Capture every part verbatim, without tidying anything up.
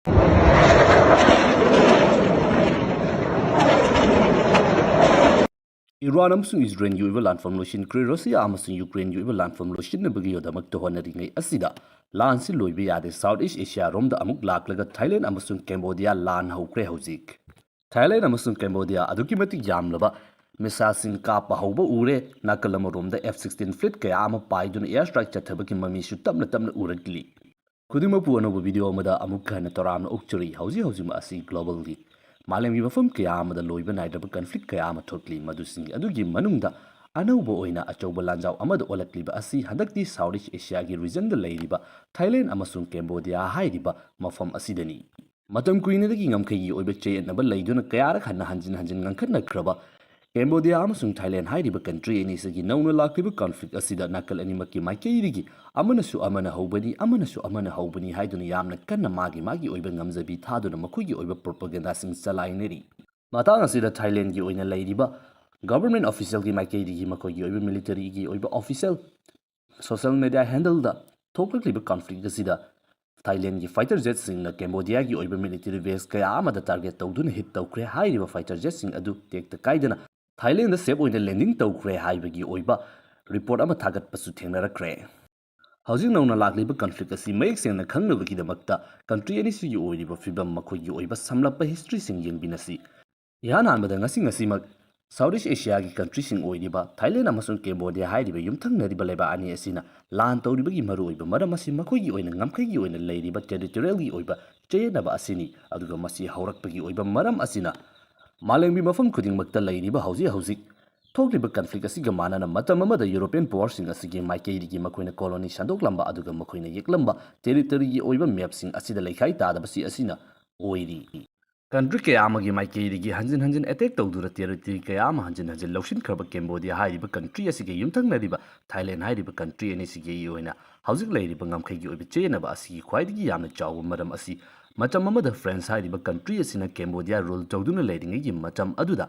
Iran ꯑꯃꯁꯨꯡ ꯏꯖꯔꯦꯜꯒꯤ ꯑꯣꯏꯕ ꯂꯥꯟꯐꯝ ꯂꯣꯏꯁꯤꯟꯈ꯭ꯔꯦ꯫ ꯔꯁꯤꯌꯥ ꯑꯃꯁꯨꯡ ꯌꯨꯀ꯭ꯔꯦꯟꯒꯤ ꯑꯣꯏꯕ ꯂꯥꯟꯐꯝ ꯂꯣꯏꯁꯤꯟꯅꯕꯒꯤꯗꯃꯛꯇ ꯍꯣꯠꯅꯔꯤꯉꯩ ꯑꯁꯤꯗ ꯂꯥꯟꯁꯤ ꯂꯣꯏꯕ ꯌꯥꯗꯦ꯫ ꯁꯥꯎꯠ ꯏꯁ ꯑꯦꯁꯤꯌꯥ ꯔꯣꯝꯗ ꯑꯃꯨꯛ ꯂꯥꯛꯂꯒ ꯊꯥꯏꯂꯦꯟ ꯑꯃꯁꯨꯡ ꯀꯦꯝꯕꯣꯗꯤꯌꯥ ꯂꯥꯟ ꯍꯧꯈ꯭ꯔꯦ ꯍꯧꯖꯤꯛ꯫ ꯊꯥꯏꯂꯦꯟ ꯑꯃꯁꯨꯡ ꯀꯦꯝꯕꯣꯗꯤꯌꯥ ꯑꯗꯨꯛꯀꯤ ꯃꯇꯤꯛ ꯌꯥꯝꯂꯕ ꯃꯤꯁꯥꯏꯜꯁꯤꯡ ꯀꯥꯞꯄ ꯍꯧꯕ ꯎꯔꯦ꯫ ꯅꯥꯀꯜ ꯑꯃꯔꯣꯝꯗ F sixteen fleet ꯀꯌꯥ ꯑꯃ ꯄꯥꯏꯗꯨꯅ air strike ꯆꯠꯊꯕꯒꯤ ꯃꯃꯤꯁꯨ ꯇꯞꯅ ꯇꯞꯅ ꯎꯔꯛꯂꯤ꯫ ꯈꯨꯗꯤꯡꯃꯛꯄꯨ ꯑꯅꯧꯕ video ꯑꯃꯗ ꯑꯃꯨꯛ ꯍꯟꯅ ꯇꯔꯥꯝꯅ ꯑꯣꯛꯆꯔꯤ꯫ ꯍꯧꯖꯤꯛ ꯍꯧꯖꯤꯛꯃꯛ ꯑꯁꯤ globally ꯃꯥꯂꯦꯝꯒꯤ ꯃꯐꯝ ꯀꯌꯥ ꯑꯃꯗ ꯂꯣꯏꯕ ꯅꯥꯏꯗ꯭ꯔꯕ conflict ꯀꯌꯥ ꯑꯃ ꯊꯣꯛꯂꯤ꯫ ꯃꯗꯨꯁꯤꯡ ꯑꯗꯨꯒꯤ ꯃꯅꯨꯡꯗ ꯑꯅꯧꯕ ꯑꯣꯏꯅ ꯑꯆꯧꯕ ꯂꯥꯟꯖꯥꯎ ꯑꯃꯗ ꯑꯣꯜꯂꯛꯂꯤꯕ ꯑꯁꯤ ꯍꯟꯗꯛꯇꯤ ꯁꯥꯎꯠ ꯏꯁ ꯑꯦꯁꯤꯌꯥꯒꯤ regionꯗ ꯂꯩꯔꯤꯕ ꯊꯥꯏꯂꯦꯟ ꯑꯃꯁꯨꯡ ꯀꯦꯝꯕꯣꯗꯤꯌꯥ ꯍꯥꯏꯔꯤꯕ ꯃꯐꯝ ꯑꯁꯤꯗꯅꯤ꯫ ꯃꯇꯝ ꯀꯨꯏꯅꯗꯒꯤ ꯉꯝꯈꯩꯒꯤ ꯑꯣꯏꯕ ꯆꯌꯦꯠꯅꯕ ꯂꯩꯗꯨꯅ ꯀꯌꯥꯔꯛ ꯍꯟꯅ ꯍꯟꯖꯤꯟ ꯍꯟꯖꯤꯟ ꯉꯥꯡꯈꯠꯅꯈ꯭ꯔꯕ ꯀꯦꯝꯕꯣꯗꯤꯌꯥ ꯑꯃꯁꯨꯡ ꯊꯥꯏꯂꯦꯟ ꯍꯥꯏꯔꯤꯕ country ꯑꯅꯤꯁꯤꯒꯤ ꯅꯧꯅ ꯂꯥꯛꯂꯤꯕ conflict ꯑꯁꯤꯗ ꯅꯥꯀꯜ ꯑꯅꯤꯃꯛꯀꯤ ꯃꯥꯏꯀꯩꯗꯒꯤ ꯑꯃꯅꯁꯨ ꯑꯃꯅ ꯍꯧꯕꯅꯤ, ꯑꯃꯅꯁꯨ ꯑꯃꯅ ꯍꯧꯕꯅꯤ ꯍꯥꯏꯗꯨꯅ ꯌꯥꯝꯅ ꯀꯟꯅ ꯃꯥꯒꯤ ꯃꯥꯒꯤ ꯑꯣꯏꯕ ꯉꯝꯖꯕꯤ ꯊꯥꯗꯨꯅ ꯃꯈꯣꯏꯒꯤ ꯑꯣꯏꯕ propagandaꯁꯤꯡ ꯆꯂꯥꯏꯅꯔꯤ꯫ ꯃꯇꯥꯡ ꯑꯁꯤꯗ ꯊꯥꯏꯂꯦꯟꯒꯤ ꯑꯣꯏꯅ ꯂꯩꯔꯤꯕ government officialꯒꯤ ꯃꯥꯏꯀꯩꯗꯒꯤ ꯃꯈꯣꯏꯒꯤ ꯑꯣꯏꯕ militaryꯒꯤ ꯑꯣꯏꯕ official social media handleꯗ ꯊꯣꯛꯂꯛꯂꯤꯕ conflict ꯑꯁꯤꯗ ꯊꯥꯏꯂꯦꯟꯒꯤ fighter jetꯁꯤꯡꯅ ꯀꯦꯝꯕꯣꯗꯤꯌꯥꯒꯤ ꯑꯣꯏꯕ military base ꯀꯌꯥ ꯑꯃꯗ target ꯇꯧꯗꯨꯅ hit ꯇꯧꯈ꯭ꯔꯦ꯫ ꯍꯥꯏꯔꯤꯕ fighter jetꯁꯤꯡ ꯑꯗꯨ ꯇꯦꯛꯇ ꯀꯥꯏꯗꯅ ꯊꯥꯏꯂꯦꯟꯗ safe ꯑꯣꯏꯅ landing ꯇꯧꯈ꯭ꯔꯦ ꯍꯥꯏꯕꯒꯤ ꯑꯣꯏꯕ report ꯑꯃ ꯊꯥꯒꯠꯄꯁꯨ ꯊꯦꯡꯅꯔꯛꯈ꯭ꯔꯦ꯫ ꯍꯧꯖꯤꯛ ꯅꯧꯅ ꯂꯥꯛꯂꯤꯕ conflict ꯑꯁꯤ ꯃꯌꯦꯛ ꯁꯦꯡꯅ ꯈꯪꯅꯕꯒꯤꯗꯃꯛꯇ country ꯑꯅꯤꯁꯤꯒꯤ ꯑꯣꯏꯔꯤꯕ ꯐꯤꯕꯝ, ꯃꯈꯣꯏꯒꯤ ꯑꯣꯏꯕ ꯁꯝꯂꯞꯄ historyꯁꯤꯡ ꯌꯦꯡꯃꯤꯟꯅꯁꯤ꯫ ꯏꯍꯥꯟ ꯍꯥꯟꯕꯗ ꯉꯁꯤ ꯉꯁꯤꯃꯛ South East Asiaꯒꯤ countryꯁꯤꯡ ꯑꯣꯏꯔꯤꯕ ꯊꯥꯏꯂꯦꯟ ꯑꯃꯁꯨꯡ ꯀꯦꯝꯕꯣꯗꯤꯌꯥ ꯍꯥꯏꯔꯤꯕ ꯌꯨꯝꯊꯪꯅꯔꯤꯕ ꯂꯩꯕꯥꯛ ꯑꯅꯤ ꯑꯁꯤꯅ ꯂꯥꯟ ꯇꯧꯔꯤꯕꯒꯤ ꯃꯔꯨꯑꯣꯏꯕ ꯃꯔꯝ ꯑꯁꯤ ꯃꯈꯣꯏꯒꯤ ꯑꯣꯏꯅ ꯉꯝꯈꯩꯒꯤ ꯑꯣꯏꯅ ꯂꯩꯔꯤꯕ territorialꯒꯤ ꯑꯣꯏꯕ ꯆꯌꯦꯠꯅꯕ ꯑꯁꯤꯅꯤ꯫ ꯑꯗꯨꯒ ꯃꯁꯤ ꯍꯧꯔꯛꯄꯒꯤ ꯑꯣꯏꯕ ꯃꯔꯝ ꯑꯁꯤꯅ ꯃꯥꯂꯦꯝꯒꯤ ꯃꯐꯝ ꯈꯨꯗꯤꯡꯃꯛꯇ ꯂꯩꯔꯤꯕ ꯍꯧꯖꯤꯛ ꯍꯧꯖꯤꯛ ꯊꯣꯛꯂꯤꯕ conflict ꯑꯁꯤꯒ ꯃꯥꯟꯅꯅ ꯃꯇꯝ ꯑꯃꯗ European powerꯁꯤꯡ ꯑꯁꯤꯒꯤ ꯃꯥꯏꯀꯩꯗꯒꯤ ꯃꯈꯣꯏꯅ colony ꯁꯟꯗꯣꯛꯂꯝꯕ ꯑꯗꯨꯒ ꯃꯈꯣꯏꯅ ꯌꯦꯛꯂꯝꯕ territoryꯒꯤ ꯑꯣꯏꯕ mapꯁꯤꯡ ꯑꯁꯤꯗ ꯂꯩꯈꯥꯏ ꯇꯥꯗꯕꯁꯤ ꯑꯁꯤꯅ ꯑꯣꯏꯔꯤ꯫ Country ꯀꯌꯥ ꯑꯃꯒꯤ ꯃꯥꯏꯀꯩꯗꯒꯤ ꯍꯟꯖꯤꯟ ꯍꯟꯖꯤꯟ attack ꯇꯧꯗꯨꯅ territory ꯀꯌꯥ ꯑꯃ ꯍꯟꯖꯤꯟ ꯍꯟꯖꯤꯟ ꯂꯧꯁꯤꯟꯈ꯭ꯔꯕ ꯀꯦꯝꯕꯣꯗꯤꯌꯥ ꯍꯥꯏꯔꯤꯕ country ꯑꯁꯤꯒ ꯌꯨꯝꯊꯪꯅꯔꯤꯕ ꯊꯥꯏꯂꯦꯟ ꯍꯥꯏꯔꯤꯕ country ꯑꯅꯤꯁꯤꯒꯤ ꯑꯣꯏꯅ ꯍꯧꯖꯤꯛ ꯂꯩꯔꯤꯕ ꯉꯝꯈꯩꯒꯤ ꯑꯣꯏꯕ ꯆꯌꯦꯠꯅꯕ ꯑꯁꯤꯒꯤ ꯈ꯭ꯋꯥꯏꯗꯒꯤ ꯌꯥꯝꯅ ꯆꯥꯎꯕ ꯃꯔꯝ ꯑꯁꯤ ꯃꯇꯝ ꯑꯃꯗ France ꯍꯥꯏꯔꯤꯕ country ꯑꯁꯤꯅ ꯀꯦꯝꯕꯣꯗꯤꯌꯥ rule ꯇꯧꯗꯨꯅ ꯂꯩꯔꯤꯉꯩꯒꯤ ꯃꯇꯝ ꯑꯗꯨꯗ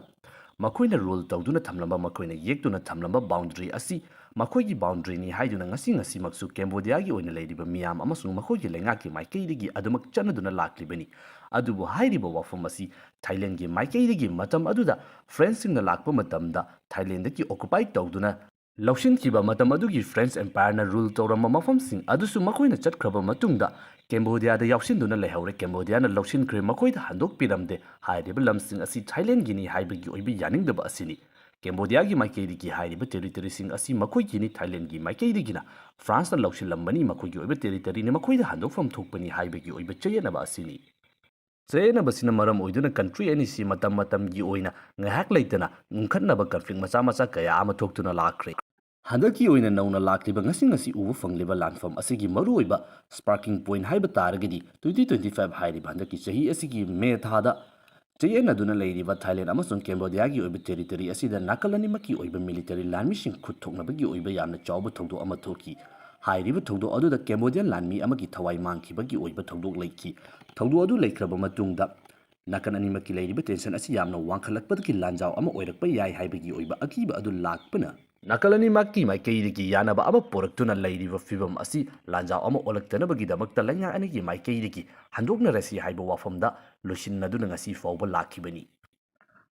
ꯃꯈꯣꯏꯅ rule ꯇꯧꯗꯨꯅ ꯊꯝꯂꯝꯕ, ꯃꯈꯣꯏꯅ ꯌꯦꯛꯇꯨꯅ ꯊꯝꯂꯝꯕ boundary ꯑꯁꯤ ꯃꯈꯣꯏꯒꯤ boundaryꯅꯤ ꯍꯥꯏꯗꯨꯅ ꯉꯁꯤ ꯉꯁꯤꯃꯛꯁꯨ ꯀꯦꯝꯕꯣꯗꯤꯌꯥꯒꯤ ꯑꯣꯏꯅ ꯂꯩꯔꯤꯕ ꯃꯤꯌꯥꯝ ꯑꯃꯁꯨꯡ ꯃꯈꯣꯏꯒꯤ ꯂꯩꯉꯥꯛꯀꯤ ꯃꯥꯏꯀꯩꯗꯒꯤ ꯑꯗꯨꯃꯛ ꯆꯠꯅꯗꯨꯅ ꯂꯥꯛꯂꯤꯕꯅꯤ꯫ ꯑꯗꯨꯕꯨ ꯍꯥꯏꯔꯤꯕ ꯋꯥꯐꯝ ꯑꯁꯤ ꯊꯥꯏꯂꯦꯟꯒꯤ ꯃꯥꯏꯀꯩꯗꯒꯤ ꯃꯇꯝ ꯑꯗꯨꯗ Frenchꯁꯤꯡꯅ ꯂꯥꯛꯄ ꯃꯇꯝꯗ ꯊꯥꯏꯂꯦꯟꯗꯒꯤ occupy ꯇꯧꯗꯨꯅ ꯂꯧꯁꯤꯟꯈꯤꯕ ꯃꯇꯝ ꯑꯗꯨꯒꯤ French Empireꯅ rule ꯇꯧꯔꯝꯕ ꯃꯐꯝꯁꯤꯡ ꯑꯗꯨꯁꯨ ꯃꯈꯣꯏꯅ ꯆꯠꯈ꯭ꯔꯕ ꯃꯇꯨꯡꯗ ꯀꯦꯝꯕꯣꯗꯤꯌꯥꯗ ꯌꯥꯎꯁꯤꯟꯗꯨꯅ ꯂꯩꯍꯧꯔꯦ꯫ ꯀꯦꯝꯕꯣꯗꯤꯌꯥꯅ ꯂꯧꯁꯤꯟꯈ꯭ꯔꯦ, ꯃꯈꯣꯏꯗ ꯍꯟꯗꯣꯛꯄꯤꯔꯝꯗꯦ꯫ ꯍꯥꯏꯔꯤꯕ ꯂꯝꯁꯤꯡ ꯑꯁꯤ ꯊꯥꯏꯂꯦꯟꯒꯤꯅꯤ ꯍꯥꯏꯕꯒꯤ ꯑꯣꯏꯕ ꯌꯥꯅꯤꯡꯗꯕ ꯑꯁꯤꯅꯤ꯫ ꯀꯦꯝꯕꯣꯗꯤꯌꯥꯒꯤ ꯃꯥꯏꯀꯩꯗꯒꯤ ꯍꯥꯏꯔꯤꯕ territoryꯁꯤꯡ ꯑꯁꯤ ꯃꯈꯣꯏꯒꯤꯅꯤ, ꯊꯥꯏꯂꯦꯟꯒꯤ ꯃꯥꯏꯀꯩꯗꯒꯤꯅ Franceꯅ ꯂꯧꯁꯤꯜꯂꯝꯕꯅꯤ, ꯃꯈꯣꯏꯒꯤ ꯑꯣꯏꯕ territoryꯅꯤ, ꯃꯈꯣꯏꯗ ꯍꯟꯗꯣꯛꯐꯝ ꯊꯣꯛꯄꯅꯤ ꯍꯥꯏꯕꯒꯤ ꯑꯣꯏꯕ ꯆꯌꯦꯠꯅꯕ ꯑꯁꯤꯅꯤ꯫ ꯆꯌꯦꯠꯅꯕꯁꯤꯅ ꯃꯔꯝ ꯑꯣꯏꯗꯨꯅ country ꯑꯅꯤꯁꯤ ꯃꯇꯝ ꯃꯇꯝꯒꯤ ꯑꯣꯏꯅ ꯉꯥꯏꯍꯥꯛ ꯂꯩꯇꯅ ꯎꯪꯈꯠꯅꯕ conflict ꯃꯆꯥ ꯃꯆꯥ ꯀꯌꯥ ꯑꯃ ꯊꯣꯛꯇꯨꯅ ꯂꯥꯛꯈ꯭ꯔꯦ꯫ ꯍꯟꯗꯛꯀꯤ ꯑꯣꯏꯅ ꯅꯧꯅ ꯂꯥꯛꯂꯤꯕ ꯉꯁꯤ ꯉꯁꯤ ꯎꯕ ꯐꯪꯂꯤꯕ ꯂꯥꯟꯐꯝ ꯑꯁꯤꯒꯤ ꯃꯔꯨꯑꯣꯏꯕ sparking point ꯍꯥꯏꯕ ꯇꯥꯔꯒꯗꯤ twenty twenty five ꯍꯥꯏꯔꯤꯕ ꯍꯟꯗꯛꯀꯤ ꯆꯍꯤ ꯑꯁꯤꯒꯤ May ꯊꯥꯗ ꯆꯌꯦꯠꯅꯗꯨꯅ ꯂꯩꯔꯤꯕ ꯊꯥꯏꯂꯦꯟ ꯑꯃꯁꯨꯡ ꯀꯦꯝꯕꯣꯗꯤꯌꯥꯒꯤ ꯑꯣꯏꯕ territory ꯑꯁꯤꯗ ꯅꯥꯀꯜ ꯑꯅꯤꯃꯛꯀꯤ ꯑꯣꯏꯕ military ꯂꯥꯟꯃꯤꯁꯤꯡ ꯈꯨꯠ ꯊꯣꯛꯅꯕꯒꯤ ꯑꯣꯏꯕ ꯌꯥꯝꯅ ꯆꯥꯎꯕ ꯊꯧꯗꯣꯛ ꯑꯃ ꯊꯣꯛꯈꯤ꯫ ꯍꯥꯏꯔꯤꯕ ꯊꯧꯗꯣꯛ ꯑꯗꯨꯗ ꯀꯦꯝꯕꯣꯗꯤꯌꯥꯟ ꯂꯥꯟꯃꯤ ꯑꯃꯒꯤ ꯊꯋꯥꯏ ꯃꯥꯡꯈꯤꯕꯒꯤ ꯑꯣꯏꯕ ꯊꯧꯗꯣꯛ ꯂꯩꯈꯤ꯫ ꯊꯧꯗꯣꯛ ꯑꯗꯨ ꯂꯩꯈ꯭ꯔꯕ ꯃꯇꯨꯡꯗ ꯅꯥꯀꯜ ꯑꯅꯤꯃꯛꯀꯤ ꯂꯩꯔꯤꯕ tension ꯑꯁꯤ ꯌꯥꯝꯅ ꯋꯥꯡꯈꯠꯂꯛꯄꯗꯒꯤ ꯂꯥꯟꯖꯥꯎ ꯑꯃ ꯑꯣꯏꯔꯛꯄ ꯌꯥꯏ ꯍꯥꯏꯕꯒꯤ ꯑꯣꯏꯕ ꯑꯀꯤꯕ ꯑꯗꯨ ꯂꯥꯛꯄꯅ ꯅꯥꯀꯜ ꯑꯅꯤꯃꯛꯀꯤ ꯃꯥꯏꯀꯩꯗꯒꯤ ꯌꯥꯅꯕ ꯑꯃ ꯄꯨꯔꯛꯇꯨꯅ ꯂꯩꯔꯤꯕ ꯐꯤꯕꯝ ꯑꯁꯤ ꯂꯥꯟꯖꯥꯎ ꯑꯃ ꯑꯣꯜꯂꯛꯇꯅꯕꯒꯤꯗꯃꯛꯇ ꯂꯩꯉꯥꯛ ꯑꯅꯤꯒꯤ ꯃꯥꯏꯀꯩꯗꯒꯤ ꯍꯟꯗꯣꯛꯅꯔꯁꯤ ꯍꯥꯏꯕ ꯋꯥꯐꯝꯗ ꯂꯣꯏꯁꯤꯟꯅꯗꯨꯅ ꯉꯁꯤ ꯐꯥꯎꯕ ꯂꯥꯛꯈꯤꯕꯅꯤ꯫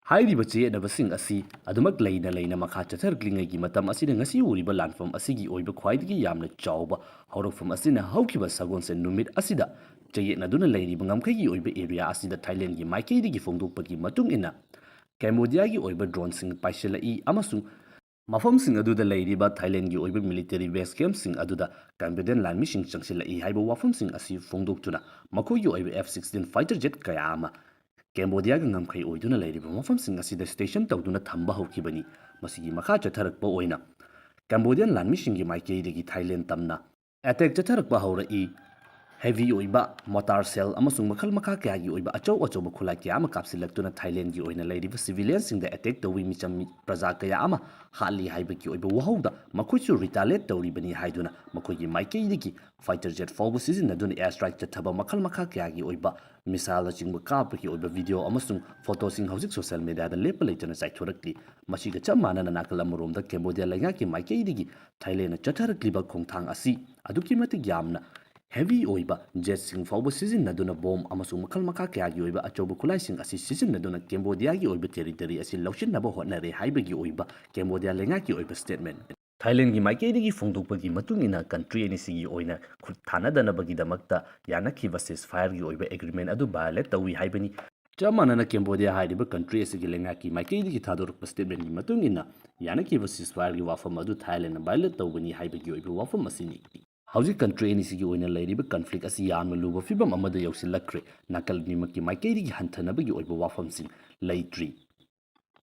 ꯍꯥꯏꯔꯤꯕ ꯆꯌꯦꯠꯅꯕꯁꯤꯡ ꯑꯁꯤ ꯑꯗꯨꯃꯛ ꯂꯩꯅ ꯂꯩꯅ ꯃꯈꯥ ꯆꯠꯊꯔꯛꯂꯤꯉꯩꯒꯤ ꯃꯇꯝ ꯑꯁꯤꯗ ꯉꯁꯤ ꯎꯔꯤꯕ ꯂꯥꯟꯐꯝ ꯑꯁꯤꯒꯤ ꯑꯣꯏꯕ ꯈ꯭ꯋꯥꯏꯗꯒꯤ ꯌꯥꯝꯅ ꯆꯥꯎꯕ ꯍꯧꯔꯛꯐꯝ ꯑꯁꯤꯅ ꯍꯧꯈꯤꯕ ꯁꯒꯣꯜꯁꯦꯟ ꯅꯨꯃꯤꯠ ꯑꯁꯤꯗ ꯆꯌꯦꯠꯅꯗꯨꯅ ꯂꯩꯔꯤꯕ ꯉꯝꯈꯩꯒꯤ ꯑꯣꯏꯕ area ꯑꯁꯤꯗ ꯊꯥꯏꯂꯦꯟꯒꯤ ꯃꯥꯏꯀꯩꯗꯒꯤ ꯐꯣꯡꯗꯣꯛꯄꯒꯤ ꯃꯇꯨꯡ ꯏꯟꯅ ꯀꯦꯝꯕꯣꯗꯤꯌꯥꯒꯤ ꯑꯣꯏꯕ droneꯁꯤꯡ ꯄꯥꯏꯁꯤꯜꯂꯛꯏ ꯑꯃꯁꯨꯡ ꯃꯐꯝꯁꯤꯡ ꯑꯗꯨꯗ ꯂꯩꯔꯤꯕ ꯊꯥꯏꯂꯦꯟꯒꯤ ꯑꯣꯏꯕ military base campꯁꯤꯡ ꯑꯗꯨꯗ ꯀꯦꯝꯕꯣꯗꯤꯌꯥꯟ ꯂꯥꯟꯃꯤꯁꯤꯡ ꯆꯪꯁꯤꯜꯂꯛꯏ ꯍꯥꯏꯕ ꯋꯥꯐꯝꯁꯤꯡ ꯑꯁꯤ ꯐꯣꯡꯗꯣꯛꯇꯨꯅ ꯃꯈꯣꯏꯒꯤ ꯑꯣꯏꯕ F sixteen fighter jet ꯀꯌꯥ ꯑꯃ ꯀꯦꯝꯕꯣꯗꯤꯌꯥꯒꯤ ꯉꯝꯈꯩ ꯑꯣꯏꯗꯨꯅ ꯂꯩꯔꯤꯕ ꯃꯐꯝꯁꯤꯡ ꯑꯁꯤꯗ station ꯇꯧꯗꯨꯅ ꯊꯝꯕ ꯍꯧꯈꯤꯕꯅꯤ꯫ ꯃꯁꯤꯒꯤ ꯃꯈꯥ ꯆꯠꯊꯔꯛꯄ ꯑꯣꯏꯅ ꯀꯦꯝꯕꯣꯗꯤꯌꯥꯟ ꯂꯥꯟꯃꯤꯁꯤꯡꯒꯤ ꯃꯥꯏꯀꯩꯗꯒꯤ ꯊꯥꯏꯂꯦꯟ ꯇꯝꯅ attack ꯆꯠꯊꯔꯛꯄ ꯍꯧꯔꯛꯏ꯫ ꯍꯦꯚꯤ ꯑꯣꯏꯕ ꯃꯣꯇꯥꯔ ꯁꯦꯜ ꯑꯃꯁꯨꯡ ꯃꯈꯜ ꯃꯈꯥ ꯀꯌꯥꯒꯤ ꯑꯣꯏꯕ ꯑꯆꯧ ꯑꯆꯧꯕ ꯈꯨꯠꯂꯥꯏ ꯀꯌꯥ ꯑꯃ ꯀꯥꯞꯁꯤꯜꯂꯛꯇꯨꯅ ꯊꯥꯏꯂꯦꯟꯒꯤ ꯑꯣꯏꯅ ꯂꯩꯔꯤꯕ ꯁꯤꯚꯤꯂꯤꯌꯟꯁꯤꯡꯗ ꯑꯦꯇꯦꯛ ꯇꯧꯏ, ꯃꯤꯆꯝ ꯃꯤ-, ꯄ꯭ꯔꯖꯥ ꯀꯌꯥ ꯑꯃ ꯍꯥꯠꯂꯤ ꯍꯥꯏꯕꯒꯤ ꯑꯣꯏꯕ ꯋꯥꯍꯧꯗ ꯃꯈꯣꯏꯁꯨ ꯔꯤꯇꯥꯂꯦꯠ ꯇꯧꯔꯤꯕꯅꯤ ꯍꯥꯏꯗꯨꯅ ꯃꯈꯣꯏꯒꯤ ꯃꯥꯏꯀꯩꯗꯒꯤ ꯐꯥꯏꯇꯔ ꯖꯦꯠ ꯐꯥꯎꯕ ꯁꯤꯖꯤꯟꯅꯗꯨꯅ ꯑꯦꯌꯔ ꯁ꯭ꯇ꯭ꯔꯥꯏꯛ ꯆꯠꯊꯕ ꯃꯈꯜ ꯃꯈꯥ ꯀꯌꯥꯒꯤ ꯑꯣꯏꯕ ꯃꯤꯁꯥꯏꯜꯅꯆꯤꯡꯕ ꯀꯥꯞꯄꯒꯤ ꯑꯣꯏꯕ ꯚꯤꯗꯤꯑꯣ ꯑꯃꯁꯨꯡ ꯐꯣꯇꯣꯁꯤꯡ ꯍꯧꯖꯤꯛ ꯁꯣꯁꯤꯌꯦꯜ ꯃꯦꯗꯤꯌꯥꯗ ꯂꯦꯞꯄ ꯂꯩꯇꯅ ꯆꯥꯏꯊꯣꯔꯛꯂꯤ꯫ ꯃꯁꯤꯒ ꯆꯞ ꯃꯥꯟꯅꯅ ꯅꯥꯀꯜ ꯑꯃꯔꯣꯝꯗ ꯀꯦꯝꯕꯣꯗꯤꯌꯥ ꯂꯩꯉꯥꯛꯀꯤ ꯃꯥꯏꯀꯩꯗꯒꯤ ꯊꯥꯏꯂꯦꯟꯗꯅ ꯆꯠꯊꯔꯛꯂꯤꯕ ꯈꯣꯡꯊꯥꯡ ꯑꯁꯤ ꯑꯗꯨꯛꯀꯤ ꯃꯇꯤꯛ ꯌꯥꯝꯅ ꯍꯦꯚꯤ ꯑꯣꯏꯕ ꯖꯦꯠꯁꯤꯡ ꯐꯥꯎꯕ ꯁꯤꯖꯤꯟꯅꯗꯨꯅ ꯕꯣꯝ ꯑꯃꯁꯨꯡ ꯃꯈꯜ ꯃꯈꯥ ꯀꯌꯥꯒꯤ ꯑꯣꯏꯕ ꯑꯆꯧꯕ ꯈꯨꯠꯂꯥꯏꯁꯤꯡ ꯑꯁꯤ ꯁꯤꯖꯤꯟꯅꯗꯨꯅ ꯀꯦꯝꯕꯣꯗꯤꯌꯥꯒꯤ ꯑꯣꯏꯕ ꯇꯦꯔꯤꯇꯣꯔꯤ ꯑꯁꯤ ꯂꯧꯁꯤꯟꯅꯕ ꯍꯣꯠꯅꯔꯦ ꯍꯥꯏꯕꯒꯤ ꯑꯣꯏꯕ ꯀꯦꯝꯕꯣꯗꯤꯌꯥ ꯂꯩꯉꯥꯛꯀꯤ ꯑꯣꯏꯕ ꯁ꯭ꯇꯦꯠꯃꯦꯟ꯫ ꯊꯥꯏꯂꯦꯟꯒꯤ ꯃꯥꯏꯀꯩꯗꯒꯤ ꯐꯣꯡꯗꯣꯛꯄꯒꯤ ꯃꯇꯨꯡ ꯏꯟꯅ ꯀꯟꯇ꯭ꯔꯤ ꯑꯅꯤꯁꯤꯒꯤ ꯑꯣꯏꯅ ꯈꯨꯠ ꯊꯥꯅꯗꯅꯕꯒꯤꯗꯃꯛꯇ ꯌꯥꯅꯈꯤꯕ ꯁꯤꯁꯐꯥꯌꯔꯒꯤ ꯑꯣꯏꯕ ꯑꯦꯒ꯭ꯔꯤꯃꯦꯟ ꯑꯗꯨ ꯚꯥꯏꯑꯣꯂꯦꯠ ꯇꯧꯏ ꯍꯥꯏꯕꯅꯤ꯫ ꯆꯞ ꯃꯥꯟꯅꯅ ꯀꯦꯝꯕꯣꯗꯤꯌꯥ ꯍꯥꯏꯔꯤꯕ ꯀꯟꯇ꯭ꯔꯤ ꯑꯁꯤꯒꯤ ꯂꯩꯉꯥꯛꯀꯤ ꯃꯥꯏꯀꯩꯗꯒꯤ ꯊꯥꯗꯣꯔꯛꯄ ꯁ꯭ꯇꯦꯠꯃꯦꯟꯒꯤ ꯃꯇꯨꯡ ꯏꯟꯅ ꯌꯥꯅꯈꯤꯕ ꯁꯤꯁꯐꯥꯌꯔꯒꯤ ꯋꯥꯐꯝ ꯑꯗꯨ ꯊꯥꯏꯂꯦꯟꯗꯅ ꯚꯥꯏꯑꯣꯂꯦꯠ ꯇꯧꯕꯅꯤ ꯍꯥꯏꯕꯒꯤ ꯑꯣꯏꯕ ꯋꯥꯐꯝ ꯑꯁꯤꯅꯤ꯫ ꯍꯧꯖꯤꯛ ꯀꯟꯇ꯭ꯔꯤ ꯑꯅꯤꯁꯤꯒꯤ ꯑꯣꯏꯅ ꯂꯩꯔꯤꯕ ꯀꯟꯐ꯭ꯂꯤꯛ ꯑꯁꯤ ꯌꯥꯝꯅ ꯂꯨꯕ ꯐꯤꯕꯝ ꯑꯃꯗ ꯌꯧꯁꯤꯜꯂꯛꯈ꯭ꯔꯦ꯫ ꯅꯥꯀꯜ ꯑꯅꯤꯃꯛꯀꯤ ꯃꯥꯏꯀꯩꯗꯒꯤ ꯍꯟꯊꯅꯕꯒꯤ ꯑꯣꯏꯕ ꯋꯥꯐꯝꯁꯤꯡ ꯂꯩꯇ꯭ꯔꯤ꯫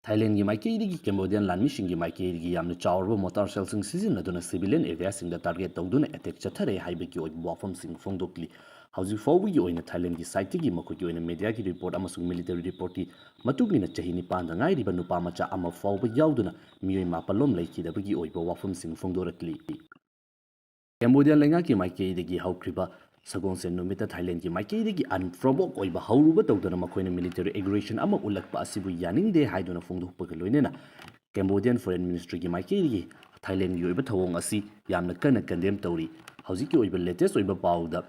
ꯊꯥꯏꯂꯦꯟꯒꯤ ꯃꯥꯏꯀꯩꯗꯒꯤ ꯀꯦꯝꯕꯣꯗꯤꯌꯥꯟ ꯂꯥꯟꯃꯤꯁꯤꯡꯒꯤ ꯃꯥꯏꯀꯩꯗꯒꯤ ꯌꯥꯝꯅ ꯆꯥꯎꯔꯕ ꯃꯣꯇꯥꯔ ꯁꯦꯜꯁꯤꯡ ꯁꯤꯖꯤꯟꯅꯗꯨꯅ ꯁꯤꯚꯤꯂꯤꯌꯟ ꯑꯦꯔꯤꯌꯥꯁꯤꯡꯗ ꯇꯥꯔꯒꯦꯠ ꯇꯧꯗꯨꯅ ꯑꯦꯇꯦꯛ ꯆꯠꯊꯔꯦ ꯍꯥꯏꯕꯒꯤ ꯑꯣꯏꯕ ꯋꯥꯐꯝꯁꯤꯡ ꯐꯣꯡꯗꯣꯛꯂꯤ꯫ ꯍꯧꯖꯤꯛ ꯐꯥꯎꯕꯒꯤ ꯑꯣꯏꯅ ꯊꯥꯏꯂꯦꯟꯒꯤ ꯁꯥꯏꯠꯇꯒꯤ ꯃꯈꯣꯏꯒꯤ ꯑꯣꯏꯅ ꯃꯦꯗꯤꯌꯥꯒꯤ ꯔꯤꯄꯣꯔꯠ ꯑꯃꯁꯨꯡ ꯃꯤꯂꯤꯇꯔꯤ ꯔꯤꯄꯣꯔꯠꯀꯤ ꯃꯇꯨꯡ ꯏꯟꯅ ꯆꯍꯤ ꯅꯤꯄꯥꯟꯗ ꯉꯥꯏꯔꯤꯕ ꯅꯨꯄꯥ ꯃꯆꯥ ꯑꯃ ꯐꯥꯎꯕ ꯌꯥꯎꯗꯨꯅ ꯃꯤꯑꯣꯏ ꯃꯥꯄꯜꯂꯣꯝ ꯂꯩꯈꯤꯗꯕꯒꯤ ꯑꯣꯏꯕ ꯋꯥꯐꯝꯁꯤꯡ ꯐꯣꯡꯗꯣꯔꯛꯂꯤ꯫ ꯀꯦꯝꯕꯣꯗꯤꯌꯥ ꯂꯩꯉꯥꯛꯀꯤ ꯃꯥꯏꯀꯩꯗꯒꯤ ꯍꯧꯈ꯭ꯔꯤꯕ ꯁꯒꯣꯜꯁꯦꯟ ꯅꯨꯃꯤꯠꯇ ꯊꯥꯏꯂꯦꯟꯒꯤ ꯃꯥꯏꯀꯩꯗꯒꯤ ꯑꯟꯄ꯭ꯔꯣꯚꯣꯛ ꯑꯣꯏꯕ ꯍꯧꯔꯨꯕ ꯇꯧꯗꯅ ꯃꯈꯣꯏꯅ ꯃꯤꯂꯤꯇꯔꯤ ꯑꯦꯒ꯭ꯔꯦꯁꯟ ꯑꯃ ꯎꯠꯂꯛꯄ ꯑꯁꯤꯕꯨ ꯌꯥꯅꯤꯡꯗꯦ ꯍꯥꯏꯗꯨꯅ ꯐꯣꯡꯗꯣꯛꯄꯒ ꯂꯣꯏꯅꯅ ꯀꯦꯝꯕꯣꯗꯤꯌꯥꯟ ꯐꯣꯔꯦꯟ ꯃꯤꯅꯤꯁꯇ꯭ꯔꯤꯒꯤ ꯃꯥꯏꯀꯩꯗꯒꯤ ꯊꯥꯏꯂꯦꯟꯒꯤ ꯑꯣꯏꯕ ꯊꯧꯑꯣꯡ ꯑꯁꯤ ꯌꯥꯝꯅ ꯀꯟꯅ ꯀꯟꯗꯦꯝ ꯇꯧꯔꯤ꯫ ꯍꯧꯖꯤꯛꯀꯤ ꯑꯣꯏꯕ ꯂꯦꯇꯦꯁ ꯑꯣꯏꯕ ꯄꯥꯎꯗ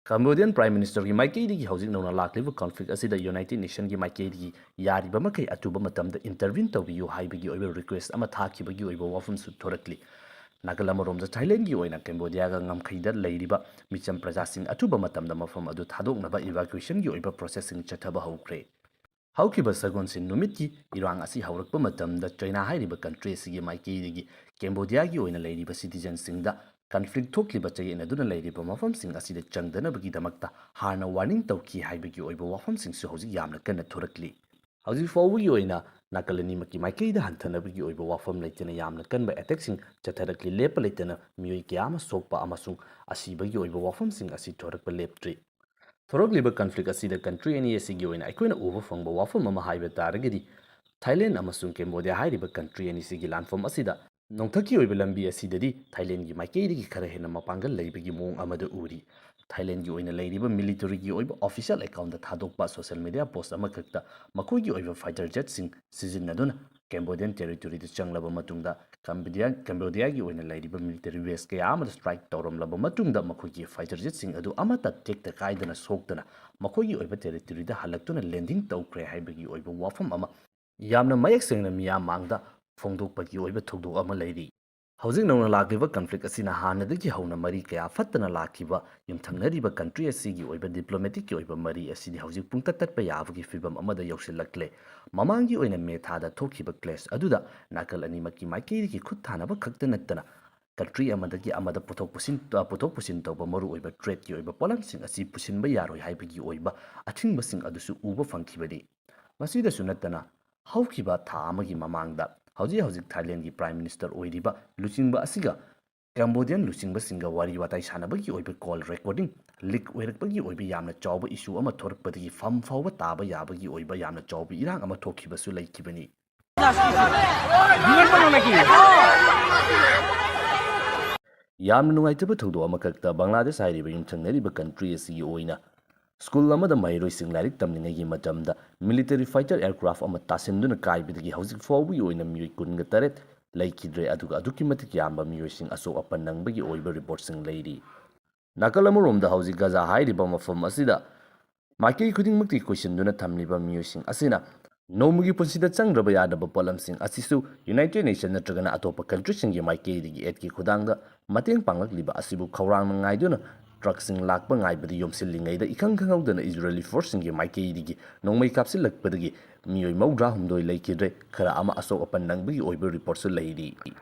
ꯀꯦꯝꯕꯣꯗꯤꯌꯟ ꯄ꯭ꯔꯥꯏꯝ ꯃꯤꯅꯤꯁꯇꯔꯒꯤ ꯃꯥꯏꯀꯩꯗꯒꯤ ꯍꯧꯖꯤꯛ ꯅꯧꯅ ꯂꯥꯛꯂꯤꯕ ꯀꯟꯐ꯭ꯂꯤꯛ ꯑꯁꯤꯗ ꯌꯨꯅꯥꯏꯇꯦꯗ ꯅꯦꯁꯟꯒꯤ ꯃꯥꯏꯀꯩꯗꯒꯤ ꯌꯥꯔꯤꯕ ꯃꯈꯩ ꯑꯊꯨꯕ ꯃꯇꯝꯗ ꯏꯟꯇꯔꯚꯤꯟ ꯇꯧꯕꯤꯌꯨ ꯍꯥꯏꯕꯒꯤ ꯑꯣꯏꯕ ꯔꯤꯀ꯭ꯋꯦꯁ ꯑꯃ ꯊꯥꯈꯤꯕꯒꯤ ꯑꯣꯏꯕ ꯋꯥꯐꯝꯁꯨ ꯊꯣꯔꯛꯂꯤ꯫ ꯅꯥꯀꯜ ꯑꯃꯔꯣꯝꯗ ꯊꯥꯏꯂꯦꯟꯒꯤ ꯑꯣꯏꯅ ꯀꯦꯝꯕꯣꯗꯤꯌꯥꯒ ꯉꯝꯈꯩꯗ ꯂꯩꯔꯤꯕ ꯃꯤꯆꯝ ꯄ꯭ꯔꯖꯥꯁꯤꯡ ꯑꯊꯨꯕ ꯃꯇꯝꯗ ꯃꯐꯝ ꯑꯗꯨ ꯊꯥꯗꯣꯛꯅꯕ ꯏꯚꯥꯀ꯭ꯌꯨꯌꯦꯁꯟꯒꯤ ꯑꯣꯏꯕ ꯄ꯭ꯔꯣꯁꯦꯁꯁꯤꯡ ꯆꯠꯊꯕ ꯍꯧꯈ꯭ꯔꯦ꯫ ꯍꯧꯈꯤꯕ ꯁꯒꯣꯜꯁꯦꯟ ꯅꯨꯃꯤꯠꯀꯤ ꯏꯔꯥꯡ ꯑꯁꯤ ꯍꯧꯔꯛꯄ ꯃꯇꯝꯗ ꯆꯩꯅꯥ ꯍꯥꯏꯔꯤꯕ ꯀꯟꯇ꯭ꯔꯤ ꯑꯁꯤꯒꯤ ꯃꯥꯏꯀꯩꯗꯒꯤ ꯀꯦꯝꯕꯣꯗꯤꯌꯥꯒꯤ ꯑꯣꯏꯅ ꯂꯩꯔꯤꯕ ꯁꯤꯇꯤꯖꯟꯁꯤꯡꯗ ꯀꯟꯐ꯭ꯂꯤꯛ ꯊꯣꯛꯂꯤꯕ ꯆꯌꯦꯠꯅꯗꯨꯅ ꯂꯩꯔꯤꯕ ꯃꯐꯝꯁꯤꯡ ꯑꯁꯤꯗ ꯆꯪꯗꯅꯕꯒꯤꯗꯃꯛꯇ ꯍꯥꯟꯅ ꯋꯥꯔꯅꯤꯡ ꯇꯧꯈꯤ ꯍꯥꯏꯕꯒꯤ ꯑꯣꯏꯕ ꯋꯥꯐꯝꯁꯤꯡꯁꯨ ꯍꯧꯖꯤꯛ ꯌꯥꯝꯅ ꯀꯟꯅ ꯊꯣꯔꯛꯂꯤ꯫ ꯍꯧꯖꯤꯛ ꯐꯥꯎꯕꯒꯤ ꯑꯣꯏꯅ ꯅꯥꯀꯜ ꯑꯅꯤꯃꯛꯀꯤ ꯃꯥꯏꯀꯩꯗ ꯍꯟꯊꯅꯕꯒꯤ ꯑꯣꯏꯕ ꯋꯥꯐꯝ ꯂꯩꯇꯅ ꯌꯥꯝꯅ ꯀꯟꯕ ꯑꯦꯇꯦꯛꯁꯤꯡ ꯆꯠꯊꯔꯛꯂꯤ꯫ ꯂꯦꯞꯄ ꯂꯩꯇꯅ ꯃꯤꯑꯣꯏ ꯀꯌꯥ ꯑꯃ ꯁꯣꯛꯄ ꯑꯃꯁꯨꯡ ꯑꯁꯤꯕꯒꯤ ꯑꯣꯏꯕ ꯋꯥꯐꯝꯁꯤꯡ ꯑꯁꯤ ꯊꯣꯔꯛꯄ ꯂꯦꯞꯇ꯭ꯔꯤ꯫ ꯊꯣꯔꯛꯂꯤꯕ ꯀꯟꯐ꯭ꯂꯤꯛ ꯑꯁꯤꯗ ꯀꯟꯇ꯭ꯔꯤ ꯑꯅꯤ ꯑꯁꯤꯒꯤ ꯑꯣꯏꯅ ꯑꯩꯈꯣꯏꯅ ꯎꯕ ꯐꯪꯕ ꯋꯥꯐꯝ ꯑꯃ ꯍꯥꯏꯕ ꯇꯥꯔꯒꯗꯤ, ꯊꯥꯏꯂꯦꯟ ꯑꯃꯁꯨꯡ ꯀꯦꯝꯕꯣꯗꯤꯌꯥ ꯍꯥꯏꯔꯤꯕ ꯀꯟꯇ꯭ꯔꯤ ꯑꯅꯤꯁꯤꯒꯤ ꯂꯥꯟꯐꯝ ꯑꯁꯤꯗ ꯅꯣꯡꯊꯛꯀꯤ ꯑꯣꯏꯕ ꯂꯝꯕꯤ ꯑꯁꯤꯗꯗꯤ ꯊꯥꯏꯂꯦꯟꯒꯤ ꯃꯥꯏꯀꯩꯗꯒꯤ ꯈꯔ ꯍꯦꯟꯅ ꯃꯄꯥꯡꯒꯜ ꯂꯩꯕꯒꯤ ꯃꯑꯣꯡ ꯑꯃꯗ ꯎꯔꯤ꯫ ꯊꯥꯏꯂꯦꯟꯒꯤ ꯑꯣꯏꯅ ꯂꯩꯔꯤꯕ ꯃꯤꯂꯤꯇꯔꯤꯒꯤ ꯑꯣꯏꯕ ꯑꯣꯐꯤꯁꯤꯌꯦꯜ ꯑꯦꯀꯥꯎꯟꯗ ꯊꯥꯗꯣꯛꯄ ꯁꯣꯁꯤꯌꯦꯜ ꯃꯤꯗꯤꯌꯥ ꯄꯣꯁ ꯑꯃꯈꯛꯇ ꯃꯈꯣꯏꯒꯤ ꯑꯣꯏꯕ ꯐꯥꯏꯇꯔ ꯖꯦꯠꯁꯤꯡ ꯁꯤꯖꯤꯟꯅꯗꯨꯅ ꯀꯦꯝꯕꯣꯗꯤꯌꯟ ꯇꯦꯔꯤꯇꯣꯔꯤꯗ ꯆꯪꯂꯕ ꯃꯇꯨꯡꯗ, ꯀꯦꯝꯕꯣꯗꯤꯌꯥ-, ꯀꯦꯝꯕꯣꯗꯤꯌꯥꯒꯤ ꯑꯣꯏꯅ ꯂꯩꯔꯤꯕ ꯃꯤꯂꯤꯇꯔꯤ ꯕꯦꯁ ꯀꯌꯥ ꯑꯃꯗ ꯁ꯭ꯇ꯭ꯔꯥꯏꯛ ꯇꯧꯔꯝꯂꯕ ꯃꯇꯨꯡꯗ, ꯃꯈꯣꯏꯒꯤ ꯐꯥꯏꯇꯔ ꯖꯦꯠꯁꯤꯡ ꯑꯗꯨ ꯑꯃꯠꯇ ꯇꯦꯛꯇ ꯀꯥꯏꯗꯅ ꯁꯣꯛꯇꯅ ꯃꯈꯣꯏꯒꯤ ꯑꯣꯏꯕ ꯇꯦꯔꯤꯇꯣꯔꯤꯗ ꯍꯜꯂꯛꯇꯨꯅ ꯂꯦꯟꯗꯤꯡ ꯇꯧꯈ꯭ꯔꯦ ꯍꯥꯏꯕꯒꯤ ꯑꯣꯏꯕ ꯋꯥꯐꯝ ꯑꯃ ꯌꯥꯝꯅ ꯃꯌꯦꯛ ꯁꯦꯡꯅ ꯃꯤꯌꯥꯝ ꯃꯥꯡꯗ ꯐꯣꯡꯗꯣꯛꯄꯒꯤ ꯑꯣꯏꯕ ꯊꯧꯗꯣꯛ ꯑꯃ ꯂꯩꯔꯤ꯫ ꯍꯧꯖꯤꯛ ꯅꯧꯅ ꯂꯥꯛꯂꯤꯕ ꯀꯟꯐ꯭ꯂꯤꯛ ꯑꯁꯤꯅ ꯍꯥꯟꯅꯗꯒꯤ ꯍꯧꯅ ꯃꯔꯤ ꯀꯌꯥ ꯐꯠꯇꯅ ꯂꯥꯛꯈꯤꯕ ꯌꯨꯝꯊꯪꯅꯔꯤꯕ ꯀꯟꯇ꯭ꯔꯤ ꯑꯁꯤꯒꯤ ꯑꯣꯏꯕ ꯗꯤꯄ꯭ꯂꯣꯃꯦꯇꯤꯛꯀꯤ ꯑꯣꯏꯕ ꯃꯔꯤ ꯑꯁꯤꯗꯤ ꯍꯧꯖꯤꯛ ꯄꯨꯡꯇꯠ ꯇꯠꯄ ꯌꯥꯕꯒꯤ ꯐꯤꯕꯝ ꯑꯃꯗ ꯌꯧꯁꯤꯜꯂꯛꯂꯦ꯫ ꯃꯃꯥꯡꯒꯤ ꯑꯣꯏꯅ ꯃꯦ ꯊꯥꯗ ꯊꯣꯛꯈꯤꯕ ꯀ꯭ꯂꯦꯁ ꯑꯗꯨꯗ ꯅꯥꯀꯜ ꯑꯅꯤꯃꯛꯀꯤ ꯃꯥꯏꯀꯩꯗꯒꯤ ꯈꯨꯠ ꯊꯥꯅꯕ ꯈꯛꯇ ꯅꯠꯇꯅ ꯀꯟꯇ꯭ꯔꯤ ꯑꯃꯗꯒꯤ ꯑꯃꯗ ꯄꯨꯊꯣꯛ ꯄꯨꯁꯤꯟ, ꯑ, ꯄꯨꯊꯣꯛ ꯄꯨꯁꯤꯟ ꯇꯧꯕ ꯃꯔꯨꯑꯣꯏꯕ ꯇ꯭ꯔꯦꯗꯀꯤ ꯑꯣꯏꯕ ꯄꯣꯠꯂꯝꯁꯤꯡ ꯑꯁꯤ ꯄꯨꯁꯤꯟꯕ ꯌꯥꯔꯣꯏ ꯍꯥꯏꯕꯒꯤ ꯑꯣꯏꯕ ꯑꯊꯤꯡꯕꯁꯤꯡ ꯑꯗꯨꯁꯨ ꯎꯕ ꯐꯪꯈꯤꯕꯅꯤ꯫ ꯃꯁꯤꯗꯁꯨ ꯅꯠꯇꯅ, ꯍꯧꯈꯤꯕ ꯊꯥ ꯑꯃꯒꯤ ꯃꯃꯥꯡꯗ ꯍꯧꯖꯤꯛ ꯍꯧꯖꯤꯛ ꯊꯥꯏꯂꯦꯟꯒꯤ ꯄ꯭ꯔꯥꯏꯝ ꯃꯤꯅꯤꯁꯇꯔ ꯑꯣꯏꯔꯤꯕ ꯂꯨꯆꯤꯡꯕ ꯑꯁꯤꯒ ꯀꯦꯝꯕꯣꯗꯤꯌꯟ ꯂꯨꯆꯤꯡꯕꯁꯤꯡꯒ ꯋꯥꯔꯤ ꯋꯥꯇꯥꯏ ꯁꯥꯟꯅꯕꯒꯤ ꯑꯣꯏꯕ ꯀꯣꯜ ꯔꯦꯀꯣꯔꯗꯤꯡ ꯂꯤꯛ ꯑꯣꯏꯔꯛꯄꯒꯤ ꯑꯣꯏꯕ ꯌꯥꯝꯅ ꯆꯥꯎꯕ ꯏꯁꯨ ꯑꯃ ꯊꯣꯔꯛꯄꯗꯒꯤ ꯐꯝ ꯐꯥꯎꯕ ꯇꯥꯕ ꯌꯥꯕꯒꯤ ꯑꯣꯏꯕ ꯌꯥꯝꯅ ꯆꯥꯎꯕ ꯏꯔꯥꯡ ꯑꯃ ꯊꯣꯛꯈꯤꯕꯁꯨ ꯂꯩꯈꯤꯕꯅꯤ꯫ ꯌꯥꯝꯅ ꯅꯨꯡꯉꯥꯏꯇꯕ ꯊꯧꯗꯣꯛ ꯑꯃꯈꯛꯇ ꯕꯪꯒ꯭ꯂꯥꯗꯦꯁ ꯍꯥꯏꯔꯤꯕ ꯌꯨꯝꯊꯪꯅꯔꯤꯕ ꯀꯟꯇ꯭ꯔꯤ ꯑꯁꯤꯒꯤ ꯑꯣꯏꯅ ꯁ꯭ꯀꯨꯜ ꯑꯃꯗ ꯃꯍꯩꯔꯣꯏꯁꯤꯡ ꯂꯥꯏꯔꯤꯛ ꯇꯝꯂꯤꯉꯩꯒꯤ ꯃꯇꯝꯗ ꯃꯤꯂꯤꯇꯔꯤ ꯐꯥꯏꯇꯔ ꯑꯦꯌꯔꯀ꯭ꯔꯥꯐ ꯑꯃ ꯇꯥꯁꯤꯟꯗꯨꯅ ꯀꯥꯏꯕꯗꯒꯤ ꯍꯧꯖꯤꯛ ꯐꯥꯎꯕꯒꯤ ꯑꯣꯏꯅ ꯃꯤꯑꯣꯏ ꯀꯨꯟꯒ ꯇꯔꯦꯠ ꯂꯩꯈꯤꯗ꯭ꯔꯦ, ꯑꯗꯨꯒ ꯑꯗꯨꯛꯀꯤ ꯃꯇꯤꯛ ꯌꯥꯝꯕ ꯃꯤꯑꯣꯏꯁꯤꯡ ꯑꯁꯣꯛ ꯑꯄꯟ ꯅꯪꯕꯒꯤ ꯑꯣꯏꯕ ꯔꯤꯄꯣꯔꯠꯁꯤꯡ ꯂꯩꯔꯤ꯫ ꯅꯥꯀꯜ ꯑꯃꯔꯣꯝꯗ ꯍꯧꯖꯤꯛ ꯒꯖꯥ ꯍꯥꯏꯔꯤꯕ ꯃꯐꯝ ꯑꯁꯤꯗ ꯃꯥꯏꯀꯩ ꯈꯨꯗꯤꯡꯃꯛꯇꯒꯤ ꯀꯣꯏꯁꯤꯟꯗꯨꯅ ꯊꯝꯂꯤꯕ ꯃꯤꯑꯣꯏꯁꯤꯡ ꯑꯁꯤꯅ ꯅꯣꯡꯃꯒꯤ ꯄꯨꯟꯁꯤꯗ ꯆꯪꯗ꯭ꯔꯕ ꯌꯥꯗ꯭ꯔꯕ ꯄꯣꯠꯂꯝꯁꯤꯡ ꯑꯁꯤꯁꯨ ꯌꯨꯅꯥꯏꯇꯦꯗ ꯅꯦꯁꯟ ꯅꯠꯇ꯭ꯔꯒꯅ ꯑꯇꯣꯞꯄ ꯀꯟꯇ꯭ꯔꯤꯁꯤꯡꯒꯤ ꯃꯥꯏꯀꯩꯗꯒꯤ ꯑꯦꯗꯀꯤ ꯈꯨꯠꯊꯥꯡꯗ ꯃꯇꯦꯡ ꯄꯥꯡꯂꯛꯂꯤꯕ ꯑꯁꯤꯕꯨ ꯈꯧꯔꯥꯡꯅ ꯉꯥꯏꯗꯨꯅ ꯇ꯭ꯔꯛꯁꯤꯡ ꯂꯥꯛꯄ ꯉꯥꯏꯕꯗ ꯌꯣꯝꯁꯤꯜꯂꯤꯉꯩꯗ ꯏꯈꯪ ꯈꯪꯍꯧꯗꯅ ꯏꯖꯔꯦꯂꯤ ꯐꯣꯔꯁꯁꯤꯡꯒꯤ ꯃꯥꯏꯀꯩꯗꯒꯤ ꯅꯣꯡꯃꯩ ꯀꯥꯞꯁꯤꯜꯂꯛꯄꯗꯒꯤ ꯃꯤꯑꯣꯏ ꯃꯧꯗ꯭ꯔꯥ ꯍꯨꯝꯗꯣꯏ ꯂꯩꯈꯤꯗ꯭ꯔꯦ, ꯈꯔ ꯑꯃ ꯑꯁꯣꯛ ꯑꯄꯟ ꯅꯪꯕꯒꯤ ꯑꯣꯏꯕ ꯔꯤꯄꯣꯔꯠꯁꯨ ꯂꯩꯔꯤ꯫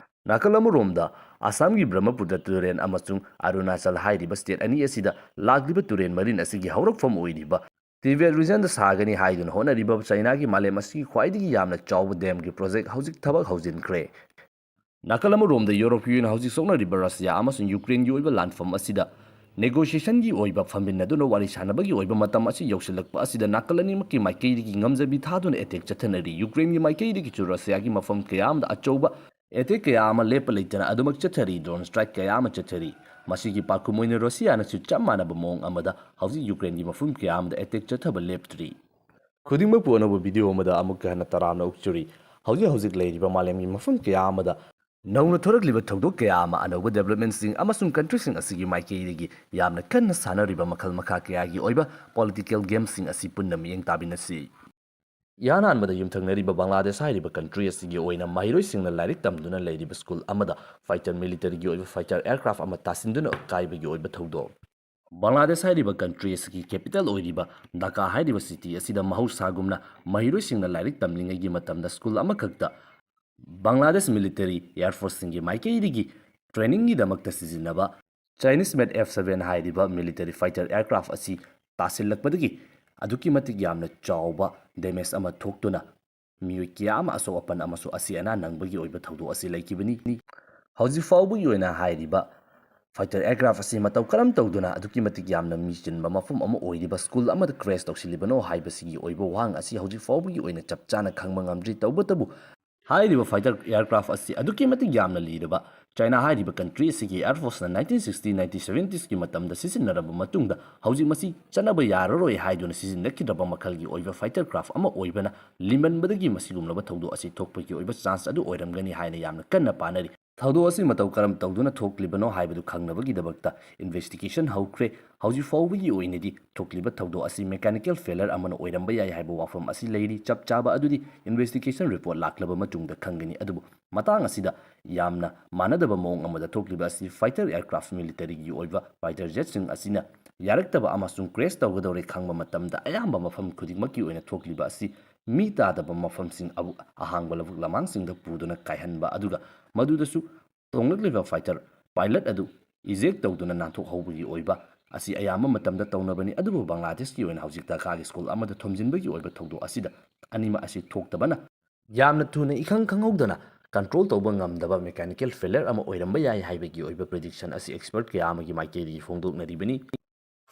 ꯅꯥꯀꯜ ꯑꯃꯔꯣꯝꯗ, ꯑꯁꯥꯝꯒꯤ ꯕ꯭ꯔꯍꯃꯄꯨꯇ꯭ꯔ ꯇꯨꯔꯦꯜ ꯑꯃꯁꯨꯡ ꯑꯔꯨꯅꯥꯆꯜ ꯍꯥꯏꯔꯤꯕ ꯁ꯭ꯇꯦꯠ ꯑꯅꯤ ꯑꯁꯤꯗ ꯂꯥꯛꯂꯤꯕ ꯇꯨꯔꯦꯜ ꯃꯔꯤꯟ ꯑꯁꯤꯒꯤ ꯍꯧꯔꯛꯐꯝ ꯑꯣꯏꯔꯤꯕ ꯇꯤꯕꯦꯠ ꯔꯤꯖꯟꯗ ꯁꯥꯒꯅꯤ ꯍꯥꯏꯗꯨꯅ ꯍꯣꯠꯅꯔꯤꯕ ꯆꯥꯏꯅꯥꯒꯤ ꯃꯥꯂꯦꯝ ꯑꯁꯤꯒꯤ ꯈ꯭ꯋꯥꯏꯗꯒꯤ ꯌꯥꯝꯅ ꯆꯥꯎꯕ ꯗꯦꯝꯒꯤ ꯄ꯭ꯔꯣꯖꯦꯛ ꯍꯧꯖꯤꯛ ꯊꯕꯛ ꯍꯧꯖꯤꯟꯈ꯭ꯔꯦ꯫ ꯅꯥꯀꯜ ꯑꯃꯔꯣꯝꯗ ꯌꯨꯔꯣꯞꯀꯤ ꯑꯣꯏꯅ ꯍꯧꯖꯤꯛ ꯁꯣꯛꯅꯔꯤꯕ ꯔꯁꯤꯌꯥ ꯑꯃꯁꯨꯡ ꯌꯨꯀ꯭ꯔꯦꯟꯒꯤ ꯑꯣꯏꯕ ꯂꯥꯟꯐꯝ ꯑꯁꯤꯗ ꯅꯦꯒꯣꯁꯤꯌꯦꯁꯟꯒꯤ ꯑꯣꯏꯕ ꯐꯝꯃꯤꯟꯅꯗꯨꯅ ꯋꯥꯔꯤ ꯁꯥꯟꯅꯕꯒꯤ ꯑꯣꯏꯕ ꯃꯇꯝ ꯑꯁꯤ ꯌꯧꯁꯤꯜꯂꯛꯄ ꯑꯁꯤꯗ ꯅꯥꯀꯜ ꯑꯅꯤꯃꯛꯀꯤ ꯃꯥꯏꯀꯩꯗꯒꯤ ꯉꯝꯖꯕꯤ ꯊꯥꯗꯨꯅ ꯑꯦꯇꯦꯛ ꯆꯠꯊꯅꯔꯤ꯫ ꯌꯨꯀ꯭ꯔꯦꯟꯒꯤ ꯃꯥꯏꯀꯩꯗꯒꯤꯁꯨ ꯔꯁꯤꯌꯥꯒꯤ ꯃꯐꯝ ꯀꯌꯥ ꯑꯃꯗ ꯑꯆꯧꯕ ꯑꯦꯇꯦꯛ ꯀꯌꯥ ꯑꯃ ꯂꯦꯞꯄ ꯂꯩꯇꯅ ꯑꯗꯨꯃꯛ ꯆꯠꯊꯔꯤ, ꯗ꯭ꯔꯣꯟ ꯁ꯭ꯇ꯭ꯔꯥꯏꯛ ꯀꯌꯥ ꯑꯃ ꯆꯠꯊꯔꯤ꯫ ꯃꯁꯤꯒꯤ ꯄꯥꯎꯈꯨꯝ ꯑꯣꯏꯅ ꯔꯁꯤꯌꯥꯅꯁꯨ ꯆꯞ ꯃꯥꯟꯅꯕ ꯃꯑꯣꯡ ꯑꯃꯗ ꯍꯧꯖꯤꯛ ꯌꯨꯀ꯭ꯔꯦꯟꯒꯤ ꯃꯐꯝ ꯀꯌꯥ ꯑꯃꯗ ꯑꯦꯇꯦꯛ ꯆꯠꯊꯕ ꯂꯦꯞꯇ꯭ꯔꯤ꯫ ꯈꯨꯗꯤꯡꯃꯛꯄꯨ ꯑꯅꯧꯕ ꯚꯤꯗꯤꯑꯣ ꯑꯃꯗ ꯑꯃꯨꯛꯀ ꯍꯟꯅ ꯇꯔꯥꯝꯅ ꯑꯣꯛꯆꯔꯤ꯫ ꯍꯧꯖꯤꯛ ꯍꯧꯖꯤꯛ ꯂꯩꯔꯤꯕ ꯃꯥꯂꯦꯝꯒꯤ ꯃꯐꯝ ꯀꯌꯥ ꯑꯃꯗ ꯅꯧꯅ ꯊꯣꯔꯛꯂꯤꯕ ꯊꯧꯗꯣꯛ ꯀꯌꯥ ꯑꯃ, ꯑꯅꯧꯕ ꯗꯦꯕꯂꯞꯃꯦꯟꯠꯁꯤꯡ ꯑꯃꯁꯨꯡ ꯀꯟꯇ꯭ꯔꯤꯁꯤꯡ ꯑꯁꯤꯒꯤ ꯃꯥꯏꯀꯩꯗꯒꯤ ꯌꯥꯝꯅ ꯀꯟꯅ ꯁꯥꯟꯅꯔꯤꯕ ꯃꯈꯜ ꯃꯈꯥ ꯀꯌꯥꯒꯤ ꯑꯣꯏꯕ ꯄꯣꯂꯤꯇꯤꯀꯦꯜ ꯒꯦꯝꯁꯤꯡ ꯑꯁꯤ ꯄꯨꯟꯅ ꯃꯤꯠꯌꯦꯡ ꯇꯥꯃꯤꯟꯅꯁꯤ꯫ ꯏꯍꯥꯟ ꯍꯥꯟꯕꯗ ꯌꯨꯝꯊꯪꯅꯔꯤꯕ ꯕꯪꯒ꯭ꯂꯥꯗꯦꯁ ꯍꯥꯏꯔꯤꯕ ꯀꯟꯇ꯭ꯔꯤ ꯑꯁꯤꯒꯤ ꯑꯣꯏꯅ ꯃꯍꯩꯔꯣꯏꯁꯤꯡꯅ ꯂꯥꯏꯔꯤꯛ ꯇꯝꯗꯨꯅ ꯂꯩꯔꯤꯕ ꯁ꯭ꯀꯨꯜ ꯑꯃꯗ ꯐꯥꯏꯇꯔ ꯃꯤꯂꯤꯇꯔꯤꯒꯤ ꯑꯣꯏꯕ ꯐꯥꯏꯇꯔ ꯑꯦꯌꯔꯀ꯭ꯔꯥꯐ ꯑꯃ ꯇꯥꯁꯤꯟꯗꯨꯅ ꯀꯥꯏꯕꯒꯤ ꯑꯣꯏꯕ ꯊꯧꯗꯣꯛ꯫ ꯕꯪꯒ꯭ꯂꯥꯗꯦꯁ ꯍꯥꯏꯔꯤꯕ ꯀꯟꯇ꯭ꯔꯤ ꯑꯁꯤꯒꯤ ꯀꯦꯄꯤꯇꯦꯜ ꯑꯣꯏꯔꯤꯕ ꯙꯥꯀꯥ ꯍꯥꯏꯔꯤꯕ ꯁꯤꯇꯤ ꯑꯁꯤꯗ ꯃꯍꯧꯁꯥꯒꯨꯝꯅ ꯃꯍꯩꯔꯣꯏꯁꯤꯡꯅ ꯂꯥꯏꯔꯤꯛ ꯇꯝꯂꯤꯉꯩꯒꯤ ꯃꯇꯝꯗ ꯁ꯭ꯀꯨꯜ ꯑꯃꯈꯛꯇ ꯕꯪꯒ꯭ꯂꯥꯗꯦꯁ ꯃꯤꯂꯤꯇꯔꯤ ꯑꯦꯌꯔ ꯐꯣꯔꯁꯁꯤꯡꯒꯤ ꯃꯥꯏꯀꯩꯗꯒꯤ ꯇ꯭ꯔꯦꯅꯤꯡꯒꯤꯗꯃꯛꯇ ꯁꯤꯖꯤꯟꯅꯕ ꯆꯥꯏꯅꯤꯁ ꯃꯦꯗ ꯑꯦꯐ ꯁꯚꯦꯟ ꯍꯥꯏꯔꯤꯕ ꯃꯤꯂꯤꯇꯔꯤ ꯐꯥꯏꯇꯔ ꯑꯦꯌꯔꯀ꯭ꯔꯥꯐ ꯑꯁꯤ ꯇꯥꯁꯤꯜꯂꯛꯄꯗꯒꯤ ꯑꯗꯨꯛꯀꯤ ꯃꯇꯤꯛ ꯌꯥꯝꯅ ꯆꯥꯎꯕ ꯗꯦꯃꯦꯖ ꯑꯃ ꯊꯣꯛꯇꯨꯅ ꯃꯤꯑꯣꯏ ꯀꯌꯥ ꯑꯃ ꯑꯁꯣꯛ ꯑꯄꯟ ꯑꯃꯁꯨ ꯑꯁꯤ ꯑꯅꯥ ꯅꯪꯕꯒꯤ ꯑꯣꯏꯕ ꯊꯧꯗꯣꯛ ꯑꯁꯤ ꯂꯩꯈꯤꯕꯅꯤ꯫ ꯍꯧꯖꯤꯛ ꯐꯥꯎꯕꯒꯤ ꯑꯣꯏꯅ ꯍꯥꯏꯔꯤꯕ ꯐꯥꯏꯇꯔ ꯑꯦꯌꯔꯀ꯭ꯔꯥꯐ ꯑꯁꯤ ꯃꯇꯧ ꯀꯔꯝ ꯇꯧꯗꯨꯅ ꯑꯗꯨꯛꯀꯤ ꯃꯇꯤꯛ ꯌꯥꯝꯅ ꯃꯤ ꯆꯤꯟꯕ ꯃꯐꯝ ꯑꯃ ꯑꯣꯏꯔꯤꯕ ꯁ꯭ꯀꯨꯜ ꯑꯃꯗ ꯀ꯭ꯔꯦꯁ ꯇꯧꯁꯤꯜꯂꯤꯕꯅꯣ ꯍꯥꯏꯕꯁꯤꯒꯤ ꯑꯣꯏꯕ ꯋꯥꯍꯪ ꯑꯁꯤ ꯍꯧꯖꯤꯛ ꯐꯥꯎꯕꯒꯤ ꯑꯣꯏꯅ ꯆꯞ ꯆꯥꯅ ꯈꯪꯕ ꯉꯝꯗ꯭ꯔꯤ꯫ ꯇꯧꯕꯇꯕꯨ ꯍꯥꯏꯔꯤꯕ ꯐꯥꯏꯇꯔ ꯑꯦꯌꯔꯀ꯭ꯔꯥꯐ ꯑꯁꯤ ꯑꯗꯨꯛꯀꯤ ꯃꯇꯤꯛ ꯌꯥꯝꯅ ꯂꯤꯔꯕ ꯆꯥꯏꯅꯥ ꯍꯥꯏꯔꯤꯕ ꯀꯟꯇ꯭ꯔꯤ ꯑꯁꯤꯒꯤ ꯑꯦꯌꯔ ꯐꯣꯔꯁꯅ ꯅꯥꯏꯟꯇꯤꯟ ꯁꯤꯛꯁꯇꯤ ꯅꯥꯏꯟꯇꯤꯟ ꯁꯚꯦꯟꯇꯤꯁꯀꯤ ꯃꯇꯝꯗ ꯁꯤꯖꯤꯟꯅꯔꯕ ꯃꯇꯨꯡꯗ ꯍꯧꯖꯤꯛ ꯃꯁꯤ ꯆꯠꯅꯕ ꯌꯥꯔꯔꯣꯏ ꯍꯥꯏꯗꯨꯅ ꯁꯤꯖꯤꯟꯅꯈꯤꯗ꯭ꯔꯕ ꯃꯈꯜꯒꯤ ꯑꯣꯏꯕ ꯐꯥꯏꯇꯔ ꯀ꯭ꯔꯥꯐ ꯑꯃ ꯑꯣꯏꯕꯅ ꯂꯤꯃꯟꯕꯗꯒꯤ ꯃꯁꯤꯒꯨꯝꯂꯕ ꯊꯧꯗꯣꯛ ꯑꯁꯤ ꯊꯣꯛꯄꯒꯤ ꯑꯣꯏꯕ ꯆꯥꯟꯁ ꯑꯗꯨ ꯑꯣꯏꯔꯝꯒꯅꯤ ꯍꯥꯏꯅ ꯌꯥꯝꯅ ꯀꯟꯅ ꯄꯥꯅꯔꯤ꯫ ꯊꯧꯗꯣꯛ ꯑꯁꯤ ꯃꯇꯧ ꯀꯔꯝ ꯇꯧꯗꯨꯅ ꯊꯣꯛꯂꯤꯕꯅꯣ ꯍꯥꯏꯕꯗꯨ ꯈꯪꯅꯕꯒꯤꯗꯃꯛꯇ ꯏꯟꯚꯦꯁꯇꯤꯒꯦꯁꯟ ꯍꯧꯈ꯭ꯔꯦ꯫ ꯍꯧꯖꯤꯛ ꯐꯥꯎꯕꯒꯤ ꯑꯣꯏꯅꯗꯤ ꯊꯣꯛꯂꯤꯕ ꯊꯧꯗꯣꯛ ꯑꯁꯤ ꯃꯦꯀꯥꯅꯤꯀꯦꯜ ꯐꯦꯂꯔ ꯑꯃꯅ ꯑꯣꯏꯔꯝꯕ ꯌꯥꯏ ꯍꯥꯏꯕ ꯋꯥꯐꯝ ꯑꯁꯤ ꯂꯩꯔꯤ꯫ ꯆꯞ ꯆꯥꯕ ꯑꯗꯨꯗꯤ ꯏꯟꯚꯦꯁꯇꯤꯒꯦꯁꯟ ꯔꯤꯄꯣꯔꯠ ꯂꯥꯛꯂꯕ ꯃꯇꯨꯡꯗ ꯈꯪꯒꯅꯤ꯫ ꯑꯗꯨꯕꯨ ꯃꯇꯥꯡ ꯑꯁꯤꯗ ꯌꯥꯝꯅ ꯃꯥꯟꯅꯗꯕ ꯃꯑꯣꯡ ꯑꯃꯗ ꯊꯣꯛꯂꯤꯕ ꯑꯁꯤ ꯐꯥꯏꯇꯔ ꯑꯦꯌꯔꯀ꯭ꯔꯥꯐ ꯃꯤꯂꯤꯇꯔꯤꯒꯤ ꯑꯣꯏꯕ ꯐꯥꯏꯇꯔ ꯖꯦꯠꯁꯤꯡ ꯑꯁꯤꯅ ꯌꯥꯔꯛꯇꯕ ꯑꯃꯁꯨꯡ ꯀ꯭ꯔꯦꯁ ꯇꯧꯒꯗꯧꯔꯦ ꯈꯪꯕ ꯃꯇꯝꯗ ꯑꯌꯥꯝꯕ ꯃꯐꯝ ꯈꯨꯗꯤꯡꯃꯛꯀꯤ ꯑꯣꯏꯅ ꯊꯣꯛꯂꯤꯕ ꯑꯁꯤ ꯃꯤ ꯇꯥꯗꯕ ꯃꯐꯝꯁꯤꯡ ꯑꯕꯨ-, ꯑꯍꯥꯡꯕ ꯂꯧꯕꯨꯛ ꯂꯃꯥꯡꯁꯤꯡꯗ ꯄꯨꯗꯨꯅ ꯀꯥꯏꯍꯟꯕ, ꯑꯗꯨꯒ ꯃꯗꯨꯗꯁꯨ ꯇꯣꯡꯂꯛꯂꯤꯕ ꯐꯥꯏꯇꯔ ꯄꯥꯏꯂꯠ ꯑꯗꯨ ꯏꯖꯦꯛ ꯇꯧꯗꯨꯅ ꯅꯥꯟꯊꯣꯛꯍꯧꯕꯒꯤ ꯑꯣꯏꯕ ꯑꯁꯤ ꯑꯌꯥꯝꯕ ꯃꯇꯝꯗ ꯇꯧꯅꯕꯅꯤ꯫ ꯑꯗꯨꯕꯨ ꯕꯪꯒ꯭ꯂꯥꯗꯦꯁꯀꯤ ꯑꯣꯏꯅ ꯍꯧꯖꯤꯛ ꯙꯥꯀꯥꯒꯤ ꯁ꯭ꯀꯨꯜ ꯑꯃꯗ ꯊꯣꯝꯖꯤꯟꯕꯒꯤ ꯑꯣꯏꯕ ꯊꯧꯗꯣꯛ ꯑꯁꯤꯗ ꯑꯅꯤꯃꯛ ꯑꯁꯤ ꯊꯣꯛꯇꯕꯅ ꯌꯥꯝꯅ ꯊꯨꯅ ꯏꯈꯪ ꯈꯪꯍꯧꯗꯅ ꯀꯟꯇ꯭ꯔꯣꯜ ꯇꯧꯕ ꯉꯝꯗꯕ ꯃꯦꯀꯥꯅꯤꯀꯦꯜ ꯐꯦꯂꯔ ꯑꯃ ꯑꯣꯏꯔꯝꯕ ꯌꯥꯏ ꯍꯥꯏꯕꯒꯤ ꯑꯣꯏꯕ ꯄ꯭ꯔꯤꯗꯤꯛꯁꯟ ꯑꯁꯤ ꯑꯦꯛꯁꯄꯔꯠ ꯀꯌꯥ ꯑꯃꯒꯤ ꯃꯥꯏꯀꯩꯗꯒꯤ ꯐꯣꯡꯗꯣꯛꯅꯔꯤꯕꯅꯤ꯫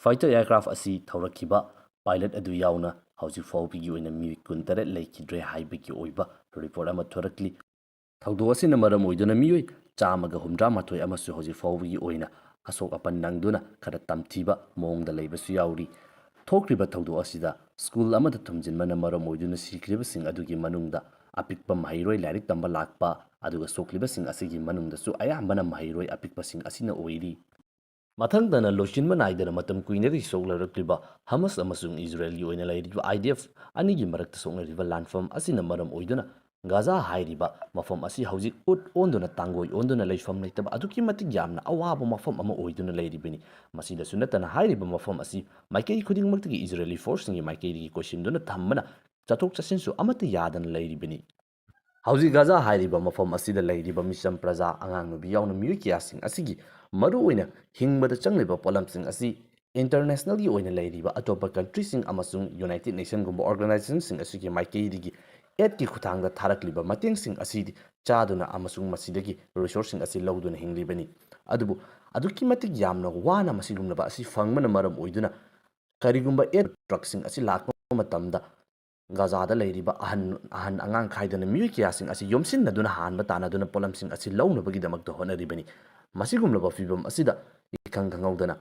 ꯐꯥꯏꯇꯔ ꯑꯦꯌꯔꯀ꯭ꯔꯥꯐ ꯑꯁꯤ ꯊꯧꯔꯛꯈꯤꯕ ꯄꯥꯏꯂꯠ ꯑꯗꯨ ꯌꯥꯎꯅ ꯍꯧꯖꯤꯛ ꯐꯥꯎꯕꯒꯤ ꯑꯣꯏꯅ ꯃꯤꯑꯣꯏ ꯀꯨꯟꯇꯔꯦꯠ ꯂꯩꯈꯤꯗ꯭ꯔꯦ ꯍꯥꯏꯕꯒꯤ ꯑꯣꯏꯕ ꯔꯤꯄꯣꯔꯠ ꯑꯃ ꯊꯣꯔꯛꯂꯤ꯫ ꯊꯧꯗꯣꯛ ꯑꯁꯤꯅ ꯃꯔꯝ ꯑꯣꯏꯗꯨꯅ ꯃꯤꯑꯣꯏ ꯆꯥꯝꯃꯒ ꯍꯨꯝꯗ꯭ꯔꯥ ꯃꯥꯊꯣꯏ ꯑꯃꯁꯨ ꯍꯧꯖꯤꯛ ꯐꯥꯎꯕꯒꯤ ꯑꯣꯏꯅ ꯑꯁꯣꯛ ꯑꯄꯟ ꯅꯪꯗꯨꯅ ꯈꯔ ꯇꯝꯊꯤꯕ ꯃꯑꯣꯡꯗ ꯂꯩꯕꯁꯨ ꯌꯥꯎꯔꯤ꯫ ꯊꯣꯛꯈ꯭ꯔꯤꯕ ꯊꯧꯗꯣꯛ ꯑꯁꯤꯗ ꯁ꯭ꯀꯨꯜ ꯑꯃꯗ ꯊꯣꯝꯖꯤꯟꯕꯅ ꯃꯔꯝ ꯑꯣꯏꯗꯨꯅ ꯁꯤꯈ꯭ꯔꯤꯕꯁꯤꯡ ꯑꯗꯨꯒꯤ ꯃꯅꯨꯡꯗ ꯑꯄꯤꯛꯄ ꯃꯍꯩꯔꯣꯏ ꯂꯥꯏꯔꯤꯛ ꯇꯝꯕ ꯂꯥꯛꯄ, ꯑꯗꯨꯒ ꯁꯣꯛꯂꯤꯕꯁꯤꯡ ꯑꯁꯤꯒꯤ ꯃꯅꯨꯡꯗꯁꯨ ꯑꯌꯥꯝꯕꯅ ꯃꯍꯩꯔꯣꯏ ꯑꯄꯤꯛꯄꯁꯤꯡ ꯑꯁꯤꯅ ꯑꯣꯏꯔꯤ꯫ ꯃꯊꯪꯗꯅ ꯂꯣꯏꯁꯤꯟꯕ ꯅꯥꯏꯗꯅ ꯃꯇꯝ ꯀꯨꯏꯅꯗꯒꯤ ꯁꯣꯛꯅꯔꯛꯂꯤꯕ ꯍꯃꯁ ꯑꯃꯁꯨꯡ ꯏꯖꯔꯦꯜꯒꯤ ꯑꯣꯏꯅ ꯂꯩꯔꯤꯕ ꯑꯥꯏ ꯗꯤ ꯑꯦꯐ ꯑꯅꯤꯒꯤ ꯃꯔꯛꯇ ꯁꯣꯛꯅꯔꯤꯕ ꯂꯥꯟꯐꯝ ꯑꯁꯤꯅ ꯃꯔꯝ ꯑꯣꯏꯗꯨꯅ ꯒꯥꯖꯥ ꯍꯥꯏꯔꯤꯕ ꯃꯐꯝ ꯑꯁꯤ ꯍꯧꯖꯤꯛ ꯎꯠ ꯑꯣꯟꯗꯨꯅ ꯇꯥꯡꯒꯣꯏ ꯑꯣꯟꯗꯨꯅ ꯂꯩꯐꯝ ꯂꯩꯇꯕ ꯑꯗꯨꯛꯀꯤ ꯃꯇꯤꯛ ꯌꯥꯝꯅ ꯑꯋꯥꯕ ꯃꯐꯝ ꯑꯃ ꯑꯣꯏꯗꯨꯅ ꯂꯩꯔꯤꯕꯅꯤ꯫ ꯃꯁꯤꯗꯁꯨ ꯅꯠꯇꯅ ꯍꯥꯏꯔꯤꯕ ꯃꯐꯝ ꯑꯁꯤ ꯃꯥꯏꯀꯩ ꯈꯨꯗꯤꯡꯃꯛꯇꯒꯤ ꯏꯖꯔꯦꯂꯤ ꯐꯣꯔꯁꯁꯤꯡꯒꯤ ꯃꯥꯏꯀꯩꯗꯒꯤ ꯀꯣꯏꯁꯤꯟꯗꯨꯅ ꯊꯝꯕꯅ ꯆꯠꯊꯣꯛ ꯆꯠꯁꯤꯟꯁꯨ ꯑꯃꯠꯇ ꯌꯥꯗꯅ ꯂꯩꯔꯤꯕꯅꯤ꯫ ꯍꯧꯖꯤꯛ ꯒꯥꯖꯥ ꯍꯥꯏꯔꯤꯕ ꯃꯐꯝ ꯑꯁꯤꯗ ꯂꯩꯔꯤꯕ ꯃꯤꯆꯝ ꯄ꯭ꯔꯖꯥ, ꯑꯉꯥꯡ ꯅꯨꯕꯤ ꯌꯥꯎꯅ ꯃꯤꯑꯣꯏ ꯀꯌꯥꯁꯤꯡ ꯑꯁꯤꯒꯤ ꯃꯔꯨꯑꯣꯏꯅ ꯍꯤꯡꯕꯗ ꯆꯪꯂꯤꯕ ꯄꯣꯠꯂꯝꯁꯤꯡ ꯑꯁꯤ ꯏꯟꯇꯔꯅꯦꯁꯅꯦꯜꯒꯤ ꯑꯣꯏꯅ ꯂꯩꯔꯤꯕ ꯑꯇꯣꯞꯄ ꯀꯟꯇ꯭ꯔꯤꯁꯤꯡ ꯑꯃꯁꯨꯡ ꯌꯨꯅꯥꯏꯇꯦꯗ ꯅꯦꯁꯟꯒꯨꯝꯕ ꯑꯣꯔꯒꯅꯥꯏꯖꯦꯁꯟꯁꯤꯡ ꯑꯁꯤꯒꯤ ꯃꯥꯏꯀꯩꯗꯒꯤ ꯑꯦꯗꯀꯤ ꯈꯨꯠꯊꯥꯡꯗ ꯊꯥꯔꯛꯂꯤꯕ ꯃꯇꯦꯡꯁꯤꯡ ꯑꯁꯤꯗꯤ ꯆꯥꯗꯨꯅ ꯑꯃꯁꯨꯡ ꯃꯁꯤꯗꯒꯤ ꯔꯤꯁꯣꯔꯁꯁꯤꯡ ꯑꯁꯤ ꯂꯧꯗꯨꯅ ꯍꯤꯡꯂꯤꯕꯅꯤ꯫ ꯑꯗꯨꯕꯨ ꯑꯗꯨꯛꯀꯤ ꯃꯇꯤꯛ ꯌꯥꯝꯅ ꯋꯥꯅ ꯃꯁꯤꯒꯨꯝꯂꯕ ꯑꯁꯤ ꯐꯪꯕꯅ ꯃꯔꯝ ꯑꯣꯏꯗꯨꯅ ꯀꯔꯤꯒꯨꯝꯕ ꯑꯦꯗ ꯇ꯭ꯔꯛꯁꯤꯡ ꯑꯁꯤ ꯂꯥꯛꯄ ꯃꯇꯝꯗ ꯒꯥꯖꯥꯗ ꯂꯩꯔꯤꯕ ꯑꯍꯟ, ꯑꯍꯟ ꯑꯉꯥꯡ ꯈꯥꯏꯗꯅ ꯃꯤꯑꯣꯏ ꯀꯌꯥꯁꯤꯡ ꯑꯁꯤ ꯌꯣꯝꯁꯤꯟꯅꯗꯨꯅ ꯍꯥꯟꯕ ꯇꯥꯟꯅꯗꯨꯅ ꯄꯣꯠꯂꯝꯁꯤꯡ ꯑꯁꯤ ꯂꯧꯅꯕꯒꯤꯗꯃꯛꯇ ꯍꯣꯠꯅꯔꯤꯕꯅꯤ꯫ ꯃꯁꯤꯒꯨꯝꯂꯕ ꯐꯤꯕꯝ ꯑꯁꯤꯗ ꯏꯈꯪ ꯈꯪꯍꯧꯗꯅ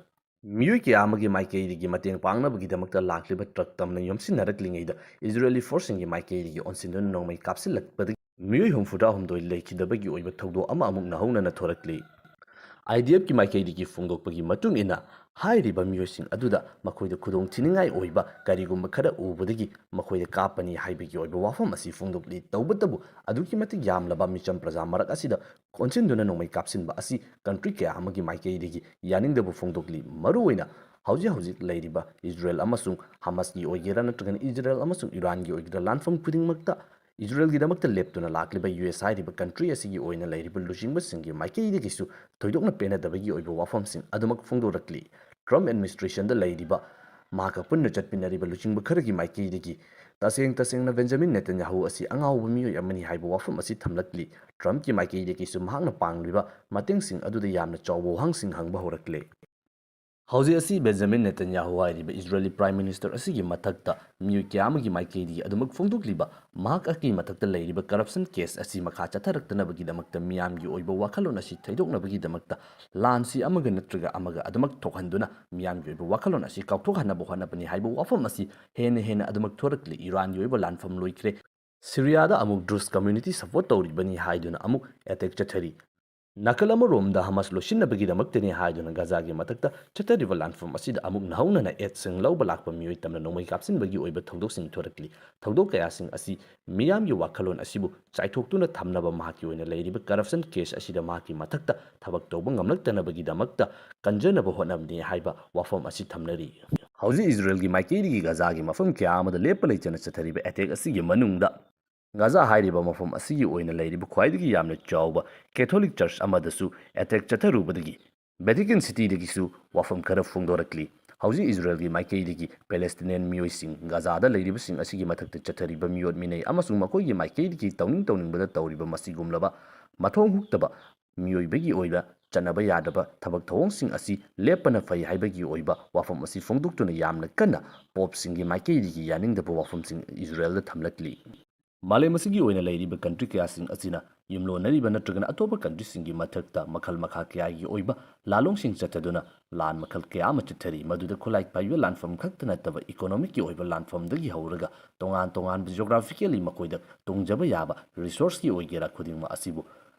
ꯃꯤꯑꯣꯏ ꯀꯌꯥ ꯑꯃꯒꯤ ꯃꯥꯏꯀꯩꯗꯒꯤ ꯃꯇꯦꯡ ꯄꯥꯡꯅꯕꯒꯤꯗꯃꯛꯇ ꯂꯥꯛꯂꯤꯕ ꯇ꯭ꯔꯛ ꯇꯝꯅ ꯌꯣꯝꯁꯤꯟꯅꯔꯛꯂꯤꯉꯩꯗ ꯏꯖꯔꯦꯂꯤ ꯐꯣꯔꯁꯁꯤꯡꯒꯤ ꯃꯥꯏꯀꯩꯗꯒꯤ ꯑꯣꯟꯁꯤꯟꯗꯨꯅ ꯅꯣꯡꯃꯩ ꯀꯥꯞꯁꯤꯜꯂꯛꯄꯗꯒꯤ ꯃꯤꯑꯣꯏ ꯍꯨꯝꯐꯨꯇꯔꯥ ꯍꯨꯝꯗꯣꯏ ꯂꯩꯈꯤꯗꯕꯒꯤ ꯑꯣꯏꯕ ꯊꯧꯗꯣꯛ ꯑꯃ ꯑꯃꯨꯛ ꯅꯧꯍꯧꯅꯅ ꯊꯣꯔꯛꯂꯤ꯫ ꯑꯥꯏ ꯗꯤ ꯑꯦꯐꯀꯤ ꯃꯥꯏꯀꯩꯗꯒꯤ ꯐꯣꯡꯗꯣꯛꯄꯒꯤ ꯃꯇꯨꯡ ꯏꯟꯅ, ꯍꯥꯏꯔꯤꯕ ꯃꯤꯑꯣꯏꯁꯤꯡ ꯑꯗꯨꯗ ꯃꯈꯣꯏꯗ ꯈꯨꯗꯣꯡ ꯊꯤꯅꯤꯡꯉꯥꯏ ꯑꯣꯏꯕ ꯀꯔꯤꯒꯨꯝꯕ ꯈꯔ ꯎꯕꯗꯒꯤ ꯃꯈꯣꯏꯗ ꯀꯥꯞꯄꯅꯤ ꯍꯥꯏꯕꯒꯤ ꯑꯣꯏꯕ ꯋꯥꯐꯝ ꯑꯁꯤ ꯐꯣꯡꯗꯣꯛꯂꯤ꯫ ꯇꯧꯕꯇꯕꯨ ꯑꯗꯨꯛꯀꯤ ꯃꯇꯤꯛ ꯌꯥꯝꯂꯕ ꯃꯤꯆꯝ ꯄ꯭ꯔꯖꯥ ꯃꯔꯛ ꯑꯁꯤꯗ ꯑꯣꯟꯁꯤꯟꯗꯨꯅ ꯅꯣꯡꯃꯩ ꯀꯥꯞꯁꯤꯟꯕ ꯑꯁꯤ ꯀꯟꯇ꯭ꯔꯤ ꯀꯌꯥ ꯑꯃꯒꯤ ꯃꯥꯏꯀꯩꯗꯒꯤ ꯌꯥꯅꯤꯡꯗꯕ ꯐꯣꯡꯗꯣꯛꯂꯤ꯫ ꯃꯔꯨꯑꯣꯏꯅ ꯍꯧꯖꯤꯛ ꯍꯧꯖꯤꯛ ꯂꯩꯔꯤꯕ ꯏꯖꯔꯦꯜ ꯑꯃꯁꯨꯡ ꯍꯃꯁꯀꯤ ꯑꯣꯏꯒꯦꯔꯥ ꯅꯠꯇ꯭ꯔꯒꯅ ꯏꯖꯔꯦꯜ ꯑꯃꯁꯨꯡ ꯏꯔꯥꯟꯒꯤ ꯑꯣꯏꯒꯦꯔꯥ ꯂꯥꯟꯐꯝ ꯈꯨꯗꯤꯡꯃꯛꯇ ꯏꯖꯔꯦꯜꯒꯤꯗꯃꯛꯇ ꯂꯦꯞꯇꯨꯅ ꯂꯥꯛꯂꯤꯕ ꯌꯨ ꯑꯦꯁ ꯍꯥꯏꯔꯤꯕ ꯀꯟꯇ꯭ꯔꯤ ꯑꯁꯤꯒꯤ ꯑꯣꯏꯅ ꯂꯩꯔꯤꯕ ꯂꯨꯆꯤꯡꯕꯁꯤꯡꯒꯤ ꯃꯥꯏꯀꯩꯗꯒꯤꯁꯨ ꯊꯣꯏꯗꯣꯛꯅ ꯄꯦꯟꯅꯗꯕꯒꯤ ꯑꯣꯏꯕ ꯋꯥꯐꯝꯁꯤꯡ ꯑꯗꯨꯃꯛ ꯐꯣꯡꯗꯣꯔꯛꯂꯤ꯫ ꯇ꯭ꯔꯝꯞ ꯑꯦꯗꯃꯤꯅꯤꯁꯇ꯭ꯔꯦꯁꯟꯗ ꯂꯩꯔꯤꯕ ꯃꯍꯥꯛꯀ ꯄꯨꯟꯅ ꯆꯠꯃꯤꯟꯅꯔꯤꯕ ꯂꯨꯆꯤꯡꯕ ꯈꯔꯒꯤ ꯃꯥꯏꯀꯩꯗꯒꯤ ꯇꯁꯦꯡ ꯇꯁꯦꯡꯅ ꯕꯦꯟꯖꯥꯃꯤꯟ ꯅꯦꯇꯟꯌꯥꯍꯨ ꯑꯁꯤ ꯑꯉꯥꯎꯕ ꯃꯤꯑꯣꯏ ꯑꯃꯅꯤ ꯍꯥꯏꯕ ꯋꯥꯐꯝ ꯑꯁꯤ ꯊꯝꯂꯛꯂꯤ꯫ ꯇ꯭ꯔꯝꯞꯀꯤ ꯃꯥꯏꯀꯩꯗꯒꯤꯁꯨ ꯃꯍꯥꯛꯅ ꯄꯥꯡꯂꯤꯕ ꯃꯇꯦꯡꯁꯤꯡ ꯑꯗꯨꯗ ꯌꯥꯝꯅ ꯆꯥꯎꯕ ꯋꯥꯍꯪꯁꯤꯡ ꯍꯪꯕ ꯍꯧꯔꯛꯂꯦ꯫ ꯍꯧꯖꯤꯛ ꯑꯁꯤ ꯕꯦꯟꯖꯥꯃꯤꯟ ꯅꯦꯇꯟꯌꯥꯍꯨ ꯍꯥꯏꯔꯤꯕ ꯏꯖꯔꯦꯂꯤ ꯄ꯭ꯔꯥꯏꯝ ꯃꯤꯅꯤꯁꯇꯔ ꯑꯁꯤꯒꯤ ꯃꯊꯛꯇ ꯃꯤꯑꯣꯏ ꯀꯌꯥ ꯑꯃꯒꯤ ꯃꯥꯏꯀꯩꯗꯒꯤ ꯑꯗꯨꯃꯛ ꯐꯣꯡꯗꯣꯛꯂꯤꯕ ꯃꯍꯥꯛꯀꯤ ꯃꯊꯛꯇ ꯂꯩꯔꯤꯕ ꯀꯔꯞꯁꯟ ꯀꯦꯁ ꯑꯁꯤ ꯃꯈꯥ ꯆꯠꯊꯔꯛꯇꯅꯕꯒꯤꯗꯃꯛꯇ, ꯃꯤꯌꯥꯝꯒꯤ ꯑꯣꯏꯕ ꯋꯥꯈꯜꯂꯣꯟ ꯑꯁꯤ ꯊꯩꯗꯣꯛꯅꯕꯒꯤꯗꯃꯛꯇ ꯂꯥꯟꯁꯤ ꯑꯃꯒ ꯅꯠꯇ꯭ꯔꯒ ꯑꯃꯒ ꯑꯗꯨꯃꯛ ꯊꯣꯛꯍꯟꯗꯨꯅ ꯃꯤꯌꯥꯝꯒꯤ ꯑꯣꯏꯕ ꯋꯥꯈꯜꯂꯣꯟ ꯑꯁꯤ ꯀꯥꯎꯊꯣꯛꯍꯟꯅꯕ ꯍꯣꯠꯅꯕꯅꯤ ꯍꯥꯏꯕ ꯋꯥꯐꯝ ꯑꯁꯤ ꯍꯦꯟꯅ ꯍꯦꯟꯅ ꯑꯗꯨꯃꯛ ꯊꯣꯔꯛꯂꯤ꯫ ꯏꯔꯥꯟꯒꯤ ꯑꯣꯏꯕ ꯂꯥꯟꯐꯝ ꯂꯣꯏꯈ꯭ꯔꯦ꯫ ꯁꯤꯔꯤꯌꯥꯗ ꯑꯃꯨꯛ ꯗ꯭ꯔꯨꯖ ꯀꯝꯃ꯭ꯌꯨꯅꯤꯇꯤ ꯁꯄꯣꯔꯠ ꯇꯧꯔꯤꯕꯅꯤ ꯍꯥꯏꯗꯨꯅ ꯑꯃꯨꯛ ꯑꯦꯇꯦꯛ ꯆꯠꯊꯔꯤ꯫ ꯅꯥꯀꯜ ꯑꯃꯔꯣꯝꯗ ꯍꯃꯥꯁ ꯂꯣꯏꯁꯤꯟꯅꯕꯒꯤꯗꯃꯛꯇꯅꯤ ꯍꯥꯏꯗꯨꯅ ꯒꯥꯖꯥꯒꯤ ꯃꯊꯛꯇ ꯆꯠꯊꯔꯤꯕ ꯂꯥꯟꯐꯝ ꯑꯁꯤꯗ ꯑꯃꯨꯛ ꯅꯧꯍꯧꯅꯅ ꯑꯦꯗꯁꯤꯡ ꯂꯧꯕ ꯂꯥꯛꯄ ꯃꯤꯑꯣꯏ ꯇꯝꯅ ꯅꯣꯡꯃꯩ ꯀꯥꯞꯁꯤꯟꯕꯒꯤ ꯑꯣꯏꯕ ꯊꯧꯗꯣꯛꯁꯤꯡ ꯊꯣꯔꯛꯂꯤ꯫ ꯊꯧꯗꯣꯛ ꯀꯌꯥꯁꯤꯡ ꯑꯁꯤ ꯃꯤꯌꯥꯝꯒꯤ ꯋꯥꯈꯜꯂꯣꯟ ꯑꯁꯤꯕꯨ ꯆꯥꯏꯊꯣꯛꯇꯨꯅ ꯊꯝꯅꯕ, ꯃꯍꯥꯛꯀꯤ ꯑꯣꯏꯅ ꯂꯩꯔꯤꯕ ꯀꯔꯞꯁꯟ ꯀꯦꯁ ꯑꯁꯤꯗ ꯃꯍꯥꯛꯀꯤ ꯃꯊꯛꯇ ꯊꯕꯛ ꯇꯧꯕ ꯉꯝꯂꯛꯇꯅꯕꯒꯤꯗꯃꯛꯇ ꯀꯟꯖꯅꯕ ꯍꯣꯠꯅꯕꯅꯤ ꯍꯥꯏꯕ ꯋꯥꯐꯝ ꯑꯁꯤ ꯊꯝꯅꯔꯤ꯫ ꯍꯧꯖꯤꯛ ꯏꯖꯔꯦꯜꯒꯤ ꯃꯥꯏꯀꯩꯗꯒꯤ ꯒꯥꯖꯥꯒꯤ ꯃꯐꯝ ꯀꯌꯥ ꯑꯃꯗ ꯂꯦꯞꯄ ꯂꯩꯇꯅ ꯆꯠꯊꯔꯤꯕ ꯑꯦꯇꯦꯛ ꯑꯁꯤꯒꯤ ꯃꯅꯨꯡꯗ ꯒꯥꯖꯥ ꯍꯥꯏꯔꯤꯕ ꯃꯐꯝ ꯑꯁꯤꯒꯤ ꯑꯣꯏꯅ ꯂꯩꯔꯤꯕ ꯈ꯭ꯋꯥꯏꯗꯒꯤ ꯌꯥꯝꯅ ꯆꯥꯎꯕ ꯀꯦꯊꯣꯂꯤꯛ ꯆꯔꯆ ꯑꯃꯗꯁꯨ ꯑꯦꯇꯦꯛ ꯆꯠꯊꯔꯨꯕꯗꯒꯤ ꯚꯦꯇꯤꯀꯟ ꯁꯤꯇꯤꯗꯒꯤꯁꯨ ꯋꯥꯐꯝ ꯈꯔ ꯐꯣꯡꯗꯣꯔꯛꯂꯤ꯫ ꯍꯧꯖꯤꯛ ꯏꯖꯔꯦꯜꯒꯤ ꯃꯥꯏꯀꯩꯗꯒꯤ ꯄꯦꯂꯦꯁꯇꯤꯅꯤꯌꯟ ꯃꯤꯑꯣꯏꯁꯤꯡ ꯒꯥꯖꯥꯗ ꯂꯩꯔꯤꯕꯁꯤꯡ ꯑꯁꯤꯒꯤ ꯃꯊꯛꯇ ꯆꯠꯊꯔꯤꯕ ꯃꯤꯑꯣꯠ ꯃꯤꯅꯩ ꯑꯃꯁꯨꯡ ꯃꯈꯣꯏꯒꯤ ꯃꯥꯏꯀꯩꯗꯒꯤ ꯇꯧꯅꯤꯡ ꯇꯧꯅꯤꯡꯕꯗ ꯇꯧꯔꯤꯕ ꯃꯁꯤꯒꯨꯝꯂꯕ ꯃꯊꯣꯡ ꯍꯨꯛꯇꯕ ꯃꯤꯑꯣꯏꯕꯒꯤ ꯑꯣꯏꯕ ꯆꯠꯅꯕ ꯌꯥꯗꯕ ꯊꯕꯛ ꯊꯧꯑꯣꯡꯁꯤꯡ ꯑꯁꯤ ꯂꯦꯞꯄꯅ ꯐꯩ ꯍꯥꯏꯕꯒꯤ ꯑꯣꯏꯕ ꯋꯥꯐꯝ ꯑꯁꯤ ꯐꯣꯡꯗꯣꯛꯇꯨꯅ ꯌꯥꯝꯅ ꯀꯟꯅ ꯄꯣꯞꯁꯤꯡꯒꯤ ꯃꯥꯏꯀꯩꯗꯒꯤ ꯌꯥꯅꯤꯡꯗꯕ ꯋꯥꯐꯝꯁꯤꯡ ꯏꯖꯔꯦꯜꯗ ꯊꯝꯂꯛꯂꯤ꯫ ꯃꯥꯂꯦꯝ ꯑꯁꯤꯒꯤ ꯑꯣꯏꯅ ꯂꯩꯔꯤꯕ ꯀꯟꯇ꯭ꯔꯤ ꯀꯌꯥꯁꯤꯡ ꯑꯁꯤꯅ ꯌꯨꯝꯂꯣꯟꯅꯔꯤꯕ ꯅꯠꯇ꯭ꯔꯒꯅ ꯑꯇꯣꯞꯄ ꯀꯟꯇ꯭ꯔꯤꯁꯤꯡꯒꯤ ꯃꯊꯛꯇ ꯃꯈꯜ ꯃꯈꯥ ꯀꯌꯥꯒꯤ ꯑꯣꯏꯕ ꯂꯥꯂꯣꯡꯁꯤꯡ ꯆꯠꯊꯗꯨꯅ ꯂꯥꯟ ꯃꯈꯜ ꯀꯌꯥ ꯑꯃ ꯆꯠꯊꯔꯤ꯫ ꯃꯗꯨꯗ ꯈꯨꯠꯂꯥꯏ ꯄꯥꯏꯕ ꯂꯥꯟꯐꯝ ꯈꯛꯇ ꯅꯠꯇꯕ ꯏꯀꯣꯅꯣꯃꯤꯛꯀꯤ ꯑꯣꯏꯕ ꯂꯥꯟꯐꯝꯗꯒꯤ ꯍꯧꯔꯒ ꯇꯣꯉꯥꯟ ꯇꯣꯉꯥꯟꯕ ꯖꯤꯑꯣꯒ꯭ꯔꯥꯐꯤꯀꯦꯜꯂꯤ ꯃꯈꯣꯏꯗ ꯇꯣꯡꯖꯕ ꯌꯥꯕ ꯔꯤꯁꯣꯔꯁꯀꯤ ꯑꯣꯏꯒꯦꯔꯥ ꯈꯨꯗꯤꯡꯃꯛ ꯑꯁꯤꯕꯨ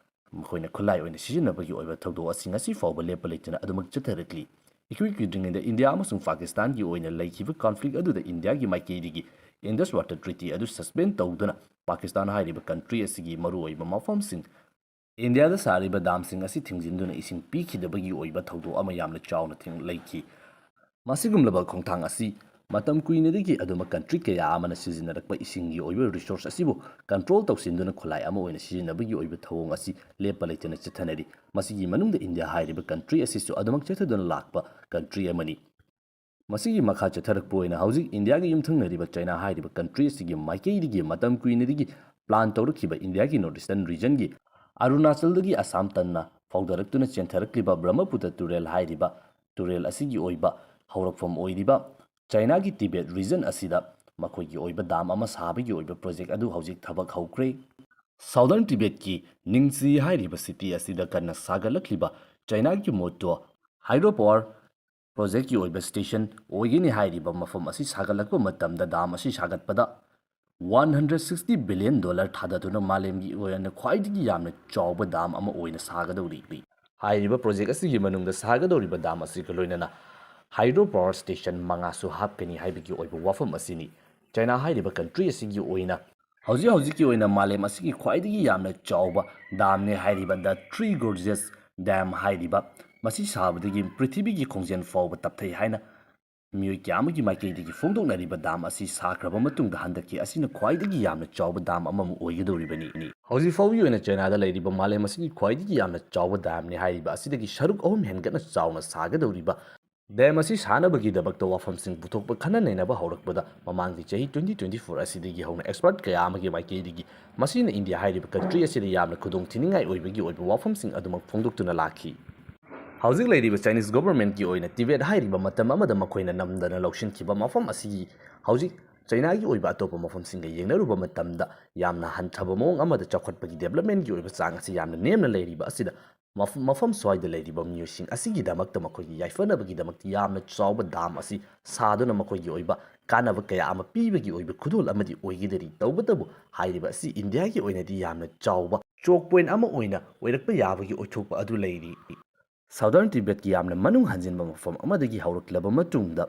ꯃꯈꯣꯏꯅ ꯈꯨꯠꯂꯥꯏ ꯑꯣꯏꯅ ꯁꯤꯖꯤꯟꯅꯕꯒꯤ ꯑꯣꯏꯕ ꯊꯧꯗꯣꯛ ꯑꯁꯤ ꯉꯁꯤ ꯐꯥꯎꯕ ꯂꯦꯞꯄ ꯂꯩꯇꯅ ꯑꯗꯨꯃꯛ ꯆꯠꯊꯔꯛꯂꯤ꯫ ꯏꯀꯨꯏ ꯀꯨꯏꯗ꯭ꯔꯤꯉꯩꯗ ꯏꯟꯗꯤꯌꯥ ꯑꯃꯁꯨꯡ ꯄꯥꯀꯤꯁꯇꯥꯟꯒꯤ ꯑꯣꯏꯅ ꯂꯩꯈꯤꯕ ꯀꯣꯟꯐ꯭ꯂꯤꯛ ꯑꯗꯨꯗ ꯏꯟꯗꯤꯌꯥꯒꯤ ꯃꯥꯏꯀꯩꯗꯒꯤ ꯏꯟꯗꯁ ꯋꯥꯇꯔ ꯇ꯭ꯔꯤꯇꯤ ꯑꯗꯨ ꯁꯁꯄꯦꯟ ꯇꯧꯗꯨꯅ ꯄꯥꯀꯤꯁꯇꯥꯟ ꯍꯥꯏꯔꯤꯕ ꯀꯟꯇ꯭ꯔꯤ ꯑꯁꯤꯒꯤ ꯃꯔꯨꯑꯣꯏꯕ ꯃꯐꯝꯁꯤꯡ ꯏꯟꯗꯤꯌꯥꯗ ꯁꯥꯔꯤꯕ ꯗꯥꯝꯁꯤꯡ ꯑꯁꯤ ꯊꯤꯡꯖꯤꯟꯗꯨꯅ ꯏꯁꯤꯡ ꯄꯤꯈꯤꯗꯕꯒꯤ ꯑꯣꯏꯕ ꯊꯧꯗꯣꯛ ꯑꯃ ꯌꯥꯝꯅ ꯆꯥꯎꯅ ꯊꯦꯡ-, ꯂꯩꯈꯤ꯫ ꯃꯁꯤꯒꯨꯝꯂꯕ ꯈꯣꯡꯊꯥꯡ ꯑꯁꯤ ꯃꯇꯝ ꯀꯨꯏꯅꯗꯒꯤ ꯑꯗꯨꯃꯛ country ꯀꯌꯥ ꯑꯃꯅ ꯁꯤꯖꯤꯟꯅꯔꯛꯄ ꯏꯁꯤꯡꯒꯤ ꯑꯣꯏꯕ resource ꯑꯁꯤꯕꯨ control ꯇꯧꯁꯤꯟꯗꯨꯅ ꯈꯨꯠꯂꯥꯏ ꯑꯃ ꯑꯣꯏꯅ ꯁꯤꯖꯤꯟꯅꯕꯒꯤ ꯑꯣꯏꯕ ꯊꯧꯑꯣꯡ ꯑꯁꯤ ꯂꯦꯞꯄ ꯂꯩꯇꯅ ꯆꯠꯊꯅꯔꯤ꯫ ꯃꯁꯤꯒꯤ ꯃꯅꯨꯡꯗ ꯏꯟꯗꯤꯌꯥ ꯍꯥꯏꯔꯤꯕ country ꯑꯁꯤꯁꯨ ꯑꯗꯨꯃꯛ ꯆꯠꯊꯗꯨꯅ ꯂꯥꯛꯄ country ꯑꯃꯅꯤ꯫ ꯃꯁꯤꯒꯤ ꯃꯈꯥ ꯆꯠꯊꯔꯛꯄ ꯑꯣꯏꯅ ꯍꯧꯖꯤꯛ ꯏꯟꯗꯤꯌꯥꯒꯤ ꯌꯨꯝꯊꯪꯅꯔꯤꯕ ꯆꯩꯅꯥ ꯍꯥꯏꯔꯤꯕ country ꯑꯁꯤꯒꯤ ꯃꯥꯏꯀꯩꯗꯒꯤ ꯃꯇꯝ ꯀꯨꯏꯅꯗꯒꯤ plan ꯇꯧꯔꯛꯈꯤꯕ ꯏꯟꯗꯤꯌꯥꯒꯤ North Eastern regionꯒꯤ ꯑꯔꯨꯅꯥꯆꯜꯗꯒꯤ ꯑꯁꯥꯝ ꯇꯟꯅ ꯐꯥꯎꯗꯔꯛꯇꯨꯅ ꯆꯦꯟꯊꯔꯛꯂꯤꯕ ꯕ꯭ꯔꯍꯃꯄꯨꯇ꯭ꯔ ꯇꯨꯔꯦꯜ ꯍꯥꯏꯔꯤꯕ ꯇꯨꯔꯦꯜ ꯑꯁꯤꯒꯤ ꯑꯣꯏꯕ ꯍꯧꯔꯛꯐꯝ ꯑꯣꯏꯔꯤꯕ ꯆꯩꯅꯥꯒꯤ ꯇꯤꯕꯦꯠ region ꯑꯁꯤꯗ ꯃꯈꯣꯏꯒꯤ ꯑꯣꯏꯕ dam ꯑꯃ ꯁꯥꯕꯒꯤ ꯑꯣꯏꯕ project ꯑꯗꯨ ꯍꯧꯖꯤꯛ ꯊꯕꯛ ꯍꯧꯈ꯭ꯔꯦ꯫ Southern ꯇꯤꯕꯦꯠꯀꯤ ꯅꯤꯡꯁꯤ ꯍꯥꯏꯔꯤꯕ city ꯑꯁꯤꯗ ꯀꯟꯅ ꯁꯥꯒꯠꯂꯛꯂꯤꯕ ꯆꯩꯅꯥꯒꯤ ꯃꯣꯇꯣ hydro power projectꯀꯤ ꯑꯣꯏꯕ station ꯑꯣꯏꯒꯅꯤ ꯍꯥꯏꯔꯤꯕ ꯃꯐꯝ ꯑꯁꯤ ꯁꯥꯒꯠꯂꯛꯄ ꯃꯇꯝꯗ dam ꯑꯁꯤ ꯁꯥꯒꯠꯄꯗ one hundred sixty billion dollar ꯊꯥꯗꯗꯨꯅ ꯃꯥꯂꯦꯝꯒꯤ ꯑꯣꯏꯅ ꯈ꯭ꯋꯥꯏꯗꯒꯤ ꯌꯥꯝꯅ ꯆꯥꯎꯕ dam ꯑꯃ ꯑꯣꯏꯅ ꯁꯥꯒꯗꯧꯔꯤ꯫ ꯍꯥꯏꯔꯤꯕ project ꯑꯁꯤꯒꯤ ꯃꯅꯨꯡꯗ ꯁꯥꯒꯗꯧꯔꯤꯕ dam ꯑꯁꯤꯒ ꯂꯣꯏꯅꯅ hydro power station ꯃꯉꯥꯁꯨ ꯍꯥꯞꯀꯅꯤ ꯍꯥꯏꯕꯒꯤ ꯑꯣꯏꯕ ꯋꯥꯐꯝ ꯑꯁꯤꯅꯤ꯫ ꯆꯩꯅꯥ ꯍꯥꯏꯔꯤꯕ country ꯑꯁꯤꯒꯤ ꯑꯣꯏꯅ ꯍꯧꯖꯤꯛ ꯍꯧꯖꯤꯛꯀꯤ ꯑꯣꯏꯅ ꯃꯥꯂꯦꯝ ꯑꯁꯤꯒꯤ ꯈ꯭ꯋꯥꯏꯗꯒꯤ ꯌꯥꯝꯅ ꯆꯥꯎꯕ damꯅꯦ ꯍꯥꯏꯔꯤꯕ The Three Gorges Dam ꯍꯥꯏꯔꯤꯕ ꯃꯁꯤ ꯁꯥꯕꯗꯒꯤ ꯄ꯭ꯔꯤꯊꯤꯕꯤꯒꯤ ꯈꯣꯡꯖꯦꯜ ꯐꯥꯎꯕ ꯇꯞꯊꯩ ꯍꯥꯏꯅ ꯃꯤꯑꯣꯏ ꯀꯌꯥ ꯑꯃꯒꯤ ꯃꯥꯏꯀꯩꯗꯒꯤ ꯐꯣꯡꯗꯣꯛꯅꯔꯤꯕ dam ꯑꯁꯤ ꯁꯥꯈ꯭ꯔꯕ ꯃꯇꯨꯡꯗ ꯍꯟꯗꯛꯀꯤ ꯑꯁꯤꯅ ꯈ꯭ꯋꯥꯏꯗꯒꯤ ꯌꯥꯝꯅ ꯆꯥꯎꯕ dam ꯑꯃꯃꯨꯛ ꯑꯣꯏꯒꯗꯧꯔꯤꯕꯅꯤ꯫ ꯍꯧꯖꯤꯛ ꯐꯥꯎꯕꯒꯤ ꯑꯣꯏꯅ ꯆꯩꯅꯥꯗ ꯂꯩꯔꯤꯕ ꯃꯥꯂꯦꯝ ꯑꯁꯤꯒꯤ ꯈ꯭ꯋꯥꯏꯗꯒꯤ ꯌꯥꯝꯅ ꯆꯥꯎꯕ damꯅꯤ ꯍꯥꯏꯔꯤꯕ ꯑꯁꯤꯗꯒꯤ ꯁꯔꯨꯛ ꯑꯍꯨꯝ ꯍꯦꯟꯒꯠꯅ ꯆꯥꯎꯅ ꯁꯥꯒꯗꯧꯔꯤꯕ dam ꯑꯁꯤ ꯁꯥꯅꯕꯒꯤꯗꯃꯛꯇ ꯋꯥꯐꯝꯁꯤꯡ ꯄꯨꯊꯣꯛꯄ ꯈꯟꯅ ꯅꯩꯅꯕ ꯍꯧꯔꯛꯄꯗ ꯃꯃꯥꯡꯒꯤ ꯆꯍꯤ twenty twenty four ꯑꯁꯤꯗꯒꯤ ꯍꯧꯅ expert ꯀꯌꯥ ꯑꯃꯒꯤ ꯃꯥꯏꯀꯩꯗꯒꯤ ꯃꯁꯤꯅ ꯏꯟꯗꯤꯌꯥ ꯍꯥꯏꯔꯤꯕ country ꯑꯁꯤꯗ ꯌꯥꯝꯅ ꯈꯨꯗꯣꯡ ꯊꯤꯅꯤꯡꯉꯥꯏ ꯑꯣꯏꯕꯒꯤ ꯑꯣꯏꯕ ꯋꯥꯐꯝꯁꯤꯡ ꯑꯗꯨꯃꯛ ꯐꯣꯡꯗꯣꯛꯇꯨꯅ ꯂꯥꯛꯈꯤ꯫ ꯍꯧꯖꯤꯛ ꯂꯩꯔꯤꯕ Chinese governmentꯀꯤ ꯑꯣꯏꯅ ꯇꯤꯕꯦꯠ ꯍꯥꯏꯔꯤꯕ ꯃꯇꯝ ꯑꯃꯗ ꯃꯈꯣꯏꯅ ꯅꯝꯗꯅ ꯂꯧꯁꯤꯟꯈꯤꯕ ꯃꯐꯝ ꯑꯁꯤꯒꯤ ꯍꯧꯖꯤꯛ ꯆꯩꯅꯥꯒꯤ ꯑꯣꯏꯕ ꯑꯇꯣꯞꯄ ꯃꯐꯝꯁꯤꯡꯒ ꯌꯦꯡꯅꯔꯨꯕ ꯃꯇꯝꯗ ꯌꯥꯝꯅ ꯍꯟꯊꯕ ꯃꯑꯣꯡ ꯑꯃꯗ ꯆꯥꯎꯈꯠꯄꯒꯤ developmentꯀꯤ ꯑꯣꯏꯕ ꯆꯥꯡ ꯑꯁꯤ ꯌꯥꯝꯅ ꯅꯦꯝꯅ ꯂꯩꯔꯤꯕ ꯑꯁꯤꯗ ꯃꯐꯝ, ꯃꯐꯝ ꯁ꯭ꯋꯥꯏꯗ ꯂꯩꯔꯤꯕ ꯃꯤꯑꯣꯏꯁꯤꯡ ꯑꯁꯤꯒꯤꯗꯃꯛꯇ ꯃꯈꯣꯏꯒꯤ ꯌꯥꯏꯐꯅꯕꯒꯤꯗꯃꯛꯇ ꯌꯥꯝꯅ ꯆꯥꯎꯕ dam ꯑꯁꯤ ꯁꯥꯗꯨꯅ ꯃꯈꯣꯏꯒꯤ ꯑꯣꯏꯕ ꯀꯥꯟꯅꯕ ꯀꯌꯥ ꯑꯃ ꯄꯤꯕꯒꯤ ꯑꯣꯏꯕ ꯈꯨꯗꯣꯜ ꯑꯃꯗꯤ ꯑꯣꯏꯒꯗꯔꯤ꯫ ꯇꯧꯕꯇꯕꯨ ꯍꯥꯏꯔꯤꯕ ꯑꯁꯤ ꯏꯟꯗꯤꯌꯥꯒꯤ ꯑꯣꯏꯅꯗꯤ ꯌꯥꯝꯅ ꯆꯥꯎꯕ choke point ꯑꯃ ꯑꯣꯏꯅ ꯑꯣꯏꯔꯛꯄ ꯌꯥꯕꯒꯤ ꯑꯣꯏꯊꯣꯛꯄ ꯑꯗꯨ ꯂꯩꯔꯤ꯫ Southern ꯇꯤꯕꯦꯠꯀꯤ ꯌꯥꯝꯅ ꯃꯅꯨꯡ ꯍꯟꯖꯤꯟꯕ ꯃꯐꯝ ꯑꯃꯗꯒꯤ ꯍꯧꯔꯛꯂꯕ ꯃꯇꯨꯡꯗ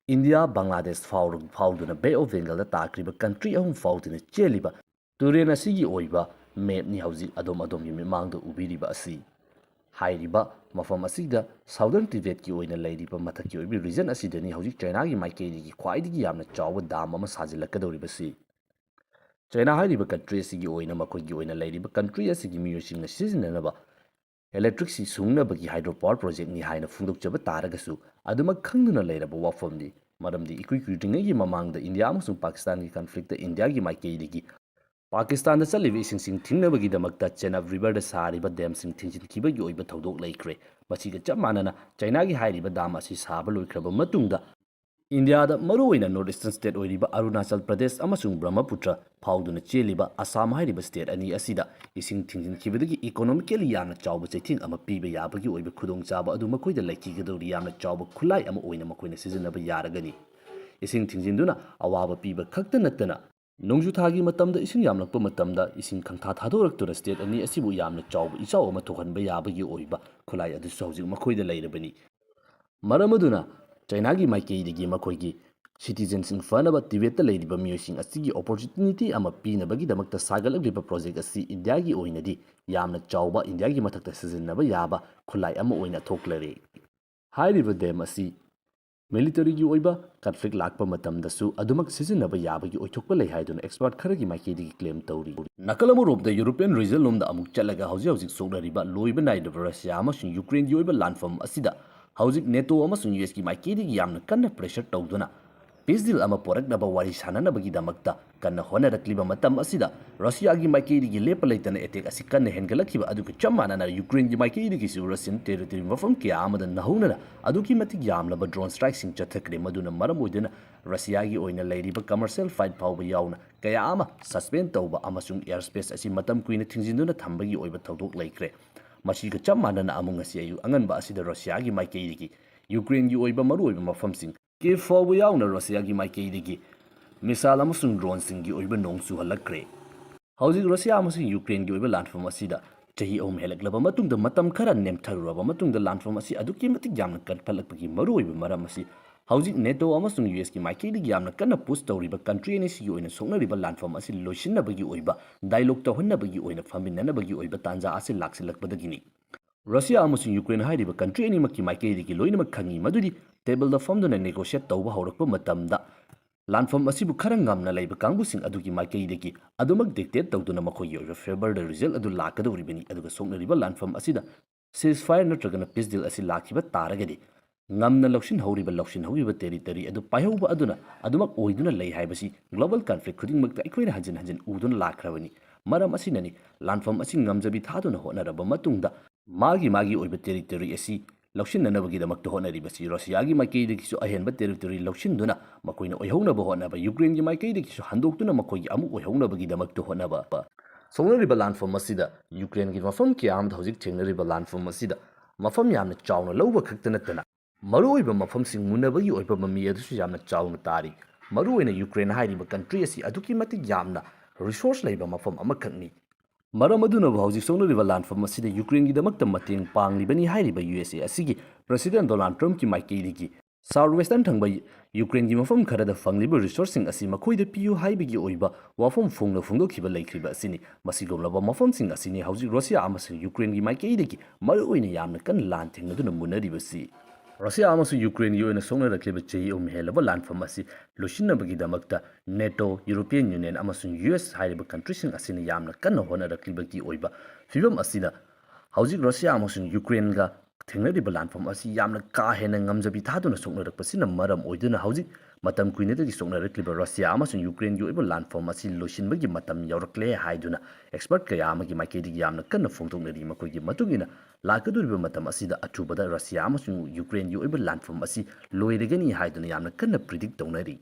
ꯏꯟꯗꯤꯌꯥ, ꯕꯪꯒ꯭ꯂꯥꯗꯦꯁ ꯐꯥꯎꯔ-, ꯐꯥꯎꯗꯨꯅ Bay of Bengalꯗ ꯇꯥꯈ꯭ꯔꯤꯕ country ꯑꯍꯨꯝ ꯐꯥꯎꯗꯨꯅ ꯆꯦꯜꯂꯤꯕ ꯇꯨꯔꯦꯜ ꯑꯁꯤꯒꯤ ꯑꯣꯏꯕ mapꯅꯤ ꯍꯧꯖꯤꯛ ꯑꯗꯣꯝ ꯑꯗꯣꯝꯒꯤ ꯃꯤꯠꯃꯥꯡꯗ ꯎꯕꯤꯔꯤꯕ ꯑꯁꯤ꯫ ꯍꯥꯏꯔꯤꯕ ꯃꯐꯝ ꯑꯁꯤꯗ Southern Tibetꯀꯤ ꯑꯣꯏꯅ ꯂꯩꯔꯤꯕ ꯃꯊꯛꯀꯤ ꯑꯣꯏꯕ region ꯑꯁꯤꯗꯅꯤ ꯍꯧꯖꯤꯛ ꯆꯥꯏꯅꯥꯒꯤ ꯃꯥꯏꯀꯩꯗꯒꯤ ꯈ꯭ꯋꯥꯏꯗꯒꯤ ꯌꯥꯝꯅ ꯆꯥꯎꯕ dam ꯑꯃ ꯁꯥꯖꯤꯜꯂꯛꯀꯗꯧꯔꯤꯕꯁꯤ꯫ ꯆꯥꯏꯅꯥ ꯍꯥꯏꯔꯤꯕ country ꯑꯁꯤꯒꯤ ꯑꯣꯏꯅ ꯃꯈꯣꯏꯒꯤ ꯑꯣꯏꯅ ꯂꯩꯔꯤꯕ country ꯑꯁꯤꯒꯤ ꯃꯤꯑꯣꯏꯁꯤꯡꯅ ꯁꯤꯖꯤꯟꯅꯅꯕ electricity ꯁꯨꯡꯅꯕꯒꯤ hydro power projectꯅꯤ ꯍꯥꯏꯅ ꯐꯣꯡꯗꯣꯛꯆꯕ ꯇꯥꯔꯒꯁꯨ, ꯑꯗꯨꯃꯛ ꯈꯪꯗꯨꯅ ꯂꯩꯔꯕ ꯋꯥꯐꯝꯅꯤ꯫ ꯃꯔꯝꯗꯤ ꯏꯀꯨꯏ ꯀꯨꯏꯗ꯭ꯔꯤꯉꯩꯒꯤ ꯃꯃꯥꯡꯗ ꯏꯟꯗꯤꯌꯥ ꯑꯃꯁꯨꯡ ꯄꯥꯀꯤꯁꯇꯥꯟꯒꯤ conflictꯇ ꯏꯟꯗꯤꯌꯥꯒꯤ ꯃꯥꯏꯀꯩꯗꯒꯤ ꯄꯥꯀꯤꯁꯇꯥꯟꯗ ꯆꯠꯂꯤꯕ ꯏꯁꯤꯡꯁꯤꯡ ꯊꯤꯡꯅꯕꯒꯤꯗꯃꯛꯇ Chenab Riverꯗ ꯁꯥꯔꯤꯕ damꯁꯤꯡ ꯊꯤꯡꯖꯤꯟꯈꯤꯕꯒꯤ ꯑꯣꯏꯕ ꯊꯧꯗꯣꯛ ꯂꯩꯈ꯭ꯔꯦ꯫ ꯃꯁꯤꯒ ꯆꯞ ꯃꯥꯟꯅꯅ ꯆꯥꯏꯅꯥꯒꯤ ꯍꯥꯏꯔꯤꯕ dam ꯑꯁꯤ ꯁꯥꯕ ꯂꯣꯏꯈ꯭ꯔꯕ ꯃꯇꯨꯡꯗ, ꯏꯟꯗꯤꯌꯥꯗ ꯃꯔꯨꯑꯣꯏꯅ North Eastern state ꯑꯣꯏꯔꯤꯕ ꯑꯔꯨꯅꯥꯆꯜ ꯄ꯭ꯔꯗꯦꯁ ꯑꯃꯁꯨꯡ ꯕ꯭ꯔꯍꯃꯄꯨꯇ꯭ꯔ ꯐꯥꯎꯗꯨꯅ ꯆꯦꯜꯂꯤꯕ ꯑꯁꯥꯝ ꯍꯥꯏꯔꯤꯕ state ꯑꯅꯤ ꯑꯁꯤꯗ ꯏꯁꯤꯡ ꯊꯤꯡꯖꯤꯟꯈꯤꯕꯗꯒꯤ economically ꯌꯥꯝꯅ ꯆꯥꯎꯕ ꯆꯩꯊꯦꯡ ꯑꯃ ꯄꯤꯕ ꯌꯥꯕꯒꯤ ꯑꯣꯏꯕ ꯈꯨꯗꯣꯡꯆꯥꯕ ꯑꯗꯨ ꯃꯈꯣꯏꯗ ꯂꯩꯈꯤꯒꯗꯧꯔꯤ꯫ ꯌꯥꯝꯅ ꯆꯥꯎꯕ ꯈꯨꯠꯂꯥꯏ ꯑꯃ ꯑꯣꯏꯅ ꯃꯈꯣꯏꯅ ꯁꯤꯖꯤꯟꯅꯕ ꯌꯥꯔꯒꯅꯤ꯫ ꯏꯁꯤꯡ ꯊꯤꯡꯖꯤꯟꯗꯨꯅ ꯑꯋꯥꯕ ꯄꯤꯕ ꯈꯛꯇ ꯅꯠꯇꯅ, ꯅꯣꯡꯖꯨ ꯊꯥꯒꯤ ꯃꯇꯝꯗ ꯏꯁꯤꯡ ꯌꯥꯝꯂꯛꯄ ꯃꯇꯝꯗ ꯏꯁꯤꯡ ꯈꯪꯊꯥ ꯊꯥꯗꯣꯔꯛꯇꯨꯅ state ꯑꯅꯤ ꯑꯁꯤꯕꯨ ꯌꯥꯝꯅ ꯆꯥꯎꯕ ꯏꯆꯥꯎ ꯑꯃ ꯊꯣꯛꯍꯟꯕ ꯌꯥꯕꯒꯤ ꯑꯣꯏꯕ ꯈꯨꯠꯂꯥꯏ ꯑꯗꯨꯁꯨ ꯍꯧꯖꯤꯛ ꯃꯈꯣꯏꯗ ꯂꯩꯔꯕꯅꯤ꯫ ꯃꯔꯝ ꯑꯗꯨꯅ ꯆꯥꯏꯅꯥꯒꯤ ꯃꯥꯏꯀꯩꯗꯒꯤ ꯃꯈꯣꯏꯒꯤ citizenꯁꯤꯡ ꯐꯅꯕ ꯇꯤꯕꯦꯠꯇ ꯂꯩꯔꯤꯕ ꯃꯤꯑꯣꯏꯁꯤꯡ ꯑꯁꯤꯒꯤ opportunity ꯑꯃ ꯄꯤꯅꯕꯒꯤꯗꯃꯛꯇ ꯁꯥꯒꯠꯂꯛꯂꯤꯕ project ꯑꯁꯤ ꯏꯟꯗꯤꯌꯥꯒꯤ ꯑꯣꯏꯅꯗꯤ ꯌꯥꯝꯅ ꯆꯥꯎꯕ, ꯏꯟꯗꯤꯌꯥꯒꯤ ꯃꯊꯛꯇ ꯁꯤꯖꯤꯟꯅꯕ ꯌꯥꯕ ꯈꯨꯠꯂꯥꯏ ꯑꯃ ꯑꯣꯏꯅ ꯊꯣꯛꯂꯔꯦ꯫ ꯍꯥꯏꯔꯤꯕ dam ꯑꯁꯤ militaryꯒꯤ ꯑꯣꯏꯕ conflict ꯂꯥꯛꯄ ꯃꯇꯝꯗꯁꯨ ꯑꯗꯨꯃꯛ ꯁꯤꯖꯤꯟꯅꯕ ꯌꯥꯕꯒꯤ ꯑꯣꯏꯊꯣꯛꯄ ꯂꯩ ꯍꯥꯏꯗꯨꯅ expert ꯈꯔꯒꯤ ꯃꯥꯏꯀꯩꯗꯒꯤ claim ꯇꯧꯔꯤ꯫ ꯅꯥꯀꯜ ꯑꯃꯔꯣꯝꯗ European region ꯂꯣꯝꯗ ꯑꯃꯨꯛ ꯆꯠꯂꯒ ꯍꯧꯖꯤꯛ ꯍꯧꯖꯤꯛ ꯁꯣꯛꯅꯔꯤꯕ ꯂꯣꯏꯕ ꯅꯥꯏꯗꯕ ꯔꯁꯤꯌꯥ ꯑꯃꯁꯨꯡ ꯌꯨꯀ꯭ꯔꯦꯟꯒꯤ ꯑꯣꯏꯕ ꯂꯥꯟꯐꯝ ꯑꯁꯤꯗ ꯍꯧꯖꯤꯛ NATO ꯑꯃꯁꯨꯡ USꯀꯤ ꯃꯥꯏꯀꯩꯗꯒꯤ ꯌꯥꯝꯅ ꯀꯟꯅ pressure ꯇꯧꯗꯨꯅ peace deal ꯑꯃ ꯄꯨꯔꯛꯅꯕ ꯋꯥꯔꯤ ꯁꯥꯅꯅꯕꯒꯤꯗꯃꯛꯇ ꯀꯟꯅ ꯍꯣꯠꯅꯔꯛꯂꯤꯕ ꯃꯇꯝ ꯑꯁꯤꯗ, ꯔꯁꯤꯌꯥꯒꯤ ꯃꯥꯏꯀꯩꯗꯒꯤ ꯂꯦꯞꯄ ꯂꯩꯇꯅ attack ꯑꯁꯤ ꯀꯟꯅ ꯍꯦꯟꯒꯠꯂꯛꯈꯤꯕ ꯑꯗꯨꯒ ꯆꯞ ꯃꯥꯟꯅꯅ ꯌꯨꯀ꯭ꯔꯦꯟꯒꯤ ꯃꯥꯏꯀꯩꯗꯒꯤꯁꯨ Russian territory ꯃꯐꯝ ꯀꯌꯥ ꯑꯃꯗ ꯅꯧꯍꯧꯅꯅ ꯑꯗꯨꯛꯀꯤ ꯃꯇꯤꯛ ꯌꯥꯝꯂꯕ drone strikeꯁꯤꯡ ꯆꯠꯊꯈ꯭ꯔꯦ꯫ ꯃꯗꯨꯅ ꯃꯔꯝ ꯑꯣꯏꯗꯨꯅ ꯔꯁꯤꯌꯥꯒꯤ ꯑꯣꯏꯅ ꯂꯩꯔꯤꯕ commercial flight ꯐꯥꯎꯕ ꯌꯥꯎꯅ ꯀꯌꯥ ꯑꯃ suspend ꯇꯧꯕ ꯑꯃꯁꯨꯡ airspace ꯑꯁꯤ ꯃꯇꯝ ꯀꯨꯏꯅ ꯊꯤꯡꯖꯤꯟꯗꯨꯅ ꯊꯝꯕꯒꯤ ꯑꯣꯏꯕ ꯊꯧꯗꯣꯛ ꯂꯩꯈ꯭ꯔꯦ꯫ ꯃꯁꯤꯒ ꯆꯞ ꯃꯥꯟꯅꯅ ꯑꯃꯨꯛ ꯉꯁꯤ ꯑꯌꯨꯛ ꯑꯉꯟꯕ ꯑꯁꯤꯗ ꯔꯁꯤꯌꯥꯒꯤ ꯃꯥꯏꯀꯩꯗꯒꯤ ꯌꯨꯀ꯭ꯔꯦꯟꯒꯤ ꯑꯣꯏꯕ ꯃꯔꯨꯑꯣꯏꯕ ꯃꯐꯝꯁꯤꯡ Kyiv ꯐꯥꯎꯕ ꯌꯥꯎꯅ ꯔꯁꯤꯌꯥꯒꯤ ꯃꯥꯏꯀꯩꯗꯒꯤ missile ꯑꯃꯁꯨꯡ droneꯁꯤꯡꯒꯤ ꯑꯣꯏꯕ ꯅꯣꯡ ꯆꯨꯍꯜꯂꯛꯈ꯭ꯔꯦ꯫ ꯍꯧꯖꯤꯛ ꯔꯁꯤꯌꯥ ꯑꯃꯁꯨꯡ ꯌꯨꯀ꯭ꯔꯦꯟꯒꯤ ꯑꯣꯏꯕ ꯂꯥꯟꯐꯝ ꯑꯁꯤꯗ ꯆꯍꯤ ꯑꯍꯨꯝ ꯍꯦꯜꯂꯛꯂꯕ ꯃꯇꯨꯡꯗ, ꯃꯇꯝ ꯈꯔ ꯅꯦꯝꯊꯔꯨꯔꯕ ꯃꯇꯨꯡꯗ, ꯂꯥꯟꯐꯝ ꯑꯁꯤ ꯑꯗꯨꯛꯀꯤ ꯃꯇꯤꯛ ꯌꯥꯝꯅ ꯀꯟꯈꯠꯂꯛꯄꯒꯤ ꯃꯔꯨꯑꯣꯏꯕ ꯃꯔꯝ ꯑꯁꯤ ꯍꯧꯖꯤꯛ NATO ꯑꯃꯁꯨꯡ USꯀꯤ ꯃꯥꯏꯀꯩꯗꯒꯤ ꯌꯥꯝꯅ ꯀꯟꯅ push ꯇꯧꯔꯤꯕ country ꯑꯅꯤꯁꯤꯒꯤ ꯑꯣꯏꯅ ꯁꯣꯛꯅꯔꯤꯕ ꯂꯥꯟꯐꯝ ꯑꯁꯤ ꯂꯣꯏꯁꯤꯟꯅꯕꯒꯤ ꯑꯣꯏꯕ dialogue ꯇꯧꯍꯟꯅꯕꯒꯤ ꯑꯣꯏꯅ ꯐꯝꯃꯤꯟꯅꯅꯕꯒꯤ ꯑꯣꯏꯕ ꯇꯥꯟꯖꯥ ꯑꯁꯤ ꯂꯥꯛꯁꯤꯜꯂꯛꯄꯗꯒꯤꯅꯤ꯫ ꯔꯁꯤꯌꯥ ꯑꯃꯁꯨꯡ ꯌꯨꯀ꯭ꯔꯦꯟ ꯍꯥꯏꯔꯤꯕ ꯀꯟꯇ꯭ꯔꯤ ꯑꯅꯤꯃꯛꯀꯤ ꯃꯥꯏꯀꯩꯗꯒꯤ ꯂꯣꯏꯅꯃꯛ ꯈꯪꯏ ꯃꯗꯨꯗꯤ ꯇꯦꯕꯜꯗ ꯐꯝꯗꯨꯅ ꯅꯦꯒꯣꯁꯤꯌꯦꯠ ꯇꯧꯕ ꯍꯧꯔꯛꯄ ꯃꯇꯝꯗ ꯂꯥꯟꯐꯝ ꯑꯁꯤꯕꯨ ꯈꯔ ꯉꯝꯅ ꯂꯩꯕ ꯀꯥꯡꯕꯨꯁꯤꯡ ꯑꯗꯨꯒꯤ ꯃꯥꯏꯀꯩꯗꯒꯤ ꯑꯗꯨꯃꯛ ꯗꯤꯛꯇꯦꯠ ꯇꯧꯗꯨꯅ ꯃꯈꯣꯏꯒꯤ ꯑꯣꯏꯕ ꯐꯦꯕꯔꯗ ꯔꯤꯖꯜꯠ ꯑꯗꯨ ꯂꯥꯛꯀꯗꯧꯔꯤꯕꯅꯤ꯫ ꯑꯗꯨꯒ ꯁꯣꯛꯅꯔꯤꯕ ꯂꯥꯟꯐꯝ ꯑꯁꯤꯗ ceasefire ꯅꯠꯇ꯭ꯔꯒꯅ peace deal ꯑꯁꯤ ꯂꯥꯛꯈꯤꯕ ꯇꯥꯔꯒꯗꯤ ꯉꯝꯅ ꯂꯧꯁꯤꯟꯍꯧꯔꯤꯕ ꯂꯧꯁꯤꯟꯍꯧꯔꯤꯕ ꯇꯦꯔꯤꯇꯣꯔꯤ ꯑꯗꯨ ꯄꯥꯏꯍꯧꯕ ꯑꯗꯨꯅ ꯑꯗꯨꯃꯛ ꯑꯣꯏꯗꯨꯅ ꯂꯩ ꯍꯥꯏꯕꯁꯤ global conflict ꯈꯨꯗꯤꯡꯃꯛꯇ ꯑꯩꯈꯣꯏꯅ ꯍꯟꯖꯤꯟ ꯍꯟꯖꯤꯟ ꯎꯗꯨꯅ ꯂꯥꯛꯈ꯭ꯔꯕꯅꯤ꯫ ꯃꯔꯝ ꯑꯁꯤꯅꯅꯤ ꯂꯥꯟꯐꯝ ꯑꯁꯤ ꯉꯝꯖꯕꯤ ꯊꯥꯗꯨꯅ ꯍꯣꯠꯅꯔꯕ ꯃꯇꯨꯡꯗ ꯃꯥꯒꯤ ꯃꯥꯒꯤ ꯑꯣꯏꯕ ꯇꯦꯔꯤꯇꯣꯔꯤ ꯑꯁꯤ ꯂꯧꯁꯤꯟꯅꯅꯕꯒꯤꯗꯃꯛꯇ ꯍꯣꯠꯅꯔꯤꯕꯁꯤ꯫ ꯔꯁꯤꯌꯥꯒꯤ ꯃꯥꯏꯀꯩꯗꯒꯤꯁꯨ ꯑꯍꯦꯟꯕ ꯇꯦꯔꯤꯇꯣꯔꯤ ꯂꯧꯁꯤꯟꯗꯨꯅ ꯃꯈꯣꯏꯅ ꯑꯣꯏꯍꯧꯅꯕ ꯍꯣꯠꯅꯕ, ꯌꯨꯀ꯭ꯔꯦꯟꯒꯤ ꯃꯥꯏꯀꯩꯗꯒꯤꯁꯨ ꯍꯟꯗꯣꯛꯇꯨꯅ ꯃꯈꯣꯏꯒꯤ ꯑꯃꯨꯛ ꯑꯣꯏꯍꯧꯅꯕꯒꯤꯗꯃꯛꯇ ꯍꯣꯠꯅꯕ꯫ ꯁꯣꯛꯅꯔꯤꯕ ꯂꯥꯟꯐꯝ ꯑꯁꯤꯗ ꯌꯨꯀ꯭ꯔꯦꯟꯒꯤ ꯃꯐꯝ ꯀꯌꯥ ꯑꯃꯗ ꯍꯧꯖꯤꯛ ꯊꯦꯡꯅꯔꯤꯕ ꯂꯥꯟꯐꯝ ꯑꯁꯤꯗ ꯃꯐꯝ ꯌꯥꯝꯅ ꯆꯥꯎꯅ ꯂꯧꯕ ꯈꯛꯇ ꯅꯠꯇꯅ ꯃꯔꯨꯑꯣꯏꯕ ꯃꯐꯝꯁꯤꯡ ꯃꯨꯟꯅꯕꯒꯤ ꯑꯣꯏꯕ ꯃꯃꯤ ꯑꯗꯨꯁꯨ ꯌꯥꯝꯅ ꯆꯥꯎꯅ ꯇꯥꯔꯤ꯫ ꯃꯔꯨꯑꯣꯏꯅ ꯌꯨꯀ꯭ꯔꯦꯟ ꯍꯥꯏꯔꯤꯕ ꯀꯟꯇ꯭ꯔꯤ ꯑꯁꯤ ꯑꯗꯨꯛꯀꯤ ꯃꯇꯤꯛ ꯌꯥꯝꯅ ꯔꯤꯁꯣꯔꯁ ꯂꯩꯕ ꯃꯐꯝ ꯑꯃꯈꯛꯅꯤ꯫ ꯃꯔꯝ ꯑꯗꯨꯅꯕꯨ ꯍꯧꯖꯤꯛ ꯁꯣꯛꯅꯔꯤꯕ ꯂꯥꯟꯐꯝ ꯑꯁꯤꯗ ꯌꯨꯀ꯭ꯔꯦꯟꯒꯤꯗꯃꯛꯇ ꯃꯇꯦꯡ ꯄꯥꯡꯂꯤꯕꯅꯤ ꯍꯥꯏꯔꯤꯕ ꯌꯨ ꯑꯦꯁ ꯑꯦ ꯑꯁꯤꯒꯤ ꯄ꯭ꯔꯦꯁꯤꯗꯦꯟꯠ ꯗꯣꯅꯥꯜꯗ ꯇ꯭ꯔꯝꯞꯀꯤ ꯃꯥꯏꯀꯩꯗꯒꯤ ꯁꯥꯎꯠ ꯋꯦꯁꯇꯔꯟ ꯊꯪꯕ ꯌꯨꯀ꯭ꯔꯦꯟꯒꯤ ꯃꯐꯝ ꯈꯔꯗ ꯐꯪꯂꯤꯕ ꯔꯤꯁꯣꯔꯁꯁꯤꯡ ꯑꯁꯤ ꯃꯈꯣꯏꯗ ꯄꯤꯌꯨ ꯍꯥꯏꯕꯒꯤ ꯑꯣꯏꯕ ꯋꯥꯐꯝ ꯐꯣꯡꯅ ꯐꯣꯡꯗꯣꯛꯈꯤꯕ ꯂꯩꯈ꯭ꯔꯤꯕ ꯑꯁꯤꯅꯤ꯫ ꯃꯁꯤꯒꯨꯝꯂꯕ ꯃꯐꯝꯁꯤꯡ ꯑꯁꯤꯅꯤ ꯍꯧꯖꯤꯛ ꯔꯁꯤꯌꯥ ꯑꯃꯁꯨꯡ ꯌꯨꯀ꯭ꯔꯦꯟꯒꯤ ꯃꯥꯏꯀꯩꯗꯒꯤ ꯃꯔꯨꯑꯣꯏꯅ ꯌꯥꯝꯅ ꯀꯟꯅ ꯂꯥꯟ ꯊꯦꯡꯅꯗꯨꯅ ꯃꯨꯟꯅꯔꯤꯕꯁꯤ꯫ ꯔꯁꯤꯌꯥ ꯑꯃꯁꯨꯡ ꯌꯨꯀ꯭ꯔꯦꯟꯒꯤ ꯑꯣꯏꯅ ꯁꯣꯛꯅꯔꯛꯂꯤꯕ ꯆꯍꯤ ꯑꯍꯨꯝ ꯍꯦꯜꯂꯕ ꯂꯥꯟꯐꯝ ꯑꯁꯤ ꯂꯣꯏꯁꯤꯟꯅꯕꯒꯤꯗꯃꯛꯇ ꯅꯦꯇꯣ, ꯌꯨꯔꯣꯄꯤꯌꯟ ꯌꯨꯅꯤꯌꯟ ꯑꯃꯁꯨꯡ ꯌꯨ ꯑꯦꯁ ꯍꯥꯏꯔꯤꯕ ꯀꯟꯇ꯭ꯔꯤꯁꯤꯡ ꯑꯁꯤꯅ ꯌꯥꯝꯅ ꯀꯟꯅ ꯍꯣꯠꯅꯔꯛꯂꯤꯕꯒꯤ ꯑꯣꯏꯕ ꯐꯤꯕꯝ ꯑꯁꯤꯗ ꯍꯧꯖꯤꯛ ꯔꯁꯤꯌꯥ ꯑꯃꯁꯨꯡ ꯌꯨꯀ꯭ꯔꯦꯟꯒ ꯊꯦꯡꯅꯔꯤꯕ ꯂꯥꯟꯐꯝ ꯑꯁꯤ ꯌꯥꯝꯅ ꯀꯥ ꯍꯦꯟꯅ ꯉꯝꯖꯕꯤ ꯊꯥꯗꯨꯅ ꯁꯣꯛꯅꯔꯛꯄꯁꯤꯅ ꯃꯔꯝ ꯑꯣꯏꯗꯨꯅ ꯍꯧꯖꯤꯛ ꯃꯇꯝ ꯀꯨꯏꯅꯗꯒꯤ ꯁꯣꯛꯅꯔꯛꯂꯤꯕ ꯔꯁꯤꯌꯥ ꯑꯃꯁꯨꯡ ꯌꯨꯀ꯭ꯔꯦꯟꯒꯤ ꯑꯣꯏꯕ ꯂꯥꯟꯐꯝ ꯑꯁꯤ ꯂꯣꯏꯁꯤꯟꯕꯒꯤ ꯃꯇꯝ ꯌꯧꯔꯛꯂꯦ ꯍꯥꯏꯗꯨꯅ ꯑꯦꯛꯁꯄꯔꯠ ꯀꯌꯥ ꯑꯃꯒꯤ ꯃꯥꯏꯀꯩꯗꯒꯤ ꯌꯥꯝꯅ ꯀꯟꯅ ꯐꯣꯡꯗꯣꯛꯅꯔꯤ꯫ ꯃꯈꯣꯏꯒꯤ ꯃꯇꯨꯡ ꯏꯟꯅ ꯂꯥꯛꯀꯗꯧꯔꯤꯕ ꯃꯇꯝ ꯑꯁꯤꯗ ꯑꯊꯨꯕꯗ ꯔꯁꯤꯌꯥ ꯑꯃꯁꯨꯡ ꯌꯨꯀ꯭ꯔꯦꯟꯒꯤ ꯑꯣꯏꯕ ꯂꯥꯟꯐꯝ ꯑꯁꯤ ꯂꯣꯏꯔꯒꯅꯤ ꯍꯥꯏꯗꯨꯅ ꯌꯥꯝꯅ ꯀꯟꯅ ꯄ꯭ꯔꯤꯗꯤꯛ ꯇꯧꯅꯔꯤ꯫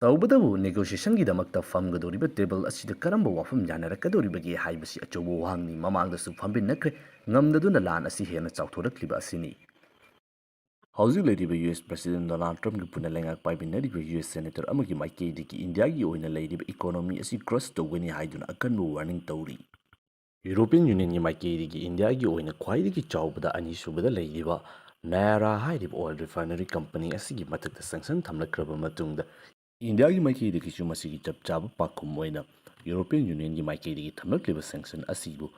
ꯇꯧꯕꯇꯕꯨ ꯅꯦꯒꯣꯁꯤꯌꯦꯁꯟꯒꯤꯗꯃꯛꯇ ꯐꯝꯒꯗꯧꯔꯤꯕ ꯇꯦꯕꯜ ꯑꯁꯤꯗ ꯀꯔꯝꯕ ꯋꯥꯐꯝ ꯌꯥꯅꯔꯛꯀꯗꯧꯔꯤꯕꯒꯦ ꯍꯥꯏꯕꯁꯤ ꯑꯆꯧꯕ ꯋꯥꯍꯪꯅꯤ꯫ ꯃꯃꯥꯡꯗꯁꯨ ꯐꯝꯃꯤꯟꯅꯈ꯭ꯔꯦ, ꯉꯝꯗꯗꯨꯅ ꯂꯥꯟ ꯑꯁꯤ ꯍꯦꯟꯅ ꯆꯥꯎꯊꯣꯔꯛꯂꯤꯕ ꯑꯁꯤꯅꯤ꯫ ꯍꯧꯖꯤꯛ ꯂꯩꯔꯤꯕ ꯌꯨ ꯑꯦꯁ ꯄ꯭ꯔꯦꯁꯤꯗꯦꯟꯠ ꯗꯣꯅꯥꯜꯗ ꯇ꯭ꯔꯝꯞꯀꯤ ꯄꯨꯟꯅ ꯂꯩꯉꯥꯛ ꯄꯥꯏꯃꯤꯟꯅꯔꯤꯕ ꯌꯨ ꯑꯦꯁ ꯁꯦꯅꯦꯇꯔ ꯑꯃꯒꯤ ꯃꯥꯏꯀꯩꯗꯒꯤ ꯏꯟꯗꯤꯌꯥꯒꯤ ꯑꯣꯏꯅ ꯂꯩꯔꯤꯕ ꯏꯀꯣꯅꯣꯃꯤ ꯑꯁꯤ ꯀ꯭ꯔꯁ ꯇꯧꯒꯅꯤ ꯍꯥꯏꯗꯨꯅ ꯑꯀꯟꯕ ꯋꯥꯔꯅꯤꯡ ꯇꯧꯔꯤ꯫ ꯌꯨꯔꯣꯄꯤꯌꯟ ꯌꯨꯅꯤꯌꯟꯒꯤ ꯃꯥꯏꯀꯩꯗꯒꯤ ꯏꯟꯗꯤꯌꯥꯒꯤ ꯑꯣꯏꯅ ꯈ꯭ꯋꯥꯏꯗꯒꯤ ꯆꯥꯎꯕꯗ ꯑꯅꯤꯁꯨꯕꯗ ꯂꯩꯔꯤꯕ ꯅꯌꯥꯔꯥ ꯍꯥꯏꯔꯤꯕ ꯑꯣꯏꯜ ꯔꯤꯐꯥꯏꯅꯔꯤ ꯀꯝꯄꯅꯤ ꯑꯁꯤꯒꯤ ꯃꯊꯛꯇ ꯁꯦꯡꯁꯟ ꯊꯝꯂꯛꯈ꯭ꯔꯕ ꯃꯇꯨꯡꯗ ꯏꯟꯗꯤꯌꯥꯒꯤ ꯃꯥꯏꯀꯩꯗꯒꯤꯁꯨ ꯃꯁꯤꯒꯤ ꯆꯞ ꯆꯥꯕ ꯄꯥꯎꯈꯨꯝ ꯑꯣꯏꯅ ꯌꯨꯔꯣꯄꯤꯌꯟ ꯌꯨꯅꯤꯌꯟꯒꯤ ꯃꯥꯏꯀꯩꯗꯒꯤ ꯊꯝꯂꯛꯂꯤꯕ ꯁꯦꯡꯁꯟ ꯑꯁꯤꯕꯨ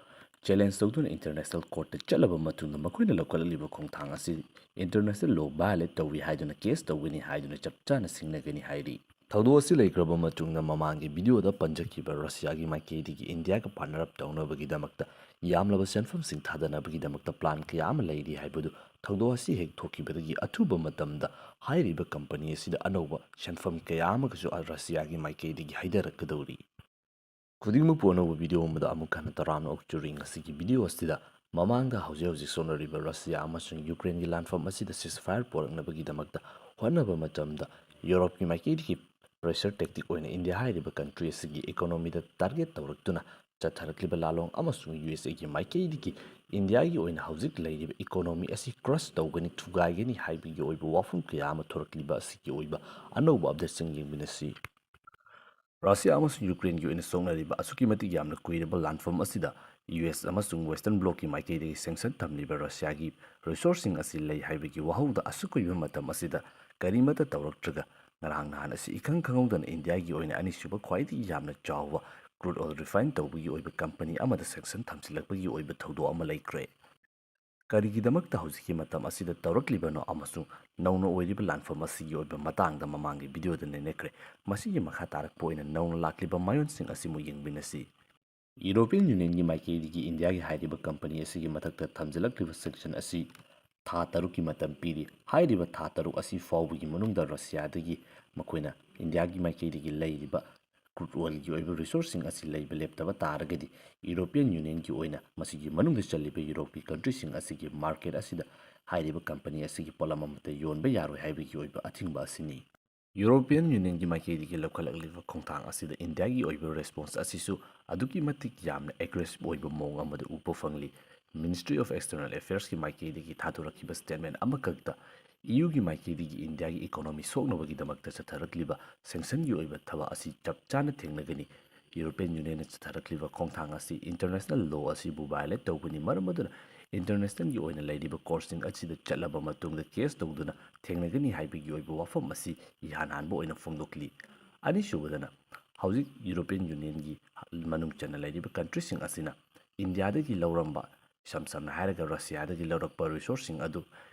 ꯆꯦꯂꯦꯟꯖ ꯇꯧꯗꯨꯅ ꯏꯟꯇꯔꯅꯦꯁꯅꯦꯜ ꯀꯣꯔꯠꯇ ꯆꯠꯂꯕ ꯃꯇꯨꯡꯗ ꯃꯈꯣꯏꯅ ꯂꯧꯈꯠꯂꯛꯂꯤꯕ ꯈꯣꯡꯊꯥꯡ ꯑꯁꯤ ꯏꯟꯇꯔꯅꯦꯁꯅꯦꯜ ꯂꯣ ꯚꯥꯏꯑꯣꯂꯦꯠ ꯇꯧꯏ ꯍꯥꯏꯗꯨꯅ ꯀꯦꯁ ꯇꯧꯒꯅꯤ ꯍꯥꯏꯗꯨꯅ ꯆꯞ ꯆꯥꯅ ꯁꯤꯡꯅꯒꯅꯤ ꯍꯥꯏꯔꯤ꯫ ꯊꯧꯗꯣꯛ ꯑꯁꯤ ꯂꯩꯈ꯭ꯔꯕ ꯃꯇꯨꯡꯗ ꯃꯃꯥꯡꯒꯤ ꯚꯤꯗꯤꯑꯣꯗ ꯄꯟꯖꯈꯤꯕ ꯔꯁꯤꯌꯥꯒꯤ ꯃꯥꯏꯀꯩꯗꯒꯤ ꯏꯟꯗꯤꯌꯥꯒ ꯄꯥꯔꯠꯅꯔ ꯑꯞ ꯇꯧꯅꯕꯒꯤꯗꯃꯛꯇ ꯌꯥꯝꯂꯕ ꯁꯦꯟꯐꯝꯁꯤꯡ ꯊꯥꯗꯅꯕꯒꯤꯗꯃꯛꯇ ꯄ꯭ꯂꯥꯟ ꯀꯌꯥ ꯑꯃ ꯂꯩꯔꯤ ꯍꯥꯏꯕꯗꯨ ꯊꯧꯗꯣꯛ ꯑꯁꯤ ꯍꯦꯛ ꯊꯣꯛꯈꯤꯕꯗꯒꯤ ꯑꯊꯨꯕ ꯃꯇꯝꯗ ꯍꯥꯏꯔꯤꯕ ꯀꯝꯄꯅꯤ ꯑꯁꯤꯗ ꯑꯅꯧꯕ ꯁꯦꯟꯐꯝ ꯀꯌꯥ ꯑꯃꯒꯁꯨ ꯔꯁꯤꯌꯥꯒꯤ ꯃꯥꯏꯀꯩꯗꯒꯤ ꯍꯩꯊꯔꯛꯀꯗꯧꯔꯤ꯫ ꯈꯨꯗꯤꯡꯃꯛꯄꯨ ꯑꯅꯧꯕ ꯚꯤꯗꯤꯑꯣ ꯑꯃꯗ ꯑꯃꯨꯛ ꯍꯟꯅ ꯇꯔꯥꯝꯅ ꯑꯣꯛꯆꯔꯤ꯫ ꯉꯁꯤꯒꯤ ꯚꯤꯗꯤꯑꯣ ꯑꯁꯤꯗ ꯃꯃꯥꯡꯗ ꯍꯧꯖꯤꯛ ꯍꯧꯖꯤꯛ ꯁꯣꯛꯅꯔꯤꯕ ꯔꯁꯤꯌꯥ ꯑꯃꯁꯨꯡ ꯌꯨꯀ꯭ꯔꯦꯟꯒꯤ ꯂꯥꯟꯐꯝ ꯑꯁꯤꯗ ceasefire ꯄꯨꯔꯛꯅꯕꯒꯤꯗꯃꯛꯇ ꯍꯣꯠꯅꯕ ꯃꯇꯝꯗ ꯌꯨꯔꯣꯞꯀꯤ ꯃꯥꯏꯀꯩꯗꯒꯤ pressure tactic ꯑꯣꯏꯅ ꯏꯟꯗꯤꯌꯥ ꯍꯥꯏꯔꯤꯕ ꯀꯟꯇ꯭ꯔꯤ ꯑꯁꯤꯒꯤ ꯏꯀꯣꯅꯣꯃꯤꯗ ꯇꯥꯔꯒꯦꯠ ꯇꯧꯔꯛꯇꯨꯅ ꯆꯠꯊꯔꯛꯂꯤꯕ ꯂꯥꯂꯣꯡ ꯑꯃꯁꯨꯡ ꯌꯨ ꯑꯦꯁ ꯑꯦꯒꯤ ꯃꯥꯏꯀꯩꯗꯒꯤ ꯏꯟꯗꯤꯌꯥꯒꯤ ꯑꯣꯏꯅ ꯍꯧꯖꯤꯛ ꯂꯩꯔꯤꯕ ꯏꯀꯣꯅꯣꯃꯤ ꯑꯁꯤ ꯀ꯭ꯔꯁ ꯇꯧꯒꯅꯤ, ꯊꯨꯒꯥꯏꯒꯅꯤ ꯍꯥꯏꯕꯒꯤ ꯑꯣꯏꯕ ꯋꯥꯐꯝ ꯀꯌꯥ ꯑꯃ ꯊꯣꯔꯛꯂꯤꯕ ꯑꯁꯤꯒꯤ ꯑꯣꯏꯕ ꯑꯅꯧꯕ ꯑꯞꯗꯦꯠꯁꯤꯡ ꯌꯦꯡꯃꯤꯟꯅꯁꯤ꯫ ꯔꯁꯤꯌꯥ ꯑꯃꯁꯨꯡ ꯌꯨꯀ꯭ꯔꯦꯟꯒꯤ ꯑꯣꯏꯅ ꯁꯣꯛꯅꯔꯤꯕ ꯑꯁꯨꯛꯀꯤ ꯃꯇꯤꯛ ꯌꯥꯝꯅ ꯀꯨꯏꯔꯕ ꯂꯥꯟꯐꯝ ꯑꯁꯤꯗ ꯌꯨ ꯑꯦꯁ ꯑꯃꯁꯨꯡ ꯋꯦꯁꯇꯔꯟ ꯕ꯭ꯂꯣꯛꯀꯤ ꯃꯥꯏꯀꯩꯗꯒꯤ ꯁꯦꯡꯁꯟ ꯊꯝꯂꯤꯕ ꯔꯁꯤꯌꯥꯒꯤ ꯔꯤꯁꯣꯔꯁꯁꯤꯡ ꯑꯁꯤ ꯂꯩ ꯍꯥꯏꯕꯒꯤ ꯋꯥꯍꯧꯗ ꯑꯁꯨꯛ ꯀꯨꯏꯕ ꯃꯇꯝ ꯑꯁꯤꯗ ꯀꯔꯤꯃꯠꯇ ꯇꯧꯔꯛꯇ꯭ꯔꯒ, ꯉꯔꯥꯡ ꯅꯍꯥꯟ ꯑꯁꯤ ꯏꯈꯪ ꯈꯪꯍꯧꯗꯅ ꯏꯟꯗꯤꯌꯥꯒꯤ ꯑꯣꯏꯅ ꯑꯅꯤꯁꯨꯕ ꯈ꯭ꯋꯥꯏꯗꯒꯤ ꯌꯥꯝꯅ ꯆꯥꯎꯕ crude oil refine ꯇꯧꯕꯒꯤ ꯑꯣꯏꯕ ꯀꯝꯄꯅꯤ ꯑꯃꯗ ꯁꯦꯡꯁꯟ ꯊꯝꯖꯤꯜꯂꯛꯄꯒꯤ ꯑꯣꯏꯕ ꯊꯧꯗꯣꯛ ꯑꯃ ꯂꯩꯈ꯭ꯔꯦ꯫ ꯀꯔꯤꯒꯤꯗꯃꯛꯇ ꯍꯧꯖꯤꯛꯀꯤ ꯃꯇꯝ ꯑꯁꯤꯗ ꯇꯧꯔꯛꯂꯤꯕꯅꯣ ꯑꯃꯁꯨꯡ ꯅꯧꯅ ꯑꯣꯏꯔꯤꯕ ꯂꯥꯟꯐꯝ ꯑꯁꯤꯒꯤ ꯑꯣꯏꯕ ꯃꯇꯥꯡꯗ ꯃꯃꯥꯡꯒꯤ ꯚꯤꯗꯤꯑꯣꯗ ꯅꯩꯅꯈ꯭ꯔꯦ꯫ ꯃꯁꯤꯒꯤ ꯃꯈꯥ ꯇꯥꯔꯛꯄ ꯑꯣꯏꯅ ꯅꯧꯅ ꯂꯥꯛꯂꯤꯕ ꯃꯥꯌꯣꯟꯁꯤꯡ ꯑꯁꯤꯃꯨꯛ ꯌꯦꯡꯃꯤꯟꯅꯁꯤ꯫ ꯌꯨꯔꯣꯄꯤꯌꯟ ꯌꯨꯅꯤꯌꯟꯒꯤ ꯃꯥꯏꯀꯩꯗꯒꯤ ꯏꯟꯗꯤꯌꯥꯒꯤ ꯍꯥꯏꯔꯤꯕ ꯀꯝꯄꯅꯤ ꯑꯁꯤꯒꯤ ꯃꯊꯛꯇ ꯊꯝꯖꯤꯜꯂꯛꯂꯤꯕ ꯁꯦꯡꯁꯟ ꯑꯁꯤ ꯊꯥ ꯇꯔꯨꯛꯀꯤ ꯃꯇꯝ ꯄꯤꯔꯤ꯫ ꯍꯥꯏꯔꯤꯕ ꯊꯥ ꯇꯔꯨꯛ ꯑꯁꯤ ꯐꯥꯎꯕꯒꯤ ꯃꯅꯨꯡꯗ ꯔꯁꯤꯌꯥꯗꯒꯤ ꯃꯈꯣꯏꯅ ꯏꯟꯗꯤꯌꯥꯒꯤ ꯃꯥꯏꯀꯩꯗꯒꯤ ꯂꯩꯔꯤꯕ crude oilꯒꯤ ꯑꯣꯏꯕ ꯔꯤꯁꯣꯔꯁꯁꯤꯡ ꯑꯁꯤ ꯂꯩꯕ ꯂꯦꯞꯇꯕ ꯇꯥꯔꯒꯗꯤ, ꯌꯨꯔꯣꯄꯤꯌꯟ ꯌꯨꯅꯤꯌꯟꯒꯤ ꯑꯣꯏꯅ ꯃꯁꯤꯒꯤ ꯃꯅꯨꯡꯗ ꯆꯜꯂꯤꯕ ꯌꯨꯔꯣꯞꯀꯤ ꯀꯟꯇ꯭ꯔꯤꯁꯤꯡ ꯑꯁꯤꯒꯤ ꯃꯥꯔꯀꯦꯠ ꯑꯁꯤꯗ ꯍꯥꯏꯔꯤꯕ ꯀꯝꯄꯅꯤ ꯑꯁꯤꯒꯤ ꯄꯣꯠꯂꯝ ꯑꯃꯠꯇ ꯌꯣꯟꯕ ꯌꯥꯔꯣꯏ ꯍꯥꯏꯕꯒꯤ ꯑꯣꯏꯕ ꯑꯊꯤꯡꯕ ꯑꯁꯤꯅꯤ꯫ ꯌꯨꯔꯣꯄꯤꯌꯟ ꯌꯨꯅꯤꯌꯟꯒꯤ ꯃꯥꯏꯀꯩꯗꯒꯤ ꯂꯧꯈꯠꯂꯛꯂꯤꯕ ꯈꯣꯡꯊꯥꯡ ꯑꯁꯤꯗ ꯏꯟꯗꯤꯌꯥꯒꯤ ꯑꯣꯏꯕ ꯔꯦꯁꯄꯣꯟꯁ ꯑꯁꯤꯁꯨ ꯑꯗꯨꯛꯀꯤ ꯃꯇꯤꯛ ꯌꯥꯝꯅ ꯑꯦꯒ꯭ꯔꯦꯁꯤꯚ ꯑꯣꯏꯕ ꯃꯑꯣꯡ ꯑꯃꯗ ꯎꯕ ꯐꯪꯂꯤ꯫ Ministry of External Affairsꯀꯤ ꯃꯥꯏꯀꯩꯗꯒꯤ ꯊꯥꯗꯣꯔꯛꯈꯤꯕ ꯁ꯭ꯇꯦꯠꯃꯦꯟ ꯑꯃꯈꯛꯇ ꯏ ꯌꯨꯒꯤ ꯃꯥꯏꯀꯩꯗꯒꯤ ꯏꯟꯗꯤꯌꯥꯒꯤ ꯏꯀꯣꯅꯣꯃꯤ ꯁꯣꯛꯅꯕꯒꯤꯗꯃꯛꯇ ꯆꯠꯊꯔꯛꯂꯤꯕ ꯁꯦꯡꯁꯟꯒꯤ ꯑꯣꯏꯕ ꯊꯕꯛ ꯑꯁꯤ ꯆꯞ ꯆꯥꯅ ꯊꯦꯡꯅꯒꯅꯤ꯫ ꯌꯨꯔꯣꯄꯤꯌꯟ ꯌꯨꯅꯤꯌꯟꯅ ꯆꯠꯊꯔꯛꯂꯤꯕ ꯈꯣꯡꯊꯥꯡ ꯑꯁꯤ ꯏꯟꯇꯔꯅꯦꯁꯅꯦꯜ ꯂꯣ ꯑꯁꯤꯕꯨ ꯚꯥꯏꯑꯣꯂꯦꯠ ꯇꯧꯕꯅꯤ꯫ ꯃꯔꯝ ꯑꯗꯨꯅ ꯏꯟꯇꯔꯅꯦꯁꯅꯦꯜꯒꯤ ꯑꯣꯏꯅ ꯂꯩꯔꯤꯕ ꯀꯣꯔꯠꯁꯤꯡ ꯑꯁꯤꯗ ꯆꯠꯂꯕ ꯃꯇꯨꯡꯗ ꯀꯦꯁ ꯇꯧꯗꯨꯅ ꯊꯦꯡꯅꯒꯅꯤ ꯍꯥꯏꯕꯒꯤ ꯑꯣꯏꯕ ꯋꯥꯐꯝ ꯑꯁꯤ ꯏꯍꯥꯟ ꯍꯥꯟꯕ ꯑꯣꯏꯅ ꯐꯣꯡꯗꯣꯛꯂꯤ꯫ ꯑꯅꯤꯁꯨꯕꯗꯅ, ꯍꯧꯖꯤꯛ ꯌꯨꯔꯣꯄꯤꯌꯟ ꯌꯨꯅꯤꯌꯟꯒꯤ ꯃꯅꯨꯡ ꯆꯟꯅ ꯂꯩꯔꯤꯕ ꯀꯟꯇ꯭ꯔꯤꯁꯤꯡ ꯑꯁꯤꯅ ꯏꯟꯗꯤꯌꯥꯗꯒꯤ ꯂꯧꯔꯝꯕ, ꯏꯁꯝ ꯁꯝꯅ ꯍꯥꯏꯔꯒ ꯔꯁꯤꯌꯥꯗꯒꯤ ꯂꯧꯔꯛꯄ resource ꯁꯤꯡ ꯑꯗꯨ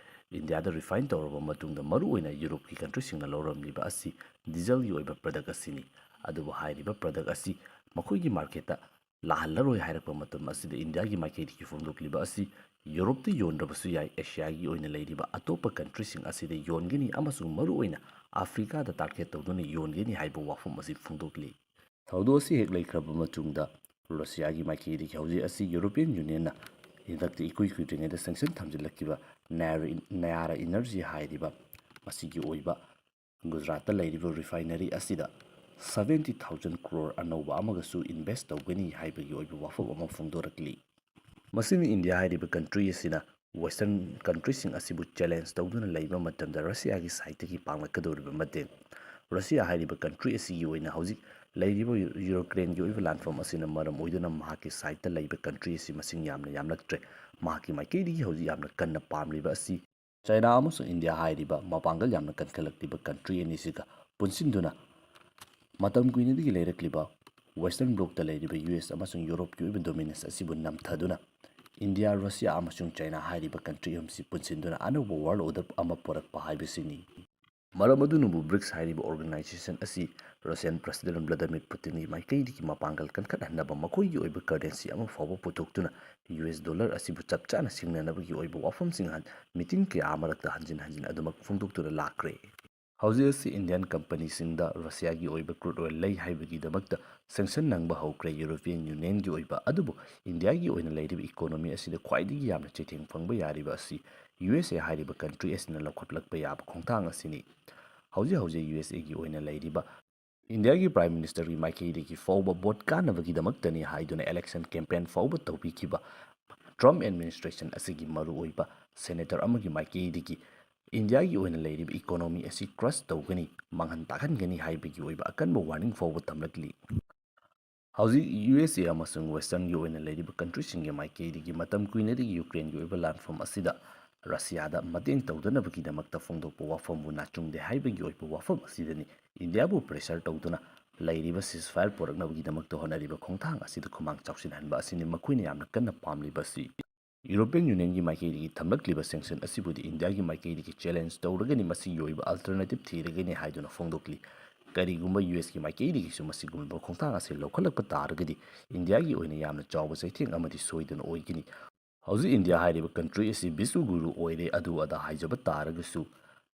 ꯏꯟꯗꯤꯌꯥꯗ refine ꯇꯧꯔꯕ ꯃꯇꯨꯡꯗ, ꯃꯔꯨꯑꯣꯏꯅ ꯌꯨꯔꯣꯞꯀꯤ country ꯁꯤꯡꯅ ꯂꯧꯔꯝꯂꯤꯕ ꯑꯁꯤ diesel ꯒꯤ ꯑꯣꯏꯕ product ꯑꯁꯤꯅꯤ꯫ ꯑꯗꯨꯕꯨ ꯍꯥꯏꯔꯤꯕ product ꯑꯁꯤ ꯃꯈꯣꯏꯒꯤ market ꯇ ꯂꯥꯛꯍꯜꯂꯔꯣꯏ ꯍꯥꯏꯔꯛꯄ ꯃꯇꯝ ꯑꯁꯤꯗ ꯏꯟꯗꯤꯌꯥꯒꯤ ꯃꯥꯏꯀꯩꯗꯒꯤ ꯐꯣꯡꯗꯣꯛꯂꯤꯕ ꯑꯁꯤ ꯌꯨꯔꯣꯞꯇ ꯌꯣꯟꯗ꯭ꯔꯕꯁꯨ ꯌꯥꯏ, ꯑꯦꯁꯤꯌꯥꯒꯤ ꯑꯣꯏꯅ ꯂꯩꯔꯤꯕ ꯑꯇꯣꯞꯄ country ꯁꯤꯡ ꯑꯁꯤꯗ ꯌꯣꯟꯒꯅꯤ ꯑꯃꯁꯨꯡ ꯃꯔꯨꯑꯣꯏꯅ ꯑꯐ꯭ꯔꯤꯀꯥꯗ target ꯇꯧꯗꯨꯅ ꯌꯣꯟꯒꯅꯤ ꯍꯥꯏꯕ ꯋꯥꯐꯝ ꯑꯁꯤ ꯐꯣꯡꯗꯣꯛꯂꯤ꯫ ꯊꯧꯗꯣꯛ ꯑꯁꯤ ꯍꯦꯛ ꯂꯩꯈ꯭ꯔꯕ ꯃꯇꯨꯡꯗ ꯔꯁꯤꯌꯥꯒꯤ ꯃꯥꯏꯀꯩꯗꯒꯤ ꯍꯧꯖꯤꯛ ꯑꯁꯤ European Union ꯅ ꯍꯟꯗꯛꯇ ꯏꯀꯨꯏ ꯀꯨꯏꯗ꯭ꯔꯤꯉꯩꯗ sanction ꯊꯝꯖꯤꯜꯂꯛꯈꯤꯕ ꯅꯌꯥꯔ-, ꯅꯌꯥꯔꯥ Energy ꯍꯥꯏꯔꯤꯕ ꯃꯁꯤꯒꯤ ꯑꯣꯏꯕ ꯒꯨꯖꯔꯥꯠꯇ ꯂꯩꯔꯤꯕ refinery ꯑꯁꯤꯗ seventy thousand crore ꯑꯅꯧꯕ ꯑꯃꯒꯁꯨ invest ꯇꯧꯒꯅꯤ ꯍꯥꯏꯕꯒꯤ ꯑꯣꯏꯕ ꯋꯥꯐꯝ ꯑꯃ ꯐꯣꯡꯗꯣꯔꯛꯂꯤ꯫ ꯃꯁꯤꯅ ꯏꯟꯗꯤꯌꯥ ꯍꯥꯏꯔꯤꯕ country ꯑꯁꯤꯅ western country ꯁꯤꯡ ꯑꯁꯤꯕꯨ challenge ꯇꯧꯗꯨꯅ ꯂꯩꯕ ꯃꯇꯝꯗ ꯔꯁꯤꯌꯥꯒꯤ side ꯇꯒꯤ ꯄꯥꯡꯂꯛꯀꯗꯧꯔꯤꯕ ꯃꯇꯦꯡ꯫ ꯔꯁꯤꯌꯥ ꯍꯥꯏꯔꯤꯕ country ꯑꯁꯤꯒꯤ ꯑꯣꯏꯅ ꯍꯧꯖꯤꯛ ꯂꯩꯔꯤꯕ ꯌꯨ-, ꯌꯨꯀ꯭ꯔꯦꯟꯒꯤ ꯑꯣꯏꯕ ꯂꯥꯟꯐꯝ ꯑꯁꯤꯅ ꯃꯔꯝ ꯑꯣꯏꯗꯨꯅ ꯃꯍꯥꯛꯀꯤ side ꯇ ꯂꯩꯕ country ꯑꯁꯤ ꯃꯁꯤꯡ ꯌꯥꯝꯅ ꯌꯥꯝꯂꯛꯇ꯭ꯔꯦ꯫ ꯃꯍꯥꯛꯀꯤ ꯃꯥꯏꯀꯩꯗꯒꯤ ꯍꯧꯖꯤꯛ ꯌꯥꯝꯅ ꯀꯟꯅ ꯄꯥꯝꯂꯤꯕ ꯑꯁꯤ ꯆꯥꯏꯅꯥ ꯑꯃꯁꯨꯡ ꯏꯟꯗꯤꯌꯥ ꯍꯥꯏꯔꯤꯕ ꯃꯄꯥꯡꯒꯜ ꯌꯥꯝꯅ ꯀꯟꯈꯠꯂꯛꯂꯤꯕ country ꯑꯅꯤꯁꯤꯒ ꯄꯨꯟꯁꯤꯟꯗꯨꯅ ꯃꯇꯝ ꯀꯨꯏꯅꯗꯒꯤ ꯂꯩꯔꯛꯂꯤꯕ western bloc ꯇ ꯂꯩꯔꯤꯕ ꯌꯨ ꯑꯦꯁ ꯑꯃꯁꯨꯡ ꯌꯨꯔꯣꯞꯀꯤ ꯑꯣꯏꯕ dominance ꯑꯁꯤꯕꯨ ꯅꯝꯊꯗꯨꯅ ꯏꯟꯗꯤꯌꯥ, ꯔꯁꯤꯌꯥ ꯑꯃꯁꯨꯡ ꯆꯥꯏꯅꯥ ꯍꯥꯏꯔꯤꯕ country ꯑꯍꯨꯝꯁꯤ ꯄꯨꯟꯁꯤꯟꯗꯨꯅ ꯑꯅꯧꯕ world order ꯑꯃ ꯄꯨꯔꯛꯄ ꯍꯥꯏꯕꯁꯤꯅꯤ꯫ ꯃꯔꯝ ꯑꯗꯨꯅꯕꯨ brics ꯍꯥꯏꯔꯤꯕ organization ꯑꯁꯤ Russian President Vladimir Putin ꯒꯤ ꯃꯥꯏꯀꯩꯗꯒꯤ ꯃꯄꯥꯡꯒꯜ ꯀꯟꯈꯠꯍꯟꯅꯕ ꯃꯈꯣꯏꯒꯤ ꯑꯣꯏꯕ currency ꯑꯃ ꯐꯥꯎꯕ ꯄꯨꯊꯣꯛꯇꯨꯅ ꯌꯨ ꯑꯦꯁ dollar ꯑꯁꯤꯕꯨ ꯆꯞ ꯆꯥꯅ ꯁꯤꯡꯅꯅꯕꯒꯤ ꯑꯣꯏꯕ ꯋꯥꯐꯝꯁꯤꯡ ꯍꯟ-, meeting ꯀꯌꯥ ꯑꯃꯔꯛꯇ ꯍꯟꯖꯤꯟ ꯍꯟꯖꯤꯟ ꯑꯗꯨꯃꯛ ꯐꯣꯡꯗꯣꯛꯇꯨꯅ ꯂꯥꯛꯈ꯭ꯔꯦ꯫ ꯍꯧꯖꯤꯛ ꯑꯁꯤ Indian company ꯁꯤꯡꯗ ꯔꯁꯤꯌꯥꯒꯤ ꯑꯣꯏꯕ crude oil ꯂꯩ ꯍꯥꯏꯕꯒꯤꯗꯃꯛꯇ sanction ꯅꯪꯕ ꯍꯧꯈ꯭ꯔꯦ European Union ꯒꯤ ꯑꯣꯏꯕ꯫ ꯑꯗꯨꯕꯨ ꯏꯟꯗꯤꯌꯥꯒꯤ ꯑꯣꯏꯅ ꯂꯩꯔꯤꯕ economy ꯑꯁꯤꯗ ꯈ꯭ꯋꯥꯏꯗꯒꯤ ꯌꯥꯝꯅ ꯆꯩꯊꯦꯡ ꯐꯪꯕ ꯌꯥꯔꯤꯕ ꯑꯁꯤ ꯌꯨ ꯑꯦꯁ ꯑꯦ ꯍꯥꯏꯔꯤꯕ country ꯑꯁꯤꯅ ꯂꯧꯈꯠꯂꯛꯄ ꯌꯥꯕ ꯈꯣꯡꯊꯥꯡ ꯑꯁꯤꯅꯤ꯫ ꯍꯧꯖꯤꯛ ꯍꯧꯖꯤꯛ ꯌꯨ ꯑꯦꯁ ꯑꯦ ꯒꯤ ꯑꯣꯏꯅ ꯂꯩꯔꯤꯕ ꯏꯟꯗꯤꯌꯥꯒꯤ Prime Minister ꯒꯤ ꯃꯥꯏꯀꯩꯗꯒꯤ ꯐꯥꯎꯕ vote ꯀꯥꯟꯅꯕꯒꯤꯗꯃꯛꯇꯅꯤ ꯍꯥꯏꯗꯨꯅ election campaign ꯐꯥꯎꯕ ꯇꯧꯕꯤꯈꯤꯕ Trump administration ꯑꯁꯤꯒꯤ ꯃꯔꯨꯑꯣꯏꯕ senator ꯑꯃꯒꯤ ꯃꯥꯏꯀꯩꯗꯒꯤ ꯏꯟꯗꯤꯌꯥꯒꯤ ꯑꯣꯏꯅ ꯂꯩꯔꯤꯕ economy ꯑꯁꯤ crush ꯇꯧꯒꯅꯤ, ꯃꯥꯡꯍꯟ ꯇꯥꯛꯍꯟꯒꯅꯤ ꯍꯥꯏꯕꯒꯤ ꯑꯣꯏꯕ ꯑꯀꯟꯕ warning ꯐꯥꯎꯕ ꯇꯝꯂꯛꯂꯤ꯫ ꯍꯧꯖꯤꯛ ꯌꯨ ꯑꯦꯁ ꯑꯦ ꯑꯃꯁꯨꯡ western ꯒꯤ ꯑꯣꯏꯅ ꯂꯩꯔꯤꯕ country ꯁꯤꯡꯒꯤ ꯃꯥꯏꯀꯩꯗꯒꯤ ꯃꯇꯝ ꯀꯨꯏꯅꯗꯒꯤ ꯌꯨꯀ꯭ꯔꯦꯟꯒꯤ ꯑꯣꯏꯕ ꯂꯥꯟꯐꯝ ꯑꯁꯤꯗ ꯔꯁꯤꯌꯥꯗ ꯃꯇꯦꯡ ꯇꯧꯗꯅꯕꯒꯤꯗꯃꯛꯇ ꯐꯣꯡꯗꯣꯛꯄ ꯋꯥꯐꯝꯕꯨ ꯅꯥꯆꯨꯡꯗꯦ ꯍꯥꯏꯕꯒꯤ ꯑꯣꯏꯕ ꯋꯥꯐꯝ ꯑꯁꯤꯗꯅꯤ ꯏꯟꯗꯤꯌꯥꯕꯨ pressure ꯇꯧꯗꯨꯅ ꯂꯩꯔꯤꯕ ceasefire ꯄꯨꯔꯛꯅꯕꯒꯤꯗꯃꯛꯇ ꯍꯣꯠꯅꯔꯤꯕ ꯈꯣꯡꯊꯥꯡ ꯑꯁꯤꯗ ꯈꯨꯃꯥꯡ ꯆꯥꯎꯁꯤꯟꯍꯟꯕ ꯑꯁꯤꯅꯤ ꯃꯈꯣꯏꯅ ꯌꯥꯝꯅ ꯀꯟꯅ ꯄꯥꯝꯂꯤꯕ ꯑꯁꯤ꯫ European Unionꯒꯤ ꯃꯥꯏꯀꯩꯗꯒꯤ ꯊꯝꯂꯛꯂꯤꯕ sanction ꯑꯁꯤꯕꯨꯗꯤ ꯏꯟꯗꯤꯌꯥꯒꯤ ꯃꯥꯏꯀꯩꯗꯒꯤ challenge ꯇꯧꯔꯒꯅꯤ, ꯃꯁꯤꯒꯤ ꯑꯣꯏꯕ alternative ꯊꯤꯔꯒꯅꯤ ꯍꯥꯏꯗꯨꯅ ꯐꯣꯡꯗꯣꯛꯂꯤ꯫ ꯀꯔꯤꯒꯨꯝꯕ USꯀꯤ ꯃꯥꯏꯀꯩꯗꯒꯤꯁꯨ ꯃꯁꯤꯒꯨꯝꯂꯕ ꯈꯣꯡꯊꯥꯡ ꯑꯁꯤ ꯂꯧꯈꯠꯂꯛꯄ ꯇꯥꯔꯒꯗꯤ ꯏꯟꯗꯤꯌꯥꯒꯤ ꯑꯣꯏꯅ ꯌꯥꯝꯅ ꯆꯥꯎꯕ ꯆꯩꯊꯦꯡ ꯑꯃꯗꯤ ꯁꯣꯏꯗꯅ ꯑꯣꯏꯒꯅꯤ꯫ ꯍꯧꯖꯤꯛ ꯏꯟꯗꯤꯌꯥ ꯍꯥꯏꯔꯤꯕ country ꯑꯁꯤ ꯕꯤꯁ꯭ꯋ ꯒꯨꯔꯨ ꯑꯣꯏꯔꯦ, ꯑꯗꯨ ꯑꯗꯥ ꯍꯥꯏꯖꯕ ꯇꯥꯔꯒꯁꯨ,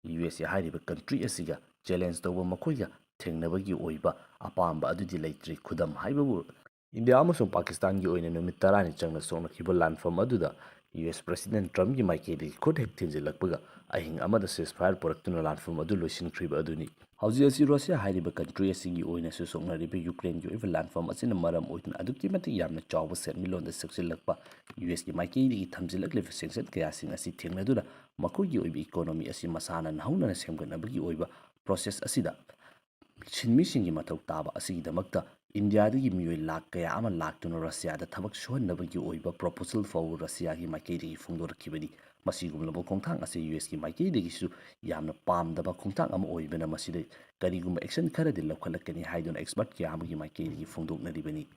USA ꯍꯥꯏꯔꯤꯕ country ꯑꯁꯤꯒ challenge ꯇꯧꯕ, ꯃꯈꯣꯏꯒ ꯊꯦꯡꯅꯕꯒꯤ ꯑꯣꯏꯕ ꯑꯄꯥꯝꯕ ꯑꯗꯨꯗꯤ ꯂꯩꯇ꯭ꯔꯤ꯫ ꯈꯨꯗꯝ ꯍꯥꯏꯕꯕꯨ, ꯏꯟꯗꯤꯌꯥ ꯑꯃꯁꯨꯡ ꯄꯥꯀꯤꯁꯇꯥꯟꯒꯤ ꯑꯣꯏꯅ ꯅꯨꯃꯤꯠ ꯇꯔꯥꯅꯤ ꯆꯪꯅ ꯁꯣꯛꯅꯈꯤꯕ ꯂꯥꯟꯐꯝ ꯑꯗꯨꯗ US President Trumpꯀꯤ ꯃꯥꯏꯀꯩꯗꯒꯤ ꯈꯨꯠ ꯍꯦꯛ ꯊꯤꯟꯖꯤꯜꯂꯛꯄꯒ ꯑꯍꯤꯡ ꯑꯃꯗ ceasefire ꯄꯨꯔꯛꯇꯨꯅ ꯂꯥꯟꯐꯝ ꯑꯗꯨ ꯂꯣꯏꯁꯤꯟꯈ꯭ꯔꯤꯕ ꯑꯗꯨꯅꯤ꯫ ꯍꯧꯖꯤꯛ ꯑꯁꯤ ꯔꯁꯤꯌꯥ ꯍꯥꯏꯔꯤꯕ country ꯑꯁꯤꯒꯤ ꯑꯣꯏꯅꯁꯨ ꯁꯣꯛꯅꯔꯤꯕ ꯌꯨꯀ꯭ꯔꯦꯟꯒꯤ ꯑꯣꯏꯕ ꯂꯥꯟꯐꯝ ꯑꯁꯤꯅ ꯃꯔꯝ ꯑꯣꯏꯗꯨꯅ ꯑꯗꯨꯛꯀꯤ ꯃꯇꯤꯛ ꯌꯥꯝꯅ ꯆꯥꯎꯕ ꯁꯦꯟꯃꯤꯠꯂꯣꯟꯗ ꯁꯣꯛꯆꯤꯜꯂꯛꯄ, USꯀꯤ ꯃꯥꯏꯀꯩꯗꯒꯤ ꯊꯝꯖꯤꯜꯂꯛꯂꯤꯕ sanction ꯀꯌꯥꯁꯤꯡ ꯑꯁꯤ ꯊꯦꯡꯅꯗꯨꯅ ꯃꯈꯣꯏꯒꯤ ꯑꯣꯏꯕ economy ꯑꯁꯤ ꯃꯁꯥꯅ ꯅꯧꯍꯧꯅꯅ ꯁꯦꯝꯒꯠꯅꯕꯒꯤ ꯑꯣꯏꯕ process ꯑꯁꯤꯗ ꯁꯤꯟꯃꯤꯁꯤꯡꯒꯤ ꯃꯊꯧ ꯇꯥꯕ ꯑꯁꯤꯒꯤꯗꯃꯛꯇ ꯏꯟꯗꯤꯌꯥꯗꯒꯤ ꯃꯤꯑꯣꯏ ꯂꯥꯈ ꯀꯌꯥ ꯑꯃ ꯂꯥꯛꯇꯨꯅ ꯔꯁꯤꯌꯥꯗ ꯊꯕꯛ ꯁꯨꯍꯟꯅꯕꯒꯤ ꯑꯣꯏꯕ proposal ꯐꯥꯎꯕ ꯔꯁꯤꯌꯥꯒꯤ ꯃꯥꯏꯀꯩꯗꯒꯤ ꯐꯣꯡꯗꯣꯔꯛꯈꯤꯕꯅꯤ꯫ ꯃꯁꯤꯒꯨꯝꯂꯕ ꯈꯣꯡꯊꯥꯡ ꯑꯁꯤ USꯀꯤ ꯃꯥꯏꯀꯩꯗꯒꯤꯁꯨ ꯌꯥꯝꯅ ꯄꯥꯝꯗꯕ ꯈꯣꯡꯊꯥꯡ ꯑꯃ ꯑꯣꯏꯕꯅ, ꯃꯁꯤꯗ ꯀꯔꯤꯒꯨꯝꯕ action ꯈꯔꯗꯤ ꯂꯧꯈꯠꯂꯛꯀꯅꯤ ꯍꯥꯏꯗꯨꯅ expert ꯀꯌꯥ ꯑꯃꯒꯤ ꯃꯥꯏꯀꯩꯗꯒꯤ ꯐꯣꯡꯗꯣꯛꯅꯔꯤꯕꯅꯤ꯫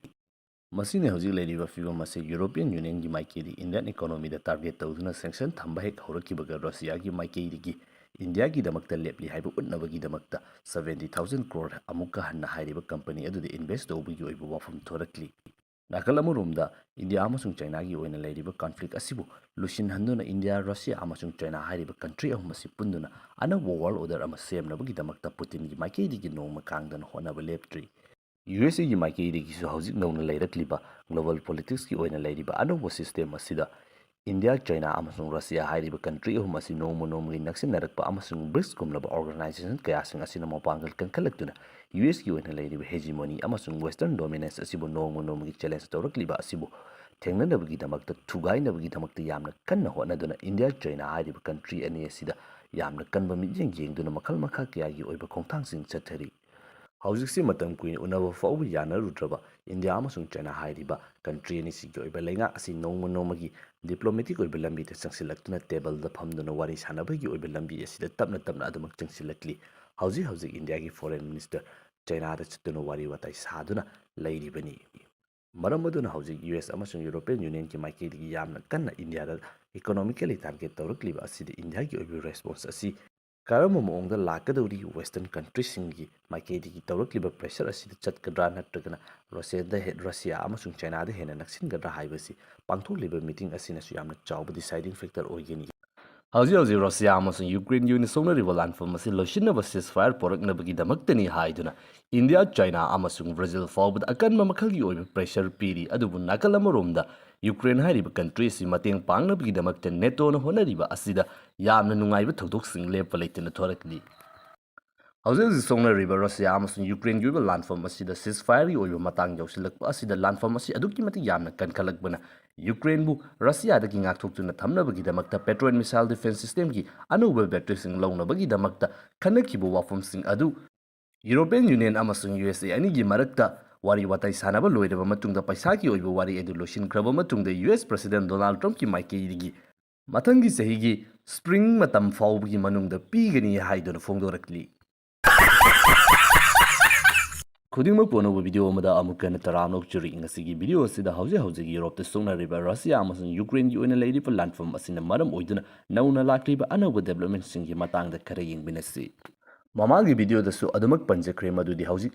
ꯃꯁꯤꯅ ꯍꯧꯖꯤꯛ ꯂꯩꯔꯤꯕ ꯐꯤꯕꯝ ꯑꯁꯤ European Unionꯒꯤ ꯃꯥꯏꯀꯩꯗꯒꯤ Indian economyꯗ target ꯇꯧꯗꯨꯅ sanction ꯊꯝꯕ ꯍꯦꯛ ꯍꯧꯔꯛꯈꯤꯕꯒ ꯔꯁꯤꯌꯥꯒꯤ ꯃꯥꯏꯀꯩꯗꯒꯤ ꯏꯟꯗꯤꯌꯥꯒꯤꯗꯃꯛꯇ ꯂꯦꯞꯂꯤ ꯍꯥꯏꯕ ꯎꯠꯅꯕꯒꯤꯗꯃꯛꯇ seventy thousand crore ꯑꯃꯨꯛꯀ ꯍꯟꯅ ꯍꯥꯏꯔꯤꯕ company ꯑꯗꯨꯗ invest ꯇꯧꯕꯒꯤ ꯑꯣꯏꯕ ꯋꯥꯐꯝ ꯊꯣꯔꯛꯂꯤ꯫ ꯅꯥꯀꯜ ꯑꯃꯔꯣꯝꯗ ꯏꯟꯗꯤꯌꯥ ꯑꯃꯁꯨꯡ ꯆꯥꯏꯅꯥꯒꯤ ꯑꯣꯏꯅ ꯂꯩꯔꯤꯕ conflict ꯑꯁꯤꯕꯨ ꯂꯣꯏꯁꯤꯟꯍꯟꯗꯨꯅ ꯏꯟꯗꯤꯌꯥ, ꯔꯁꯤꯌꯥ ꯑꯃꯁꯨꯡ ꯆꯥꯏꯅꯥ ꯍꯥꯏꯔꯤꯕ country ꯑꯍꯨꯝ ꯑꯁꯤ ꯄꯨꯟꯗꯨꯅ ꯑꯅꯧꯕ world order ꯑꯃ ꯁꯦꯝꯅꯕꯒꯤꯗꯃꯛꯇ ꯄꯨꯇꯤꯟꯒꯤ ꯃꯥꯏꯀꯩꯗꯒꯤ ꯅꯣꯡꯃ ꯀꯥꯡꯗꯅ ꯍꯣꯠꯅꯕ ꯂꯦꯞꯇ꯭ꯔꯤ꯫ USAꯒꯤ ꯃꯥꯏꯀꯩꯗꯒꯤꯁꯨ ꯍꯧꯖꯤꯛ ꯅꯧꯅ ꯂꯩꯔꯛꯂꯤꯕ global politicsꯀꯤ ꯑꯣꯏꯅ ꯂꯩꯔꯤꯕ ꯑꯅꯧꯕ system ꯑꯁꯤꯗ ꯏꯟꯗꯤꯌꯥ, ꯆꯥꯏꯅꯥ ꯑꯃꯁꯨꯡ ꯔꯁꯤꯌꯥ ꯍꯥꯏꯔꯤꯕ country ꯑꯍꯨꯝ ꯑꯁꯤ ꯅꯣꯡꯃ ꯅꯣꯡꯃꯒꯤ ꯅꯛꯁꯤꯟꯅꯔꯛꯄ ꯑꯃꯁꯨꯡ BRICSꯀꯨꯝꯂꯕ organization ꯀꯌꯥꯁꯤꯡ ꯑꯁꯤꯅ ꯃꯄꯥꯡꯒꯜ ꯀꯟꯈꯠꯂꯛꯇꯨꯅ USꯀꯤ ꯑꯣꯏꯅ ꯂꯩꯔꯤꯕ hegemony ꯑꯃꯁꯨꯡ western dominance ꯑꯁꯤꯕꯨ ꯅꯣꯡꯃ ꯅꯣꯡꯃꯒꯤ challenge ꯇꯧꯔꯛꯂꯤꯕ ꯑꯁꯤꯕꯨ ꯊꯦꯡꯅꯅꯕꯒꯤꯗꯃꯛꯇ, ꯊꯨꯒꯥꯏꯅꯕꯒꯤꯗꯃꯛꯇ ꯌꯥꯝꯅ ꯀꯟꯅ ꯍꯣꯠꯅꯗꯨꯅ ꯏꯟꯗꯤꯌꯥ, ꯆꯥꯏꯅꯥ ꯍꯥꯏꯔꯤꯕ country ꯑꯅꯤ ꯑꯁꯤꯗ ꯌꯥꯝꯅ ꯀꯟꯕ ꯃꯤꯠꯌꯦꯡ ꯌꯦꯡꯗꯨꯅ ꯃꯈꯜ ꯃꯈꯥ ꯀꯌꯥꯒꯤ ꯑꯣꯏꯕ ꯈꯣꯡꯊꯥꯡꯁꯤꯡ ꯆꯠꯊꯔꯤ꯫ ꯍꯧꯖꯤꯛꯁꯤ ꯃꯇꯝ ꯀꯨꯏꯅ ꯎꯅꯕ ꯐꯥꯎꯕ ꯌꯥꯅꯔꯨꯗ꯭ꯔꯕ ꯏꯟꯗꯤꯌꯥ ꯑꯃꯁꯨꯡ ꯆꯥꯏꯅꯥ ꯍꯥꯏꯔꯤꯕ country ꯑꯅꯤꯁꯤꯒꯤ ꯑꯣꯏꯕ ꯂꯩꯉꯥꯛ ꯑꯁꯤ ꯅꯣꯡꯃ ꯅꯣꯡꯃꯒꯤ diplomatic ꯑꯣꯏꯕ ꯂꯝꯕꯤꯗ ꯆꯪꯁꯤꯜꯂꯛꯇꯨꯅ tableꯗ ꯐꯝꯗꯨꯅ ꯋꯥꯔꯤ ꯁꯥꯟꯅꯕꯒꯤ ꯑꯣꯏꯕ ꯂꯝꯕꯤ ꯑꯁꯤꯗ ꯇꯞꯅ ꯇꯞꯅ ꯑꯗꯨꯃꯛ ꯆꯪꯁꯤꯜꯂꯛꯂꯤ꯫ ꯍꯧꯖꯤꯛ ꯍꯧꯖꯤꯛ ꯏꯟꯗꯤꯌꯥꯒꯤ foreign minister ꯆꯥꯏꯅꯥꯗ ꯆꯠꯇꯨꯅ ꯋꯥꯔꯤ ꯋꯥꯇꯥꯏ ꯁꯥꯗꯨꯅ ꯂꯩꯔꯤꯕꯅꯤ꯫ ꯃꯔꯝ ꯑꯗꯨꯅ ꯍꯧꯖꯤꯛ ꯌꯨ ꯑꯦꯁ ꯑꯃꯁꯨꯡ ꯌꯨꯔꯣꯄꯤꯌꯟ ꯌꯨꯅꯤꯌꯟꯒꯤ ꯃꯥꯏꯀꯩꯗꯒꯤ ꯌꯥꯝꯅ ꯀꯟꯅ ꯏꯟꯗꯤꯌꯥꯗ economically target ꯇꯧꯔꯛꯂꯤꯕ ꯑꯁꯤꯗ ꯏꯟꯗꯤꯌꯥꯒꯤ ꯑꯣꯏꯕ response ꯑꯁꯤ ꯀꯔꯝꯕ ꯃꯑꯣꯡꯗ ꯂꯥꯛꯀꯗꯧꯔꯤ? Western countryꯁꯤꯡꯒꯤ ꯃꯥꯏꯀꯩꯗꯒꯤ ꯇꯧꯔꯛꯂꯤꯕ pressure ꯑꯁꯤꯗ ꯆꯠꯀꯗ꯭ꯔꯥ, ꯅꯠꯇ꯭ꯔꯒꯅ ꯔꯁꯤꯌꯥꯗ ꯍꯦ-, ꯔꯁꯤꯌꯥ ꯑꯃꯁꯨꯡ ꯆꯥꯏꯅꯥꯗ ꯍꯦꯟꯅ ꯅꯛꯁꯤꯟꯒꯗ꯭ꯔꯥ ꯍꯥꯏꯕꯁꯤ ꯄꯥꯡꯊꯣꯛꯂꯤꯕ meeting ꯑꯁꯤꯅꯁꯨ ꯌꯥꯝꯅ ꯆꯥꯎꯕ deciding factor ꯑꯣꯏꯒꯅꯤ꯫ ꯍꯧꯖꯤꯛ ꯍꯧꯖꯤꯛ ꯔꯁꯤꯌꯥ ꯑꯃꯁꯨꯡ ꯌꯨꯀ꯭ꯔꯦꯟꯒꯤ ꯑꯣꯏꯅ ꯁꯣꯛꯅꯔꯤꯕ ꯂꯥꯟꯐꯝ ꯑꯁꯤ ꯂꯣꯏꯁꯤꯟꯅꯕ ceasefire ꯄꯨꯔꯛꯅꯕꯒꯤꯗꯃꯛꯇꯅꯤ ꯍꯥꯏꯗꯨꯅ ꯏꯟꯗꯤꯌꯥ, ꯆꯥꯏꯅꯥ ꯑꯃꯁꯨꯡ ꯕ꯭ꯔꯥꯖꯤꯜ ꯐꯥꯎꯕꯗ ꯑꯀꯟꯕ ꯃꯈꯜꯒꯤ ꯑꯣꯏꯕ pressure ꯄꯤꯔꯤ꯫ ꯑꯗꯨꯕꯨ ꯅꯥꯀꯜ ꯑꯃꯔꯣꯝꯗ ꯌꯨꯀ꯭ꯔꯦꯟ ꯍꯥꯏꯔꯤꯕ country ꯑꯁꯤ ꯃꯇꯦꯡ ꯄꯥꯡꯅꯕꯒꯤꯗꯃꯛꯇ NATOꯅ ꯍꯣꯠꯅꯔꯤꯕ ꯑꯁꯤꯗ ꯌꯥꯝꯅ ꯅꯨꯡꯉꯥꯏꯕ ꯊꯧꯗꯣꯛꯁꯤꯡ ꯂꯦꯞꯄ ꯂꯩꯇꯅ ꯊꯣꯔꯛꯂꯤ꯫ ꯍꯧꯖꯤꯛ ꯍꯧꯖꯤꯛ ꯁꯣꯛꯅꯔꯤꯕ ꯔꯁꯤꯌꯥ ꯑꯃꯁꯨꯡ ꯌꯨꯀ꯭ꯔꯦꯟꯒꯤ ꯑꯣꯏꯕ ꯂꯥꯟꯐꯝ ꯑꯁꯤꯗ ceasefireꯒꯤ ꯑꯣꯏꯕ ꯃꯇꯥꯡ ꯌꯧꯁꯤꯜꯂꯛꯄ ꯑꯁꯤꯗ ꯂꯥꯟꯐꯝ ꯑꯁꯤ ꯑꯗꯨꯛꯀꯤ ꯃꯇꯤꯛ ꯌꯥꯝꯅ ꯀꯟꯈꯠꯂꯛꯄꯅ ꯌꯨꯀ꯭ꯔꯦꯟꯕꯨ ꯔꯁꯤꯌꯥꯗꯒꯤ ꯉꯥꯛꯊꯣꯛꯇꯨꯅ ꯊꯝꯅꯕꯒꯤꯗꯃꯛꯇ Patriot missile defense systemꯒꯤ ꯑꯅꯧꯕ batteryꯁꯤꯡ ꯂꯧꯅꯕꯒꯤꯗꯃꯛꯇ ꯈꯟꯅꯈꯤꯕ ꯋꯥꯐꯝꯁꯤꯡ ꯑꯗꯨ European Union ꯑꯃꯁꯨꯡ U S A ꯑꯅꯤꯒꯤ ꯃꯔꯛꯇ ꯋꯥꯔꯤ ꯋꯥꯇꯥꯏ ꯁꯥꯟꯅꯕ ꯂꯣꯏꯔꯕ ꯃꯇꯨꯡꯗ, ꯄꯩꯁꯥꯒꯤ ꯑꯣꯏꯕ ꯋꯥꯔꯤ ꯑꯗꯨ ꯂꯣꯏꯁꯤꯟꯈ꯭ꯔꯕ ꯃꯇꯨꯡꯗ, U S President Donald Trumpꯀꯤ ꯃꯥꯏꯀꯩꯗꯒꯤ ꯃꯊꯪꯒꯤ ꯆꯍꯤꯒꯤ spring ꯃꯇꯝ ꯐꯥꯎꯕꯒꯤ ꯃꯅꯨꯡꯗ ꯄꯤꯒꯅꯤ ꯍꯥꯏꯗꯨꯅ ꯐꯣꯡꯗꯣꯔꯛꯂꯤ꯫ ꯈꯨꯗꯤꯡꯃꯛꯄꯨ ꯑꯅꯧꯕ video ꯑꯃꯗ ꯑꯃꯨꯛ ꯍꯟꯅ ꯇꯔꯥꯝꯅ ꯑꯣꯛꯆꯔꯤ꯫ ꯉꯁꯤꯒꯤ video ꯑꯁꯤꯗ ꯍꯧꯖꯤꯛ ꯍꯧꯖꯤꯛ ꯌꯨꯔꯣꯞꯇ ꯁꯣꯛꯅꯔꯤꯕ ꯔꯁꯤꯌꯥ ꯑꯃꯁꯨꯡ ꯌꯨꯀ꯭ꯔꯦꯟꯒꯤ ꯑꯣꯏꯅ ꯂꯩꯔꯤꯕ ꯂꯥꯟꯐꯝ ꯑꯁꯤꯅ ꯃꯔꯝ ꯑꯣꯏꯗꯨꯅ ꯅꯧꯅ ꯂꯥꯛꯂꯤꯕ ꯑꯅꯧꯕ developmentꯁꯤꯡꯒꯤ ꯃꯇꯥꯡꯗ ꯈꯔ ꯌꯦꯡꯃꯤꯟꯅꯁꯤ꯫ ꯃꯃꯥꯡꯒꯤ videoꯗꯁꯨ ꯑꯗꯨꯃꯛ ꯄꯟꯖꯈ꯭ꯔꯦ, ꯃꯗꯨꯗꯤ ꯍꯧꯖꯤꯛ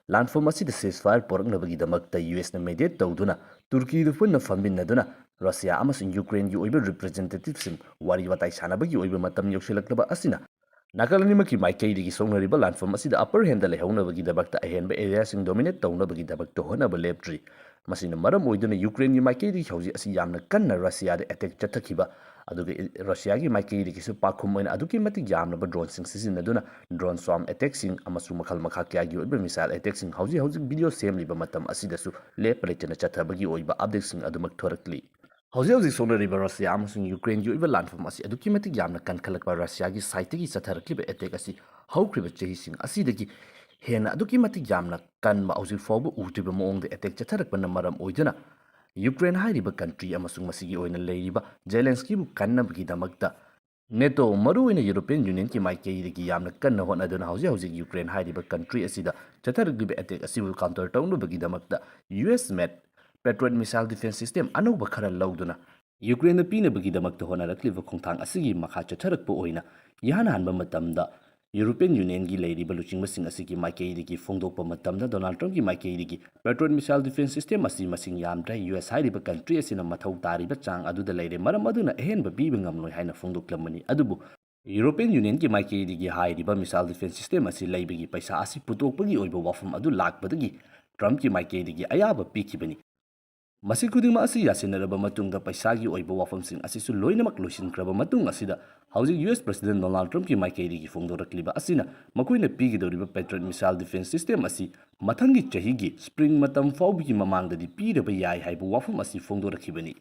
ꯂꯥꯟꯐꯝ ꯑꯁꯤꯗ ceasefire ꯄꯨꯔꯛꯅꯕꯒꯤꯗꯃꯛꯇ U S ꯅ mediate ꯇꯧꯗꯨꯅ ꯇꯨꯔꯀꯤꯗ ꯄꯨꯟꯅ ꯐꯝꯃꯤꯟꯅꯗꯨꯅ ꯔꯁꯤꯌꯥ ꯑꯃꯁꯨꯡ ꯌꯨꯀ꯭ꯔꯦꯟꯒꯤ ꯑꯣꯏꯕ representativeꯁꯤꯡ ꯋꯥꯔꯤ ꯋꯥꯇꯥꯏ ꯁꯥꯟꯅꯕꯒꯤ ꯑꯣꯏꯕ ꯃꯇꯝ ꯌꯧꯁꯤꯜꯂꯛꯂꯕ ꯑꯁꯤꯅ ꯅꯥꯀꯜ ꯑꯅꯤꯃꯛꯀꯤ ꯃꯥꯏꯀꯩꯗꯒꯤ ꯁꯣꯛꯅꯔꯤꯕ ꯂꯥꯟꯐꯝ ꯑꯁꯤꯗ upper handꯗ ꯂꯩꯍꯧꯅꯕꯒꯤꯗꯃꯛꯇ ꯑꯍꯦꯟꯕ areaꯁꯤꯡ dominate ꯇꯧꯅꯕꯒꯤꯗꯃꯛꯇ ꯍꯣꯠꯅꯕ ꯂꯦꯞꯇ꯭ꯔꯤ꯫ ꯃꯁꯤꯅ ꯃꯔꯝ ꯑꯣꯏꯗꯨꯅ ꯌꯨꯀ꯭ꯔꯦꯟꯒꯤ ꯃꯥꯏꯀꯩꯗꯒꯤ ꯍꯧꯖꯤꯛ ꯑꯁꯤ ꯌꯥꯝꯅ ꯀꯟꯅ ꯔꯁꯤꯌꯥꯗ attack ꯆꯠꯊꯈꯤꯕ, ꯑꯗꯨꯒ ꯏ-, ꯔꯁꯤꯌꯥꯒꯤ ꯃꯥꯏꯀꯩꯗꯒꯤꯁꯨ ꯄꯥꯛꯈꯨꯝ ꯑꯣꯏꯅ ꯑꯗꯨꯛꯀꯤ ꯃꯇꯤꯛ ꯌꯥꯝꯂꯕ droneꯁꯤꯡ ꯁꯤꯖꯤꯟꯅꯗꯨꯅ drone swarm attackꯁꯤꯡ ꯑꯃꯁꯨꯡ ꯃꯈꯜ ꯃꯈꯥ ꯀꯌꯥꯒꯤ ꯑꯣꯏꯕ missile attackꯁꯤꯡ ꯍꯧꯖꯤꯛ ꯍꯧꯖꯤꯛ video ꯁꯦꯝꯂꯤꯕ ꯃꯇꯝ ꯑꯁꯤꯗꯁꯨ ꯂꯦꯞꯄ ꯂꯩꯇꯅ ꯆꯠꯊꯕꯒꯤ ꯑꯣꯏꯕ updateꯁꯤꯡ ꯑꯗꯨꯃꯛ ꯊꯣꯔꯛꯂꯤ꯫ ꯍꯧꯖꯤꯛ ꯍꯧꯖꯤꯛ ꯁꯣꯛꯅꯔꯤꯕ ꯔꯁꯤꯌꯥ ꯑꯃꯁꯨꯡ ꯌꯨꯀ꯭ꯔꯦꯟꯒꯤ ꯑꯣꯏꯕ ꯂꯥꯟꯐꯝ ꯑꯁꯤ ꯑꯗꯨꯛꯀꯤ ꯃꯇꯤꯛ ꯌꯥꯝꯅ ꯀꯟꯈꯠꯂꯛꯄ, ꯔꯁꯤꯌꯥꯒꯤ sideꯇꯒꯤ ꯆꯠꯊꯔꯛꯂꯤꯕ attack ꯑꯁꯤ ꯍꯧꯈ꯭ꯔꯤꯕ ꯆꯍꯤꯁꯤꯡ ꯑꯁꯤꯗꯒꯤ ꯍꯦꯟꯅ ꯑꯗꯨꯛꯀꯤ ꯃꯇꯤꯛ ꯌꯥꯝꯅ ꯀꯟꯕ, ꯍꯧꯖꯤꯛ ꯐꯥꯎꯕ ꯎꯗ꯭ꯔꯤꯕ ꯃꯑꯣꯡꯗ attack ꯆꯠꯊꯔꯛꯄꯅ ꯃꯔꯝ ꯑꯣꯏꯗꯨꯅ ꯌꯨꯀ꯭ꯔꯦꯟ ꯍꯥꯏꯔꯤꯕ country ꯑꯃꯁꯨꯡ ꯃꯁꯤꯒꯤ ꯑꯣꯏꯅ ꯂꯩꯔꯤꯕ Zelenskyꯕꯨ ꯀꯟꯅꯕꯒꯤꯗꯃꯛꯇ ꯅꯦꯇꯣ, ꯃꯔꯨꯑꯣꯏꯅ ꯌꯨꯔꯣꯄꯤꯌꯟ ꯌꯨꯅꯤꯌꯟꯒꯤ ꯃꯥꯏꯀꯩꯗꯒꯤ ꯌꯥꯝꯅ ꯀꯟꯅ ꯍꯣꯠꯅꯗꯨꯅ ꯍꯧꯖꯤꯛ ꯍꯧꯖꯤꯛ ꯌꯨꯀ꯭ꯔꯦꯟ ꯍꯥꯏꯔꯤꯕ ꯀꯟꯇ꯭ꯔꯤ ꯑꯁꯤꯗ ꯆꯠꯊꯔꯛꯂꯤꯕ ꯑꯦꯇꯦꯛ ꯑꯁꯤꯕꯨ ꯀꯥꯎꯟꯇꯔ ꯇꯧꯅꯕꯒꯤꯗꯃꯛꯇ ꯌꯨ ꯑꯦꯁ ꯃꯦꯠ ꯄꯦꯇ꯭ꯔꯣꯠ ꯃꯤꯁꯥꯏꯜ ꯗꯤꯐꯦꯟꯁ ꯁꯤꯁꯇꯦꯝ ꯑꯅꯧꯕ ꯈꯔ ꯂꯧꯗꯨꯅ ꯌꯨꯀ꯭ꯔꯦꯟꯗ ꯄꯤꯅꯕꯒꯤꯗꯃꯛꯇ ꯍꯣꯠꯅꯔꯛꯂꯤꯕ ꯈꯣꯡꯊꯥꯡ ꯑꯁꯤꯒꯤ ꯃꯈꯥ ꯆꯠꯊꯔꯛꯄ ꯑꯣꯏꯅ ꯏꯍꯥꯟ ꯍꯥꯟꯕ ꯃꯇꯝꯗ ꯌꯨꯔꯣꯄꯤꯌꯟ ꯌꯨꯅꯤꯌꯟꯒꯤ ꯂꯩꯔꯤꯕ ꯂꯨꯆꯤꯡꯕꯁꯤꯡ ꯑꯁꯤꯒꯤ ꯃꯥꯏꯀꯩꯗꯒꯤ ꯐꯣꯡꯗꯣꯛꯄ ꯃꯇꯝꯗ ꯗꯣꯅꯥꯜꯗ ꯇ꯭ꯔꯝꯞꯀꯤ ꯃꯥꯏꯀꯩꯗꯒꯤ ꯄꯦꯇ꯭ꯔꯣꯠ ꯃꯤꯁꯥꯏꯜ ꯗꯤꯐꯦꯟꯁ ꯁꯤꯁꯇꯦꯝ ꯑꯁꯤ ꯃꯁꯤꯡ ꯌꯥꯝꯗ꯭ꯔꯦ, ꯌꯨ ꯑꯦꯁ ꯍꯥꯏꯔꯤꯕ ꯀꯟꯇ꯭ꯔꯤ ꯑꯁꯤꯅ ꯃꯊꯧ ꯇꯥꯔꯤꯕ ꯆꯥꯡ ꯑꯗꯨꯗ ꯂꯩꯔꯦ, ꯃꯔꯝ ꯑꯗꯨꯅ ꯑꯍꯦꯟꯕ ꯄꯤꯕ ꯉꯝꯂꯣꯏ ꯍꯥꯏꯅ ꯐꯣꯡꯗꯣꯛꯂꯝꯕꯅꯤ꯫ ꯑꯗꯨꯕꯨ ꯌꯨꯔꯣꯄꯤꯌꯟ ꯌꯨꯅꯤꯌꯟꯒꯤ ꯃꯥꯏꯀꯩꯗꯒꯤ ꯍꯥꯏꯔꯤꯕ ꯃꯤꯁꯥꯏꯜ ꯗꯤꯐꯦꯟꯁ ꯁꯤꯁꯇꯦꯝ ꯑꯁꯤ ꯂꯩꯕꯒꯤ ꯄꯩꯁꯥ ꯑꯁꯤ ꯄꯨꯊꯣꯛꯄꯒꯤ ꯑꯣꯏꯕ ꯋꯥꯐꯝ ꯑꯗꯨ ꯂꯥꯛꯄꯗꯒꯤ ꯇ꯭ꯔꯝꯞꯀꯤ ꯃꯥꯏꯀꯩꯗꯒꯤ ꯑꯌꯥꯕ ꯄꯤꯈꯤꯕꯅꯤ꯫ ꯃꯁꯤ ꯈꯨꯗꯤꯡꯃꯛ ꯑꯁꯤ ꯌꯥꯁꯤꯟꯅꯔꯕ ꯃꯇꯨꯡꯗ ꯄꯩꯁꯥꯒꯤ ꯑꯣꯏꯕ ꯋꯥꯐꯝꯁꯤꯡ ꯑꯁꯤꯁꯨ ꯂꯣꯏꯅꯃꯛ ꯂꯣꯏꯁꯤꯟꯈ꯭ꯔꯕ ꯃꯇꯨꯡ ꯑꯁꯤꯗ ꯍꯧꯖꯤꯛ ꯌꯨ ꯑꯦꯁ ꯄ꯭ꯔꯁꯤꯗꯦꯟ ꯗꯣꯅꯥꯜꯗ ꯇ꯭ꯔꯝꯞꯀꯤ ꯃꯥꯏꯀꯩꯗꯒꯤ ꯐꯣꯡꯗꯣꯔꯛꯂꯤꯕ ꯑꯁꯤꯅ ꯃꯈꯣꯏꯅ ꯄꯤꯒꯗꯧꯔꯤꯕ ꯄꯦꯇ꯭ꯔꯣꯠ ꯃꯤꯁꯥꯏꯜ ꯗꯤꯐꯦꯟꯁ ꯁꯤꯁꯇꯦꯝ ꯑꯁꯤ ꯃꯊꯪꯒꯤ ꯆꯍꯤꯒꯤ ꯁ꯭ꯄ꯭ꯔꯤꯡ ꯃꯇꯝ ꯐꯥꯎꯕꯒꯤ ꯃꯃꯥꯡꯗꯗꯤ ꯄꯤꯔꯕ ꯌꯥꯏ ꯍꯥꯏꯕ ꯋꯥꯐꯝ ꯑꯁꯤ ꯐꯣꯡꯗꯣꯔꯛꯈꯤꯕꯅꯤ꯫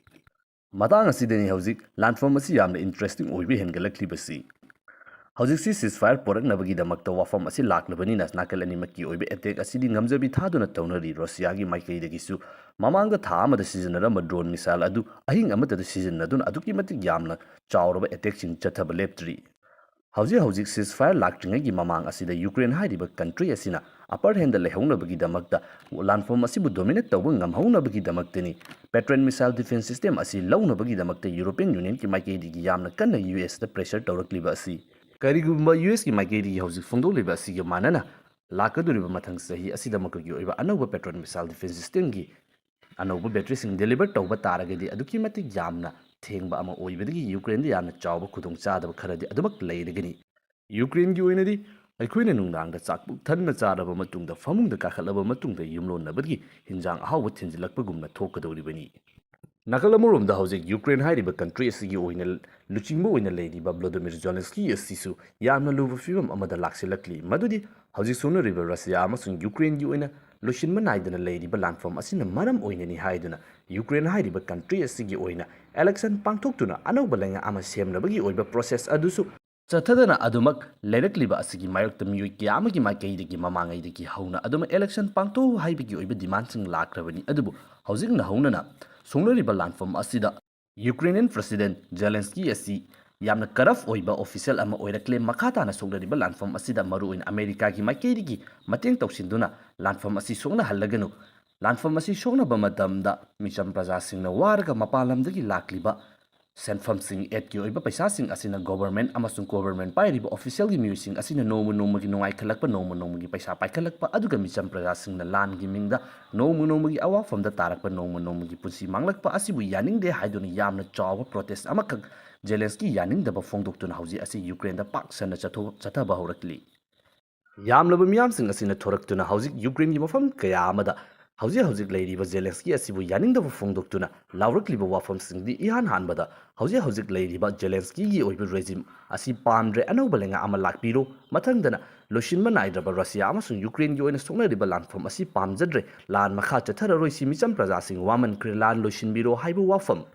ꯃꯇꯥꯡ ꯑꯁꯤꯗꯅꯤ ꯍꯧꯖꯤꯛ ꯂꯥꯟꯐꯝ ꯑꯁꯤ ꯌꯥꯝꯅ ꯏꯟꯇꯔꯦꯁꯇꯤꯡ ꯑꯣꯏꯕ ꯍꯦꯟꯒꯠꯂꯛꯂꯤꯕꯁꯤ꯫ ꯍꯧꯖꯤꯛꯁꯤ ꯁꯤꯁꯐꯥꯌꯔ ꯄꯨꯔꯛꯅꯕꯒꯤꯗꯃꯛꯇ ꯋꯥꯐꯝ ꯑꯁꯤ ꯂꯥꯛꯂꯕꯅꯤꯅ ꯅꯥꯀꯜ ꯑꯅꯤꯃꯛꯀꯤ ꯑꯣꯏꯕ ꯑꯦꯇꯦꯛ ꯑꯁꯤꯗꯤ ꯉꯝꯖꯕꯤ ꯊꯥꯗꯨꯅ ꯇꯧꯅꯔꯤ꯫ ꯔꯁꯤꯌꯥꯒꯤ ꯃꯥꯏꯀꯩꯗꯒꯤꯁꯨ ꯃꯃꯥꯡꯗ ꯊꯥ ꯑꯃꯗ ꯁꯤꯖꯤꯟꯅꯔꯝꯕ ꯗ꯭ꯔꯣꯟ ꯃꯤꯁꯥꯏꯜ ꯑꯗꯨ ꯑꯍꯤꯡ ꯑꯃꯠꯇꯗ ꯁꯤꯖꯤꯟꯅꯗꯨꯅ ꯑꯗꯨꯛꯀꯤ ꯃꯇꯤꯛ ꯌꯥꯝꯅ ꯆꯥꯎꯔꯕ ꯑꯦꯇꯦꯛꯁꯤꯡ ꯆꯠꯊꯕ ꯂꯦꯞꯇ꯭ꯔꯤ꯫ ꯍꯧꯖꯤꯛ ꯍꯧꯖꯤꯛ ꯁꯤꯁꯐꯥꯌꯔ ꯂꯥꯛꯇ꯭ꯔꯤꯉꯩꯒꯤ ꯃꯃꯥꯡ ꯑꯁꯤꯗ ꯌꯨꯀ꯭ꯔꯦꯟ ꯍꯥꯏꯔꯤꯕ ꯀꯟꯇ꯭ꯔꯤ ꯑꯁꯤꯅ ꯑꯄꯔ ꯍꯦꯟꯗ ꯂꯩꯍꯧꯅꯕꯒꯤꯗꯃꯛꯇ, ꯂꯥꯟꯐꯝ ꯑꯁꯤꯕꯨ ꯗꯣꯃꯤꯅꯦꯠ ꯇꯧꯕ ꯉꯝꯍꯧꯅꯕꯒꯤꯗꯃꯛꯇꯅꯤ ꯄꯦꯇ꯭ꯔꯣꯠ ꯃꯤꯁꯥꯏꯜ ꯗꯤꯐꯦꯟꯁ ꯁꯤꯁꯇꯦꯝ ꯑꯁꯤ ꯂꯧꯅꯕꯒꯤꯗꯃꯛꯇ ꯌꯨꯔꯣꯄꯤꯌꯟ ꯌꯨꯅꯤꯌꯟꯒꯤ ꯃꯥꯏꯀꯩꯗꯒꯤ ꯌꯥꯝꯅ ꯀꯟꯅ ꯌꯨ ꯑꯦꯁꯇ ꯄ꯭ꯔꯦꯁꯔ ꯇꯧꯔꯛꯂꯤꯕ ꯑꯁꯤ꯫ ꯀꯔꯤꯒꯨꯝꯕ ꯌꯨ ꯑꯦꯁꯀꯤ ꯃꯥꯏꯀꯩꯗꯒꯤ ꯍꯧꯖꯤꯛ ꯐꯣꯡꯗꯣꯛꯂꯤꯕ ꯑꯁꯤꯒ ꯃꯥꯟꯅꯅ ꯂꯥꯛꯀꯗꯧꯔꯤꯕ ꯃꯊꯪ ꯆꯍꯤ ꯑꯁꯤꯗ ꯃꯈꯣꯏꯒꯤ ꯑꯣꯏꯕ ꯑꯅꯧꯕ ꯄꯦꯇ꯭ꯔꯣꯠ ꯃꯤꯁꯥꯏꯜ ꯗꯤꯐꯦꯟꯁ ꯁꯤꯁꯇꯦꯝꯒꯤ ꯑꯅꯧꯕ ꯕꯦꯇ꯭ꯔꯤꯁꯤꯡ ꯗꯦꯂꯤꯚꯔ ꯇꯧꯕ ꯇꯥꯔꯒꯗꯤ ꯑꯗꯨꯛꯀꯤ ꯃꯇꯤꯛ ꯌꯥꯝꯅ ꯊꯦꯡꯕ ꯑꯃ ꯑꯣꯏꯕꯗꯒꯤ ꯌꯨꯀ꯭ꯔꯦꯟꯗ ꯌꯥꯝꯅ ꯆꯥꯎꯕ ꯈꯨꯗꯣꯡꯆꯥꯗꯕ ꯈꯔꯗꯤ ꯑꯗꯨꯃꯛ ꯂꯩꯔꯒꯅꯤ꯫ ꯌꯨꯀ꯭ꯔꯦꯟꯒꯤ ꯑꯣꯏꯅꯗꯤ ꯑꯩꯈꯣꯏꯅ ꯅꯨꯡꯗꯥꯡꯗ ꯆꯥꯛ ꯄꯨꯛ ꯊꯟꯅ ꯆꯥꯔꯕ ꯃꯇꯨꯡꯗ, ꯐꯃꯨꯡꯗ ꯀꯥꯈꯠꯂꯕ ꯃꯇꯨꯡꯗ ꯌꯨꯝꯂꯣꯟꯅꯕꯒꯤ ꯍꯤꯟꯖꯥꯡ ꯑꯍꯥꯎꯕ ꯊꯤꯟꯖꯤꯜꯂꯛꯄꯒꯨꯝꯅ ꯊꯣꯛꯀꯗꯧꯔꯤꯕꯅꯤ꯫ ꯅꯥꯀꯜ ꯑꯃꯔꯣꯝꯗ ꯍꯧꯖꯤꯛ ꯌꯨꯀ꯭ꯔꯦꯟ ꯍꯥꯏꯔꯤꯕ ꯀꯟꯇ꯭ꯔꯤ ꯑꯁꯤꯒꯤ ꯑꯣꯏꯅ ꯂꯨꯆꯤꯡꯕ ꯑꯣꯏꯅ ꯂꯩꯔꯤꯕ ꯚ꯭ꯂꯣꯗꯤꯃꯤꯔ ꯖꯦꯂꯦꯟꯁꯀꯤ ꯑꯁꯤꯁꯨ ꯌꯥꯝꯅ ꯂꯨꯕ ꯐꯤꯕꯝ ꯑꯃꯗ ꯂꯥꯛꯁꯤꯜꯂꯛꯂꯤ꯫ ꯃꯗꯨꯗꯤ ꯍꯧꯖꯤꯛ ꯁꯣꯛꯅꯔꯤꯕ ꯔꯁꯤꯌꯥ ꯑꯃꯁꯨꯡ ꯌꯨꯀ꯭ꯔꯦꯟꯒꯤ ꯑꯣꯏꯅ ꯂꯣꯏꯁꯤꯟꯕ ꯅꯥꯏꯗꯅ ꯂꯩꯔꯤꯕ ꯂꯥꯟꯐꯝ ꯑꯁꯤꯅ ꯃꯔꯝ ꯑꯣꯏꯅꯅꯤ ꯍꯥꯏꯗꯨꯅ ꯌꯨꯀ꯭ꯔꯦꯟ ꯍꯥꯏꯔꯤꯕ ꯀꯟꯇ꯭ꯔꯤ ꯑꯁꯤꯒꯤ ꯑꯣꯏꯅ ꯏꯂꯦꯛꯁꯟ ꯄꯥꯡꯊꯣꯛꯇꯨꯅ ꯑꯅꯧꯕ ꯂꯩꯉꯥꯛ ꯑꯃ ꯁꯦꯝꯅꯕꯒꯤ ꯑꯣꯏꯕ ꯄ꯭ꯔꯣꯁꯦꯁ ꯑꯗꯨꯁꯨ ꯆꯠꯊꯗꯅ ꯑꯗꯨꯃꯛ ꯂꯩꯔꯛꯂꯤꯕ ꯑꯁꯤꯒꯤ ꯃꯥꯌꯣꯛꯇ ꯃꯤꯑꯣꯏ ꯀꯌꯥ ꯑꯃꯒꯤ ꯃꯥꯏꯀꯩꯗꯒꯤ ꯃꯃꯥꯡꯉꯩꯗꯒꯤ ꯍꯧꯅ ꯑꯗꯨꯃꯛ ꯏꯂꯦꯛꯁꯟ ꯄꯥꯡꯊꯣꯛꯎ ꯍꯥꯏꯕꯒꯤ ꯑꯣꯏꯕ ꯗꯤꯃꯥꯟꯁꯤꯡ ꯂꯥꯛꯈ꯭ꯔꯕꯅꯤ꯫ ꯑꯗꯨꯕꯨ ꯍꯧꯖꯤꯛꯅ ꯍꯧꯅꯅ ꯁꯣꯛꯅꯔꯤꯕ ꯂꯥꯟꯐꯝ ꯑꯁꯤꯗ ꯌꯨꯀ꯭ꯔꯦꯅꯤꯌꯟ ꯄ꯭ꯔꯁꯤꯗꯦꯟ ꯖꯦꯂꯦꯟꯁꯀꯤ ꯑꯁꯤ ꯌꯥꯝꯅ ꯀꯔꯞ ꯑꯣꯏꯕ ꯑꯣꯐꯤꯁꯤꯌꯦꯜ ꯑꯃ ꯑꯣꯏꯔꯛꯂꯦ꯫ ꯃꯈꯥ ꯇꯥꯅ ꯁꯣꯛꯅꯔꯤꯕ ꯂꯥꯟꯐꯝ ꯑꯁꯤꯗ ꯃꯔꯨꯑꯣꯏꯅ ꯑꯃꯦꯔꯤꯀꯥꯒꯤ ꯃꯥꯏꯀꯩꯗꯒꯤ ꯃꯇꯦꯡ ꯇꯧꯁꯤꯟꯗꯨꯅ ꯂꯥꯟꯐꯝ ꯑꯁꯤ ꯁꯣꯛꯅꯍꯜꯂꯒꯅꯨ꯫ ꯂꯥꯟꯐꯝ ꯑꯁꯤ ꯁꯣꯛꯅꯕ ꯃꯇꯝꯗ ꯃꯤꯆꯝ ꯄ꯭ꯔꯖꯥꯁꯤꯡꯅ ꯋꯥꯔꯒ ꯃꯄꯥꯟ ꯂꯝꯗꯒꯤ ꯂꯥꯛꯂꯤꯕ ꯁꯦꯟꯐꯝꯁꯤꯡ, ꯑꯦꯗꯀꯤ ꯑꯣꯏꯕ ꯄꯩꯁꯥꯁꯤꯡ ꯑꯁꯤꯅ ꯒꯣꯚꯔꯟꯃꯦꯟꯠ ꯑꯃꯁꯨꯡ ꯒꯣꯚꯔꯟꯃꯦꯟꯠ ꯄꯥꯏꯔꯤꯕ ꯑꯣꯐꯤꯁꯤꯌꯦꯜꯒꯤ ꯃꯤꯑꯣꯏꯁꯤꯡ ꯑꯁꯤꯅ ꯅꯣꯡꯃ ꯅꯣꯡꯃꯒꯤ ꯅꯨꯡꯉꯥꯏꯈꯠꯂꯛꯄ, ꯅꯣꯡꯃ ꯅꯣꯡꯃꯒꯤ ꯄꯩꯁꯥ ꯄꯥꯏꯈꯠꯂꯛꯄ, ꯑꯗꯨꯒ ꯃꯤꯆꯝ ꯄ꯭ꯔꯖꯥꯁꯤꯡꯅ ꯂꯥꯟꯒꯤ ꯃꯤꯡꯗ ꯅꯣꯡꯃ ꯅꯣꯡꯃꯒꯤ ꯑꯋꯥꯐꯝꯗ ꯇꯥꯔꯛꯄ, ꯅꯣꯡꯃ ꯅꯣꯡꯃꯒꯤ ꯄꯨꯟꯁꯤ ꯃꯥꯡꯂꯛꯄ ꯑꯁꯤꯕꯨ ꯌꯥꯅꯤꯡꯗꯦ ꯍꯥꯏꯗꯨꯅ ꯌꯥꯝꯅ ꯆꯥꯎꯕ ꯄ꯭ꯔꯣꯇꯦꯁ ꯑꯃꯈꯛ ꯖꯦꯂꯦꯟꯁꯀꯤ ꯌꯥꯅꯤꯡꯗꯕ ꯐꯣꯡꯗꯣꯛꯇꯨꯅ ꯍꯧꯖꯤꯛ ꯑꯁꯤ ꯌꯨꯀ꯭ꯔꯦꯟꯗ ꯄꯥꯛ ꯁꯟꯅ ꯆꯠꯊꯣ-, ꯆꯠꯊꯕ ꯍꯧꯔꯛꯂꯤ꯫ ꯌꯥꯝꯂꯕ ꯃꯤꯌꯥꯝꯁꯤꯡ ꯑꯁꯤꯅ ꯊꯣꯔꯛꯇꯨꯅ ꯍꯧꯖꯤꯛ ꯌꯨꯀ꯭ꯔꯦꯟꯒꯤ ꯃꯐꯝ ꯀꯌꯥ ꯑꯃꯗ ꯍꯧꯖꯤꯛ ꯍꯧꯖꯤꯛ ꯂꯩꯔꯤꯕ ꯖꯦꯂꯦꯟꯁꯀꯤ ꯑꯁꯤꯕꯨ ꯌꯥꯅꯤꯡꯗꯕ ꯐꯣꯡꯗꯣꯛꯇꯨꯅ ꯂꯥꯎꯔꯛꯂꯤꯕ ꯋꯥꯐꯝꯁꯤꯡꯗꯤ ꯏꯍꯥꯟ ꯍꯥꯟꯕꯗ ꯍꯧꯖꯤꯛ ꯍꯧꯖꯤꯛ ꯂꯩꯔꯤꯕ ꯖꯦꯂꯦꯟꯁꯀꯤꯒꯤ ꯑꯣꯏꯕ ꯔꯦꯖꯤꯝ ꯑꯁꯤ ꯄꯥꯝꯗ꯭ꯔꯦ, ꯑꯅꯧꯕ ꯂꯩꯉꯥꯛ ꯑꯃ ꯂꯥꯛꯄꯤꯔꯣ, ꯃꯊꯪꯗꯅ ꯂꯣꯏꯁꯤꯟꯕ ꯅꯥꯏꯗ꯭ꯔꯕ ꯔꯁꯤꯌꯥ ꯑꯃꯁꯨꯡ ꯌꯨꯀ꯭ꯔꯦꯟꯒꯤ ꯑꯣꯏꯅ ꯁꯣꯛꯅꯔꯤꯕ ꯂꯥꯟꯐꯝ ꯑꯁꯤ ꯄꯥꯝꯖꯗ꯭ꯔꯦ, ꯂꯥꯟ ꯃꯈꯥ ꯆꯠꯊꯔꯔꯣꯏꯁꯤ, ꯃꯤꯆꯝ ꯄ꯭ꯔꯖꯥꯁꯤꯡ ꯋꯥꯃꯟꯈ꯭ꯔꯦ, ꯂꯥꯟ ꯂꯣꯏꯁꯤꯟꯕꯤꯔꯣ ꯍꯥꯏꯕ ꯋꯥꯐꯝ꯫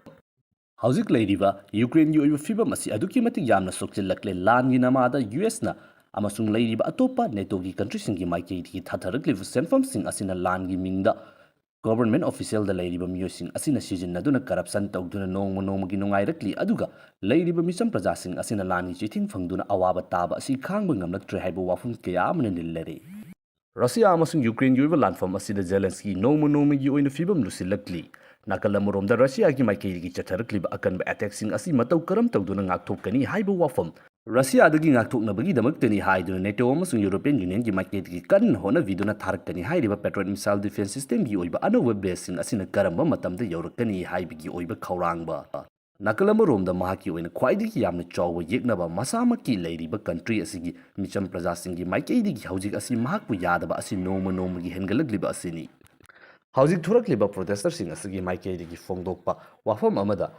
ꯍꯧꯖꯤꯛ ꯂꯩꯔꯤꯕ ꯌꯨꯀ꯭ꯔꯦꯟꯒꯤ ꯑꯣꯏꯕ ꯐꯤꯕꯝ ꯑꯁꯤ ꯑꯗꯨꯛꯀꯤ ꯃꯇꯤꯛ ꯌꯥꯝꯅ ꯁꯣꯛꯆꯤꯜꯂꯛꯂꯦ꯫ ꯂꯥꯟꯒꯤ ꯅꯃꯥꯗ ꯌꯨ ꯑꯦꯁꯅ ꯑꯃꯁꯨꯡ ꯂꯩꯔꯤꯕ ꯑꯇꯣꯞꯄ ꯅꯦꯇꯣꯒꯤ ꯀꯟꯇ꯭ꯔꯤꯁꯤꯡꯒꯤ ꯃꯥꯏꯀꯩꯗꯒꯤ ꯊꯥꯊꯔꯛꯂꯤꯕ ꯁꯦꯟꯐꯝꯁꯤꯡ ꯑꯁꯤꯅ ꯂꯥꯟꯒꯤ ꯃꯤꯡꯗ ꯒꯣꯚꯔꯟꯃꯦꯟꯠ ꯑꯣꯐꯤꯁꯤꯌꯦꯜꯗ ꯂꯩꯔꯤꯕ ꯃꯤꯑꯣꯏꯁꯤꯡ ꯑꯁꯤꯅ ꯁꯤꯖꯤꯟꯅꯗꯨꯅ ꯀꯔꯞꯁꯟ ꯇꯧꯗꯨꯅ ꯅꯣꯡꯃ ꯅꯣꯡꯃꯒꯤ ꯅꯨꯡꯉꯥꯏꯔꯛꯂꯤ, ꯑꯗꯨꯒ ꯂꯩꯔꯤꯕ ꯃꯤꯆꯝ ꯄ꯭ꯔꯖꯥꯁꯤꯡ ꯑꯁꯤꯅ ꯂꯥꯟꯒꯤ ꯆꯩꯊꯦꯡ ꯐꯪꯗꯨꯅ ꯑꯋꯥꯕ ꯇꯥꯕ ꯑꯁꯤ ꯈꯥꯡꯕ ꯉꯝꯂꯛꯇ꯭ꯔꯦ ꯍꯥꯏꯕ ꯋꯥꯐꯝ ꯀꯌꯥ ꯑꯃꯅ ꯅꯤꯜꯂꯔꯦ꯫ ꯔꯁꯤꯌꯥ ꯑꯃꯁꯨꯡ ꯌꯨꯀ꯭ꯔꯦꯟꯒꯤ ꯑꯣꯏꯕ ꯂꯥꯟꯐꯝ ꯑꯁꯤꯗ ꯖꯦꯂꯦꯟꯁꯀꯤ ꯅꯣꯡꯃ ꯅꯣꯡꯃꯒꯤ ꯑꯣꯏꯅ ꯐꯤꯕꯝ ꯂꯨꯁꯤꯜꯂꯛꯂꯤ꯫ ꯅꯥꯀꯜ ꯑꯃꯔꯣꯝꯗ ꯔꯁꯤꯌꯥꯒꯤ ꯃꯥꯏꯀꯩꯗꯒꯤ ꯆꯠꯊꯔꯛꯂꯤꯕ ꯑꯀꯟꯕ ꯑꯦꯇꯦꯛꯁꯤꯡ ꯑꯁꯤ ꯃꯇꯧ ꯀꯔꯝ ꯇꯧꯗꯨꯅ ꯉꯥꯛꯊꯣꯛꯀꯅꯤ ꯍꯥꯏꯕ ꯋꯥꯐꯝ, ꯔꯁꯤꯌꯥꯗꯒꯤ ꯉꯥꯛꯊꯣꯛꯅꯕꯒꯤꯗꯃꯛꯇꯅꯤ ꯍꯥꯏꯗꯨꯅ ꯅꯦꯇꯣ ꯑꯃꯁꯨꯡ ꯌꯨꯔꯣꯄꯤꯌꯟ ꯌꯨꯅꯤꯌꯟꯒꯤ ꯃꯥꯏꯀꯩꯗꯒꯤ ꯀꯟꯅ ꯍꯣꯠꯅꯕꯤꯗꯨꯅ ꯊꯥꯔꯛꯀꯅꯤ ꯍꯥꯏꯔꯤꯕ ꯄꯦꯇ꯭ꯔꯣꯏꯠ ꯃꯤꯁꯥꯏꯜ ꯗꯤꯐꯦꯟꯁ ꯁꯤꯁꯇꯦꯝꯒꯤ ꯑꯣꯏꯕ ꯑꯅꯧꯕ ꯕꯦꯁꯁꯤꯡ ꯑꯁꯤꯅ ꯀꯔꯝꯕ ꯃꯇꯝꯗ ꯌꯧꯔꯛꯀꯅꯤ ꯍꯥꯏꯕꯒꯤ ꯑꯣꯏꯕ ꯈꯧꯔꯥꯡꯕ꯫ ꯅꯥꯀꯜ ꯑꯃꯔꯣꯝꯗ ꯃꯍꯥꯛꯀꯤ ꯑꯣꯏꯅ ꯈ꯭ꯋꯥꯏꯗꯒꯤ ꯌꯥꯝꯅ ꯆꯥꯎꯕ ꯌꯦꯛꯅꯕ ꯃꯁꯥꯃꯛꯀꯤ ꯂꯩꯔꯤꯕ ꯀꯟꯇ꯭ꯔꯤ ꯑꯁꯤꯒꯤ ꯃꯤꯆꯝ ꯄ꯭ꯔꯖꯥꯁꯤꯡꯒꯤ ꯃꯥꯏꯀꯩꯗꯒꯤ ꯍꯧꯖꯤꯛ ꯑꯁꯤ ꯃꯍꯥꯛꯄꯨ ꯌꯥꯗꯕ ꯑꯁꯤ ꯅꯣꯡꯃ ꯅꯣꯡꯃꯒꯤ ꯍꯦꯟꯒꯠꯂꯛꯂꯤꯕ ꯑꯁꯤꯅꯤ꯫ ꯍꯧꯖꯤꯛ ꯊꯣꯔꯛꯂꯤꯕ ꯄ꯭ꯔꯣꯇꯦꯁꯇꯔꯁꯤꯡ ꯑꯁꯤꯒꯤ ꯃꯥꯏꯀꯩꯗꯒꯤ ꯐꯣꯡꯗꯣꯛꯄ ꯋꯥꯐꯝ ꯑꯃꯗ,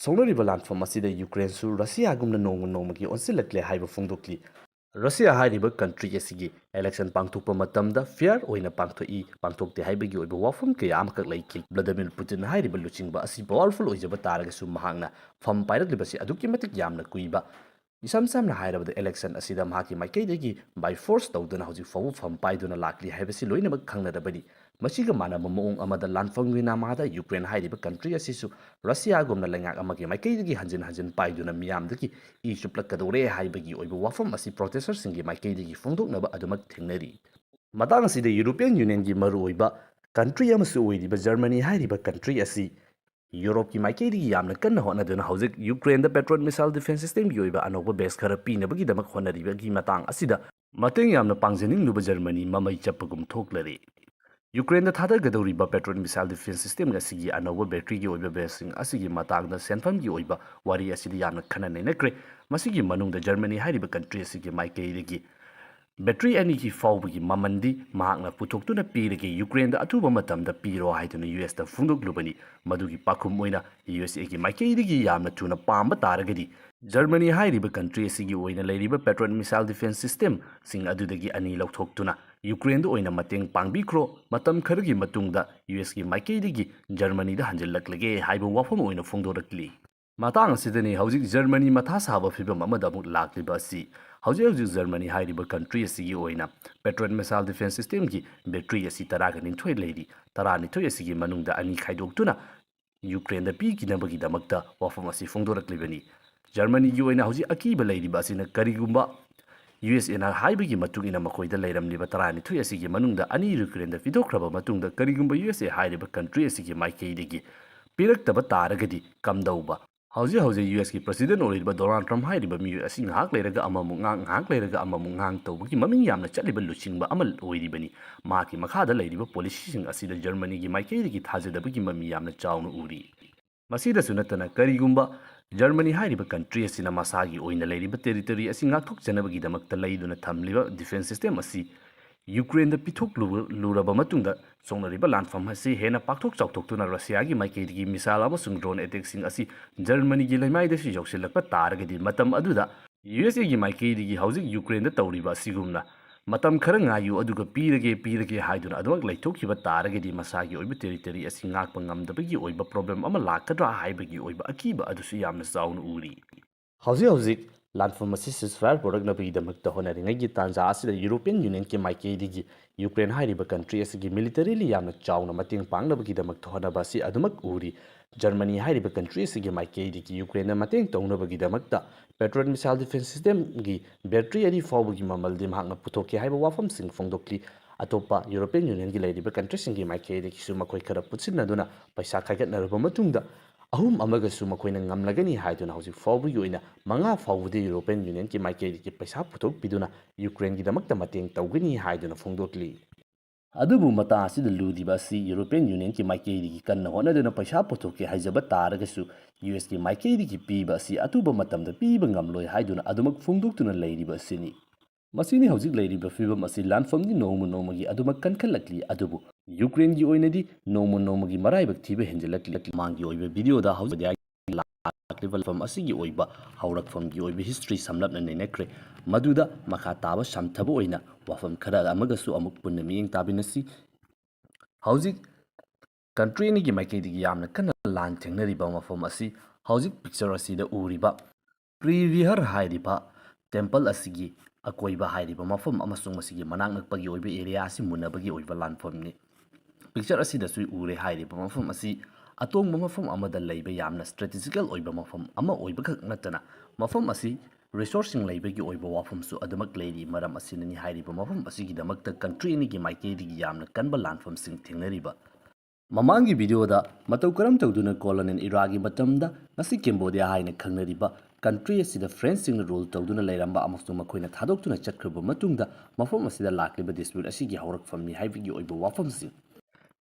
ꯁꯣꯛꯅꯔꯤꯕ ꯂꯥꯟꯐꯝ ꯑꯁꯤꯗ ꯌꯨꯀ꯭ꯔꯦꯟꯁꯨ ꯔꯁꯤꯌꯥꯒꯨꯝꯅ ꯅꯣꯡꯃ ꯅꯣꯡꯃꯒꯤ ꯑꯣꯟꯁꯤꯜꯂꯛꯂꯦ ꯍꯥꯏꯕ ꯐꯣꯡꯗꯣꯛꯂꯤ꯫ ꯔꯁꯤꯌꯥ ꯍꯥꯏꯔꯤꯕ ꯀꯟꯇ꯭ꯔꯤ ꯑꯁꯤꯒꯤ ꯏꯂꯦꯛꯁꯟ ꯄꯥꯡꯊꯣꯛꯄ ꯃꯇꯝꯗ ꯐꯤꯌꯔ ꯑꯣꯏꯅ ꯄꯥꯡꯊꯣꯛꯏ, ꯄꯥꯡꯊꯣꯛꯇꯦ ꯍꯥꯏꯕꯒꯤ ꯑꯣꯏꯕ ꯋꯥꯐꯝ ꯀꯌꯥ ꯑꯃꯈꯛ ꯂꯩꯈꯤ꯫ ꯚ꯭ꯂꯥꯗꯤꯃꯤꯔ ꯄꯨꯇꯤꯟ ꯍꯥꯏꯔꯤꯕ ꯂꯨꯆꯤꯡꯕ ꯑꯁꯤ ꯄꯥꯋꯔꯐꯨꯜ ꯑꯣꯏꯖꯕ ꯇꯥꯔꯒꯁꯨ ꯃꯍꯥꯛꯅ ꯐꯝ ꯄꯥꯏꯔꯛꯂꯤꯕꯁꯤ ꯑꯗꯨꯛꯀꯤ ꯃꯇꯤꯛ ꯌꯥꯝꯅ ꯀꯨꯏꯕ, ꯏꯁꯝ ꯁꯝꯅ ꯍꯥꯏꯔꯕꯗ ꯏꯂꯦꯛꯁꯟ ꯑꯁꯤꯗ ꯃꯍꯥꯛꯀꯤ ꯃꯥꯏꯀꯩꯗꯒꯤ by force ꯇꯧꯗꯨꯅ ꯍꯧꯖꯤꯛ ꯐꯥꯎꯕ ꯐꯝ ꯄꯥꯏꯗꯨꯅ ꯂꯥꯛꯂꯤ ꯍꯥꯏꯕꯁꯤ ꯂꯣꯏꯅꯃꯛ ꯈꯪꯅꯔꯕꯅꯤ꯫ ꯃꯁꯤꯒ ꯃꯥꯟꯅꯕ ꯃꯑꯣꯡ ꯑꯃꯗ ꯂꯥꯟꯐꯝꯒꯤ ꯅꯃꯥꯗ ꯌꯨꯀ꯭ꯔꯦꯟ ꯍꯥꯏꯔꯤꯕ ꯀꯟꯇ꯭ꯔꯤ ꯑꯁꯤꯁꯨ ꯔꯁꯤꯌꯥꯒꯨꯝꯅ ꯂꯩꯉꯥꯛ ꯑꯃꯒꯤ ꯃꯥꯏꯀꯩꯗꯒꯤ ꯍꯟꯖꯤꯟ ꯍꯟꯖꯤꯟ ꯄꯥꯏꯗꯨꯅ ꯃꯤꯌꯥꯝꯗꯒꯤ ꯏ ꯆꯨꯞꯂꯛꯀꯗꯧꯔꯦ ꯍꯥꯏꯕꯒꯤ ꯑꯣꯏꯕ ꯋꯥꯐꯝ ꯑꯁꯤ ꯄ꯭ꯔꯣꯇꯦꯁꯇꯔꯁꯤꯡꯒꯤ ꯃꯥꯏꯀꯩꯗꯒꯤ ꯐꯣꯡꯗꯣꯛꯅꯕ ꯑꯗꯨꯃꯛ ꯊꯦꯡꯅꯔꯤ꯫ ꯃꯇꯥꯡ ꯑꯁꯤꯗ ꯌꯨꯔꯣꯄꯤꯌꯟ ꯌꯨꯅꯤꯌꯟꯒꯤ ꯃꯔꯨꯑꯣꯏꯕ ꯀꯟꯇ꯭ꯔꯤ ꯑꯃꯁꯨ ꯑꯣꯏꯔꯤꯕ ꯖꯔꯃꯅꯤ ꯍꯥꯏꯔꯤꯕ ꯀꯟꯇ꯭ꯔꯤ ꯑꯁꯤ ꯌꯨꯔꯣꯞꯀꯤ ꯃꯥꯏꯀꯩꯗꯒꯤ ꯌꯥꯝꯅ ꯀꯟꯅ ꯍꯣꯠꯅꯗꯨꯅ ꯍꯧꯖꯤꯛ ꯌꯨꯀ꯭ꯔꯦꯟꯗ Patriot missile defense systemꯒꯤ ꯑꯣꯏꯕ ꯑꯅꯧꯕ batch ꯈꯔ ꯄꯤꯅꯕꯒꯤꯗꯃꯛ ꯍꯣꯠꯅꯔꯤꯕꯒꯤ ꯃꯇꯥꯡ ꯑꯁꯤꯗ ꯃꯇꯦꯡ ꯌꯥꯝꯅ ꯄꯥꯡꯖꯅꯤꯡꯂꯨꯕ Germany ꯃꯃꯩ ꯆꯞꯄꯒꯨꯝ ꯊꯣꯛꯂꯔꯦ꯫ ꯌꯨꯀ꯭ꯔꯦꯟꯗ ꯊꯥꯗꯒꯗꯧꯔꯤꯕ Patriot missile defense system ꯑꯁꯤꯒꯤ ꯑꯅꯧꯕ batteryꯒꯤ ꯑꯣꯏꯕ batchꯁꯤꯡ ꯑꯁꯤꯒꯤ ꯃꯇꯥꯡꯗ ꯁꯦꯟꯐꯝꯒꯤ ꯑꯣꯏꯕ ꯋꯥꯔꯤ ꯑꯁꯤꯗ ꯌꯥꯝꯅ ꯈꯟꯅ ꯅꯩꯅꯈ꯭ꯔꯦ꯫ ꯃꯁꯤꯒꯤ ꯃꯅꯨꯡꯗ ꯖꯔꯃꯅꯤ ꯍꯥꯏꯔꯤꯕ ꯀꯟꯇ꯭ꯔꯤ ꯑꯁꯤꯒꯤ ꯃꯥꯏꯀꯩꯗꯒꯤ battery ꯑꯅꯤꯒꯤ ꯐꯥꯎꯕꯒꯤ ꯃꯃꯜꯗꯤ ꯃꯍꯥꯛꯅ ꯄꯨꯊꯣꯛꯇꯨꯅ ꯄꯤꯔꯒꯦ, ꯌꯨꯀ꯭ꯔꯦꯟꯗ ꯑꯊꯨꯕ ꯃꯇꯝꯗ ꯄꯤꯔꯣ ꯍꯥꯏꯗꯨꯅ ꯌꯨ ꯑꯦꯁꯇ ꯐꯣꯡꯗꯣꯛꯂꯨꯕꯅꯤ꯫ ꯃꯗꯨꯒꯤ ꯄꯥꯎꯈꯨꯝ ꯑꯣꯏꯅ ꯌꯨ ꯑꯦꯁ ꯑꯦꯒꯤ ꯃꯥꯏꯀꯩꯗꯒꯤ ꯌꯥꯝꯅ ꯊꯨꯅ ꯄꯥꯝꯕ ꯇꯥꯔꯒꯗꯤ, ꯖꯔꯃꯅꯤ ꯍꯥꯏꯔꯤꯕ ꯀꯟꯇ꯭ꯔꯤ ꯑꯁꯤꯒꯤ ꯑꯣꯏꯅ ꯂꯩꯔꯤꯕ Patriot missile defense systemꯁꯤꯡ ꯑꯗꯨꯗꯒꯤ ꯑꯅꯤ ꯂꯧꯊꯣꯛꯇꯨꯅ ꯌꯨꯀ꯭ꯔꯦꯟꯗ ꯑꯣꯏꯅ ꯃꯇꯦꯡ ꯄꯥꯡꯕꯤꯈ꯭ꯔꯣ, ꯃꯇꯝ ꯈꯔꯒꯤ ꯃꯇꯨꯡꯗ ꯌꯨ ꯑꯦꯁꯀꯤ ꯃꯥꯏꯀꯩꯗꯒꯤ ꯖꯔꯃꯅꯤꯗ ꯍꯟꯖꯤꯜꯂꯛꯂꯒꯦ ꯍꯥꯏꯕ ꯋꯥꯐꯝ ꯑꯣꯏꯅ ꯐꯣꯡꯗꯣꯔꯛꯂꯤ꯫ ꯃꯇꯥꯡ ꯑꯁꯤꯗꯅꯤ ꯍꯧꯖꯤꯛ ꯖꯔꯃꯅꯤ ꯃꯊꯥ ꯁꯥꯕ ꯐꯤꯕꯝ ꯑꯃꯗ ꯑꯃꯨꯛ ꯂꯥꯛꯂꯤꯕ ꯑꯁꯤ꯫ ꯍꯧꯖꯤꯛ ꯍꯧꯖꯤꯛ ꯖꯔꯃꯅꯤ ꯍꯥꯏꯔꯤꯕ ꯀꯟꯇ꯭ꯔꯤ ꯑꯁꯤꯒꯤ ꯑꯣꯏꯅ Patriot missile defense systemꯒꯤ battery ꯑꯁꯤ ꯇꯔꯥꯒ ꯅꯤꯊꯣꯏ ꯂꯩꯔꯤ꯫ ꯇꯔꯥꯅꯤꯊꯣꯏ ꯑꯁꯤꯒꯤ ꯃꯅꯨꯡꯗ ꯑꯅꯤ ꯈꯥꯏꯗꯣꯛꯇꯨꯅ ꯌꯨꯀ꯭ꯔꯦꯟꯗ ꯄꯤꯈꯤꯅꯕꯒꯤꯗꯃꯛꯇ ꯋꯥꯐꯝ ꯑꯁꯤ ꯐꯣꯡꯗꯣꯔꯛꯂꯤꯕꯅꯤ꯫ ꯖꯔꯃꯅꯤꯒꯤ ꯑꯣꯏꯅ ꯍꯧꯖꯤꯛ ꯑꯀꯤꯕ ꯂꯩꯔꯤꯕ ꯑꯁꯤꯅ ꯀꯔꯤꯒꯨꯝꯕ ꯌꯨ ꯑꯦꯁ ꯑꯦꯅ ꯍꯥꯏꯕꯒꯤ ꯃꯇꯨꯡ ꯏꯟꯅ ꯃꯈꯣꯏꯗ ꯂꯩꯔꯝꯂꯤꯕ ꯇꯔꯥꯅꯤꯊꯣꯏ ꯑꯁꯤꯒꯤ ꯃꯅꯨꯡꯗ ꯑꯅꯤ ꯌꯨꯀ꯭ꯔꯦꯟꯗ ꯄꯤꯊꯣꯛꯈ꯭ꯔꯕ ꯃꯇꯨꯡꯗ ꯀꯔꯤꯒꯨꯝꯕ ꯌꯨ ꯑꯦꯁ ꯑꯦ ꯍꯥꯏꯔꯤꯕ ꯀꯟꯇ꯭ꯔꯤ ꯑꯁꯤꯒꯤ ꯃꯥꯏꯀꯩꯗꯒꯤ ꯄꯤꯔꯛꯇꯕ ꯇꯥꯔꯒꯗꯤ ꯀꯝꯗꯧꯕ? ꯍꯧꯖꯤꯛ ꯍꯧꯖꯤꯛ ꯌꯨ ꯑꯦꯁꯀꯤ president ꯑꯣꯏꯔꯤꯕ ꯗꯣꯅꯥꯜꯗ ꯇ꯭ꯔꯝꯞ ꯍꯥꯏꯔꯤꯕ ꯃꯤꯑꯣꯏ ꯑꯁꯤ ꯉꯥꯏꯍꯥꯛ ꯂꯩꯔꯒ ꯑꯃꯃꯨꯛ ꯉꯥꯡ, ꯉꯥꯏꯍꯥꯛ ꯂꯩꯔꯒ ꯑꯃꯃꯨꯛ ꯉꯥꯡ ꯇꯧꯕꯒꯤ ꯃꯃꯤꯡ ꯌꯥꯝꯅ ꯆꯠꯂꯤꯕ ꯂꯨꯆꯤꯡꯕ ꯑꯃ ꯑꯣꯏꯔꯤꯕꯅꯤ꯫ ꯃꯍꯥꯛꯀꯤ ꯃꯈꯥꯗ ꯂꯩꯔꯤꯕ policyꯁꯤꯡ ꯑꯁꯤꯗ ꯖꯔꯃꯅꯤꯒꯤ ꯃꯥꯏꯀꯩꯗꯒꯤ ꯊꯥꯖꯗꯕꯒꯤ ꯃꯃꯤ ꯌꯥꯝꯅ ꯆꯥꯎꯅ ꯎꯔꯤ꯫ ꯃꯁꯤꯗꯁꯨ ꯅꯠꯇꯅ ꯀꯔꯤꯒꯨꯝꯕ ꯖꯔꯃꯅꯤ ꯍꯥꯏꯔꯤꯕ ꯀꯟꯇ꯭ꯔꯤ ꯑꯁꯤꯅ ꯃꯁꯥꯒꯤ ꯑꯣꯏꯅ ꯂꯩꯔꯤꯕ territory ꯑꯁꯤ ꯉꯥꯛꯊꯣꯛꯆꯅꯕꯒꯤꯗꯃꯛꯇ ꯂꯩꯗꯨꯅ ꯊꯝꯂꯤꯕ defense system ꯑꯁꯤ ꯌꯨꯀ꯭ꯔꯦꯟꯗ ꯄꯤꯊꯣꯛꯂꯨꯔꯕ ꯃꯇꯨꯡꯗ ꯁꯣꯛꯅꯔꯤꯕ ꯂꯥꯟꯐꯝ ꯑꯁꯤ ꯍꯦꯟꯅ ꯄꯥꯛꯊꯣꯛ ꯆꯥꯎꯊꯣꯛꯇꯨꯅ ꯔꯁꯤꯌꯥꯒꯤ ꯃꯥꯏꯀꯩꯗꯒꯤ missile ꯑꯃꯁꯨꯡ drone attackꯁꯤꯡ ꯑꯁꯤ ꯖꯔꯃꯅꯤꯒꯤ ꯂꯩꯃꯥꯏꯗꯁꯨ ꯌꯧꯁꯤꯜꯂꯛꯄ ꯇꯥꯔꯒꯗꯤ ꯃꯇꯝ ꯑꯗꯨꯗ ꯌꯨ ꯑꯦꯁ ꯑꯦꯒꯤ ꯃꯥꯏꯀꯩꯗꯒꯤ ꯍꯧꯖꯤꯛ ꯌꯨꯀ꯭ꯔꯦꯟꯗ ꯇꯧꯔꯤꯕ ꯑꯁꯤꯒꯨꯝꯅ ꯃꯇꯝ ꯈꯔ ꯉꯥꯏꯌꯨ ꯑꯗꯨꯒ ꯄꯤꯔꯒꯦ, ꯄꯤꯔꯒꯦ ꯍꯥꯏꯗꯨꯅ ꯑꯗꯨꯃꯛ ꯂꯩꯊꯣꯛꯈꯤꯕ ꯇꯥꯔꯒꯗꯤ ꯃꯁꯥꯒꯤ ꯑꯣꯏꯕ territory ꯑꯁꯤ ꯉꯥꯛꯄ ꯉꯝꯗꯕꯒꯤ ꯑꯣꯏꯕ problem ꯑꯃ ꯂꯥꯛꯀꯗ꯭ꯔꯥ ꯍꯥꯏꯕꯒꯤ ꯑꯣꯏꯕ ꯑꯀꯤꯕ ꯑꯗꯨꯁꯨ ꯌꯥꯝꯅ ꯆꯥꯎꯅ ꯎꯔꯤ꯫ ꯍꯧꯖꯤꯛ ꯍꯧꯖꯤꯛ ꯂꯥꯟꯐꯝ ꯑꯁꯤ ceasefire ꯄꯨꯔꯛꯅꯕꯒꯤꯗꯃꯛꯇ ꯍꯣꯠꯅꯔꯤꯉꯩꯒꯤ ꯇꯥꯟꯖꯥ ꯑꯁꯤꯗ European Unionꯒꯤ ꯃꯥꯏꯀꯩꯗꯒꯤ ꯌꯨꯀ꯭ꯔꯦꯟ ꯍꯥꯏꯔꯤꯕ country ꯑꯁꯤꯒꯤ militarily ꯌꯥꯝꯅ ꯆꯥꯎꯅ ꯃꯇꯦꯡ ꯄꯥꯡꯅꯕꯒꯤꯗꯃꯛꯇ ꯍꯣꯠꯅꯕ ꯑꯁꯤ ꯑꯗꯨꯃꯛ ꯎꯔꯤ꯫ ꯖꯔꯃꯅꯤ ꯍꯥꯏꯔꯤꯕ country ꯑꯁꯤꯒꯤ ꯃꯥꯏꯀꯩꯗꯒꯤ ꯌꯨꯀ꯭ꯔꯦꯟꯗ ꯃꯇꯦꯡ ꯇꯧꯅꯕꯒꯤꯗꯃꯛꯇ Patriot missile defense systemꯒꯤ battery ꯑꯅꯤ ꯐꯥꯎꯕꯒꯤ ꯃꯃꯜꯗꯤ ꯃꯍꯥꯛꯅ ꯄꯨꯊꯣꯛꯀꯦ ꯍꯥꯏꯕ ꯋꯥꯐꯝꯁꯤꯡ ꯐꯣꯡꯗꯣꯛꯂꯤ꯫ ꯑꯇꯣꯞꯄ European Unionꯒꯤ ꯂꯩꯔꯤꯕ countryꯁꯤꯡꯒꯤ ꯃꯥꯏꯀꯩꯗꯒꯤꯁꯨ ꯃꯈꯣꯏ ꯈꯔ ꯄꯨꯟꯁꯤꯟꯅꯗꯨꯅ ꯄꯩꯁꯥ ꯈꯥꯏꯒꯠꯅꯔꯕ ꯃꯇꯨꯡꯗ ꯑꯍꯨꯝ ꯑꯃꯒꯁꯨ ꯃꯈꯣꯏꯅ ꯉꯝꯂꯒꯅꯤ ꯍꯥꯏꯗꯨꯅ ꯍꯧꯖꯤꯛ ꯐꯥꯎꯕꯒꯤ ꯑꯣꯏꯅ ꯃꯉꯥ ꯐꯥꯎꯕꯗꯤ European Unionꯒꯤ ꯃꯥꯏꯀꯩꯗꯒꯤ ꯄꯩꯁꯥ ꯄꯨꯊꯣꯛꯄꯤꯗꯨꯅ ꯌꯨꯀ꯭ꯔꯦꯟꯒꯤꯗꯃꯛꯇ ꯃꯇꯦꯡ ꯇꯧꯒꯅꯤ ꯍꯥꯏꯗꯨꯅ ꯐꯣꯡꯗꯣꯛꯂꯤ꯫ ꯑꯗꯨꯕꯨ ꯃꯇꯥꯡ ꯑꯁꯤꯗ ꯂꯨꯔꯤꯕ ꯑꯁꯤ European Unionꯒꯤ ꯃꯥꯏꯀꯩꯗꯒꯤ ꯀꯟꯅ ꯍꯣꯠꯅꯗꯨꯅ ꯄꯩꯁꯥ ꯄꯨꯊꯣꯛꯀꯦ ꯍꯥꯏꯖꯕ ꯇꯥꯔꯒꯁꯨ USꯀꯤ ꯃꯥꯏꯀꯩꯗꯒꯤ ꯄꯤꯕ ꯑꯁꯤ ꯑꯊꯨꯕ ꯃꯇꯝꯗ ꯄꯤꯕ ꯉꯝꯂꯣꯏ ꯍꯥꯏꯗꯨꯅ ꯑꯗꯨꯃꯛ ꯐꯣꯡꯗꯣꯛꯇꯨꯅ ꯂꯩꯔꯤꯕ ꯑꯁꯤꯅꯤ꯫ ꯃꯁꯤꯅꯤ ꯍꯧꯖꯤꯛ ꯂꯩꯔꯤꯕ ꯐꯤꯕꯝ ꯑꯁꯤ꯫ ꯂꯥꯟꯐꯝꯗꯤ ꯅꯣꯡꯃ ꯅꯣꯡꯃꯒꯤ ꯑꯗꯨꯃꯛ ꯀꯟꯈꯠꯂꯛꯂꯤ, ꯑꯗꯨꯕꯨ ꯌꯨꯀ꯭ꯔꯦꯟꯒꯤ ꯑꯣꯏꯅꯗꯤ ꯅꯣꯡꯃ ꯅꯣꯡꯃꯒꯤ ꯃꯔꯥꯏꯕꯛ ꯊꯤꯕ ꯍꯦꯟꯖꯜꯂꯛꯂꯤ꯫ ꯃꯃꯥꯡꯒꯤ ꯑꯣꯏꯕ videoꯗ ꯍꯧꯖꯤꯛ ꯂꯥꯛꯂꯤꯕ ꯂꯥꯟꯐꯝ ꯑꯁꯤꯒꯤ ꯑꯣꯏꯕ ꯍꯧꯔꯛꯐꯝꯒꯤ ꯑꯣꯏꯕ history ꯁꯝꯂꯞꯅ ꯅꯩꯅꯈ꯭ꯔꯦ꯫ ꯃꯗꯨꯗ ꯃꯈꯥ ꯇꯥꯕ ꯁꯝꯊꯕ ꯑꯣꯏꯅ ꯋꯥꯐꯝ ꯈꯔ ꯑꯃꯒꯁꯨ ꯑꯃꯨꯛ ꯄꯨꯟꯅ ꯃꯤꯠꯌꯦꯡ ꯇꯥꯃꯤꯟꯅꯁꯤ꯫ ꯍꯧꯖꯤꯛ country ꯑꯅꯤꯒꯤ ꯃꯥꯏꯀꯩꯗꯒꯤ ꯌꯥꯝꯅ ꯀꯟꯅ ꯂꯥꯟ ꯊꯦꯡꯅꯔꯤꯕ ꯃꯐꯝ ꯑꯁꯤ ꯍꯧꯖꯤꯛ picture ꯑꯁꯤꯗ ꯎꯔꯤꯕ ꯄ꯭ꯔꯤ ꯚꯤꯍꯔ ꯍꯥꯏꯔꯤꯕ temple ꯑꯁꯤꯒꯤ ꯑꯀꯣꯏꯕ ꯍꯥꯏꯔꯤꯕ ꯃꯐꯝ ꯑꯃꯁꯨꯡ ꯃꯁꯤꯒꯤ ꯃꯅꯥꯛ ꯅꯛꯄꯒꯤ ꯑꯣꯏꯕ area ꯑꯁꯤ ꯃꯨꯟꯅꯕꯒꯤ ꯑꯣꯏꯕ ꯂꯥꯟꯐꯝꯅꯤ꯫ Picture ꯑꯁꯤꯗꯁꯨ ꯎꯔꯦ, ꯍꯥꯏꯔꯤꯕ ꯃꯐꯝ ꯑꯁꯤ ꯑꯇꯣꯡꯕ ꯃꯐꯝ ꯑꯃꯗ ꯂꯩꯕ ꯌꯥꯝꯅ strategical ꯑꯣꯏꯕ ꯃꯐꯝ ꯑꯃ ꯑꯣꯏꯕꯈꯛ ꯅꯠꯇꯅ ꯃꯐꯝ ꯑꯁꯤ resourceꯁꯤꯡ ꯂꯩꯕꯒꯤ ꯑꯣꯏꯕ ꯋꯥꯐꯝꯁꯨ ꯑꯗꯨꯃꯛ ꯂꯩꯔꯤ꯫ ꯃꯔꯝ ꯑꯁꯤꯅꯅꯤ ꯍꯥꯏꯔꯤꯕ ꯃꯐꯝ ꯑꯁꯤꯒꯤꯗꯃꯛꯇ country ꯑꯅꯤꯒꯤ ꯃꯥꯏꯀꯩꯗꯒꯤ ꯌꯥꯝꯅ ꯀꯟꯕ ꯂꯥꯟꯐꯝꯁꯤꯡ ꯊꯦꯡꯅꯔꯤꯕ꯫ ꯃꯃꯥꯡꯒꯤ videoꯗ ꯃꯇꯧ ꯀꯔꯝ ꯇꯧꯗꯨꯅ colonial eraꯒꯤ ꯃꯇꯝꯗ ꯉꯁꯤ Cambodia ꯍꯥꯏꯅ ꯈꯪꯅꯔꯤꯕ country ꯑꯁꯤꯗ Frenchꯁꯤꯡꯅ rule ꯇꯧꯗꯨꯅ ꯂꯩꯔꯝꯕ ꯑꯃꯁꯨꯡ ꯃꯈꯣꯏꯅ ꯊꯥꯗꯣꯛꯇꯨꯅ ꯆꯠꯈ꯭ꯔꯕ ꯃꯇꯨꯡꯗ ꯃꯐꯝ ꯑꯁꯤꯗ ꯂꯥꯛꯂꯤꯕ dispute ꯑꯁꯤꯒꯤ ꯍꯧꯔꯛꯐꯝꯅꯤ ꯍꯥꯏꯕꯒꯤ ꯑꯣꯏꯕ ꯋꯥꯐꯝꯁꯤꯡ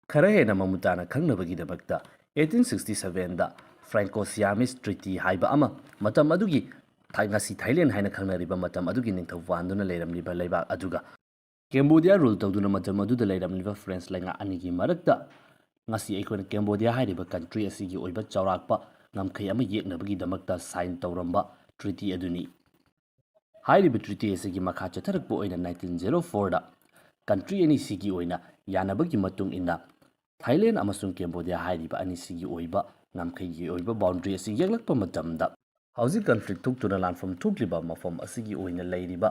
ꯈꯔ ꯍꯦꯟꯅ ꯃꯃꯨꯠ ꯇꯥꯅ ꯈꯪꯅꯕꯒꯤꯗꯃꯛꯇ eighteen sixty sevenꯗ Franco-Siamese Treaty ꯍꯥꯏꯕ ꯑꯃ, ꯃꯇꯝ ꯑꯗꯨꯒꯤ ꯊꯥꯏ-, ꯉꯁꯤ Thailand ꯍꯥꯏꯅ ꯈꯪꯅꯔꯤꯕ ꯃꯇꯝ ꯑꯗꯨꯒꯤ ꯅꯤꯡꯊꯧ ꯄꯥꯟꯗꯨꯅ ꯂꯩꯔꯝꯂꯤꯕ ꯂꯩꯕꯥꯛ ꯑꯗꯨꯒ Cambodia rule ꯇꯧꯗꯨꯅ ꯃꯇꯝ ꯑꯗꯨꯗ ꯂꯩꯔꯝꯂꯤꯕ French ꯂꯩꯉꯥꯛ ꯑꯅꯤꯒꯤ ꯃꯔꯛꯇ ꯉꯁꯤ ꯑꯩꯈꯣꯏꯅ Cambodia ꯍꯥꯏꯔꯤꯕ country ꯑꯁꯤꯒꯤ ꯑꯣꯏꯕ ꯆꯥꯎꯔꯥꯛꯄ ꯉꯝꯈꯩ ꯑꯃ ꯌꯦꯛꯅꯕꯒꯤꯗꯃꯛꯇ sign ꯇꯧꯔꯝꯕ treaty ꯑꯗꯨꯅꯤ꯫ ꯍꯥꯏꯔꯤꯕ treaty ꯑꯁꯤꯒꯤ ꯃꯈꯥ ꯆꯠꯊꯔꯛꯄ ꯑꯣꯏꯅ nineteen zero fourꯗ country ꯑꯅꯤꯁꯤꯒꯤ ꯑꯣꯏꯅ ꯌꯥꯅꯕꯒꯤ ꯃꯇꯨꯡ ꯏꯟꯅ Thailand ꯑꯃꯁꯨꯡ Cambodia ꯍꯥꯏꯔꯤꯕ ꯑꯅꯤꯁꯤꯒꯤ ꯑꯣꯏꯕ ꯉꯝꯈꯩꯒꯤ ꯑꯣꯏꯕ boundary ꯑꯁꯤ ꯌꯦꯛꯂꯛꯄ ꯃꯇꯝꯗ ꯍꯧꯖꯤꯛ ꯀꯟꯐ꯭ꯂꯤꯛ ꯊꯣꯛꯇꯨꯅ ꯂꯥꯟꯐꯝ ꯊꯣꯛꯂꯤꯕ ꯃꯐꯝ ꯑꯁꯤꯒꯤ ꯑꯣꯏꯅ ꯂꯩꯔꯤꯕ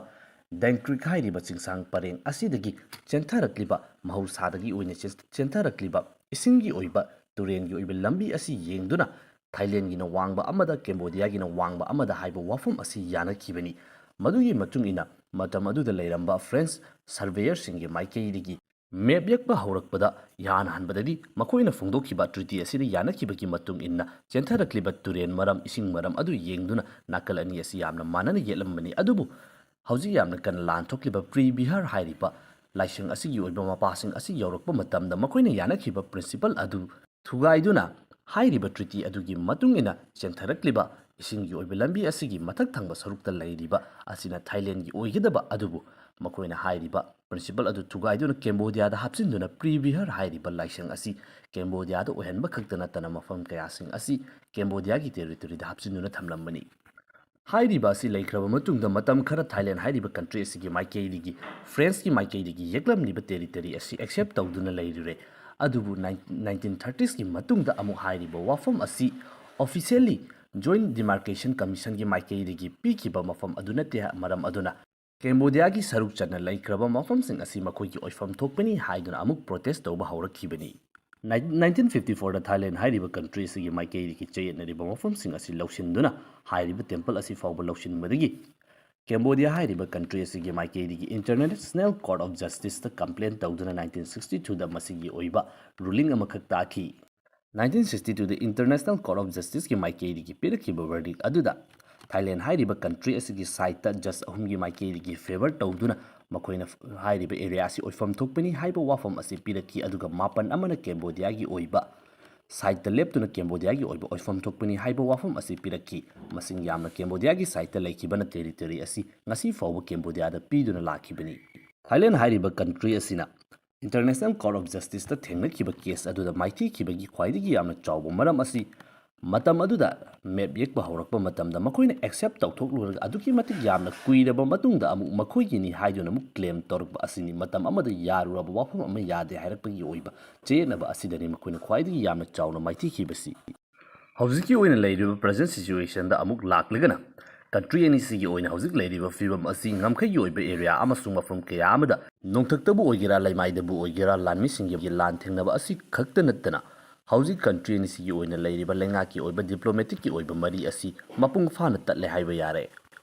ꯗꯦꯡꯀ꯭ꯔꯤꯛ ꯍꯥꯏꯔꯤꯕ ꯆꯤꯡꯁꯥꯡ ꯄꯔꯦꯡ ꯑꯁꯤꯗꯒꯤ ꯆꯦꯟꯊꯔꯛꯂꯤꯕ, ꯃꯍꯧꯁꯥꯗꯒꯤ ꯑꯣꯏꯅ ꯆꯦꯟ-, ꯆꯦꯟꯊꯔꯛꯂꯤꯕ ꯏꯁꯤꯡꯒꯤ ꯑꯣꯏꯕ ꯇꯨꯔꯦꯟꯒꯤ ꯑꯣꯏꯕ ꯂꯝꯕꯤ ꯑꯁꯤ ꯌꯦꯡꯗꯨꯅ ꯊꯥꯏꯂꯦꯟꯒꯤꯅ ꯋꯥꯡꯕ ꯑꯃꯗ, ꯀꯦꯝꯕꯣꯗꯤꯌꯥꯒꯤꯅ ꯋꯥꯡꯕ ꯑꯃꯗ ꯍꯥꯏꯕ ꯋꯥꯐꯝ ꯑꯁꯤ ꯌꯥꯅꯈꯤꯕꯅꯤ꯫ ꯃꯗꯨꯒꯤ ꯃꯇꯨꯡ ꯏꯟꯅ ꯃꯇꯝ ꯑꯗꯨꯗ ꯂꯩꯔꯝꯕ ꯐ꯭ꯔꯦꯟꯁ ꯁꯔꯚꯦꯌꯔꯁꯤꯡꯒꯤ ꯃꯥꯏꯀꯩꯗꯒꯤ ꯃꯦꯞ ꯌꯦꯛꯄ ꯍꯧꯔꯛꯄꯗ ꯏꯍꯥꯟ ꯍꯥꯟꯕꯗꯗꯤ ꯃꯈꯣꯏꯅ ꯐꯣꯡꯗꯣꯛꯈꯤꯕ ꯇ꯭ꯔꯤꯇꯤ ꯑꯁꯤꯗ ꯌꯥꯅꯈꯤꯕꯒꯤ ꯃꯇꯨꯡ ꯏꯟꯅ ꯆꯦꯟꯊꯔꯛꯂꯤꯕ ꯇꯨꯔꯦꯟ ꯃꯔꯝ, ꯏꯁꯤꯡ ꯃꯔꯝ ꯑꯗꯨ ꯌꯦꯡꯗꯨꯅ ꯅꯥꯀꯜ ꯑꯅꯤ ꯑꯁꯤ ꯌꯥꯝꯅ ꯃꯥꯟꯅꯅ ꯌꯦꯛꯂꯝꯕꯅꯤ꯫ ꯑꯗꯨꯕꯨ ꯍꯧꯖꯤꯛ ꯌꯥꯝꯅ ꯀꯟꯅ ꯂꯥꯟ ꯊꯣꯛꯂꯤꯕ ꯄ꯭ꯔꯤ ꯕꯤꯍꯥꯔ ꯍꯥꯏꯔꯤꯕ ꯂꯥꯏꯁꯪ ꯑꯁꯤꯒꯤ ꯑꯣꯏꯕ ꯃꯄꯥꯁꯤꯡ ꯑꯁꯤ ꯌꯧꯔꯛꯄ ꯃꯇꯝꯗ ꯃꯈꯣꯏꯅ ꯌꯥꯅꯈꯤꯕ ꯄ꯭ꯔꯤꯟꯁꯤꯄꯜ ꯑꯗꯨ ꯊꯨꯒꯥꯏꯗꯨꯅ ꯍꯥꯏꯔꯤꯕ ꯇ꯭ꯔꯤꯇꯤ ꯑꯗꯨꯒꯤ ꯃꯇꯨꯡ ꯏꯟꯅ ꯆꯦꯟꯊꯔꯛꯂꯤꯕ ꯏꯁꯤꯡꯒꯤ ꯑꯣꯏꯕ ꯂꯝꯕꯤ ꯑꯁꯤꯒꯤ ꯃꯊꯛ ꯊꯪꯕ ꯁꯔꯨꯛꯇ ꯂꯩꯔꯤꯕ ꯑꯁꯤꯅ ꯊꯥꯏꯂꯦꯟꯒꯤ ꯑꯣꯏꯒꯗꯕ ꯑꯗꯨꯕꯨ ꯃꯈꯣꯏꯅ ꯍꯥꯏꯔꯤꯕ ꯄ꯭ꯔꯤꯟꯁꯤꯄꯜ ꯑꯗꯨ ꯊꯨꯒꯥꯏꯗꯨꯅ ꯀꯦꯝꯕꯣꯗꯤꯌꯥꯗ ꯍꯥꯞꯆꯤꯟꯗꯨꯅ ꯄ꯭ꯔꯤ ꯕꯤꯍꯥꯔ ꯍꯥꯏꯔꯤꯕ ꯂꯥꯏꯁꯪ ꯑꯁꯤ ꯀꯦꯝꯕꯣꯗꯤꯌꯥꯗ ꯑꯣꯏꯍꯟꯕ ꯈꯛꯇ ꯅꯠꯇꯅ ꯃꯐꯝ ꯀꯌꯥꯁꯤꯡ ꯑꯁꯤ ꯀꯦꯝꯕꯣꯗꯤꯌꯥꯒꯤ ꯇꯦꯔꯤꯇꯣꯔꯤꯗ ꯍꯥꯞꯆꯤꯟꯗꯨꯅ ꯊꯝꯂꯝꯕꯅꯤ꯫ ꯍꯥꯏꯔꯤꯕ ꯑꯁꯤ ꯂꯩꯈ꯭ꯔꯕ ꯃꯇꯨꯡꯗ ꯃꯇꯝ ꯈꯔ ꯊꯥꯏꯂꯦꯟ ꯍꯥꯏꯔꯤꯕ ꯀꯟꯇ꯭ꯔꯤ ꯑꯁꯤꯒꯤ ꯃꯥꯏꯀꯩꯗꯒꯤ ꯐ꯭ꯔꯦꯟꯁꯀꯤ ꯃꯥꯏꯀꯩꯗꯒꯤ ꯌꯦꯛꯂꯝꯂꯤꯕ ꯇꯦꯔꯤꯇꯣꯔꯤ ꯑꯁꯤ ꯑꯦꯛꯁꯦꯞ ꯇꯧꯗꯨꯅ ꯂꯩꯔꯨꯔꯦ꯫ ꯑꯗꯨꯕꯨ ꯅꯥꯏꯟ-, ꯅꯥꯏꯟꯇꯤꯟ ꯊꯥꯔꯇꯤꯁꯀꯤ ꯃꯇꯨꯡꯗ ꯑꯃꯨꯛ ꯍꯥꯏꯔꯤꯕ ꯋꯥꯐꯝ ꯑꯁꯤ ꯑꯣꯐꯤꯁꯤꯌꯦꯜꯂꯤ ꯖꯣꯏꯟꯠ ꯗꯤꯃꯥꯔꯀꯦꯁꯟ ꯀꯃꯤꯁꯟꯒꯤ ꯃꯥꯏꯀꯩꯗꯒꯤ ꯄꯤꯈꯤꯕ ꯃꯐꯝ ꯑꯗꯨ ꯅꯠꯇꯦ꯫ ꯃꯔꯝ ꯑꯗꯨꯅ ꯀꯦꯝꯕꯣꯗꯤꯌꯥꯒꯤ ꯁꯔꯨꯛ ꯆꯟꯅ ꯂꯩꯈ꯭ꯔꯕ ꯃꯐꯝꯁꯤꯡ ꯑꯁꯤ ꯃꯈꯣꯏꯒꯤ ꯑꯣꯏꯐꯝ ꯊꯣꯛꯄꯅꯤ ꯍꯥꯏꯗꯨꯅ ꯑꯃꯨꯛ ꯄ꯭ꯔꯣꯇꯦꯁ ꯇꯧꯕ ꯍꯧꯔꯛꯈꯤꯕꯅꯤ꯫ ꯅꯥꯏꯟ-, ꯅꯥꯏꯟꯇꯤꯟ ꯐꯤꯐꯇꯤ ꯐꯣꯔꯗ ꯊꯥꯏꯂꯦꯟ ꯍꯥꯏꯔꯤꯕ ꯀꯟꯇ꯭ꯔꯤ ꯑꯁꯤꯒꯤ ꯃꯥꯏꯀꯩꯗꯒꯤ ꯆꯌꯦꯠꯅꯔꯤꯕ ꯃꯐꯝꯁꯤꯡ ꯑꯁꯤ ꯂꯧꯁꯤꯟꯗꯨꯅ ꯍꯥꯏꯔꯤꯕ ꯇꯦꯝꯄꯜ ꯑꯁꯤ ꯐꯥꯎꯕ ꯂꯧꯁꯤꯟꯕꯗꯒꯤ ꯀꯦꯝꯕꯣꯗꯤꯌꯥ ꯍꯥꯏꯔꯤꯕ ꯀꯟꯇ꯭ꯔꯤ ꯑꯁꯤꯒꯤ ꯃꯥꯏꯀꯩꯗꯒꯤ ꯏꯟꯇꯔꯅꯦꯁꯅꯦꯜ ꯀꯣꯔꯠ ꯑꯣꯐ ꯖꯁꯇꯤꯁꯇ ꯀꯝꯄ꯭ꯂꯦꯟ ꯇꯧꯗꯨꯅ ꯅꯥꯏꯟꯇꯤꯟ ꯁꯤꯛꯁꯇꯤ ꯇꯨꯗ ꯃꯁꯤꯒꯤ ꯑꯣꯏꯕ ꯔꯨꯂꯤꯡ ꯑꯃꯈꯛ ꯇꯥꯈꯤ꯫ ꯅꯥꯏꯟꯇꯤꯟ ꯁꯤꯛꯁꯇꯤ ꯇꯨꯗ ꯏꯟꯇꯔꯅꯦꯁꯅꯦꯜ ꯀꯣꯔꯠ ꯑꯣꯐ ꯖꯁꯇꯤꯁꯀꯤ ꯃꯥꯏꯀꯩꯗꯒꯤ ꯄꯤꯔꯛꯈꯤꯕ ꯚꯔꯗꯤꯛ ꯑꯗꯨꯗ ꯊꯥꯏꯂꯦꯟ ꯍꯥꯏꯔꯤꯕ ꯀꯟꯇ꯭ꯔꯤ ꯑꯁꯤꯒꯤ ꯁꯥꯏꯠꯇ ꯖꯁ ꯑꯍꯨꯝꯒꯤ ꯃꯥꯏꯀꯩꯗꯒꯤ ꯐꯦꯚꯔ ꯇꯧꯗꯨꯅ ꯃꯈꯣꯏꯅ ꯍꯥꯏꯔꯤꯕ ꯑꯦꯔꯤꯌꯥ ꯑꯁꯤ ꯑꯣꯏꯐꯝ ꯊꯣꯛꯄꯅꯤ ꯍꯥꯏꯕ ꯋꯥꯐꯝ ꯑꯁꯤ ꯄꯤꯔꯛꯈꯤ, ꯑꯗꯨꯒ ꯃꯥꯄꯟ ꯑꯃꯅ ꯀꯦꯝꯕꯣꯗꯤꯌꯥꯒꯤ ꯑꯣꯏꯕ ꯁꯥꯏꯠꯇ ꯂꯦꯞꯇꯨꯅ ꯀꯦꯝꯕꯣꯗꯤꯌꯥꯒꯤ ꯑꯣꯏꯕ ꯑꯣꯏꯐꯝ ꯊꯣꯛꯄꯅꯤ ꯍꯥꯏꯕ ꯋꯥꯐꯝ ꯑꯁꯤ ꯄꯤꯔꯛꯈꯤ꯫ ꯃꯁꯤꯡ ꯌꯥꯝꯅ ꯀꯦꯝꯕꯣꯗꯤꯌꯥꯒꯤ ꯁꯥꯏꯠꯇ ꯂꯩꯈꯤꯕꯅ ꯇꯦꯔꯤꯇꯣꯔꯤ ꯑꯁꯤ ꯉꯁꯤ ꯐꯥꯎꯕ ꯀꯦꯝꯕꯣꯗꯤꯌꯥꯗ ꯄꯤꯗꯨꯅ ꯂꯥꯛꯈꯤꯕꯅꯤ꯫ ꯊꯥꯏꯂꯦꯟ ꯍꯥꯏꯔꯤꯕ ꯀꯟꯇ꯭ꯔꯤ ꯑꯁꯤꯅ ꯏꯟꯇꯔꯅꯦꯁꯅꯦꯜ ꯀꯣꯔꯠ ꯑꯣꯐ ꯖꯁꯇꯤꯁꯇ ꯊꯦꯡꯅꯈꯤꯕ ꯀꯦꯁ ꯑꯗꯨꯗ ꯃꯥꯏꯊꯤꯈꯤꯕꯒꯤ ꯈ꯭ꯋꯥꯏꯗꯒꯤ ꯌꯥꯝꯅ ꯆꯥꯎꯕ ꯃꯔꯝ ꯑꯁꯤ ꯃꯇꯝ ꯑꯗꯨꯗ ꯃꯦꯞ ꯌꯦꯛꯄ ꯍꯧꯔꯛꯄ ꯃꯇꯝꯗ ꯃꯈꯣꯏꯅ ꯑꯦꯛꯁꯦꯞ ꯇꯧꯊꯣꯛꯂꯨꯔꯒ ꯑꯗꯨꯛꯀꯤ ꯃꯇꯤꯛ ꯌꯥꯝꯅ ꯀꯨꯏꯔꯕ ꯃꯇꯨꯡꯗ ꯑꯃꯨꯛ ꯃꯈꯣꯏꯒꯤꯅꯤ ꯍꯥꯏꯗꯨꯅ ꯑꯃꯨꯛ ꯀ꯭ꯂꯦꯝ ꯇꯧꯔꯛꯄ ꯑꯁꯤꯅꯤ꯫ ꯃꯇꯝ ꯑꯃꯗ ꯌꯥꯔꯨꯔꯕ ꯋꯥꯐꯝ ꯑꯃ ꯌꯥꯗꯦ ꯍꯥꯏꯔꯛꯄꯒꯤ ꯑꯣꯏꯕ ꯆꯌꯦꯠꯅꯕ ꯑꯁꯤꯗꯅꯤ ꯃꯈꯣꯏꯅ ꯈ꯭ꯋꯥꯏꯗꯒꯤ ꯌꯥꯝꯅ ꯆꯥꯎꯅ ꯃꯥꯏꯊꯤꯈꯤꯕꯁꯤ꯫ ꯍꯧꯖꯤꯛꯀꯤ ꯑꯣꯏꯅ ꯂꯩꯔꯤꯕ present situationꯗ ꯑꯃꯨꯛ ꯂꯥꯛꯂꯒꯅ, country ꯑꯅꯤꯁꯤꯒꯤ ꯑꯣꯏꯅ ꯍꯧꯖꯤꯛ ꯂꯩꯔꯤꯕ ꯐꯤꯕꯝ ꯑꯁꯤ ꯉꯝꯈꯩꯒꯤ ꯑꯣꯏꯕ area ꯑꯃꯁꯨꯡ ꯃꯐꯝ ꯀꯌꯥ ꯑꯃꯗ, ꯅꯣꯡꯊꯛꯇꯕꯨ ꯑꯣꯏꯒꯦꯔꯥ, ꯂꯩꯃꯥꯏꯗꯕꯨ ꯑꯣꯏꯒꯦꯔꯥ, ꯂꯥꯟꯃꯤꯁꯤꯡꯒꯤ ꯂꯥꯟ ꯊꯦꯡꯅꯕ ꯑꯁꯤ ꯈꯛꯇ ꯅꯠꯇꯅ, ꯍꯧꯖꯤꯛ country ꯑꯅꯤꯁꯤꯒꯤ ꯑꯣꯏꯅ ꯂꯩꯔꯤꯕ ꯂꯩꯉꯥꯛꯀꯤ ꯑꯣꯏꯕ diplomaticꯀꯤ ꯑꯣꯏꯕ ꯃꯔꯤ ꯑꯁꯤ ꯃꯄꯨꯡ ꯐꯥꯅ ꯇꯠꯂꯦ ꯍꯥꯏꯕ ꯌꯥꯔꯦ꯫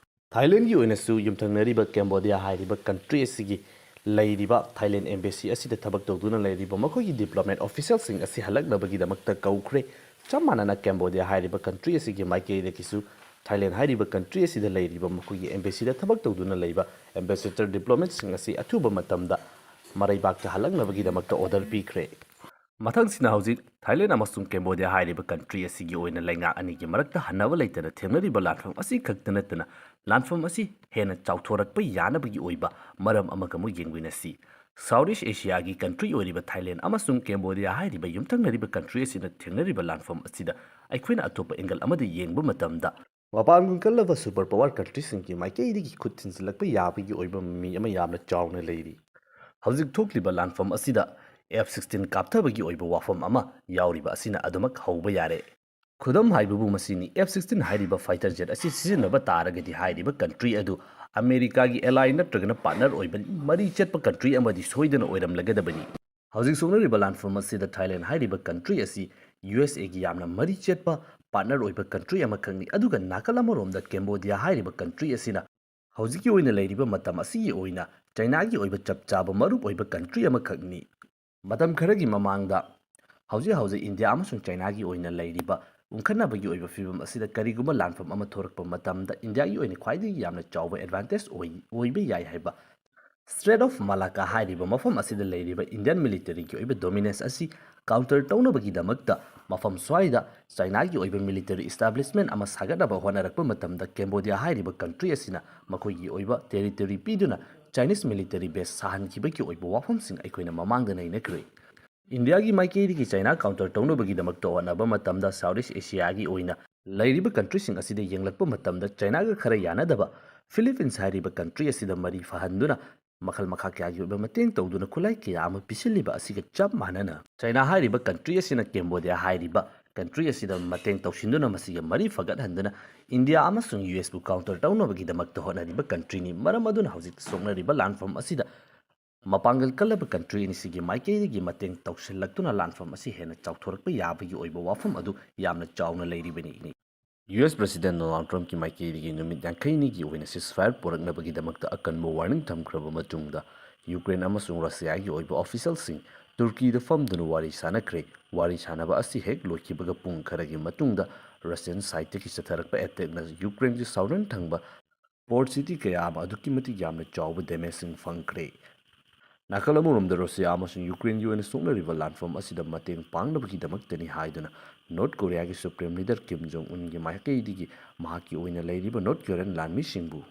ꯊꯥꯏꯂꯦꯟꯒꯤ ꯑꯣꯏꯅꯁꯨ ꯌꯨꯝꯊꯪꯅꯔꯤꯕ ꯀꯦꯝꯕꯣꯗꯤꯌꯥ ꯍꯥꯏꯔꯤꯕ country ꯑꯁꯤꯒꯤ ꯂꯩꯔꯤꯕ ꯊꯥꯏꯂꯦꯟ embassy ꯑꯁꯤꯗ ꯊꯕꯛ ꯇꯧꯗꯨꯅ ꯂꯩꯔꯤꯕ ꯃꯈꯣꯏꯒꯤ diplomat officialꯁꯤꯡ ꯑꯁꯤ ꯍꯜꯂꯛꯅꯕꯒꯤꯗꯃꯛꯇ ꯀꯧꯈ꯭ꯔꯦ꯫ ꯆꯞ ꯃꯥꯟꯅꯅ ꯀꯦꯝꯕꯣꯗꯤꯌꯥ ꯍꯥꯏꯔꯤꯕ country ꯑꯁꯤꯒꯤ ꯃꯥꯏꯀꯩꯗꯒꯤꯁꯨ ꯊꯥꯏꯂꯦꯟ ꯍꯥꯏꯔꯤꯕ country ꯑꯁꯤꯗ ꯂꯩꯔꯤꯕ ꯃꯈꯣꯏꯒꯤ embassyꯗ ꯊꯕꯛ ꯇꯧꯗꯨꯅ ꯂꯩꯕ ambassador diplomatꯁꯤꯡ ꯑꯁꯤ ꯑꯊꯨꯕ ꯃꯇꯝꯗ ꯃꯔꯩꯕꯥꯛꯇ ꯍꯜꯂꯛꯅꯕꯒꯤꯗꯃꯛꯇ order ꯄꯤꯈ꯭ꯔꯦ꯫ ꯃꯊꯪꯁꯤꯅ ꯍꯧꯖꯤꯛ ꯊꯥꯏꯂꯦꯟ ꯑꯃꯁꯨꯡ ꯀꯦꯝꯕꯣꯗꯤꯌꯥ ꯍꯥꯏꯔꯤꯕ country ꯑꯁꯤꯒꯤ ꯑꯣꯏꯅ ꯂꯩꯉꯥꯛ ꯑꯅꯤꯒꯤ ꯃꯔꯛꯇ ꯍꯟꯅꯕ ꯂꯩꯇꯅ ꯊꯦꯡꯅꯔꯤꯕ ꯂꯥꯟꯐꯝ ꯑꯁꯤ ꯈꯛꯇ ꯅꯠꯇꯅ, ꯂꯥꯟꯐꯝ ꯑꯁꯤ ꯍꯦꯟꯅ ꯆꯥꯎꯊꯣꯔꯛꯄ ꯌꯥꯅꯕꯒꯤ ꯑꯣꯏꯕ ꯃꯔꯝ ꯑꯃꯒ ꯑꯃꯨꯛ ꯌꯦꯡꯃꯤꯟꯅꯁꯤ꯫ South East Asiaꯒꯤ country ꯑꯣꯏꯔꯤꯕ ꯊꯥꯏꯂꯦꯟ ꯑꯃꯁꯨꯡ ꯀꯦꯝꯕꯣꯗꯤꯌꯥ ꯍꯥꯏꯔꯤꯕ ꯌꯨꯝꯊꯪꯅꯔꯤꯕ country ꯑꯁꯤꯅ ꯊꯦꯡꯅꯔꯤꯕ ꯂꯥꯟꯐꯝ ꯑꯁꯤꯗ ꯑꯩꯈꯣꯏꯅ ꯑꯇꯣꯞꯄ angle ꯑꯃꯗ ꯌꯦꯡꯕ ꯃꯇꯝꯗ, ꯃꯄꯥꯡꯒꯜ ꯀꯜꯂꯕ super power countryꯁꯤꯡꯒꯤ ꯃꯥꯏꯀꯩꯗꯒꯤ ꯈꯨꯠ ꯊꯤꯟꯖꯤꯜꯂꯛꯄ ꯌꯥꯕꯒꯤ ꯑꯣꯏꯕ ꯃꯃꯤ ꯑꯃ ꯌꯥꯝꯅ ꯆꯥꯎꯅ ꯂꯩꯔꯤ꯫ ꯍꯧꯖꯤꯛ ꯊꯣꯛꯂꯤꯕ ꯂꯥꯟꯐꯝ ꯑꯁꯤꯗ F sixteen ꯀꯥꯞꯊꯕꯒꯤ ꯑꯣꯏꯕ ꯋꯥꯐꯝ ꯑꯃ ꯌꯥꯎꯔꯤꯕ ꯑꯁꯤꯅ ꯑꯗꯨꯃꯛ ꯍꯧꯕ ꯌꯥꯔꯦ꯫ ꯈꯨꯗꯝ ꯍꯥꯏꯕꯕꯨ ꯃꯁꯤꯅꯤ, F sixteen ꯍꯥꯏꯔꯤꯕ fighter jet ꯑꯁꯤ ꯁꯤꯖꯤꯟꯅꯕ ꯇꯥꯔꯒꯗꯤ ꯍꯥꯏꯔꯤꯕ country ꯑꯗꯨ ꯑꯃꯦꯔꯤꯀꯥꯒꯤ ally ꯅꯠꯇ꯭ꯔꯒꯅ partner ꯑꯣꯏꯕ ꯃꯔꯤ ꯆꯠꯄ country ꯑꯃꯗꯤ ꯁꯣꯏꯗꯅ ꯑꯣꯏꯔꯝꯂꯒꯗꯕꯅꯤ꯫ ꯍꯧꯖꯤꯛ ꯁꯣꯛꯅꯔꯤꯕ ꯂꯥꯟꯐꯝ ꯑꯁꯤꯗ ꯊꯥꯏꯂꯦꯟ ꯍꯥꯏꯔꯤꯕ country ꯑꯁꯤ USAꯒꯤ ꯌꯥꯝꯅ ꯃꯔꯤ ꯆꯠꯄ partner ꯑꯣꯏꯕ country ꯑꯃꯈꯛꯅꯤ, ꯑꯗꯨꯒ ꯅꯥꯀꯜ ꯑꯃꯔꯣꯝꯗ ꯀꯦꯝꯕꯣꯗꯤꯌꯥ ꯍꯥꯏꯔꯤꯕ country ꯑꯁꯤꯅ ꯍꯧꯖꯤꯛꯀꯤ ꯑꯣꯏꯅ ꯂꯩꯔꯤꯕ ꯃꯇꯝ ꯑꯁꯤꯒꯤ ꯑꯣꯏꯅ ꯆꯥꯏꯅꯥꯒꯤ ꯑꯣꯏꯕ ꯆꯞ ꯆꯥꯕ ꯃꯔꯨꯞ ꯑꯣꯏꯕ country ꯑꯃꯈꯛꯅꯤ꯫ ꯃꯇꯝ ꯈꯔꯒꯤ ꯃꯃꯥꯡꯗ ꯍꯧꯖꯤꯛ ꯍꯧꯖꯤꯛ ꯏꯟꯗꯤꯌꯥ ꯑꯃꯁꯨꯡ ꯆꯥꯏꯅꯥꯒꯤ ꯑꯣꯏꯅ ꯂꯩꯔꯤꯕ ꯎꯪꯈꯠꯅꯕꯒꯤ ꯑꯣꯏꯕ ꯐꯤꯕꯝ ꯑꯁꯤꯗ ꯀꯔꯤꯒꯨꯝꯕ ꯂꯥꯟꯐꯝ ꯑꯃ ꯊꯣꯔꯛꯄ ꯃꯇꯝꯗ ꯏꯟꯗꯤꯌꯥꯒꯤ ꯑꯣꯏꯅ ꯈ꯭ꯋꯥꯏꯗꯒꯤ ꯌꯥꯝꯅ ꯆꯥꯎꯕ advantage ꯑꯣꯏ-, ꯑꯣꯏꯕ ꯌꯥꯏ ꯍꯥꯏꯕ Strait of Malacca ꯍꯥꯏꯔꯤꯕ ꯃꯐꯝ ꯑꯁꯤꯗ ꯂꯩꯔꯤꯕ Indian militaryꯒꯤ ꯑꯣꯏꯕ dominance ꯑꯁꯤ counter ꯇꯧꯅꯕꯒꯤꯗꯃꯛꯇ ꯃꯐꯝ ꯁ꯭ꯋꯥꯏꯗ ꯆꯥꯏꯅꯥꯒꯤ ꯑꯣꯏꯕ military establishment ꯑꯃ ꯁꯥꯒꯠꯅꯕ ꯍꯣꯠꯅꯔꯛꯄ ꯃꯇꯝꯗ ꯀꯦꯝꯕꯣꯗꯤꯌꯥ ꯍꯥꯏꯔꯤꯕ country ꯑꯁꯤꯅ ꯃꯈꯣꯏꯒꯤ ꯑꯣꯏꯕ territory ꯄꯤꯗꯨꯅ Chinese military base ꯁꯥꯍꯟꯈꯤꯕꯒꯤ ꯑꯣꯏꯕ ꯋꯥꯐꯝꯁꯤꯡ ꯑꯩꯈꯣꯏꯅ ꯃꯃꯥꯡꯗ ꯅꯩꯅꯈ꯭ꯔꯦ꯫ ꯏꯟꯗꯤꯌꯥꯒꯤ ꯃꯥꯏꯀꯩꯗꯒꯤ ꯆꯥꯏꯅꯥ counter ꯇꯧꯅꯕꯒꯤꯗꯃꯛꯇ ꯍꯣꯠꯅꯕ ꯃꯇꯝꯗ South East Asiaꯒꯤ ꯑꯣꯏꯅ ꯂꯩꯔꯤꯕ countryꯁꯤꯡ ꯑꯁꯤꯗ ꯌꯦꯡꯂꯛꯄ ꯃꯇꯝꯗ ꯆꯥꯏꯅꯥꯒ ꯈꯔ ꯌꯥꯅꯗꯕ Philippines ꯍꯥꯏꯔꯤꯕ country ꯑꯁꯤꯗ ꯃꯔꯤ ꯐꯍꯟꯗꯨꯅ ꯃꯈꯜ ꯃꯈꯥ ꯀꯌꯥꯒꯤ ꯑꯣꯏꯕ ꯃꯇꯦꯡ ꯇꯧꯗꯨꯅ ꯈꯨꯠꯂꯥꯏ ꯀꯌꯥ ꯑꯃ ꯄꯤꯁꯤꯜꯂꯤꯕ ꯑꯁꯤꯒ ꯆꯞ ꯃꯥꯟꯅꯅ ꯆꯥꯏꯅꯥ ꯍꯥꯏꯔꯤꯕ country ꯑꯁꯤꯅ ꯀꯦꯝꯕꯣꯗꯤꯌꯥ ꯍꯥꯏꯔꯤꯕ ꯀꯟꯇ꯭ꯔꯤ ꯑꯁꯤꯗ ꯃꯇꯦꯡ ꯇꯧꯁꯤꯟꯗꯨꯅ ꯃꯁꯤꯒ ꯃꯔꯤ ꯐꯒꯠꯍꯟꯗꯨꯅ ꯏꯟꯗꯤꯌꯥ ꯑꯃꯁꯨꯡ ꯌꯨ ꯑꯦꯁꯄꯨ ꯀꯥꯎꯟꯇꯔ ꯇꯧꯅꯕꯒꯤꯗꯃꯛꯇ ꯍꯣꯠꯅꯔꯤꯕ ꯀꯟꯇ꯭ꯔꯤꯅꯤ꯫ ꯃꯔꯝ ꯑꯗꯨꯅ ꯍꯧꯖꯤꯛ ꯁꯣꯛꯅꯔꯤꯕ ꯂꯥꯟꯐꯝ ꯑꯁꯤꯗ ꯃꯄꯥꯡꯒꯜ ꯀꯜꯂꯕ ꯀꯟꯇ꯭ꯔꯤ ꯑꯅꯤꯁꯤꯒꯤ ꯃꯥꯏꯀꯩꯗꯒꯤ ꯃꯇꯦꯡ ꯇꯧꯁꯤꯜꯂꯛꯇꯨꯅ ꯂꯥꯟꯐꯝ ꯑꯁꯤ ꯍꯦꯟꯅ ꯆꯥꯎꯊꯣꯔꯛꯄ ꯌꯥꯕꯒꯤ ꯑꯣꯏꯕ ꯋꯥꯐꯝ ꯑꯗꯨ ꯌꯥꯝꯅ ꯆꯥꯎꯅ ꯂꯩꯔꯤꯕꯅꯤ꯫ ꯌꯨ ꯑꯦꯁ ꯄ꯭ꯔꯦꯁꯤꯗꯦꯟ ꯗꯣꯅꯥꯜꯗ ꯇ꯭ꯔꯝꯞꯀꯤ ꯃꯥꯏꯀꯩꯗꯒꯤ ꯅꯨꯃꯤꯠ ꯌꯥꯡꯈꯩꯅꯤꯒꯤ ꯑꯣꯏꯅ ceasefire ꯄꯨꯔꯛꯅꯕꯒꯤꯗꯃꯛꯇ ꯑꯀꯟꯕ warning ꯊꯝꯈ꯭ꯔꯕ ꯃꯇꯨꯡꯗ, ꯌꯨꯀ꯭ꯔꯦꯟ ꯑꯃꯁꯨꯡ ꯔꯁꯤꯌꯥꯒꯤ ꯑꯣꯏꯕ officialꯁꯤꯡ ꯇꯨꯔꯀꯤꯗ ꯐꯝꯗꯨꯅ ꯋꯥꯔꯤ ꯁꯥꯅꯈ꯭ꯔꯦ꯫ ꯋꯥꯔꯤ ꯁꯥꯅꯕ ꯑꯁꯤ ꯍꯦꯛ ꯂꯣꯏꯈꯤꯕꯒ ꯄꯨꯡ ꯈꯔꯒꯤ ꯃꯇꯨꯡꯗ, Russian sideꯇꯒꯤ ꯆꯠꯊꯔꯛꯄ attackꯅ ꯌꯨꯀ꯭ꯔꯦꯟꯒꯤ southern ꯊꯪꯕ port city ꯀꯌꯥ ꯑꯃ ꯑꯗꯨꯛꯀꯤ ꯃꯇꯤꯛ ꯌꯥꯝꯅ ꯆꯥꯎꯕ damageꯁꯤꯡ ꯐꯪꯈ꯭ꯔꯦ꯫ ꯅꯥꯀꯜ ꯑꯃꯔꯣꯝꯗ, ꯔꯁꯤꯌꯥ ꯑꯃꯁꯨꯡ ꯌꯨꯀ꯭ꯔꯦꯟꯒꯤ ꯑꯣꯏꯅ ꯁꯣꯛꯅꯔꯤꯕ ꯂꯥꯟꯐꯝ ꯑꯁꯤꯗ ꯃꯇꯦꯡ ꯄꯥꯡꯅꯕꯒꯤꯗꯃꯛꯇꯅꯤ ꯍꯥꯏꯗꯨꯅ ꯅꯣꯔꯠ ꯀꯣꯔꯤꯌꯥꯒꯤ Supreme Leader Kim Jong Unꯒꯤ ꯃꯥꯏꯀꯩꯗꯒꯤ ꯃꯍꯥꯛꯀꯤ ꯑꯣꯏꯅ ꯂꯩꯔꯤꯕ ꯅꯣꯔꯠ ꯀꯣꯔꯤꯌꯟ ꯂꯥꯟꯃꯤꯁꯤꯡꯕꯨ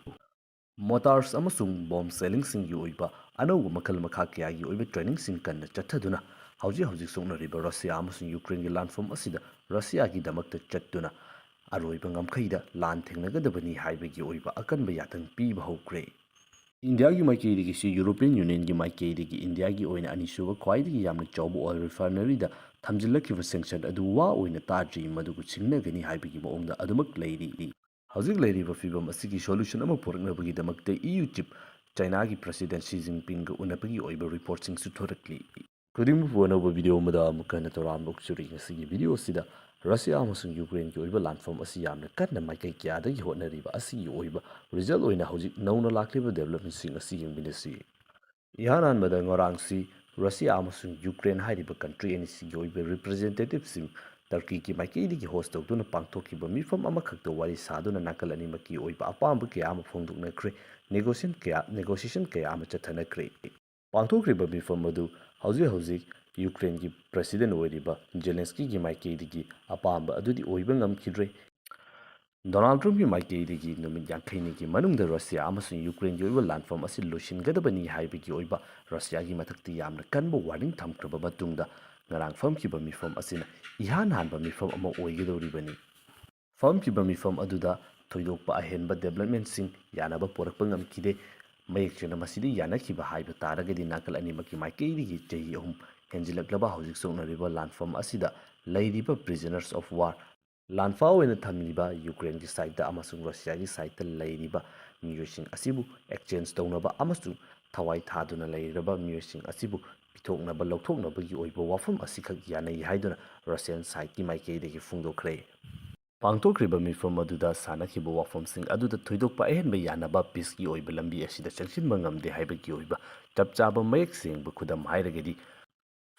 mortars ꯑꯃꯁꯨꯡ bomb shellingꯁꯤꯡꯒꯤ ꯑꯣꯏꯕ ꯑꯅꯧꯕ ꯃꯈꯜ ꯃꯈꯥ ꯀꯌꯥꯒꯤ ꯑꯣꯏꯕ trainingꯁꯤꯡ ꯀꯟꯅ ꯆꯠꯊꯗꯨꯅ, ꯍꯧꯖꯤꯛ ꯍꯧꯖꯤꯛ ꯁꯣꯛꯅꯔꯤꯕ ꯔꯁꯤꯌꯥ ꯑꯃꯁꯨꯡ ꯌꯨꯀ꯭ꯔꯦꯟꯒꯤ ꯂꯥꯟꯐꯝ ꯑꯁꯤꯗ ꯔꯁꯤꯌꯥꯒꯤꯗꯃꯛꯇ ꯆꯠꯇꯨꯅ ꯑꯔꯣꯏꯕ ꯉꯝꯈꯩꯗ ꯂꯥꯟ ꯊꯦꯡꯅꯒꯗꯕꯅꯤ ꯍꯥꯏꯕꯒꯤ ꯑꯣꯏꯕ ꯑꯀꯟꯕ ꯌꯥꯊꯪ ꯄꯤꯕ ꯍꯧꯈ꯭ꯔꯦ꯫ ꯏꯟꯗꯤꯌꯥꯒꯤ ꯃꯥꯏꯀꯩꯗꯒꯤꯁꯨ, European Unionꯒꯤ ꯃꯥꯏꯀꯩꯗꯒꯤ ꯏꯟꯗꯤꯌꯥꯒꯤ ꯑꯣꯏꯅ ꯑꯅꯤꯁꯨꯕ ꯈ꯭ꯋꯥꯏꯗꯒꯤ ꯌꯥꯝꯅ ꯆꯥꯎꯕ oil refineryꯗ ꯊꯝꯖꯤꯜꯂꯛꯈꯤꯕ sanction ꯑꯗꯨ ꯋꯥ ꯑꯣꯏꯅ ꯇꯥꯗ꯭ꯔꯤ, ꯃꯗꯨꯕꯨ ꯁꯤꯡꯅꯒꯅꯤ ꯍꯥꯏꯕꯒꯤ ꯃꯑꯣꯡꯗ ꯑꯗꯨꯃꯛ ꯂꯩꯔꯤ꯫ ꯍꯧꯖꯤꯛ ꯂꯩꯔꯤꯕ ꯐꯤꯕꯝ ꯑꯁꯤꯒꯤ solution ꯑꯃ ꯄꯨꯔꯛꯅꯕꯒꯤꯗꯃꯛꯇ E U chief Chinaꯒꯤ President Xi Jinpingꯒ ꯎꯅꯕꯒꯤ ꯑꯣꯏꯕ reportꯁꯤꯡꯁꯨ ꯊꯣꯔꯛꯂꯤ꯫ ꯈꯨꯗꯤꯡꯃꯛꯄꯨ ꯑꯅꯧꯕ video ꯑꯃꯗ ꯑꯃꯨꯛꯀ ꯍꯟꯅ ꯇꯔꯥꯝꯅ ꯑꯣꯛꯆꯔꯤ꯫ ꯉꯁꯤꯒꯤ video ꯑꯁꯤꯗ ꯔꯁꯤꯌꯥ ꯑꯃꯁꯨꯡ ꯌꯨꯀ꯭ꯔꯦꯟꯒꯤ ꯑꯣꯏꯕ ꯂꯥꯟꯐꯝ ꯑꯁꯤ ꯌꯥꯝꯅ ꯀꯟꯅ ꯃꯥꯏꯀꯩ ꯀꯌꯥꯗꯒꯤ ꯍꯣꯠꯅꯔꯤꯕ ꯑꯁꯤꯒꯤ ꯑꯣꯏꯕ result ꯑꯣꯏꯅ ꯍꯧꯖꯤꯛ ꯅꯧꯅ ꯂꯥꯛꯂꯤꯕ developmentꯁꯤꯡ ꯑꯁꯤ ꯌꯦꯡꯃꯤꯟꯅꯁꯤ꯫ ꯏꯍꯥꯟ ꯍꯥꯟꯕꯗ ꯉꯔꯥꯡꯁꯤ ꯔꯁꯤꯌꯥ ꯑꯃꯁꯨꯡ ꯌꯨꯀ꯭ꯔꯦꯟ ꯍꯥꯏꯔꯤꯕ country ꯑꯅꯤꯁꯤꯒꯤ ꯑꯣꯏꯕ representativeꯁꯤꯡ ꯇꯔꯀꯤꯒꯤ ꯃꯥꯏꯀꯩꯗꯒꯤ host ꯇꯧꯗꯨꯅ ꯄꯥꯡꯊꯣꯛꯈꯤꯕ ꯃꯤꯐꯝ ꯑꯃꯈꯛꯇ ꯋꯥꯔꯤ ꯁꯥꯗꯨꯅ ꯅꯥꯀꯜ ꯑꯅꯤꯃꯛꯀꯤ ꯑꯣꯏꯕ ꯑꯄꯥꯝꯕ ꯀꯌꯥ ꯑꯃ ꯐꯣꯡꯗꯣꯛꯅꯈ꯭ꯔꯦ꯫ Negotiation ꯀꯌꯥ, negotiation ꯀꯌꯥ ꯑꯃ ꯆꯠꯊꯅꯈ꯭ꯔꯦ꯫ ꯄꯥꯡꯊꯣꯛꯈ꯭ꯔꯤꯕ ꯃꯤꯐꯝ ꯑꯗꯨ ꯍꯧꯖꯤꯛ ꯍꯧꯖꯤꯛ ꯌꯨꯀ꯭ꯔꯦꯟꯒꯤ president ꯑꯣꯏꯔꯤꯕ ꯖꯦꯂꯦꯟꯁꯀꯤꯒꯤ ꯃꯥꯏꯀꯩꯗꯒꯤ ꯑꯄꯥꯝꯕ ꯑꯗꯨꯗꯤ ꯑꯣꯏꯕ ꯉꯝꯈꯤꯗ꯭ꯔꯦ꯫ ꯗꯣꯅꯥꯜꯗ ꯇ꯭ꯔꯝꯞꯀꯤ ꯃꯥꯏꯀꯩꯗꯒꯤ ꯅꯨꯃꯤꯠ ꯌꯥꯡꯈꯩꯅꯤꯒꯤ ꯃꯅꯨꯡꯗ ꯔꯁꯤꯌꯥ ꯑꯃꯁꯨꯡ ꯌꯨꯀ꯭ꯔꯦꯟꯒꯤ ꯑꯣꯏꯕ ꯂꯥꯟꯐꯝ ꯑꯁꯤ ꯂꯣꯏꯁꯤꯟꯒꯗꯕꯅꯤ ꯍꯥꯏꯕꯒꯤ ꯑꯣꯏꯕ ꯔꯁꯤꯌꯥꯒꯤ ꯃꯊꯛꯇ ꯌꯥꯝꯅ ꯀꯟꯕ warning ꯊꯝꯈ꯭ꯔꯕ ꯃꯇꯨꯡꯗ, ꯉꯔꯥꯡ ꯐꯝꯈꯤꯕ ꯃꯤꯐꯝ ꯑꯁꯤꯅ ꯏꯍꯥꯟ ꯍꯥꯟꯕ ꯃꯤꯐꯝ ꯑꯃ ꯑꯣꯏꯒꯗꯧꯔꯤꯕꯅꯤ꯫ ꯐꯝꯈꯤꯕ ꯃꯤꯐꯝ ꯑꯗꯨꯗ ꯊꯣꯏꯗꯣꯛꯄ ꯑꯍꯦꯟꯕ developmentꯁꯤꯡ ꯌꯥꯅꯕ ꯄꯨꯔꯛꯄ ꯉꯝꯈꯤꯗꯦ꯫ ꯃꯌꯦꯛ ꯁꯦꯡꯅ ꯃꯁꯤꯗ ꯌꯥꯅꯈꯤꯕ ꯍꯥꯏꯕ ꯇꯥꯔꯒꯗꯤ ꯅꯥꯀꯜ ꯑꯅꯤꯃꯛꯀꯤ ꯃꯥꯏꯀꯩꯗꯒꯤ ꯆꯍꯤ ꯑꯍꯨꯝ ꯍꯦꯟꯖꯤꯜꯂꯛꯂꯕ ꯍꯧꯖꯤꯛ ꯁꯣꯛꯅꯔꯤꯕ ꯂꯥꯟꯐꯝ ꯑꯁꯤꯗ ꯂꯩꯔꯤꯕ prisoners of war, ꯂꯥꯟꯐꯥ ꯑꯣꯏꯅ ꯊꯝꯂꯤꯕ ꯌꯨꯀ꯭ꯔꯦꯟꯒꯤ ꯁꯥꯏꯠꯇ ꯑꯃꯁꯨꯡ ꯔꯁꯤꯌꯥꯒꯤ ꯁꯥꯏꯠꯇ ꯂꯩꯔꯤꯕ ꯃꯤꯑꯣꯏꯁꯤꯡ ꯑꯁꯤꯕꯨ exchange ꯇꯧꯅꯕ ꯑꯃꯁꯨꯡ ꯊꯋꯥꯏ ꯊꯥꯗꯨꯅ ꯂꯩꯔꯤꯕ ꯃꯤꯑꯣꯏꯁꯤꯡ ꯑꯁꯤꯕꯨ ꯄꯤꯊꯣꯛꯅꯕ ꯂꯧꯊꯣꯛꯅꯕꯒꯤ ꯑꯣꯏꯕ ꯋꯥꯐꯝ ꯑꯁꯤꯈꯛ ꯌꯥꯅꯩ ꯍꯥꯏꯗꯨꯅ ꯔꯁꯤꯌꯟ ꯁꯥꯏꯠꯀꯤ ꯃꯥꯏꯀꯩꯗꯒꯤ ꯐꯣꯡꯗꯣꯛꯈ꯭ꯔꯦ꯫ ꯄꯥꯡꯊꯣꯛꯈ꯭ꯔꯤꯕ ꯃꯤꯐꯝ ꯑꯗꯨꯗ ꯁꯥꯟꯅꯈꯤꯕ ꯋꯥꯐꯝꯁꯤꯡ ꯑꯗꯨꯗ ꯊꯣꯏꯗꯣꯛꯄ ꯑꯍꯦꯟꯕ ꯌꯥꯅꯕ ꯄꯤꯁꯀꯤ ꯑꯣꯏꯕ ꯂꯝꯕꯤ ꯑꯁꯤꯗ ꯆꯪꯁꯤꯟꯕ ꯉꯝꯗꯦ ꯍꯥꯏꯕꯒꯤ ꯑꯣꯏꯕ ꯆꯞ ꯆꯥꯕ ꯃꯌꯦꯛ ꯁꯦꯡꯕ ꯈꯨꯗꯝ ꯍꯥꯏꯔꯒꯗꯤ,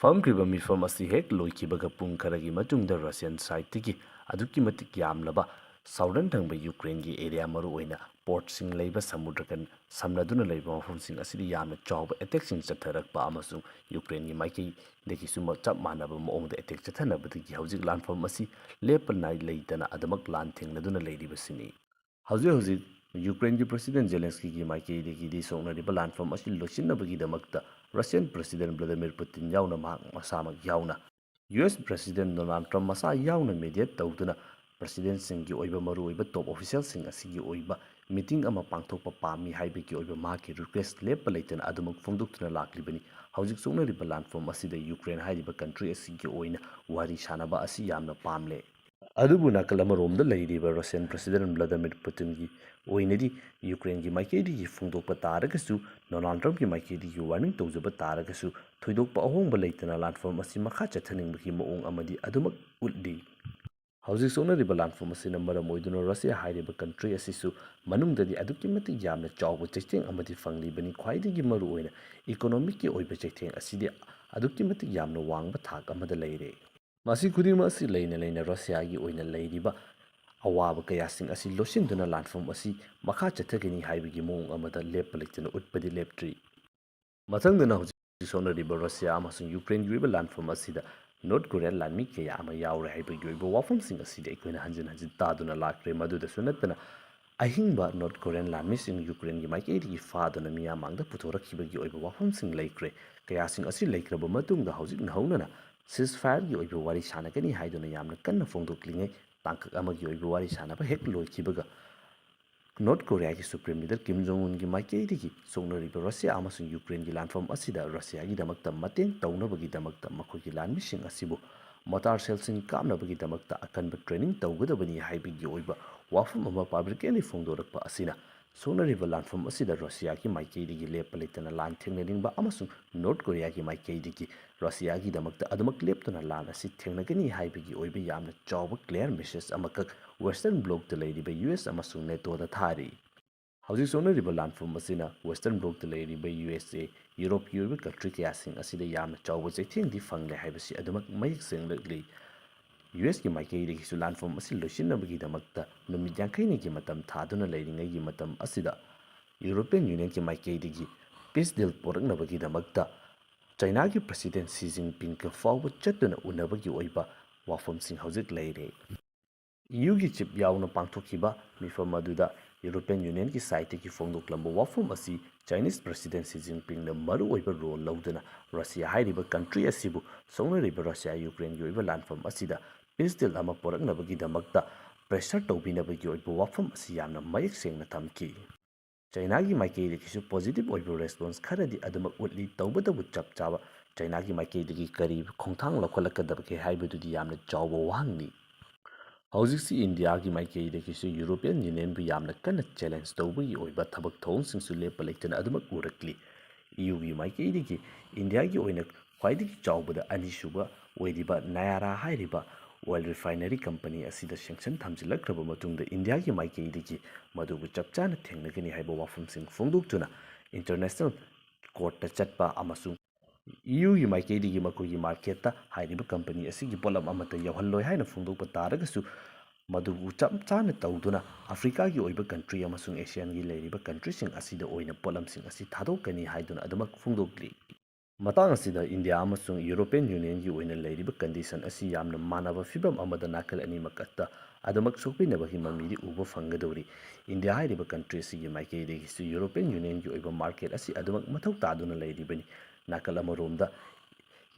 ꯐꯝꯈ꯭ꯔꯤꯕ ꯃꯤꯐꯝ ꯑꯁꯤ ꯍꯦꯛ ꯂꯣꯏꯈꯤꯕꯒ ꯄꯨꯡ ꯈꯔꯒꯤ ꯃꯇꯨꯡꯗ ꯔꯁꯤꯌꯟ ꯁꯥꯏꯠꯇꯒꯤ ꯑꯗꯨꯛꯀꯤ ꯃꯇꯤꯛ ꯌꯥꯝꯂꯕ southern ꯊꯪꯕ ꯌꯨꯀ꯭ꯔꯦꯟꯒꯤ ꯑꯦꯔꯤꯌꯥ, ꯃꯔꯨꯑꯣꯏꯅ ꯄꯣꯔꯠꯁꯤꯡ ꯂꯩꯕ ꯁꯃꯨꯗ꯭ꯔꯒ ꯁꯝꯅꯗꯨꯅ ꯂꯩꯕ ꯃꯐꯝꯁꯤꯡ ꯑꯁꯤꯗ ꯌꯥꯝꯅ ꯆꯥꯎꯕ attackꯁꯤꯡ ꯆꯠꯊꯔꯛꯄ ꯑꯃꯁꯨꯡ ꯌꯨꯀ꯭ꯔꯦꯟꯒꯤ ꯃꯥꯏꯀꯩꯗꯒꯤꯁꯨ ꯆꯞ ꯃꯥꯟꯅꯕ ꯃꯑꯣꯡꯗ attack ꯆꯠꯊꯅꯕꯗꯒꯤ ꯍꯧꯖꯤꯛ ꯂꯥꯟꯐꯝ ꯑꯁꯤ ꯂꯦꯞꯄ ꯅꯥꯏ ꯂꯩꯇꯅ ꯑꯗꯨꯃꯛ ꯂꯥꯟ ꯊꯦꯡꯅꯗꯨꯅ ꯂꯩꯔꯤꯕꯁꯤꯅꯤ꯫ ꯍꯧꯖꯤꯛ ꯍꯧꯖꯤꯛ ꯌꯨꯀ꯭ꯔꯦꯟꯒꯤ President Zelenskyꯒꯤ ꯃꯥꯏꯀꯩꯗꯒꯤꯗꯤ ꯁꯣꯛꯅꯔꯤꯕ ꯂꯥꯟꯐꯝ ꯑꯁꯤ ꯂꯣꯏꯁꯤꯟꯅꯕꯒꯤꯗꯃꯛꯇ Russian President Vladimir Putin ꯌꯥꯎꯅ ꯃꯍꯥꯛ ꯃꯁꯥꯃꯛ ꯌꯥꯎꯅ, US President Donald Trump ꯃꯁꯥ ꯌꯥꯎꯅ mediate ꯇꯧꯗꯨꯅ Presidentꯁꯤꯡꯒꯤ ꯑꯣꯏꯕ ꯃꯔꯨꯑꯣꯏꯕ top officialꯁꯤꯡ ꯑꯁꯤꯒꯤ ꯑꯣꯏꯕ meeting ꯑꯃ ꯄꯥꯡꯊꯣꯛꯄ ꯄꯥꯝꯃꯤ ꯍꯥꯏꯕꯒꯤ ꯑꯣꯏꯕ ꯃꯍꯥꯛꯀꯤ request ꯂꯦꯞꯄ ꯂꯩꯇꯅ ꯑꯗꯨꯃꯛ ꯐꯣꯡꯗꯣꯛꯇꯨꯅ ꯂꯥꯛꯂꯤꯕꯅꯤ꯫ ꯍꯧꯖꯤꯛ ꯁꯣꯛꯅꯔꯤꯕ ꯂꯥꯟꯐꯝ ꯑꯁꯤꯗ ꯌꯨꯀ꯭ꯔꯦꯟ ꯍꯥꯏꯔꯤꯕ country ꯑꯁꯤꯒꯤ ꯑꯣꯏꯅ ꯋꯥꯔꯤ ꯁꯥꯅꯕ ꯑꯁꯤ ꯌꯥꯝꯅ ꯄꯥꯝꯂꯦ꯫ ꯑꯗꯨꯕꯨ ꯅꯥꯀꯜ ꯑꯃꯔꯣꯝꯗ ꯂꯩꯔꯤꯕ Russian President Vladimir Putinꯒꯤ ꯑꯣꯏꯅꯗꯤ ꯌꯨꯀ꯭ꯔꯦꯟꯒꯤ ꯃꯥꯏꯀꯩꯗꯒꯤ ꯐꯣꯡꯗꯣꯛꯄ ꯇꯥꯔꯒꯁꯨ, Donald Trumpꯀꯤ ꯃꯥꯏꯀꯩꯗꯒꯤ warning ꯇꯧꯖꯕ ꯇꯥꯔꯒꯁꯨ, ꯊꯣꯏꯗꯣꯛꯄ ꯑꯍꯣꯡꯕ ꯂꯩꯇꯅ ꯂꯥꯟꯐꯝ ꯑꯁꯤ ꯃꯈꯥ ꯆꯠꯊꯅꯤꯡꯕꯒꯤ ꯃꯑꯣꯡ ꯑꯃꯗꯤ ꯑꯗꯨꯃꯛ ꯎꯠꯂꯤ꯫ ꯍꯧꯖꯤꯛ ꯁꯣꯛꯅꯔꯤꯕ ꯂꯥꯟꯐꯝ ꯑꯁꯤꯅ ꯃꯔꯝ ꯑꯣꯏꯗꯨꯅ Russia ꯍꯥꯏꯔꯤꯕ country ꯑꯁꯤꯁꯨ ꯃꯅꯨꯡꯗꯗꯤ ꯑꯗꯨꯛꯀꯤ ꯃꯇꯤꯛ ꯌꯥꯝꯅ ꯆꯥꯎꯕ ꯆꯩꯊꯦꯡ ꯑꯃꯗꯤ ꯐꯪꯂꯤꯕꯅꯤ꯫ ꯈ꯭ꯋꯥꯏꯗꯒꯤ ꯃꯔꯨꯑꯣꯏꯅ economicꯀꯤ ꯑꯣꯏꯕ ꯆꯩꯊꯦꯡ ꯑꯁꯤꯗꯤ ꯑꯗꯨꯛꯀꯤ ꯃꯇꯤꯛ ꯌꯥꯝꯅ ꯋꯥꯡꯕ ꯊꯥꯛ ꯑꯃꯗ ꯂꯩꯔꯦ꯫ ꯃꯁꯤ ꯈꯨꯗꯤꯡꯃꯛ ꯑꯁꯤ ꯂꯩꯅ ꯂꯩꯅ Russiaꯒꯤ ꯑꯣꯏꯅ ꯂꯩꯔꯤꯕ ꯑꯋꯥꯕ ꯀꯌꯥꯁꯤꯡ ꯑꯁꯤ ꯂꯣꯠꯁꯤꯟꯗꯨꯅ ꯂꯥꯟꯐꯝ ꯑꯁꯤ ꯃꯈꯥ ꯆꯠꯊꯒꯅꯤ ꯍꯥꯏꯕꯒꯤ ꯃꯑꯣꯡ ꯑꯃꯗ ꯂꯦꯞꯄ ꯂꯩꯇꯅ ꯎꯠꯄꯗꯤ ꯂꯦꯞꯇ꯭ꯔꯤ꯫ ꯃꯊꯪꯗꯅ ꯍꯧꯖꯤꯛ ꯁꯣꯛꯅꯔꯤꯕ Russia ꯑꯃꯁꯨꯡ ꯌꯨꯀ꯭ꯔꯦꯟꯒꯤ ꯑꯣꯏꯕ ꯂꯥꯟꯐꯝ ꯑꯁꯤꯗ North Korean ꯂꯥꯟꯃꯤ ꯀꯌꯥ ꯑꯃ ꯌꯥꯎꯔꯦ ꯍꯥꯏꯕꯒꯤ ꯑꯣꯏꯕ ꯋꯥꯐꯝꯁꯤꯡ ꯑꯁꯤꯗꯤ ꯑꯩꯈꯣꯏꯅ ꯍꯟꯖꯤꯟ ꯍꯟꯖꯤꯟ ꯇꯥꯗꯨꯅ ꯂꯥꯛꯈ꯭ꯔꯦ꯫ ꯃꯗꯨꯗꯁꯨ ꯅꯠꯇꯅ ꯑꯍꯤꯡꯕ North Korean ꯂꯥꯟꯃꯤꯁꯤꯡ ꯌꯨꯀ꯭ꯔꯦꯟꯒꯤ ꯃꯥꯏꯀꯩꯗꯒꯤ ꯐꯥꯗꯨꯅ ꯃꯤꯌꯥꯝ ꯃꯥꯡꯗ ꯄꯨꯊꯣꯔꯛꯈꯤꯕꯒꯤ ꯑꯣꯏꯕ ꯋꯥꯐꯝꯁꯤꯡ ꯂꯩꯈ꯭ꯔꯦ꯫ ꯀꯌꯥꯁꯤꯡ ꯑꯁꯤ ꯂꯩꯈ꯭ꯔꯕ ꯃꯇꯨꯡꯗ ꯍꯧꯖꯤꯛ ꯅꯧꯍꯧꯅꯅ ceasefire ꯒꯤ ꯑꯣꯏꯕ ꯋꯥꯔꯤ ꯁꯥꯟꯅꯒꯅꯤ ꯍꯥꯏꯗꯨꯅ ꯌꯥꯝꯅ ꯀꯟꯅ ꯐꯣꯡꯗꯣꯛꯂꯤꯉꯩ ꯇꯥꯡꯀꯛ ꯑꯃꯒꯤ ꯑꯣꯏꯕ ꯋꯥꯔꯤ ꯁꯥꯟꯅꯕ ꯍꯦꯛ ꯂꯣꯏꯈꯤꯕꯒ ꯅꯣꯔꯠ ꯀꯣꯔꯤꯌꯥꯒꯤ ꯁꯨꯄ꯭ꯔꯤꯝ ꯂꯤꯗꯔ ꯀꯤꯝ ꯖꯣꯡ ꯎꯟꯒꯤ ꯃꯥꯏꯀꯩꯗꯒꯤ ꯁꯣꯛꯅꯔꯤꯕ ꯔꯁꯤꯌꯥ ꯑꯃꯁꯨꯡ ꯌꯨꯀ꯭ꯔꯦꯟꯒꯤ ꯂꯥꯟꯐꯝ ꯑꯁꯤꯗ ꯔꯁꯤꯌꯥꯒꯤꯗꯃꯛꯇ ꯃꯇꯦꯡ ꯇꯧꯅꯕꯒꯤꯗꯃꯛꯇ ꯃꯈꯣꯏꯒꯤ ꯂꯥꯟꯃꯤꯁꯤꯡ ꯑꯁꯤꯕꯨ ꯃꯣꯇꯥꯔ ꯁꯦꯜꯁꯤꯡ ꯀꯥꯞꯅꯕꯒꯤꯗꯃꯛꯇ ꯑꯀꯟꯕ ꯇ꯭ꯔꯦꯅꯤꯡ ꯇꯧꯒꯗꯕꯅꯤ ꯍꯥꯏꯕꯒꯤ ꯑꯣꯏꯕ ꯋꯥꯐꯝ ꯑꯃ ꯄꯕ꯭ꯂꯤꯀꯦꯂꯤ ꯐꯣꯡꯗꯣꯔꯛꯄ ꯑꯁꯤꯅ ꯁꯣꯛꯅꯔꯤꯕ ꯂꯥꯟꯐꯝ ꯑꯁꯤꯗ ꯔꯁꯤꯌꯥꯒꯤ ꯃꯥꯏꯀꯩꯗꯒꯤ ꯂꯦꯞꯄ ꯂꯩꯇꯅ ꯂꯥꯟ ꯊꯦꯡꯅꯅꯤꯡꯕ ꯑꯃꯁꯨꯡ ꯅꯣꯔꯠ ꯀꯣꯔꯤꯌꯥꯒꯤ ꯃꯥꯏꯀꯩꯗꯒꯤ ꯔꯁꯤꯌꯥꯒꯤꯗꯃꯛꯇ ꯑꯗꯨꯃꯛ ꯂꯦꯞꯇꯨꯅ ꯂꯥꯟ ꯑꯁꯤ ꯊꯦꯡꯅꯒꯅꯤ ꯍꯥꯏꯕꯒꯤ ꯑꯣꯏꯕ ꯌꯥꯝꯅ ꯆꯥꯎꯕ ꯀ꯭ꯂꯤꯌꯥꯔ ꯃꯦꯁꯦꯖ ꯑꯃꯈꯛ ꯋꯦꯁꯇꯔꯟ ꯕ꯭ꯂꯣꯛꯇ ꯂꯩꯔꯤꯕ ꯌꯨ ꯑꯦꯁ ꯑꯃꯁꯨꯡ ꯅꯦꯇꯣꯗ ꯊꯥꯔꯤ꯫ ꯍꯧꯖꯤꯛ ꯁꯣꯛꯅꯔꯤꯕ ꯂꯥꯟꯐꯝ ꯑꯁꯤꯅ ꯋꯦꯁꯇꯔꯟ ꯕ꯭ꯂꯣꯛꯇ ꯂꯩꯔꯤꯕ ꯌꯨ ꯑꯦꯁ ꯑꯦ, ꯌꯨꯔꯣꯞꯀꯤ ꯑꯣꯏꯕ ꯀꯟꯇ꯭ꯔꯤ ꯀꯌꯥꯁꯤꯡ ꯑꯁꯤꯗ ꯌꯥꯝꯅ ꯆꯥꯎꯕ ꯆꯩꯊꯦꯡꯗꯤ ꯐꯪꯂꯦ ꯍꯥꯏꯕꯁꯤ ꯑꯗꯨꯃꯛ ꯃꯌꯦꯛ ꯁꯦꯡꯂꯛꯂꯤ꯫ ꯌꯨ ꯑꯦꯁꯀꯤ ꯃꯥꯏꯀꯩꯗꯒꯤꯁꯨ ꯂꯥꯟꯐꯝ ꯑꯁꯤ ꯂꯣꯏꯁꯤꯟꯅꯕꯒꯤꯗꯃꯛꯇ ꯅꯨꯃꯤꯠ ꯌꯥꯡꯈꯩꯅꯤꯒꯤ ꯃꯇꯝ ꯊꯥꯗꯨꯅ ꯂꯩꯔꯤꯉꯩꯒꯤ ꯃꯇꯝ ꯑꯁꯤꯗ ꯌꯨꯔꯣꯄꯤꯌꯟ ꯌꯨꯅꯤꯌꯟꯒꯤ ꯃꯥꯏꯀꯩꯗꯒꯤ ꯄꯤꯁ ꯗꯤꯜ ꯄꯨꯔꯛꯅꯕꯒꯤꯗꯃꯛꯇ ꯆꯥꯏꯅꯥꯒꯤ ꯄ꯭ꯔꯁꯤꯗꯦꯟ ꯁꯤ ꯖꯤꯟꯄꯤꯡꯒ ꯐꯥꯎꯕ ꯆꯠꯇꯨꯅ ꯎꯅꯕꯒꯤ ꯑꯣꯏꯕ ꯋꯥꯐꯝꯁꯤꯡ ꯍꯧꯖꯤꯛ ꯂꯩꯔꯦ꯫ ꯏ ꯌꯨꯒꯤ ꯆꯤꯞ ꯌꯥꯎꯅ ꯄꯥꯡꯊꯣꯛꯈꯤꯕ ꯃꯤꯐꯝ ꯑꯗꯨꯗ ꯌꯨꯔꯣꯄꯤꯌꯟ ꯌꯨꯅꯤꯌꯟꯒꯤ ꯁꯥꯏꯠꯇꯒꯤ ꯐꯣꯡꯗꯣꯛꯂꯝꯕ ꯋꯥꯐꯝ ꯑꯁꯤ ꯆꯥꯏꯅꯤꯁ ꯄ꯭ꯔꯁꯤꯗꯦꯟ ꯁꯤ ꯖꯤꯟꯄꯤꯡꯅ ꯃꯔꯨꯑꯣꯏꯕ ꯔꯣꯜ ꯂꯧꯗꯨꯅ ꯔꯁꯤꯌꯥ ꯍꯥꯏꯔꯤꯕ ꯀꯟꯇ꯭ꯔꯤ ꯑꯁꯤꯕꯨ ꯁꯣꯛꯅꯔꯤꯕ ꯔꯁꯤꯌꯥ ꯌꯨꯀ꯭ꯔꯦꯟꯒꯤ ꯑꯣꯏꯕ ꯂꯥꯟꯐꯝ ꯑꯁꯤꯗ ꯄꯤꯁ ꯗꯤꯜ ꯑꯃ ꯄꯨꯔꯛꯅꯕꯒꯤꯗꯃꯛꯇ ꯄ꯭ꯔꯦꯁꯔ ꯇꯧꯕꯤꯅꯕꯒꯤ ꯑꯣꯏꯕ ꯋꯥꯐꯝ ꯑꯁꯤ ꯌꯥꯝꯅ ꯃꯌꯦꯛ ꯁꯦꯡꯅ ꯊꯝꯈꯤ꯫ ꯆꯥꯏꯅꯥꯒꯤ ꯃꯥꯏꯀꯩꯗꯒꯤꯁꯨ ꯄꯣꯖꯤꯇꯤꯚ ꯑꯣꯏꯕ ꯔꯦꯁꯄꯣꯟꯁ ꯈꯔꯗꯤ ꯑꯗꯨꯃꯛ ꯎꯠꯂꯤ, ꯇꯧꯕꯇꯕꯨ ꯆꯞ ꯆꯥꯕ ꯆꯥꯏꯅꯥꯒꯤ ꯃꯥꯏꯀꯩꯗꯒꯤ ꯀꯔꯤ ꯈꯣꯡꯊꯥꯡ ꯂꯧꯈꯠꯂꯛꯀꯗꯕꯒꯦ ꯍꯥꯏꯕꯗꯨꯗꯤ ꯌꯥꯝꯅ ꯆꯥꯎꯕ ꯋꯥꯍꯪꯅꯤ꯫ ꯍꯧꯖꯤꯛꯁꯤ ꯏꯟꯗꯤꯌꯥꯒꯤ ꯃꯥꯏꯀꯩꯗꯒꯤꯁꯨ ꯌꯨꯔꯣꯄꯤꯌꯟ ꯌꯨꯅꯤꯌꯟꯕꯨ ꯌꯥꯝꯅ ꯀꯟꯅ ꯆꯦꯂꯦꯟꯖ ꯇꯧꯕꯒꯤ ꯑꯣꯏꯕ ꯊꯕꯛ ꯊꯧꯑꯣꯡꯁꯤꯡꯁꯨ ꯂꯦꯞꯄ ꯂꯩꯇꯅ ꯑꯗꯨꯃꯛ ꯎꯔꯛꯂꯤ꯫ ꯏ ꯌꯨꯒꯤ ꯃꯥꯏꯀꯩꯗꯒꯤ ꯏꯟꯗꯤꯌꯥꯒꯤ ꯑꯣꯏꯅ ꯈ꯭ꯋꯥꯏꯗꯒꯤ ꯆꯥꯎꯕꯗ ꯑꯅꯤꯁꯨꯕ ꯑꯣꯏꯔꯤꯕ ꯅꯌꯥꯔꯥ ꯍꯥꯏꯔꯤꯕ ꯑꯣꯏꯜ ꯔꯤꯐꯥꯏꯅꯔꯤ ꯀꯝꯄꯅꯤ ꯑꯁꯤꯗ ꯁꯦꯡꯁꯟ ꯊꯝꯖꯤꯜꯂꯛꯈ꯭ꯔꯕ ꯃꯇꯨꯡꯗ ꯏꯟꯗꯤꯌꯥꯒꯤ ꯃꯥꯏꯀꯩꯗꯒꯤ ꯃꯗꯨꯕꯨ ꯆꯞ ꯆꯥꯅ ꯊꯦꯡꯅꯒꯅꯤ ꯍꯥꯏꯕ ꯋꯥꯐꯝꯁꯤꯡ ꯐꯣꯡꯗꯣꯛꯇꯨꯅ ꯏꯟꯇꯔꯅꯦꯁꯅꯦꯜ ꯀꯣꯔꯠꯇ ꯆꯠꯄ ꯑꯃꯁꯨꯡ ꯏ ꯌꯨꯒꯤ ꯃꯥꯏꯀꯩꯗꯒꯤ ꯃꯈꯣꯏꯒꯤ ꯃꯥꯔꯀꯦꯠꯇ ꯍꯥꯏꯔꯤꯕ ꯀꯝꯄꯅꯤ ꯑꯁꯤꯒꯤ ꯄꯣꯠꯂꯝ ꯑꯃꯠꯇ ꯌꯧꯍꯜꯂꯣꯏ ꯍꯥꯏꯅ ꯐꯣꯡꯗꯣꯛꯄ ꯇꯥꯔꯒꯁꯨ, ꯃꯗꯨꯕꯨ ꯆꯞ ꯆꯥꯅ ꯇꯧꯗꯨꯅ ꯑꯐ꯭ꯔꯤꯀꯥꯒꯤ ꯑꯣꯏꯕ ꯀꯟꯇ꯭ꯔꯤ ꯑꯃꯁꯨꯡ ꯑꯦꯁꯤꯌꯥꯟꯒꯤ ꯂꯩꯔꯤꯕ ꯀꯟꯇ꯭ꯔꯤꯁꯤꯡ ꯑꯁꯤꯗ ꯑꯣꯏꯅ ꯄꯣꯠꯂꯝꯁꯤꯡ ꯑꯁꯤ ꯊꯥꯗꯣꯛꯀꯅꯤ ꯍꯥꯏꯗꯨꯅ ꯑꯗꯨꯃꯛ ꯐꯣꯡꯗꯣꯛꯂꯤ꯫ ꯃꯇꯥꯡ ꯑꯁꯤꯗ ꯏꯟꯗꯤꯌꯥ ꯑꯃꯁꯨꯡ ꯌꯨꯔꯣꯄꯤꯌꯟ ꯌꯨꯅꯤꯌꯟꯒꯤ ꯑꯣꯏꯅ ꯂꯩꯔꯤꯕ ꯀꯟꯗꯤꯁꯟ ꯑꯁꯤ ꯌꯥꯝꯅ ꯃꯥꯟꯅꯕ ꯐꯤꯚꯝ ꯑꯃꯗ ꯅꯥꯀꯜ ꯑꯅꯤꯃꯛꯇ ꯑꯗꯨꯃꯛ ꯁꯣꯛꯄꯤꯅꯕꯒꯤ ꯃꯃꯤꯗꯤ ꯎꯕ ꯐꯪꯒꯗꯧꯔꯤ꯫ ꯏꯟꯗꯤꯌꯥ ꯍꯥꯏꯔꯤꯕ ꯀꯟꯇ꯭ꯔꯤ ꯑꯁꯤꯒꯤ ꯃꯥꯏꯀꯩꯗꯒꯤꯁꯨ ꯌꯨꯔꯣꯄꯤꯌꯟ ꯌꯨꯅꯤꯌꯟꯒꯤ ꯑꯣꯏꯕ ꯃꯥꯔꯀꯦꯠ ꯑꯁꯤ ꯑꯗꯨꯃꯛ ꯃꯊꯧ ꯇꯥꯗꯨꯅ ꯂꯩꯔꯤꯕꯅꯤ꯫ ꯅꯥꯀꯜ ꯑꯃꯔꯣꯝꯗ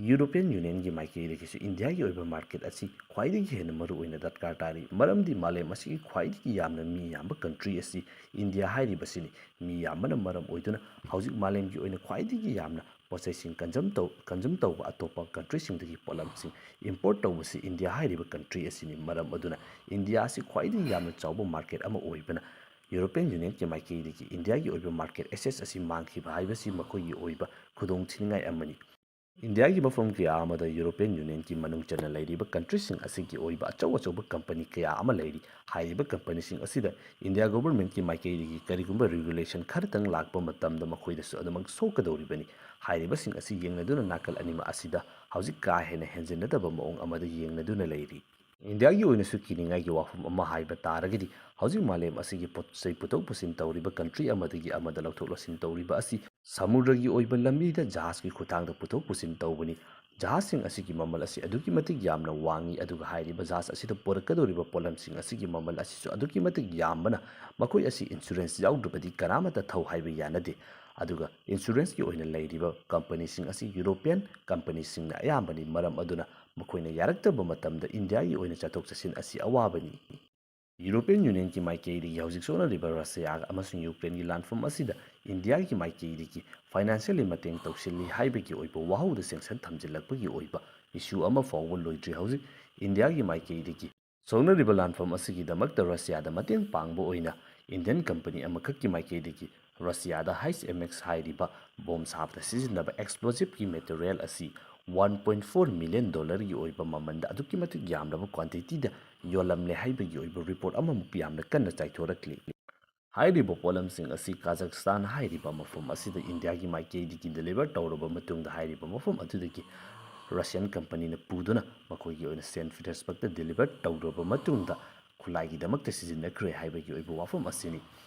ꯌꯨꯔꯣꯄꯤꯌꯟ ꯌꯨꯅꯤꯌꯟꯒꯤ ꯃꯥꯏꯀꯩꯗꯒꯤꯁꯨ ꯏꯟꯗꯤꯌꯥꯒꯤ ꯑꯣꯏꯕ ꯃꯥꯔꯀꯦꯠ ꯑꯁꯤ ꯈ꯭ꯋꯥꯏꯗꯒꯤ ꯍꯦꯟꯅ ꯃꯔꯨ ꯑꯣꯏꯅ ꯗꯔꯀꯥꯔ ꯇꯥꯔꯤ, ꯃꯔꯝꯗꯤ ꯃꯥꯂꯦꯝ ꯑꯁꯤꯒꯤ ꯈ꯭ꯋꯥꯏꯗꯒꯤ ꯌꯥꯝꯅ ꯃꯤ ꯌꯥꯝꯕ ꯀꯟꯇ꯭ꯔꯤ ꯑꯁꯤ ꯏꯟꯗꯤꯌꯥ ꯍꯥꯏꯔꯤꯕꯁꯤꯅꯤ꯫ ꯃꯤ ꯌꯥꯝꯕꯅ ꯃꯔꯝ ꯑꯣꯏꯗꯨꯅ ꯍꯧꯖꯤꯛ ꯃꯥꯂꯦꯝꯒꯤ ꯑꯣꯏꯅ ꯈ꯭ꯋꯥꯏꯗꯒꯤ ꯌꯥꯝꯅ ꯄꯣꯠ ꯆꯩꯁꯤꯡ ꯀꯟꯖꯝ ꯇꯧ ꯀꯟꯖꯝ ꯇꯧꯕ ꯑꯇꯣꯞꯄ ꯀꯟꯇ꯭ꯔꯤꯁꯤꯡꯗꯒꯤ ꯄꯣꯠꯂꯝꯁꯤꯡ ꯏꯝꯄꯣꯔꯠ ꯇꯧꯕꯁꯤ ꯏꯟꯗꯤꯌꯥ ꯍꯥꯏꯔꯤꯕ ꯀꯟꯇ꯭ꯔꯤ ꯑꯁꯤꯅꯤ꯫ ꯃꯔꯝ ꯑꯗꯨꯅ ꯏꯟꯗꯤꯌꯥ ꯑꯁꯤ ꯈ꯭ꯋꯥꯏꯗꯒꯤ ꯌꯥꯝꯅ ꯆꯥꯎꯕ ꯃꯥꯔꯀꯦꯠ ꯑꯃ ꯑꯣꯏꯕꯅ ꯌꯨꯔꯣꯄꯤꯌꯟ ꯌꯨꯅꯤꯌꯟꯒꯤ ꯃꯥꯏꯀꯩꯗꯒꯤ ꯏꯟꯗꯤꯌꯥꯒꯤ ꯑꯣꯏꯕ ꯃꯥꯔꯀꯦꯠ ꯑꯦꯛꯁꯦꯁ ꯑꯁꯤ ꯃꯥꯡꯈꯤꯕ ꯍꯥꯏꯕꯁꯤ ꯃꯈꯣꯏꯒꯤ ꯑꯣꯏꯕ ꯈꯨꯗꯣꯡꯊꯤꯅꯤꯡꯉꯥꯏ ꯑꯃꯅꯤ꯫ ꯏꯟꯗꯤꯌꯥꯒꯤ ꯃꯐꯝ ꯀꯌꯥ ꯑꯃꯗ ꯌꯨꯔꯣꯄꯤꯌꯟ ꯌꯨꯅꯤꯌꯟꯒꯤ ꯃꯅꯨꯡ ꯆꯟꯅ ꯂꯩꯔꯤꯕ ꯀꯟꯇ꯭ꯔꯤꯁꯤꯡ ꯑꯁꯤꯒꯤ ꯑꯣꯏꯕ ꯑꯆꯧ ꯑꯆꯧꯕ ꯀꯝꯄꯅꯤ ꯀꯌꯥ ꯑꯃ ꯂꯩꯔꯤ꯫ ꯍꯥꯏꯔꯤꯕ ꯀꯝꯄꯅꯤꯁꯤꯡ ꯑꯁꯤꯗ ꯏꯟꯗꯤꯌꯥ ꯒꯣꯚꯔꯟꯃꯦꯟꯠꯀꯤ ꯃꯥꯏꯀꯩꯗꯒꯤ ꯀꯔꯤꯒꯨꯝꯕ ꯔꯤꯒꯨꯂꯦꯁꯟ ꯈꯔꯇꯪ ꯂꯥꯛꯄ ꯃꯇꯝꯗ ꯃꯈꯣꯏꯗꯁꯨ ꯑꯗꯨꯃꯛ ꯁꯣꯛꯀꯗꯧꯔꯤꯕꯅꯤ꯫ ꯍꯥꯏꯔꯤꯕꯁꯤꯡ ꯑꯁꯤ ꯌꯦꯡꯅꯗꯨꯅ ꯅꯥꯀꯜ ꯑꯅꯤꯃꯛ ꯑꯁꯤꯗ ꯍꯧꯖꯤꯛ ꯀꯥ ꯍꯦꯟꯅ ꯍꯦꯟꯖꯤꯟꯅꯗꯕ ꯃꯑꯣꯡ ꯑꯃꯗ ꯌꯦꯡꯅꯗꯨꯅ ꯂꯩꯔꯤ꯫ ꯏꯟꯗꯤꯌꯥꯒꯤ ꯑꯣꯏꯅꯁꯨ ꯀꯤꯅꯤꯡꯉꯥꯏꯒꯤ ꯋꯥꯐꯝ ꯑꯃ ꯍꯥꯏꯕ ꯇꯥꯔꯒꯗꯤ, ꯍꯧꯖꯤꯛ ꯃꯥꯂꯦꯝ ꯑꯁꯤꯒꯤ ꯄꯣꯠ ꯆꯩ ꯄꯨꯊꯣꯛ ꯄꯨꯁꯤꯟ ꯇꯧꯔꯤꯕ ꯀꯟꯇ꯭ꯔꯤ ꯑꯃꯗꯒꯤ ꯑꯃꯗ ꯂꯧꯊꯣꯛ ꯂꯧꯁꯤꯟ ꯇꯧꯔꯤꯕ ꯑꯁꯤ ꯁꯃꯨꯗ꯭ꯔꯒꯤ ꯑꯣꯏꯕ ꯂꯝꯕꯤꯗ ꯖꯍꯥꯖꯀꯤ ꯈꯨꯠꯊꯥꯡꯗ ꯄꯨꯊꯣꯛ ꯄꯨꯁꯤꯟ ꯇꯧꯕꯅꯤ꯫ ꯖꯍꯥꯖꯁꯤꯡ ꯑꯁꯤꯒꯤ ꯃꯃꯜ ꯑꯁꯤ ꯑꯗꯨꯛꯀꯤ ꯃꯇꯤꯛ ꯌꯥꯝꯅ ꯋꯥꯡꯏ, ꯑꯗꯨꯒ ꯍꯥꯏꯔꯤꯕ ꯖꯍꯥꯖ ꯑꯁꯤꯗ ꯄꯨꯔꯛꯀꯗꯧꯔꯤꯕ ꯄꯣꯠꯂꯝꯁꯤꯡ ꯑꯁꯤꯒꯤ ꯃꯃꯜ ꯑꯁꯤꯁꯨ ꯑꯗꯨꯛꯀꯤ ꯃꯇꯤꯛ ꯌꯥꯝꯕꯅ ꯃꯈꯣꯏ ꯑꯁꯤ ꯏꯟꯁꯨꯔꯦꯟꯁ ꯌꯥꯎꯗ꯭ꯔꯕꯗꯤ ꯀꯅꯥꯃꯠꯇ ꯊꯧ ꯍꯥꯏꯕ ꯌꯥꯅꯗꯦ꯫ ꯑꯗꯨꯒ ꯏꯟꯁꯨꯔꯦꯟꯁꯀꯤ ꯑꯣꯏꯅ ꯂꯩꯔꯤꯕ ꯀꯝꯄꯅꯤꯁꯤꯡ ꯑꯁꯤ ꯌꯨꯔꯣꯄꯤꯌꯟ ꯀꯝꯄꯅꯤꯁꯤꯡꯅ ꯑꯌꯥꯝꯕꯅꯤ꯫ ꯃꯔꯝ ꯑꯗꯨꯅ ꯃꯈꯣꯏꯅ ꯌꯥꯔꯛꯇꯕ ꯃꯇꯝꯗ ꯏꯟꯗꯤꯌꯥꯒꯤ ꯑꯣꯏꯅ ꯆꯠꯊꯣꯛ ꯆꯠꯁꯤꯟ ꯑꯁꯤ ꯑꯋꯥꯕꯅꯤ꯫ ꯌꯨꯔꯣꯄꯤꯌꯟ ꯌꯨꯅꯤꯌꯟꯒꯤ ꯃꯥꯏꯀꯩꯗꯒꯤ ꯍꯧꯖꯤꯛ ꯁꯣꯛꯅꯔꯤꯕ ꯔꯁꯤꯌꯥ ꯑꯃꯁꯨꯡ ꯌꯨꯀ꯭ꯔꯦꯟꯒꯤ ꯂꯥꯟꯐꯝ ꯑꯁꯤꯗ ꯏꯟꯗꯤꯌꯥꯒꯤ ꯃꯥꯏꯀꯩꯗꯒꯤ ꯐꯥꯏꯅꯥꯟꯁꯤꯌꯦꯜꯂꯤ ꯃꯇꯦꯡ ꯇꯧꯁꯤꯜꯂꯤ ꯍꯥꯏꯕꯒꯤ ꯑꯣꯏꯕ ꯋꯥꯍꯧꯗ ꯁꯦꯡꯁꯟ ꯊꯝꯖꯤꯜꯂꯛꯄꯒꯤ ꯑꯣꯏꯕ ꯏꯁꯨ ꯑꯃ ꯐꯥꯎꯕ ꯂꯣꯏꯗ꯭ꯔꯤ꯫ ꯍꯧꯖꯤꯛ ꯏꯟꯗꯤꯌꯥꯒꯤ ꯃꯥꯏꯀꯩꯗꯒꯤ ꯁꯣꯛꯅꯔꯤꯕ ꯂꯥꯟꯐꯝ ꯑꯁꯤꯒꯤꯗꯃꯛꯇ ꯔꯁꯤꯌꯥꯗ ꯃꯇꯦꯡ ꯄꯥꯡꯕ ꯑꯣꯏꯅ ꯏꯟꯗꯤꯌꯟ ꯀꯝꯄꯅꯤ ꯑꯃꯈꯛꯀꯤ ꯃꯥꯏꯀꯩꯗꯒꯤ ꯔꯁꯤꯌꯥꯗ ꯍꯩꯆ ꯑꯦꯝ ꯑꯦꯛꯁ ꯍꯥꯏꯔꯤꯕ ꯕꯣꯝ ꯁꯥꯕꯗ ꯁꯤꯖꯤꯟꯅꯕ ꯑꯦꯛꯁꯄ꯭ꯂꯣꯖꯤꯞꯀꯤ ꯃꯦꯇꯔꯤꯌꯦꯜ ꯑꯁꯤ ꯋꯥꯟ ꯄꯣꯏꯟꯠ ꯐꯣꯔ ꯃꯤꯂꯤꯌꯟ ꯗꯣꯂꯔꯒꯤ ꯑꯣꯏꯕ ꯃꯃꯜꯗ ꯑꯗꯨꯛꯀꯤ ꯃꯇꯤꯛ ꯌꯥꯝꯂꯕ ꯀ꯭ꯋꯥꯟꯇꯤꯇꯤꯗ ꯌꯣꯜꯂꯝꯂꯦ ꯍꯥꯏꯕꯒꯤ ꯑꯣꯏꯕ ꯔꯤꯄꯣꯔꯠ ꯑꯃꯃꯨꯛ ꯌꯥꯝꯅ ꯀꯟꯅ ꯆꯥꯏꯊꯣꯔꯛꯂꯤ꯫ ꯍꯥꯏꯔꯤꯕ ꯄꯣꯠꯂꯝꯁꯤꯡ ꯑꯁꯤ ꯀꯥꯖꯥꯛꯁꯇꯥꯟ ꯍꯥꯏꯔꯤꯕ ꯃꯐꯝ ꯑꯁꯤꯗ ꯏꯟꯗꯤꯌꯥꯒꯤ ꯃꯥꯏꯀꯩꯗꯒꯤ ꯗꯦꯂꯤꯚꯔ ꯇꯧꯔꯕ ꯃꯇꯨꯡꯗ, ꯍꯥꯏꯔꯤꯕ ꯃꯐꯝ ꯑꯗꯨꯗꯒꯤ ꯔꯁꯤꯌꯟ ꯀꯝꯄꯅꯤꯅ ꯄꯨꯗꯨꯅ ꯃꯈꯣꯏꯒꯤ ꯑꯣꯏꯅ ꯁꯦꯟꯠ ꯄꯤꯇꯔꯁꯕꯔꯒꯇ ꯗꯦꯂꯤꯚꯔ ꯇꯧꯔꯕ ꯃꯇꯨꯡꯗ ꯈꯨꯠꯂꯥꯏꯒꯤꯗꯃꯛꯇ ꯁꯤꯖꯤꯟꯅꯈ꯭ꯔꯦ ꯍꯥꯏꯕꯒꯤ ꯑꯣꯏꯕ ꯋꯥꯐꯝ ꯑꯁꯤꯅꯤ꯫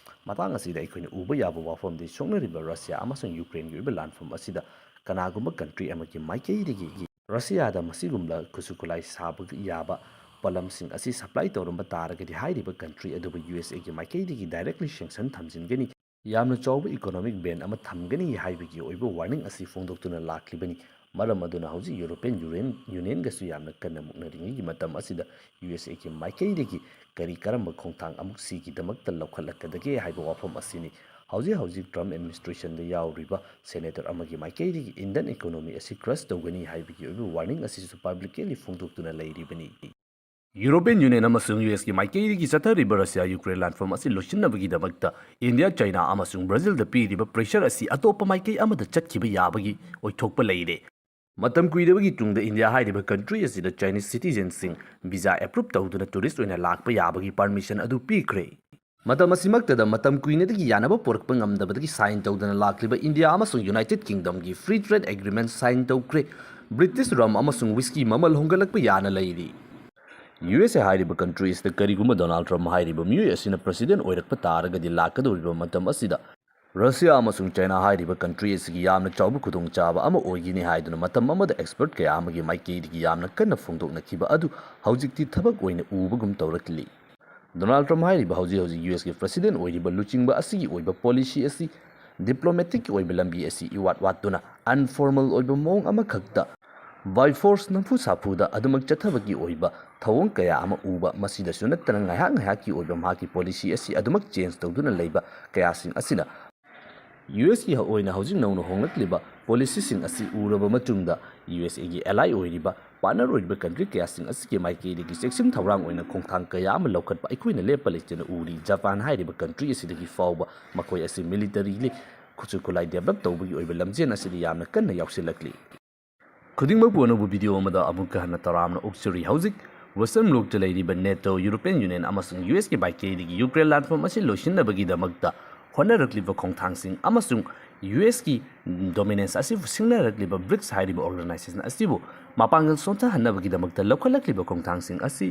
ꯃꯇꯥꯡ ꯑꯁꯤꯗ ꯑꯩꯈꯣꯏꯅ ꯎꯕ ꯌꯥꯕ ꯋꯥꯐꯝꯗꯤ, ꯁꯣꯛꯅꯔꯤꯕ ꯔꯁꯤꯌꯥ ꯑꯃꯁꯨꯡ ꯌꯨꯀ꯭ꯔꯦꯟꯒꯤ ꯑꯣꯏꯕ ꯂꯥꯟꯐꯝ ꯑꯁꯤꯗ ꯀꯅꯥꯒꯨꯝꯕ ꯀꯟꯇ꯭ꯔꯤ ꯑꯃꯒꯤ ꯃꯥꯏꯀꯩꯗꯒꯤ ꯔꯁꯤꯌꯥꯗ ꯃꯁꯤꯒꯨꯝꯕ ꯈꯨꯠꯁꯨ ꯈꯨꯠꯂꯥꯏ ꯁꯥꯕ ꯌꯥꯕ ꯄꯣꯠꯂꯝꯁꯤꯡ ꯑꯁꯤ ꯁꯄ꯭ꯂꯥꯏ ꯇꯧꯔꯝꯕ ꯇꯥꯔꯒꯗꯤ, ꯍꯥꯏꯔꯤꯕ ꯀꯟꯇ꯭ꯔꯤ ꯑꯗꯨꯕꯨ ꯌꯨ ꯑꯦꯁ ꯑꯦꯒꯤ ꯃꯥꯏꯀꯩꯗꯒꯤ ꯗꯥꯏꯔꯦꯛꯂꯤ ꯁꯦꯡꯁꯟ ꯊꯝꯖꯤꯟꯒꯅꯤ, ꯌꯥꯝꯅ ꯆꯥꯎꯕ ꯏꯀꯣꯅꯣꯃꯤꯛ ꯕꯦꯟ ꯑꯃ ꯊꯝꯒꯅꯤ ꯍꯥꯏꯕꯒꯤ ꯑꯣꯏꯕ ꯋꯥꯔꯅꯤꯡ ꯑꯁꯤ ꯐꯣꯡꯗꯣꯛꯇꯨꯅ ꯂꯥꯛꯂꯤꯕꯅꯤ꯫ ꯃꯔꯝ ꯑꯗꯨꯅ ꯍꯧꯖꯤꯛ ꯌꯨꯔꯣꯄꯤꯌꯟ ꯌꯨꯅꯤꯌꯟ ꯌꯨꯅꯤꯌꯟꯒꯁꯨ ꯌꯥꯝꯅ ꯀꯟꯅ ꯃꯨꯛꯅꯔꯤꯉꯩꯒꯤ ꯃꯇꯝ ꯑꯁꯤꯗ ꯌꯨ ꯑꯦꯁ ꯑꯦꯒꯤ ꯃꯥꯏꯀꯩꯗꯒꯤ ꯀꯔꯤ ꯀꯔꯝꯕ ꯈꯣꯡꯊꯥꯡ ꯑꯃꯨꯛ ꯁꯤꯒꯤꯗꯃꯛꯇ ꯂꯧꯈꯠꯂꯛꯀꯗꯒꯦ ꯍꯥꯏꯕ ꯋꯥꯐꯝ ꯑꯁꯤꯅꯤ꯫ ꯍꯧꯖꯤꯛ ꯍꯧꯖꯤꯛ ꯇ꯭ꯔꯝꯞ ꯑꯦꯗꯃꯤꯅꯤꯁꯇ꯭ꯔꯦꯁꯟꯗ ꯌꯥꯎꯔꯤꯕ ꯁꯦꯅꯦꯇꯔ ꯑꯃꯒꯤ ꯃꯥꯏꯀꯩꯗꯒꯤ ꯏꯟꯗꯤꯌꯟ ꯏꯀꯣꯅꯣꯃꯤ ꯑꯁꯤ ꯀ꯭ꯔꯁ ꯇꯧꯒꯅꯤ ꯍꯥꯏꯕꯒꯤ ꯑꯣꯏꯕ ꯋꯥꯔꯅꯤꯡ ꯑꯁꯤꯁꯨ ꯄꯕ꯭ꯂꯤꯛꯂꯤ ꯐꯣꯡꯗꯣꯛꯇꯨꯅ ꯂꯩꯔꯤꯕꯅꯤ꯫ ꯌꯨꯔꯣꯄꯤꯌꯟ ꯌꯨꯅꯤꯌꯟ ꯑꯃꯁꯨꯡ ꯌꯨ ꯑꯦꯁꯀꯤ ꯃꯥꯏꯀꯩꯗꯒꯤ ꯆꯠꯊꯔꯤꯕ ꯔꯁꯤꯌꯥ ꯌꯨꯀ꯭ꯔꯦꯟ ꯂꯥꯟꯐꯝ ꯑꯁꯤ ꯂꯣꯏꯁꯤꯟꯅꯕꯒꯤꯗꯃꯛꯇ ꯏꯟꯗꯤꯌꯥ, ꯆꯥꯏꯅꯥ ꯑꯃꯁꯨꯡ ꯕ꯭ꯔꯥꯖꯤꯜꯗ ꯄꯤꯔꯤꯕ ꯄ꯭ꯔꯦꯁꯔ ꯑꯁꯤ ꯑꯇꯣꯞꯄ ꯃꯥꯏꯀꯩ ꯑꯃꯗ ꯆꯠꯈꯤꯕ ꯌꯥꯕꯒꯤ ꯑꯣꯏꯊꯣꯛꯄ ꯂꯩꯔꯦ꯫ ꯃꯇꯝ ꯀꯨꯏꯔꯕꯒꯤ ꯇꯨꯡꯗ ꯏꯟꯗꯤꯌꯥ ꯍꯥꯏꯔꯤꯕ ꯀꯟꯇ꯭ꯔꯤ ꯑꯁꯤꯗ ꯆꯥꯏꯅꯤꯁ ꯁꯤꯇꯤꯖꯦꯟꯁꯤꯡ ꯚꯤꯖꯥ ꯑꯦꯄ꯭ꯔꯨꯞ ꯇꯧꯗꯨꯅ ꯇꯨꯔꯤꯁ ꯑꯣꯏꯅ ꯂꯥꯛꯄ ꯌꯥꯕꯒꯤ ꯄꯥꯔꯃꯤꯁꯟ ꯑꯗꯨ ꯄꯤꯈ꯭ꯔꯦ꯫ ꯃꯇꯝ ꯑꯁꯤꯃꯛꯇꯗ ꯃꯇꯝ ꯀꯨꯏꯅꯗꯒꯤ ꯌꯥꯅꯕ ꯄꯨꯔꯛꯄ ꯉꯝꯗꯕꯗꯒꯤ ꯁꯥꯏꯟ ꯇꯧꯗꯅ ꯂꯥꯛꯂꯤꯕ ꯏꯟꯗꯤꯌꯥ ꯑꯃꯁꯨꯡ ꯌꯨꯅꯥꯏꯇꯦꯗ ꯀꯤꯡꯗꯝꯒꯤ ꯐ꯭ꯔꯤ ꯇ꯭ꯔꯦꯗ ꯑꯦꯒ꯭ꯔꯤꯃꯦꯟ ꯁꯥꯏꯟ ꯇꯧꯈ꯭ꯔꯦ꯫ ꯕ꯭ꯔꯤꯇꯤꯁ ꯔꯝ ꯑꯃꯁꯨꯡ ꯋꯤꯁꯀꯤ ꯃꯃꯜ ꯍꯣꯡꯒꯠꯂꯛꯄ ꯌꯥꯅ ꯂꯩꯔꯤ꯫ ꯌꯨ ꯑꯦꯁ ꯑꯦ ꯍꯥꯏꯔꯤꯕ ꯀꯟꯇ꯭ꯔꯤ ꯑꯁꯤꯗ ꯀꯔꯤꯒꯨꯝꯕ ꯗꯣꯅꯥꯜꯗ ꯇ꯭ꯔꯝꯞ ꯍꯥꯏꯔꯤꯕ ꯃꯤꯑꯣꯏ ꯑꯁꯤꯅ ꯄ꯭ꯔꯁꯤꯗꯦꯟ ꯑꯣꯏꯔꯛꯄ ꯇꯥꯔꯒꯗꯤ ꯂꯥꯛꯀꯗꯧꯔꯤꯕ ꯃꯇꯝ ꯑꯁꯤꯗ ꯔꯁꯤꯌꯥ ꯑꯃꯁꯨꯡ ꯆꯥꯏꯅꯥ ꯍꯥꯏꯔꯤꯕ ꯀꯟꯇ꯭ꯔꯤ ꯑꯁꯤꯒꯤ ꯌꯥꯝꯅ ꯆꯥꯎꯕ ꯈꯨꯗꯣꯡꯆꯥꯕ ꯑꯃ ꯑꯣꯏꯒꯅꯤ ꯍꯥꯏꯗꯨꯅ ꯃꯇꯝ ꯑꯃꯗ ꯑꯦꯛꯁꯄꯔꯠ ꯀꯌꯥ ꯑꯃꯒꯤ ꯃꯥꯏꯀꯩꯗꯒꯤ ꯌꯥꯝꯅ ꯀꯟꯅ ꯐꯣꯡꯗꯣꯛꯅꯈꯤꯕ ꯑꯗꯨ ꯍꯧꯖꯤꯛꯇꯤ ꯊꯕꯛ ꯑꯣꯏꯅ ꯎꯕꯒꯨꯝ ꯇꯧꯔꯛꯂꯤ꯫ ꯗꯣꯅꯥꯜꯗ ꯇ꯭ꯔꯝꯞ ꯍꯥꯏꯔꯤꯕ ꯍꯧꯖꯤꯛ ꯍꯧꯖꯤꯛ ꯌꯨ ꯑꯦꯁꯀꯤ ꯄ꯭ꯔꯁꯤꯗꯦꯟ ꯑꯣꯏꯔꯤꯕ ꯂꯨꯆꯤꯡꯕ ꯑꯁꯤꯒꯤ ꯑꯣꯏꯕ ꯄꯣꯂꯤꯁꯤ ꯑꯁꯤ ꯗꯤꯄ꯭ꯂꯣꯃꯦꯇꯤꯛꯀꯤ ꯑꯣꯏꯕ ꯂꯝꯕꯤ ꯑꯁꯤ ꯏꯋꯥꯠ ꯋꯥꯠꯇꯨꯅ ꯑꯟꯐꯣꯔꯃꯦꯜ ꯑꯣꯏꯕ ꯃꯑꯣꯡ ꯑꯃꯈꯛꯇ by force ꯅꯝꯐꯨ ꯁꯥꯐꯨꯗ ꯑꯗꯨꯃꯛ ꯆꯠꯊꯕꯒꯤ ꯑꯣꯏꯕ ꯊꯧꯑꯣꯡ ꯀꯌꯥ ꯑꯃ ꯎꯕ, ꯃꯁꯤꯗꯁꯨ ꯅꯠꯇꯅ ꯉꯥꯏꯍꯥꯛ ꯉꯥꯏꯍꯥꯛꯀꯤ ꯑꯣꯏꯕ ꯃꯍꯥꯛꯀꯤ ꯄꯣꯂꯤꯁꯤ ꯑꯁꯤ ꯑꯗꯨꯃꯛ ꯆꯦꯟꯖ ꯇꯧꯗꯨꯅ ꯂꯩꯕ ꯀꯌꯥꯁꯤꯡ ꯑꯁꯤꯅ ꯌꯨ ꯑꯦꯁꯀꯤ ꯑꯣꯏꯅ ꯍꯧꯖꯤꯛ ꯅꯧꯅ ꯍꯣꯡꯂꯛꯂꯤꯕ ꯄꯣꯂꯤꯁꯤꯁꯤꯡ ꯑꯁꯤ ꯎꯔꯕ ꯃꯇꯨꯡꯗ ꯌꯨ ꯑꯦꯁ ꯑꯦꯒꯤ ꯑꯦꯂꯥꯏ ꯑꯣꯏꯔꯤꯕ, ꯄꯥꯔꯠꯅꯔ ꯑꯣꯏꯔꯤꯕ ꯀꯟꯇ꯭ꯔꯤ ꯀꯌꯥꯁꯤꯡ ꯑꯁꯤꯒꯤ ꯃꯥꯏꯀꯩꯗꯒꯤ ꯆꯦꯛꯁꯤꯟ ꯊꯧꯔꯥꯡ ꯑꯣꯏꯅ ꯈꯣꯡꯊꯥꯡ ꯀꯌꯥ ꯑꯃ ꯂꯧꯈꯠꯄ ꯑꯩꯈꯣꯏꯅ ꯂꯦꯞꯄ ꯂꯩꯇꯅ ꯎꯔꯤ꯫ ꯖꯄꯥꯟ ꯍꯥꯏꯔꯤꯕ ꯀꯟꯇ꯭ꯔꯤ ꯑꯁꯤꯗꯒꯤ ꯐꯥꯎꯕ ꯃꯈꯣꯏ ꯑꯁꯤ ꯃꯤꯂꯤꯇꯔꯤꯂꯤ ꯈꯨꯠꯁꯨ ꯈꯨꯠꯂꯥꯏ ꯗꯦꯕꯂꯞ ꯇꯧꯕꯒꯤ ꯑꯣꯏꯕ ꯂꯝꯖꯦꯟ ꯑꯁꯤꯗ ꯌꯥꯝꯅ ꯀꯟꯅ ꯌꯥꯎꯁꯤꯜꯂꯛꯂꯤ꯫ ꯈꯨꯗꯤꯡꯃꯛꯄꯨ ꯑꯅꯧꯕ ꯚꯤꯗꯤꯑꯣ ꯑꯃꯗ ꯑꯃꯨꯛꯀ ꯍꯟꯅ ꯇꯔꯥꯝꯅ ꯑꯣꯛꯆꯔꯤ꯫ ꯍꯧꯖꯤꯛ ꯋꯦꯁꯇꯔꯟ ꯕ꯭ꯂꯣꯛꯇ ꯂꯩꯔꯤꯕ ꯅꯦꯇꯣ, ꯌꯨꯔꯣꯄꯤꯌꯟ ꯌꯨꯅꯤꯌꯟ ꯑꯃꯁꯨꯡ ꯌꯨ ꯑꯦꯁꯀꯤ ꯃꯥꯏꯀꯩꯗꯒꯤ ꯌꯨꯀ꯭ꯔꯦꯟ ꯂꯥꯟꯐꯝ ꯑꯁꯤ ꯂꯣꯏꯁꯤꯟꯅꯕꯒꯤꯗꯃꯛꯇ ꯍꯣꯠꯅꯔꯛꯂꯤꯕ ꯈꯣꯡꯊꯥꯡꯁꯤꯡ ꯑꯃꯁꯨꯡ ꯌꯨ ꯑꯦꯁꯀꯤ ꯗꯣꯃꯤꯅꯦꯟꯁ ꯑꯁꯤꯕꯨ ꯁꯤꯡꯅꯔꯛꯂꯤꯕ ꯕ꯭ꯔꯤꯛꯁ ꯍꯥꯏꯔꯤꯕ ꯑꯣꯔꯒꯅꯥꯏꯖꯦꯁꯟ ꯑꯁꯤꯕꯨ ꯃꯄꯥꯡꯒꯜ ꯁꯣꯟꯊꯍꯟꯅꯕꯒꯤꯗꯃꯛꯇ ꯂꯧꯈꯠꯂꯛꯂꯤꯕ ꯈꯣꯡꯊꯥꯡꯁꯤꯡ ꯑꯁꯤ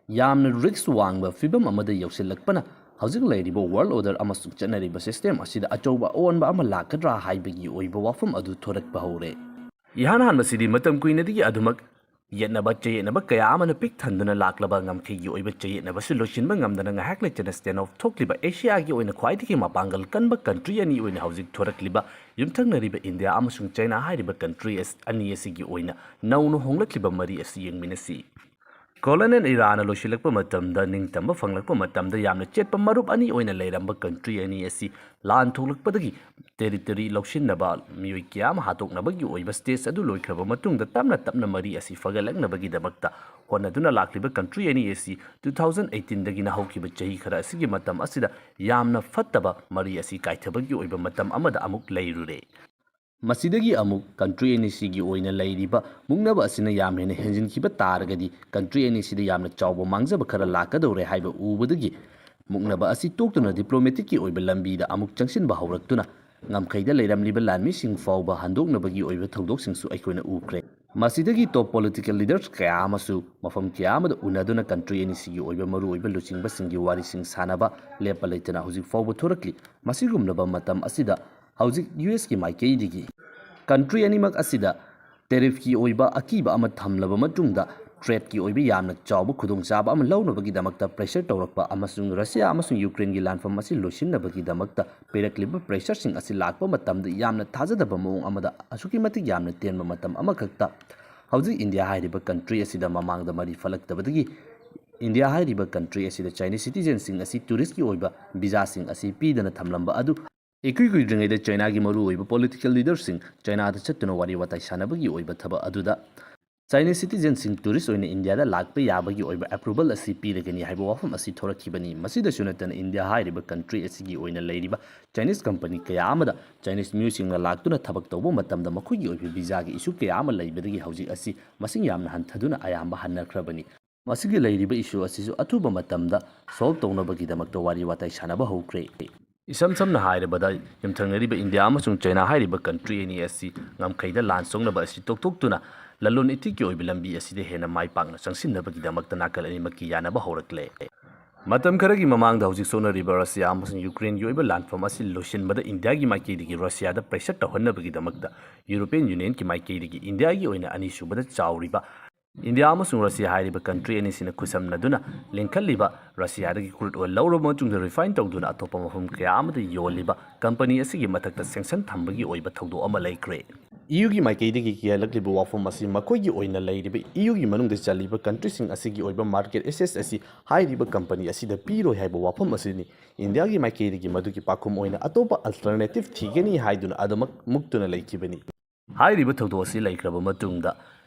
ꯌꯥꯝꯅ ꯔꯤꯁꯛ ꯋꯥꯡꯕ ꯐꯤꯕꯝ ꯑꯃꯗ ꯌꯧꯁꯤꯜꯂꯛꯄꯅ ꯍꯧꯖꯤꯛ ꯂꯩꯔꯤꯕ ꯋꯥꯔꯜꯗ ꯑꯣꯔꯗꯔ ꯑꯃꯁꯨꯡ ꯆꯠꯅꯔꯤꯕ ꯁꯤꯁꯇꯦꯝ ꯑꯁꯤꯗ ꯑꯆꯧꯕ ꯑꯑꯣꯟꯕ ꯑꯃ ꯂꯥꯛꯀꯗ꯭ꯔꯥ ꯍꯥꯏꯕꯒꯤ ꯑꯣꯏꯕ ꯋꯥꯐꯝ ꯑꯗꯨ ꯊꯣꯔꯛꯄ ꯍꯧꯔꯦ꯫ ꯏꯍꯥꯟ ꯍꯥꯟꯕꯁꯤꯗꯤ ꯃꯇꯝ ꯀꯨꯏꯅꯗꯒꯤ ꯑꯗꯨꯃꯛ ꯌꯦꯠꯅꯕ ꯆꯌꯦꯠꯅꯕ ꯀꯌꯥ ꯑꯃꯅ ꯄꯤꯛ ꯊꯟꯗꯨꯅ ꯂꯥꯛꯂꯕ ꯉꯝꯈꯩꯒꯤ ꯑꯣꯏꯕ ꯆꯌꯦꯠꯅꯕꯁꯨ ꯂꯣꯏꯁꯤꯟꯕ ꯉꯝꯗꯅ ꯉꯥꯏꯍꯥꯛ ꯂꯩꯇꯅ stand off ꯊꯣꯛꯂꯤꯕ ꯑꯦꯁꯤꯌꯥꯒꯤ ꯑꯣꯏꯅ ꯈ꯭ꯋꯥꯏꯗꯒꯤ ꯃꯄꯥꯡꯒꯜ ꯀꯟꯕ country ꯑꯅꯤ ꯑꯣꯏꯅ ꯍꯧꯖꯤꯛ ꯊꯣꯔꯛꯂꯤꯕ ꯌꯨꯝꯊꯪꯅꯔꯤꯕ ꯏꯟꯗꯤꯌꯥ ꯑꯃꯁꯨꯡ ꯆꯩꯅꯥ ꯍꯥꯏꯔꯤꯕ country ꯑꯁ-, ꯑꯅꯤ ꯑꯁꯤꯒꯤ ꯑꯣꯏꯅ ꯅꯧꯅ ꯍꯣꯡꯂꯛꯂꯤꯕ ꯃꯔꯤ ꯑꯁꯤ ꯌꯦꯡꯃꯤꯟꯅꯁꯤ꯫ Colonial eraꯅ ꯂꯣꯏꯁꯤꯜꯂꯛꯄ ꯃꯇꯝꯗ, ꯅꯤꯡꯇꯝꯕ ꯐꯪꯂꯛꯄ ꯃꯇꯝꯗ ꯌꯥꯝꯅ ꯆꯦꯠꯄ ꯃꯔꯨꯞ ꯑꯅꯤ ꯑꯣꯏꯅ ꯂꯩꯔꯝꯕ country ꯑꯅꯤ ꯑꯁꯤ ꯂꯥꯟ ꯊꯣꯛꯂꯛꯄꯗꯒꯤ territory ꯂꯧꯁꯤꯟꯅꯕ, ꯃꯤꯑꯣꯏ ꯀꯌꯥ ꯑꯃ ꯍꯥꯠꯇꯣꯛꯅꯕꯒꯤ ꯑꯣꯏꯕ stage ꯑꯗꯨ ꯂꯣꯏꯈ꯭ꯔꯕ ꯃꯇꯨꯡꯗ ꯇꯞꯅ ꯇꯞꯅ ꯃꯔꯤ ꯑꯁꯤ ꯐꯒꯠꯂꯛꯅꯕꯒꯤꯗꯃꯛꯇ ꯍꯣꯠꯅꯗꯨꯅ ꯂꯥꯛꯂꯤꯕ country ꯑꯅꯤ ꯑꯁꯤ two thousand eighteen ꯗꯒꯤꯅ ꯍꯧꯈꯤꯕ ꯆꯍꯤ ꯈꯔ ꯑꯁꯤꯒꯤ ꯃꯇꯝ ꯑꯁꯤꯗ ꯌꯥꯝꯅ ꯐꯠꯇꯕ ꯃꯔꯤ ꯑꯁꯤ ꯀꯥꯏꯊꯕꯒꯤ ꯑꯣꯏꯕ ꯃꯇꯝ ꯑꯃꯗ ꯑꯃꯨꯛ ꯂꯩꯔꯨꯔꯦ꯫ ꯃꯁꯤꯗꯒꯤ ꯑꯃꯨꯛ country ꯑꯅꯤꯁꯤꯒꯤ ꯑꯣꯏꯅ ꯂꯩꯔꯤꯕ ꯃꯨꯛꯅꯕ ꯑꯁꯤꯅ ꯌꯥꯝ ꯍꯦꯟꯅ ꯍꯦꯟꯖꯤꯟꯈꯤꯕ ꯇꯥꯔꯒꯗꯤ country ꯑꯅꯤꯁꯤꯗ ꯌꯥꯝꯅ ꯆꯥꯎꯕ ꯃꯥꯡꯖꯕ ꯈꯔ ꯂꯥꯛꯀꯗꯧꯔꯦ ꯍꯥꯏꯕ ꯎꯕꯗꯒꯤ ꯃꯨꯛꯅꯕ ꯑꯁꯤ ꯇꯣꯛꯇꯨꯅ diplomaticꯀꯤ ꯑꯣꯏꯕ ꯂꯝꯕꯤꯗ ꯑꯃꯨꯛ ꯆꯪꯁꯤꯟꯕ ꯍꯧꯔꯛꯇꯨꯅ ꯉꯝꯈꯩꯗ ꯂꯩꯔꯝꯂꯤꯕ ꯂꯥꯟꯃꯤꯁꯤꯡ ꯐꯥꯎꯕ ꯍꯟꯗꯣꯛꯅꯕꯒꯤ ꯑꯣꯏꯕ ꯊꯧꯗꯣꯛꯁꯤꯡꯁꯨ ꯑꯩꯈꯣꯏꯅ ꯎꯈ꯭ꯔꯦ꯫ ꯃꯁꯤꯗꯒꯤ top political leaders ꯀꯌꯥ ꯑꯃꯁꯨ ꯃꯐꯝ ꯀꯌꯥ ꯑꯃꯗ ꯎꯅꯗꯨꯅ country ꯑꯅꯤꯁꯤꯒꯤ ꯑꯣꯏꯕ ꯃꯔꯨꯑꯣꯏꯕ ꯂꯨꯆꯤꯡꯕꯁꯤꯡꯒꯤ ꯋꯥꯔꯤꯁꯤꯡ ꯁꯥꯟꯅꯕ ꯂꯦꯞꯄ ꯂꯩꯇꯅ ꯍꯧꯖꯤꯛ ꯐꯥꯎꯕ ꯊꯣꯔꯛꯂꯤ꯫ ꯃꯁꯤꯒꯨꯝꯂꯕ ꯃꯇꯝ ꯑꯁꯤꯗ ꯍꯧꯖꯤꯛ ꯌꯨ ꯑꯦꯁꯀꯤ ꯃꯥꯏꯀꯩꯗꯒꯤ country ꯑꯅꯤꯃꯛ ꯑꯁꯤꯗ tariffꯀꯤ ꯑꯣꯏꯕ ꯑꯀꯤꯕ ꯑꯃ ꯊꯝꯂꯕ ꯃꯇꯨꯡꯗ tradeꯀꯤ ꯑꯣꯏꯕ ꯌꯥꯝꯅ ꯆꯥꯎꯕ ꯈꯨꯗꯣꯡꯆꯥꯕ ꯑꯃ ꯂꯧꯅꯕꯒꯤꯗꯃꯛꯇ pressure ꯇꯧꯔꯛꯄ ꯑꯃꯁꯨꯡ ꯔꯁꯤꯌꯥ ꯑꯃꯁꯨꯡ ꯌꯨꯀ꯭ꯔꯦꯟꯒꯤ ꯂꯥꯟꯐꯝ ꯑꯁꯤ ꯂꯣꯏꯁꯤꯟꯅꯕꯒꯤꯗꯃꯛꯇ ꯄꯤꯔꯛꯂꯤꯕ pressureꯁꯤꯡ ꯑꯁꯤ ꯂꯥꯛꯄ ꯃꯇꯝꯗ ꯌꯥꯝꯅ ꯊꯥꯖꯗꯕ ꯃꯑꯣꯡ ꯑꯃꯗ ꯑꯁꯨꯛꯀꯤ ꯃꯇꯤꯛ ꯌꯥꯝꯅ ꯇꯦꯟꯕ ꯃꯇꯝ ꯑꯃꯈꯛꯇ ꯍꯧꯖꯤꯛ ꯏꯟꯗꯤꯌꯥ ꯍꯥꯏꯔꯤꯕ country ꯑꯁꯤꯗ ꯃꯃꯥꯡꯗ ꯃꯔꯤ ꯐꯠꯂꯛꯇꯕꯗꯒꯤ ꯏꯟꯗꯤꯌꯥ ꯍꯥꯏꯔꯤꯕ country ꯑꯁꯤꯗ Chinese citizenꯁꯤꯡ ꯑꯁꯤ touristꯀꯤ ꯑꯣꯏꯕ visaꯁꯤꯡ ꯑꯁꯤ ꯄꯤꯗꯅ ꯊꯝꯂꯝꯕ ꯑꯗꯨ ꯏꯀꯨꯏ ꯀꯨꯏꯗ꯭ꯔꯤꯉꯩꯗ ꯆꯩꯅꯥꯒꯤ ꯃꯔꯨꯑꯣꯏꯕ political leaderꯁꯤꯡ ꯆꯩꯅꯥꯗ ꯆꯠꯇꯨꯅ ꯋꯥꯔꯤ ꯋꯥꯇꯥꯏ ꯁꯥꯟꯅꯕꯒꯤ ꯑꯣꯏꯕ ꯊꯕꯛ ꯑꯗꯨꯗ Chinese citizenꯁꯤꯡ tourist ꯑꯣꯏꯅ ꯏꯟꯗꯤꯌꯥꯗ ꯂꯥꯛꯄ ꯌꯥꯕꯒꯤ ꯑꯣꯏꯕ approval ꯑꯁꯤ ꯄꯤꯔꯒꯅꯤ ꯍꯥꯏꯕ ꯋꯥꯐꯝ ꯑꯁꯤ ꯊꯣꯔꯛꯈꯤꯕꯅꯤ꯫ ꯃꯁꯤꯗꯁꯨ ꯅꯠꯇꯅ ꯏꯟꯗꯤꯌꯥ ꯍꯥꯏꯔꯤꯕ country ꯑꯁꯤꯒꯤ ꯑꯣꯏꯅ ꯂꯩꯔꯤꯕ Chinese company ꯀꯌꯥ ꯑꯃꯗ Chinese ꯃꯤꯑꯣꯏꯁꯤꯡꯅ ꯂꯥꯛꯇꯨꯅ ꯊꯕꯛ ꯇꯧꯕ ꯃꯇꯝꯗ ꯃꯈꯣꯏꯒꯤ ꯑꯣꯏꯕ visaꯒꯤ issue ꯀꯌꯥ ꯑꯃ ꯂꯩꯕꯗꯒꯤ ꯍꯧꯖꯤꯛ ꯑꯁꯤ ꯃꯁꯤꯡ ꯌꯥꯝꯅ ꯍꯟꯊꯗꯨꯅ ꯑꯌꯥꯝꯕ ꯍꯟꯅꯈ꯭ꯔꯕꯅꯤ꯫ ꯃꯁꯤꯒꯤ ꯂꯩꯔꯤꯕ issue ꯑꯁꯤꯁꯨ ꯑꯊꯨꯕ ꯃꯇꯝꯗ solve ꯇꯧꯅꯕꯒꯤꯗꯃꯛꯇ ꯋꯥꯔꯤ ꯋꯥꯇꯥꯏ ꯁꯥꯟꯅꯕ ꯍꯧꯈ꯭ꯔꯦ꯫ ꯏꯁꯝ ꯁꯝꯅ ꯍꯥꯏꯔꯕꯗ, ꯌꯨꯝꯊꯪꯅꯔꯤꯕ ꯏꯟꯗꯤꯌꯥ ꯑꯃꯁꯨꯡ ꯆꯩꯅꯥ ꯍꯥꯏꯔꯤꯕ country ꯑꯅꯤ ꯑꯁꯤ ꯉꯝꯈꯩꯗ ꯂꯥꯟ ꯁꯣꯛꯅꯕ ꯑꯁꯤ ꯇꯣꯛꯊꯣꯛꯇꯨꯅ ꯂꯂꯣꯟ ꯏꯇꯤꯛꯀꯤ ꯑꯣꯏꯕ ꯂꯝꯕꯤ ꯑꯁꯤꯗ ꯍꯦꯟꯅ ꯃꯥꯏ ꯄꯥꯛꯅ ꯆꯪꯁꯤꯟꯅꯕꯒꯤꯗꯃꯛꯇ ꯅꯥꯀꯜ ꯑꯅꯤꯃꯛꯀꯤ ꯌꯥꯅꯕ ꯍꯧꯔꯛꯂꯦ꯫ ꯃꯇꯝ ꯈꯔꯒꯤ ꯃꯃꯥꯡꯗ ꯍꯧꯖꯤꯛ ꯁꯣꯛꯅꯔꯤꯕ ꯔꯁꯤꯌꯥ ꯑꯃꯁꯨꯡ ꯌꯨꯀ꯭ꯔꯦꯟꯒꯤ ꯑꯣꯏꯕ ꯂꯥꯟꯐꯝ ꯑꯁꯤ ꯂꯣꯏꯁꯤꯟꯕꯗ ꯏꯟꯗꯤꯌꯥꯒꯤ ꯃꯥꯏꯀꯩꯗꯒꯤ ꯔꯁꯤꯌꯥꯗ pressure ꯇꯧꯍꯟꯅꯕꯒꯤꯗꯃꯛꯇ European Unionꯒꯤ ꯃꯥꯏꯀꯩꯗꯒꯤ ꯏꯟꯗꯤꯌꯥꯒꯤ ꯑꯣꯏꯅ ꯑꯅꯤꯁꯨꯕꯗ ꯆꯥꯎꯔꯤꯕ ꯏꯟꯗꯤꯌꯥ ꯑꯃꯁꯨꯡ ꯔꯁꯤꯌꯥ ꯍꯥꯏꯔꯤꯕ ꯀꯟꯇ꯭ꯔꯤ ꯑꯅꯤꯁꯤꯅ ꯈꯨꯠꯁꯝꯅꯗꯨꯅ ꯂꯤꯡꯈꯠꯂꯤꯕ ꯔꯁꯤꯌꯥꯗꯒꯤ ꯀ꯭ꯔꯨꯗ ꯑꯣꯏꯜ ꯂꯧꯔꯕ ꯃꯇꯨꯡꯗ ꯔꯤꯐꯥꯏꯟ ꯇꯧꯗꯨꯅ ꯑꯇꯣꯞꯄ ꯃꯐꯝ ꯀꯌꯥ ꯑꯃꯗ ꯌꯣꯜꯂꯤꯕ ꯀꯝꯄꯅꯤ ꯑꯁꯤꯒꯤ ꯃꯊꯛꯇ ꯁꯦꯡꯁꯟ ꯊꯝꯕꯒꯤ ꯑꯣꯏꯕ ꯊꯧꯗꯣꯛ ꯑꯃ ꯂꯩꯈ꯭ꯔꯦ꯫ ꯏꯌꯨꯒꯤ ꯃꯥꯏꯀꯩꯗꯒꯤ ꯀꯤꯍꯜꯂꯛꯂꯤꯕ ꯋꯥꯐꯝ ꯑꯁꯤ ꯃꯈꯣꯏꯒꯤ ꯑꯣꯏꯅ ꯂꯩꯔꯤꯕ ꯏꯌꯨꯒꯤ ꯃꯅꯨꯡꯗ ꯆꯜꯂꯤꯕ ꯀꯟꯇ꯭ꯔꯤꯁꯤꯡ ꯑꯁꯤꯒꯤ ꯑꯣꯏꯕ ꯃꯥꯔꯀꯦꯠ ꯑꯦꯁꯦꯁ ꯑꯁꯤ ꯍꯥꯏꯔꯤꯕ ꯀꯝꯄꯅꯤ ꯑꯁꯤꯗ ꯄꯤꯔꯣꯏ ꯍꯥꯏꯕ ꯋꯥꯐꯝ ꯑꯁꯤꯅꯤ꯫ ꯏꯟꯗꯤꯌꯥꯒꯤ ꯃꯥꯏꯀꯩꯗꯒꯤ ꯃꯗꯨꯒꯤ ꯄꯥꯈꯨꯝ ꯑꯣꯏꯅ ꯑꯇꯣꯞꯄ ꯑꯜꯇꯔꯅꯦꯇꯤꯚ ꯊꯤꯒꯅꯤ ꯍꯥꯏꯗꯨꯅ ꯑꯗꯨꯃꯛ ꯃꯨꯛꯇꯨꯅ ꯂꯩꯈꯤꯕꯅꯤ꯫ ꯍꯥꯏꯔꯤꯕ ꯊꯧꯗꯣꯛ ꯑꯁꯤ ꯂꯩꯈ꯭ꯔꯕ ꯃꯇꯨꯡꯗ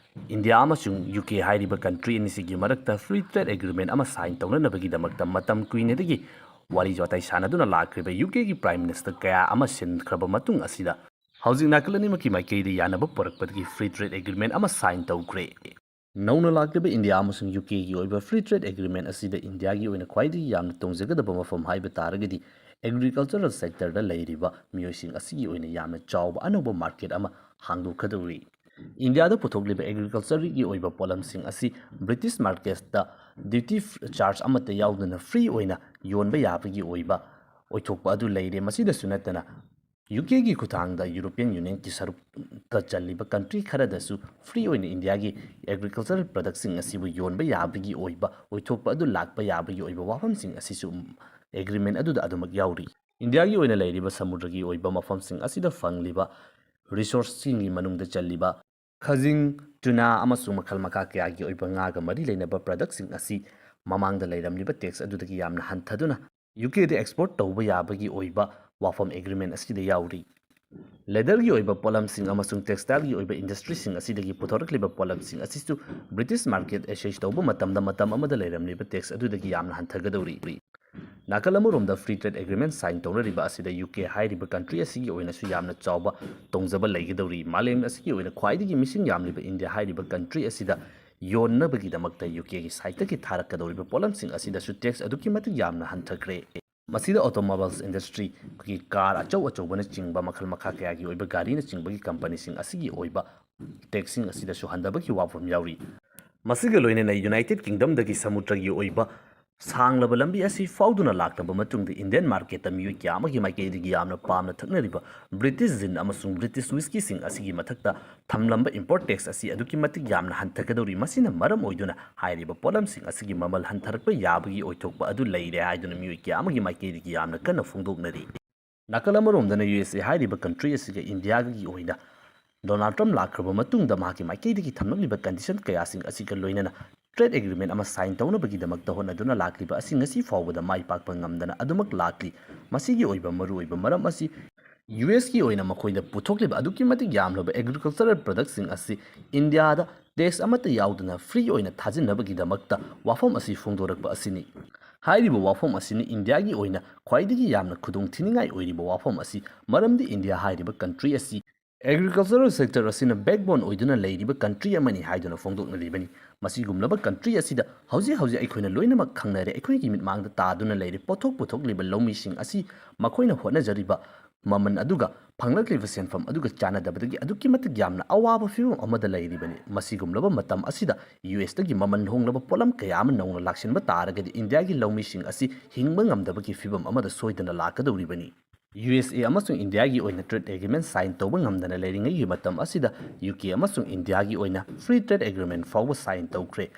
ꯏꯟꯗꯤꯌꯥ ꯑꯃꯁꯨꯡ ꯌꯨ ꯀꯦ ꯍꯥꯏꯔꯤꯕ ꯀꯟꯇ꯭ꯔꯤ ꯑꯅꯤꯁꯤꯒꯤ ꯃꯔꯛꯇ ꯐ꯭ꯔꯤ ꯇ꯭ꯔꯦꯗ ꯑꯦꯒ꯭ꯔꯤꯃꯦꯟ ꯑꯃ ꯁꯥꯏꯟ ꯇꯧꯅꯅꯕꯒꯤꯗꯃꯛꯇ ꯃꯇꯝ ꯀꯨꯏꯅꯗꯒꯤ ꯋꯥꯔꯤ ꯋꯥꯇꯥꯏ ꯁꯥꯟꯅꯗꯨꯅ ꯂꯥꯛꯈ꯭ꯔꯤꯕ ꯌꯨ ꯀꯦꯒꯤ ꯄ꯭ꯔꯥꯏꯝ ꯃꯤꯅꯤꯁꯇꯔ ꯀꯌꯥ ꯑꯃ ꯁꯤꯟꯈ꯭ꯔꯕ ꯃꯇꯨꯡ ꯑꯁꯤꯗ ꯍꯧꯖꯤꯛ ꯅꯥꯀꯜ ꯑꯅꯤꯃꯛꯀꯤ ꯃꯥꯏꯀꯩꯗ ꯌꯥꯅꯕ ꯄꯨꯔꯛꯄꯗꯒꯤ ꯐ꯭ꯔꯤ ꯇ꯭ꯔꯦꯗ ꯑꯦꯒ꯭ꯔꯤꯃꯦꯟ ꯑꯃ ꯁꯥꯏꯟ ꯇꯧꯈ꯭ꯔꯦ꯫ ꯅꯧꯅ ꯂꯥꯛꯂꯤꯕ ꯏꯟꯗꯤꯌꯥ ꯑꯃꯁꯨꯡ ꯌꯨ ꯀꯦꯒꯤ ꯑꯣꯏꯕ ꯐ꯭ꯔꯤ ꯇ꯭ꯔꯦꯗ ꯑꯦꯒ꯭ꯔꯤꯃꯦꯟ ꯑꯁꯤꯗ ꯏꯟꯗꯤꯌꯥꯒꯤ ꯑꯣꯏꯅ ꯈ꯭ꯋꯥꯏꯗꯒꯤ ꯌꯥꯝꯅ ꯇꯣꯡꯖꯒꯗꯕ ꯃꯐꯝ ꯍꯥꯏꯕ ꯇꯥꯔꯒꯗꯤ ꯑꯦꯒ꯭ꯔꯤꯀꯜꯆꯔꯦꯜ ꯁꯦꯛꯇꯔꯗ ꯂꯩꯔꯤꯕ ꯃꯤꯑꯣꯏꯁꯤꯡ ꯑꯁꯤꯒꯤ ꯑꯣꯏꯅ ꯌꯥꯝꯅ ꯆꯥꯎꯕ ꯑꯅꯧꯕ ꯃꯥꯔꯀꯦꯠ ꯑꯃ ꯍꯥꯡꯗꯣꯛꯀꯗꯧꯔꯤ꯫ ꯏꯟꯗꯤꯌꯥꯗ ꯄꯨꯊꯣꯛꯂꯤꯕ ꯑꯦꯒ꯭ꯔꯤꯀꯜꯆꯔꯒꯤ ꯑꯣꯏꯕ ꯄꯣꯠꯂꯝꯁꯤꯡ ꯑꯁꯤ ꯕ꯭ꯔꯤꯇꯤꯁ ꯃꯥꯔꯀꯦꯠꯇ ꯗ꯭ꯌꯨꯇꯤ ꯆꯥꯔꯖ ꯑꯃꯠꯇ ꯌꯥꯎꯗꯅ ꯐ꯭ꯔꯤ ꯑꯣꯏꯅ ꯌꯣꯟꯕ ꯌꯥꯕꯒꯤ ꯑꯣꯏꯕ ꯑꯣꯏꯊꯣꯛꯄ ꯑꯗꯨ ꯂꯩꯔꯦ꯫ ꯃꯁꯤꯗꯁꯨ ꯅꯠꯇꯅ ꯌꯨ ꯀꯦꯒꯤ ꯈꯨꯠꯊꯥꯡꯗ ꯌꯨꯔꯣꯄꯤꯌꯟ ꯌꯨꯅꯤꯌꯟꯒꯤ ꯁꯔꯨꯛꯇ ꯆꯜꯂꯤꯕ ꯀꯟꯇ꯭ꯔꯤ ꯈꯔꯗꯁꯨ ꯐ꯭ꯔꯤ ꯑꯣꯏꯅ ꯏꯟꯗꯤꯌꯥꯒꯤ ꯑꯦꯒ꯭ꯔꯤꯀꯜꯆꯔꯦꯜ ꯄ꯭ꯔꯗꯛꯁꯤꯡ ꯑꯁꯤꯕꯨ ꯌꯣꯟꯕ ꯌꯥꯕꯒꯤ ꯑꯣꯏꯕ ꯑꯣꯏꯊꯣꯛꯄ ꯑꯗꯨ ꯂꯥꯛꯄ ꯌꯥꯕꯒꯤ ꯑꯣꯏꯕ ꯋꯥꯐꯝꯁꯤꯡ ꯑꯁꯤꯁꯨ ꯑꯦꯒ꯭ꯔꯤꯃꯦꯟ ꯑꯗꯨꯗ ꯑꯗꯨꯃꯛ ꯌꯥꯎꯔꯤ꯫ ꯏꯟꯗꯤꯌꯥꯒꯤ ꯑꯣꯏꯅ ꯂꯩꯔꯤꯕ ꯁꯃꯨꯗ꯭ꯔꯒꯤ ꯑꯣꯏꯕ ꯃꯐꯝꯁꯤꯡ ꯑꯁꯤꯗ ꯐꯪꯂꯤꯕ ꯔꯤꯁꯣꯔꯁꯁꯤꯡꯒꯤ ꯃꯅꯨꯡꯗ ꯆꯜꯂꯤꯕ ꯈꯖꯤꯡ, ꯇꯨꯅꯥ ꯑꯃꯁꯨꯡ ꯃꯈꯜ ꯃꯈꯥ ꯀꯌꯥꯒꯤ ꯑꯣꯏꯕ ꯉꯥꯒ ꯃꯔꯤ ꯂꯩꯅꯕ ꯄ꯭ꯔꯗꯛꯁꯤꯡ ꯑꯁꯤ ꯃꯃꯥꯡꯗ ꯂꯩꯔꯝꯂꯤꯕ ꯇꯦꯛꯁ ꯑꯗꯨꯗꯒꯤ ꯌꯥꯝꯅ ꯍꯟꯊꯗꯨꯅ ꯌꯨ ꯀꯦꯗ ꯑꯦꯛꯁꯄꯣꯔꯠ ꯇꯧꯕ ꯌꯥꯕꯒꯤ ꯑꯣꯏꯕ ꯋꯥꯐꯝ ꯑꯦꯒ꯭ꯔꯤꯃꯦꯟ ꯑꯁꯤꯗ ꯌꯥꯎꯔꯤ꯫ ꯂꯦꯗꯔꯒꯤ ꯑꯣꯏꯕ ꯄꯣꯠꯂꯝꯁꯤꯡ ꯑꯃꯁꯨꯡ ꯇꯦꯛꯁꯇꯥꯏꯜꯒꯤ ꯑꯣꯏꯕ ꯏꯟꯗꯁꯇ꯭ꯔꯤꯁꯤꯡ ꯑꯁꯤꯗꯒꯤ ꯄꯨꯊꯣꯔꯛꯂꯤꯕ ꯄꯣꯠꯂꯝꯁꯤꯡ ꯑꯁꯤꯁꯨ ꯕ꯭ꯔꯤꯇꯤꯁ ꯃꯥꯔꯀꯦꯠ ꯑꯦꯁꯦꯁ ꯇꯧꯕ ꯃꯇꯝꯗ ꯃꯇꯝ ꯑꯃꯗ ꯂꯩꯔꯝꯂꯤꯕ ꯇꯦꯛꯁ ꯑꯗꯨꯗꯒꯤ ꯌꯥꯝꯅ ꯍꯟꯊꯒꯗꯧꯔꯤ꯫ ꯅꯥꯀꯜ ꯑꯃꯔꯣꯝꯗ ꯐ꯭ꯔꯤ ꯇ꯭ꯔꯦꯗ ꯑꯦꯒ꯭ꯔꯤꯃꯦꯟ ꯁꯥꯏꯟ ꯇꯧꯅꯔꯤꯕ ꯑꯁꯤꯗ ꯌꯨ ꯀꯦ ꯍꯥꯏꯔꯤꯕ ꯀꯟꯇ꯭ꯔꯤ ꯑꯁꯤꯒꯤ ꯑꯣꯏꯅꯁꯨ ꯌꯥꯝꯅ ꯆꯥꯎꯕ ꯇꯣꯡꯖꯕ ꯂꯩꯒꯗꯧꯔꯤ꯫ ꯃꯥꯂꯦꯝ ꯑꯁꯤꯒꯤ ꯑꯣꯏꯅ ꯈ꯭ꯋꯥꯏꯗꯒꯤ ꯃꯤꯁꯤꯡ ꯌꯥꯝꯂꯤꯕ ꯏꯟꯗꯤꯌꯥ ꯍꯥꯏꯔꯤꯕ ꯀꯟꯇ꯭ꯔꯤ ꯑꯁꯤꯗ ꯌꯣꯟꯅꯕꯒꯤꯗꯃꯛꯇ ꯌꯨ ꯀꯦꯒꯤ ꯁꯥꯏꯠꯇꯒꯤ ꯊꯥꯔꯛꯀꯗꯧꯔꯤꯕ ꯄꯣꯠꯂꯝꯁꯤꯡ ꯑꯁꯤꯗꯁꯨ ꯇꯦꯛꯁ ꯑꯗꯨꯛꯀꯤ ꯃꯇꯤꯛ ꯌꯥꯝꯅ ꯍꯟꯊꯈ꯭ꯔꯦ꯫ ꯃꯁꯤꯗ ꯑꯣꯇꯣꯃꯣꯕꯥꯏꯜꯁ ꯏꯟꯗꯁꯇ꯭ꯔꯤ, ꯑꯩꯈꯣꯏꯒꯤ ꯀꯥꯔ ꯑꯆꯧ ꯑꯆꯧꯕꯅꯆꯤꯡꯕ ꯃꯈꯜ ꯃꯈꯥ ꯀꯌꯥꯒꯤ ꯑꯣꯏꯕ ꯒꯥꯔꯤꯅꯆꯤꯡꯕꯒꯤ ꯀꯝꯄꯅꯤꯁꯤꯡ ꯑꯁꯤꯒꯤ ꯑꯣꯏꯕ ꯇꯦꯛꯁꯁꯤꯡ ꯑꯁꯤꯗꯁꯨ ꯍꯟꯊꯕꯒꯤ ꯋꯥꯐꯝ ꯌꯥꯎꯔꯤ꯫ ꯃꯁꯤꯒ ꯂꯣꯏꯅꯅ ꯌꯨꯅꯥꯏꯇꯦꯗ ꯀꯤꯡꯗꯝꯗꯒꯤ ꯁꯃꯨꯗ꯭ꯔꯒꯤ ꯑꯣꯏꯕ ꯁꯥꯡꯂꯕ ꯂꯝꯕꯤ ꯑꯁꯤ ꯐꯥꯎꯗꯨꯅ ꯂꯥꯛꯂꯕ ꯃꯇꯨꯡꯗ, ꯏꯟꯗꯤꯌꯟ ꯃꯥꯔꯀꯦꯠꯇ ꯃꯤꯑꯣꯏ ꯀꯌꯥ ꯑꯃꯒꯤ ꯃꯥꯏꯀꯩꯗꯒꯤ ꯌꯥꯝꯅ ꯄꯥꯝꯅ ꯊꯛꯅꯔꯤꯕ ꯕ꯭ꯔꯤꯇꯤꯁ ꯖꯤꯟ ꯑꯃꯁꯨꯡ ꯕ꯭ꯔꯤꯇꯤꯁ ꯋꯤꯁꯀꯤꯁꯤꯡ ꯑꯁꯤꯒꯤ ꯃꯊꯛꯇ ꯊꯝꯂꯝꯕ ꯏꯝꯄꯣꯔꯠ ꯇꯦꯛꯁ ꯑꯁꯤ ꯑꯗꯨꯛꯀꯤ ꯃꯇꯤꯛ ꯌꯥꯝꯅ ꯍꯟꯊꯒꯗꯧꯔꯤ꯫ ꯃꯁꯤꯅ ꯃꯔꯝ ꯑꯣꯏꯗꯨꯅ ꯍꯥꯏꯔꯤꯕ ꯄꯣꯠꯂꯝꯁꯤꯡ ꯑꯁꯤꯒꯤ ꯃꯃꯜ ꯍꯟꯊꯔꯛꯄ ꯌꯥꯕꯒꯤ ꯑꯣꯏꯊꯣꯛꯄ ꯑꯗꯨ ꯂꯩꯔꯦ ꯍꯥꯏꯗꯨꯅ ꯃꯤꯑꯣꯏ ꯀꯌꯥ ꯑꯃꯒꯤ ꯃꯥꯏꯀꯩꯗꯒꯤ ꯌꯥꯝꯅ ꯀꯟꯅ ꯐꯣꯡꯗꯣꯛꯅꯔꯤ꯫ ꯅꯥꯀꯜ ꯑꯃꯔꯣꯝꯗꯅ, ꯌꯨ ꯑꯦꯁ ꯑꯦ ꯍꯥꯏꯔꯤꯕ ꯀꯟꯇ꯭ꯔꯤ ꯑꯁꯤꯒ ꯏꯟꯗꯤꯌꯥꯒꯤ ꯑꯣꯏꯅ ꯗꯣꯅꯥꯜꯗ ꯇ꯭ꯔꯝꯞ ꯂꯥꯛꯈ꯭ꯔꯕ ꯃꯇꯨꯡꯗ ꯃꯍꯥꯛꯀꯤ ꯃꯥꯏꯀꯩꯗꯒꯤ ꯊꯝꯂꯛꯂꯤꯕ ꯀꯟꯗꯤꯁꯟ ꯀꯌꯥꯁꯤꯡ ꯑꯁꯤꯒ ꯂꯣꯏꯅꯅ ꯇ꯭ꯔꯦꯗ ꯑꯦꯒ꯭ꯔꯤꯃꯦꯟ ꯑꯃ ꯁꯥꯏꯟ ꯇꯧꯅꯕꯒꯤꯗꯃꯛꯇ ꯍꯣꯠꯅꯗꯨꯅ ꯂꯥꯛꯂꯤꯕ ꯑꯁꯤ ꯉꯁꯤ ꯐꯥꯎꯕꯗ ꯃꯥꯏ ꯄꯥꯛꯄ ꯉꯝꯗꯅ ꯑꯗꯨꯃꯛ ꯂꯥꯛꯂꯤ꯫ ꯃꯁꯤꯒꯤ ꯑꯣꯏꯕ ꯃꯔꯨꯑꯣꯏꯕ ꯃꯔꯝ ꯑꯁꯤ ꯌꯨ ꯑꯦꯁꯀꯤ ꯑꯣꯏꯅ ꯃꯈꯣꯏꯗ ꯄꯨꯊꯣꯛꯂꯤꯕ ꯑꯗꯨꯛꯀꯤ ꯃꯇꯤꯛ ꯌꯥꯝꯂꯕ ꯑꯦꯒ꯭ꯔꯤꯀꯜꯆꯔꯦꯜ ꯄ꯭ꯔꯗꯛꯁꯤꯡ ꯑꯁꯤ ꯏꯟꯗꯤꯌꯥꯗ ꯇꯦꯛꯁ ꯑꯃꯠꯇ ꯌꯥꯎꯗꯅ ꯐ꯭ꯔꯤ ꯑꯣꯏꯅ ꯊꯥꯖꯤꯟꯅꯕꯒꯤꯗꯃꯛꯇ ꯋꯥꯐꯝ ꯑꯁꯤ ꯐꯣꯡꯗꯣꯔꯛꯄ ꯑꯁꯤꯅꯤ꯫ ꯍꯥꯏꯔꯤꯕ ꯋꯥꯐꯝ ꯑꯁꯤꯅ ꯏꯟꯗꯤꯌꯥꯒꯤ ꯑꯣꯏꯅ ꯈ꯭ꯋꯥꯏꯗꯒꯤ ꯌꯥꯝꯅ ꯈꯨꯗꯣꯡ ꯊꯤꯅꯤꯡꯉꯥꯏ ꯑꯣꯏꯔꯤꯕ ꯋꯥꯐꯝ ꯑꯁꯤ, ꯃꯔꯝꯗꯤ ꯏꯟꯗꯤꯌꯥ ꯍꯥꯏꯔꯤꯕ ꯀꯟꯇ꯭ꯔꯤ ꯑꯁꯤ ꯑꯦꯒ꯭ꯔꯤꯀꯜꯆꯔꯦꯜ ꯁꯦꯛꯇꯔ ꯑꯁꯤꯅ ꯕꯦꯛꯕꯣꯟ ꯑꯣꯏꯗꯨꯅ ꯂꯩꯔꯤꯕ ꯀꯟꯇ꯭ꯔꯤ ꯑꯃꯅꯤ ꯍꯥꯏꯗꯨꯅ ꯐꯣꯡꯗꯣꯛꯅꯔꯤꯕꯅꯤ꯫ ꯃꯁꯤꯒꯨꯝꯂꯕ ꯀꯟꯇ꯭ꯔꯤ ꯑꯁꯤꯗ ꯍꯧꯖꯤꯛ ꯍꯧꯖꯤꯛ ꯑꯩꯈꯣꯏꯅ ꯂꯣꯏꯅꯃꯛ ꯈꯪꯅꯔꯦ, ꯑꯩꯈꯣꯏꯒꯤ ꯃꯤꯠꯃꯥꯡꯗ ꯇꯥꯗꯨꯅ ꯂꯩꯔꯦ꯫ ꯄꯣꯠꯊꯣꯛ ꯄꯨꯊꯣꯛꯂꯤꯕ ꯂꯧꯃꯤꯁꯤꯡ ꯑꯁꯤ ꯃꯈꯣꯏꯅ ꯍꯣꯠꯅꯖꯔꯤꯕ ꯃꯃꯜ ꯑꯗꯨꯒ ꯐꯪꯂꯛꯂꯤꯕ ꯁꯦꯟꯐꯝ ꯑꯗꯨꯒ ꯆꯥꯟꯅꯗꯕꯗꯒꯤ ꯑꯗꯨꯛꯀꯤ ꯃꯇꯤꯛ ꯌꯥꯝꯅ ꯑꯋꯥꯕ ꯐꯤꯕꯝ ꯑꯃꯗ ꯂꯩꯔꯤꯕꯅꯤ꯫ ꯃꯁꯤꯒꯨꯝꯂꯕ ꯃꯇꯝ ꯑꯁꯤꯗ ꯌꯨ ꯑꯦꯁꯇꯒꯤ ꯃꯃꯜ ꯍꯣꯡꯂꯕ ꯄꯣꯠꯂꯝ ꯀꯌꯥ ꯑꯃ ꯅꯧꯅ ꯂꯥꯛꯁꯤꯟꯕ ꯇꯥꯔꯒꯗꯤ ꯏꯟꯗꯤꯌꯥꯒꯤ ꯂꯧꯃꯤꯁꯤꯡ ꯑꯁꯤ ꯍꯤꯡꯕ ꯉꯝꯗꯕꯒꯤ ꯐꯤꯕꯝ ꯑꯃꯗ ꯁꯣꯏꯗꯅ ꯂꯥꯛꯀꯗꯧꯔꯤꯕꯅꯤ꯫ ꯌꯨ ꯑꯦꯁ ꯑꯦ ꯑꯃꯁꯨꯡ ꯏꯟꯗꯤꯌꯥꯒꯤ ꯑꯣꯏꯅ ꯇ꯭ꯔꯦꯗ ꯑꯦꯒ꯭ꯔꯤꯃꯦꯟ ꯁꯥꯏꯟ ꯇꯧꯕ ꯉꯝꯗꯅ ꯂꯩꯔꯤꯉꯩꯒꯤ ꯃꯇꯝ ꯑꯁꯤꯗ ꯌꯨ ꯀꯦ ꯑꯃꯁꯨꯡ ꯏꯟꯗꯤꯌꯥꯒꯤ ꯑꯣꯏꯅ ꯐ꯭ꯔꯤ ꯇ꯭ꯔꯦꯗ ꯑꯦꯒ꯭ꯔꯤꯃꯦꯟ ꯐꯥꯎꯕ ꯁꯥꯏꯟ ꯇꯧꯈ꯭ꯔꯦ꯫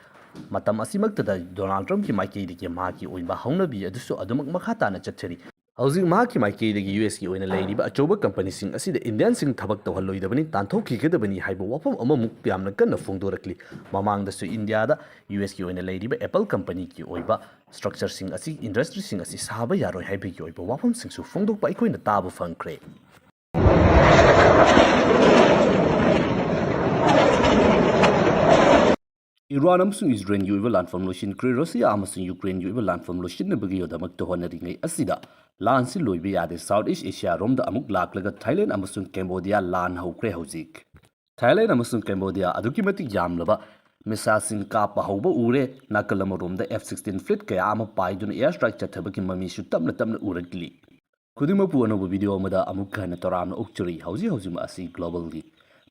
ꯃꯇꯝ ꯑꯁꯤꯃꯛꯇꯗ ꯗꯣꯅꯥꯜꯗ ꯇ꯭ꯔꯝꯞꯀꯤ ꯃꯥꯏꯀꯩꯗꯒꯤ ꯃꯍꯥꯛꯀꯤ ꯑꯣꯏꯕ ꯍꯧꯅꯕꯤ ꯑꯗꯨꯁꯨ ꯑꯗꯨꯃꯛ ꯃꯈꯥ ꯇꯥꯅ ꯆꯠꯊꯔꯤ꯫ ꯍꯧꯖꯤꯛ ꯃꯍꯥꯛꯀꯤ ꯃꯥꯏꯀꯩꯗꯒꯤ ꯌꯨ ꯑꯦꯁꯀꯤ ꯑꯣꯏꯅ ꯂꯩꯔꯤꯕ ꯑꯆꯧꯕ ꯀꯝꯄꯅꯤꯁꯤꯡ ꯑꯁꯤꯗ ꯏꯟꯗꯤꯌꯟꯁꯤꯡ ꯊꯕꯛ ꯇꯧꯍꯜꯂꯣꯏꯗꯕꯅꯤ, ꯇꯥꯟꯊꯣꯛꯈꯤꯒꯗꯕꯅꯤ ꯍꯥꯏꯕ ꯋꯥꯐꯝ ꯑꯃꯃꯨꯛ ꯌꯥꯝꯅ ꯀꯟꯅ ꯐꯣꯡꯗꯣꯔꯛꯂꯤ꯫ ꯃꯃꯥꯡꯗꯁꯨ ꯏꯟꯗꯤꯌꯥꯗ ꯌꯨ ꯑꯦꯁꯀꯤ ꯑꯣꯏꯅ ꯂꯩꯔꯤꯕ ꯑꯦꯄꯜ ꯀꯝꯄꯅꯤꯒꯤ ꯑꯣꯏꯕ ꯁ꯭ꯇ꯭ꯔꯛꯆꯔꯁꯤꯡ ꯑꯁꯤ, ꯏꯟꯗꯁꯇ꯭ꯔꯤꯁꯤꯡ ꯑꯁꯤ ꯁꯥꯕ ꯌꯥꯔꯣꯏ ꯍꯥꯏꯕꯒꯤ ꯑꯣꯏꯕ ꯋꯥꯐꯝꯁꯤꯡꯁꯨ ꯐꯣꯡꯗꯣꯛꯄ ꯑꯩꯈꯣꯏꯅ ꯇꯥꯕ ꯐꯪꯈ꯭ꯔꯦ꯫ ꯏꯔꯥꯟ ꯑꯃꯁꯨꯡ ꯏꯖꯔꯦꯜꯒꯤ ꯑꯣꯏꯕ ꯂꯥꯟꯐꯝ ꯂꯣꯏꯁꯤꯟꯈ꯭ꯔꯦ꯫ ꯔꯁꯤꯌꯥ ꯑꯃꯁꯨꯡ ꯌꯨꯀ꯭ꯔꯦꯟꯒꯤ ꯑꯣꯏꯕ ꯂꯥꯟꯐꯝ ꯂꯣꯏꯁꯤꯟꯅꯕꯒꯤꯗꯃꯛꯇ ꯍꯣꯠꯅꯔꯤꯉꯩ ꯑꯁꯤꯗ ꯂꯥꯟꯁꯤ ꯂꯣꯏꯕ ꯌꯥꯗꯦ꯫ ꯁꯥꯎꯠ ꯏꯁ ꯑꯦꯁꯤꯌꯥꯔꯣꯝꯗ ꯑꯃꯨꯛ ꯂꯥꯛꯂꯒ ꯊꯥꯏꯂꯦꯟ ꯑꯃꯁꯨꯡ ꯀꯦꯝꯕꯣꯗꯤꯌꯥ ꯂꯥꯟ ꯍꯧꯈ꯭ꯔꯦ ꯍꯧꯖꯤꯛ꯫ ꯊꯥꯏꯂꯦꯟ ꯑꯃꯁꯨꯡ ꯀꯦꯝꯕꯣꯗꯤꯌꯥ ꯑꯗꯨꯛꯀꯤ ꯃꯇꯤꯛ ꯌꯥꯝꯂꯕ ꯃꯤꯁꯥꯏꯜꯁꯤꯡ ꯀꯥꯞꯄ ꯍꯧꯕ ꯎꯔꯦ꯫ ꯅꯥꯀꯜ ꯑꯃꯔꯣꯝꯗ ꯑꯦꯐ ꯁꯤꯛꯁꯇꯤꯟ ꯐ꯭ꯂꯤꯠ ꯀꯌꯥ ꯑꯃ ꯄꯥꯏꯗꯨꯅ ꯑꯦꯌꯔ ꯁ꯭ꯇ꯭ꯔꯥꯏꯛ ꯆꯠꯊꯕꯒꯤ ꯃꯃꯤꯁꯨ ꯇꯞꯅ ꯇꯞꯅ ꯎꯔꯛꯂꯤ꯫ ꯈꯨꯗꯤꯡꯃꯛꯄꯨ ꯑꯅꯧꯕ ꯚꯤꯗꯤꯑꯣ ꯑꯃꯗ ꯑꯃꯨꯛ ꯍꯟꯅ ꯇꯔꯥꯝꯅ ꯑꯣꯛꯆꯔꯤ꯫ ꯍꯧꯖꯤꯛ ꯍꯧꯖꯤꯛꯃꯛ ꯑꯁꯤ ꯒ꯭ꯂꯣꯕꯜꯒꯤ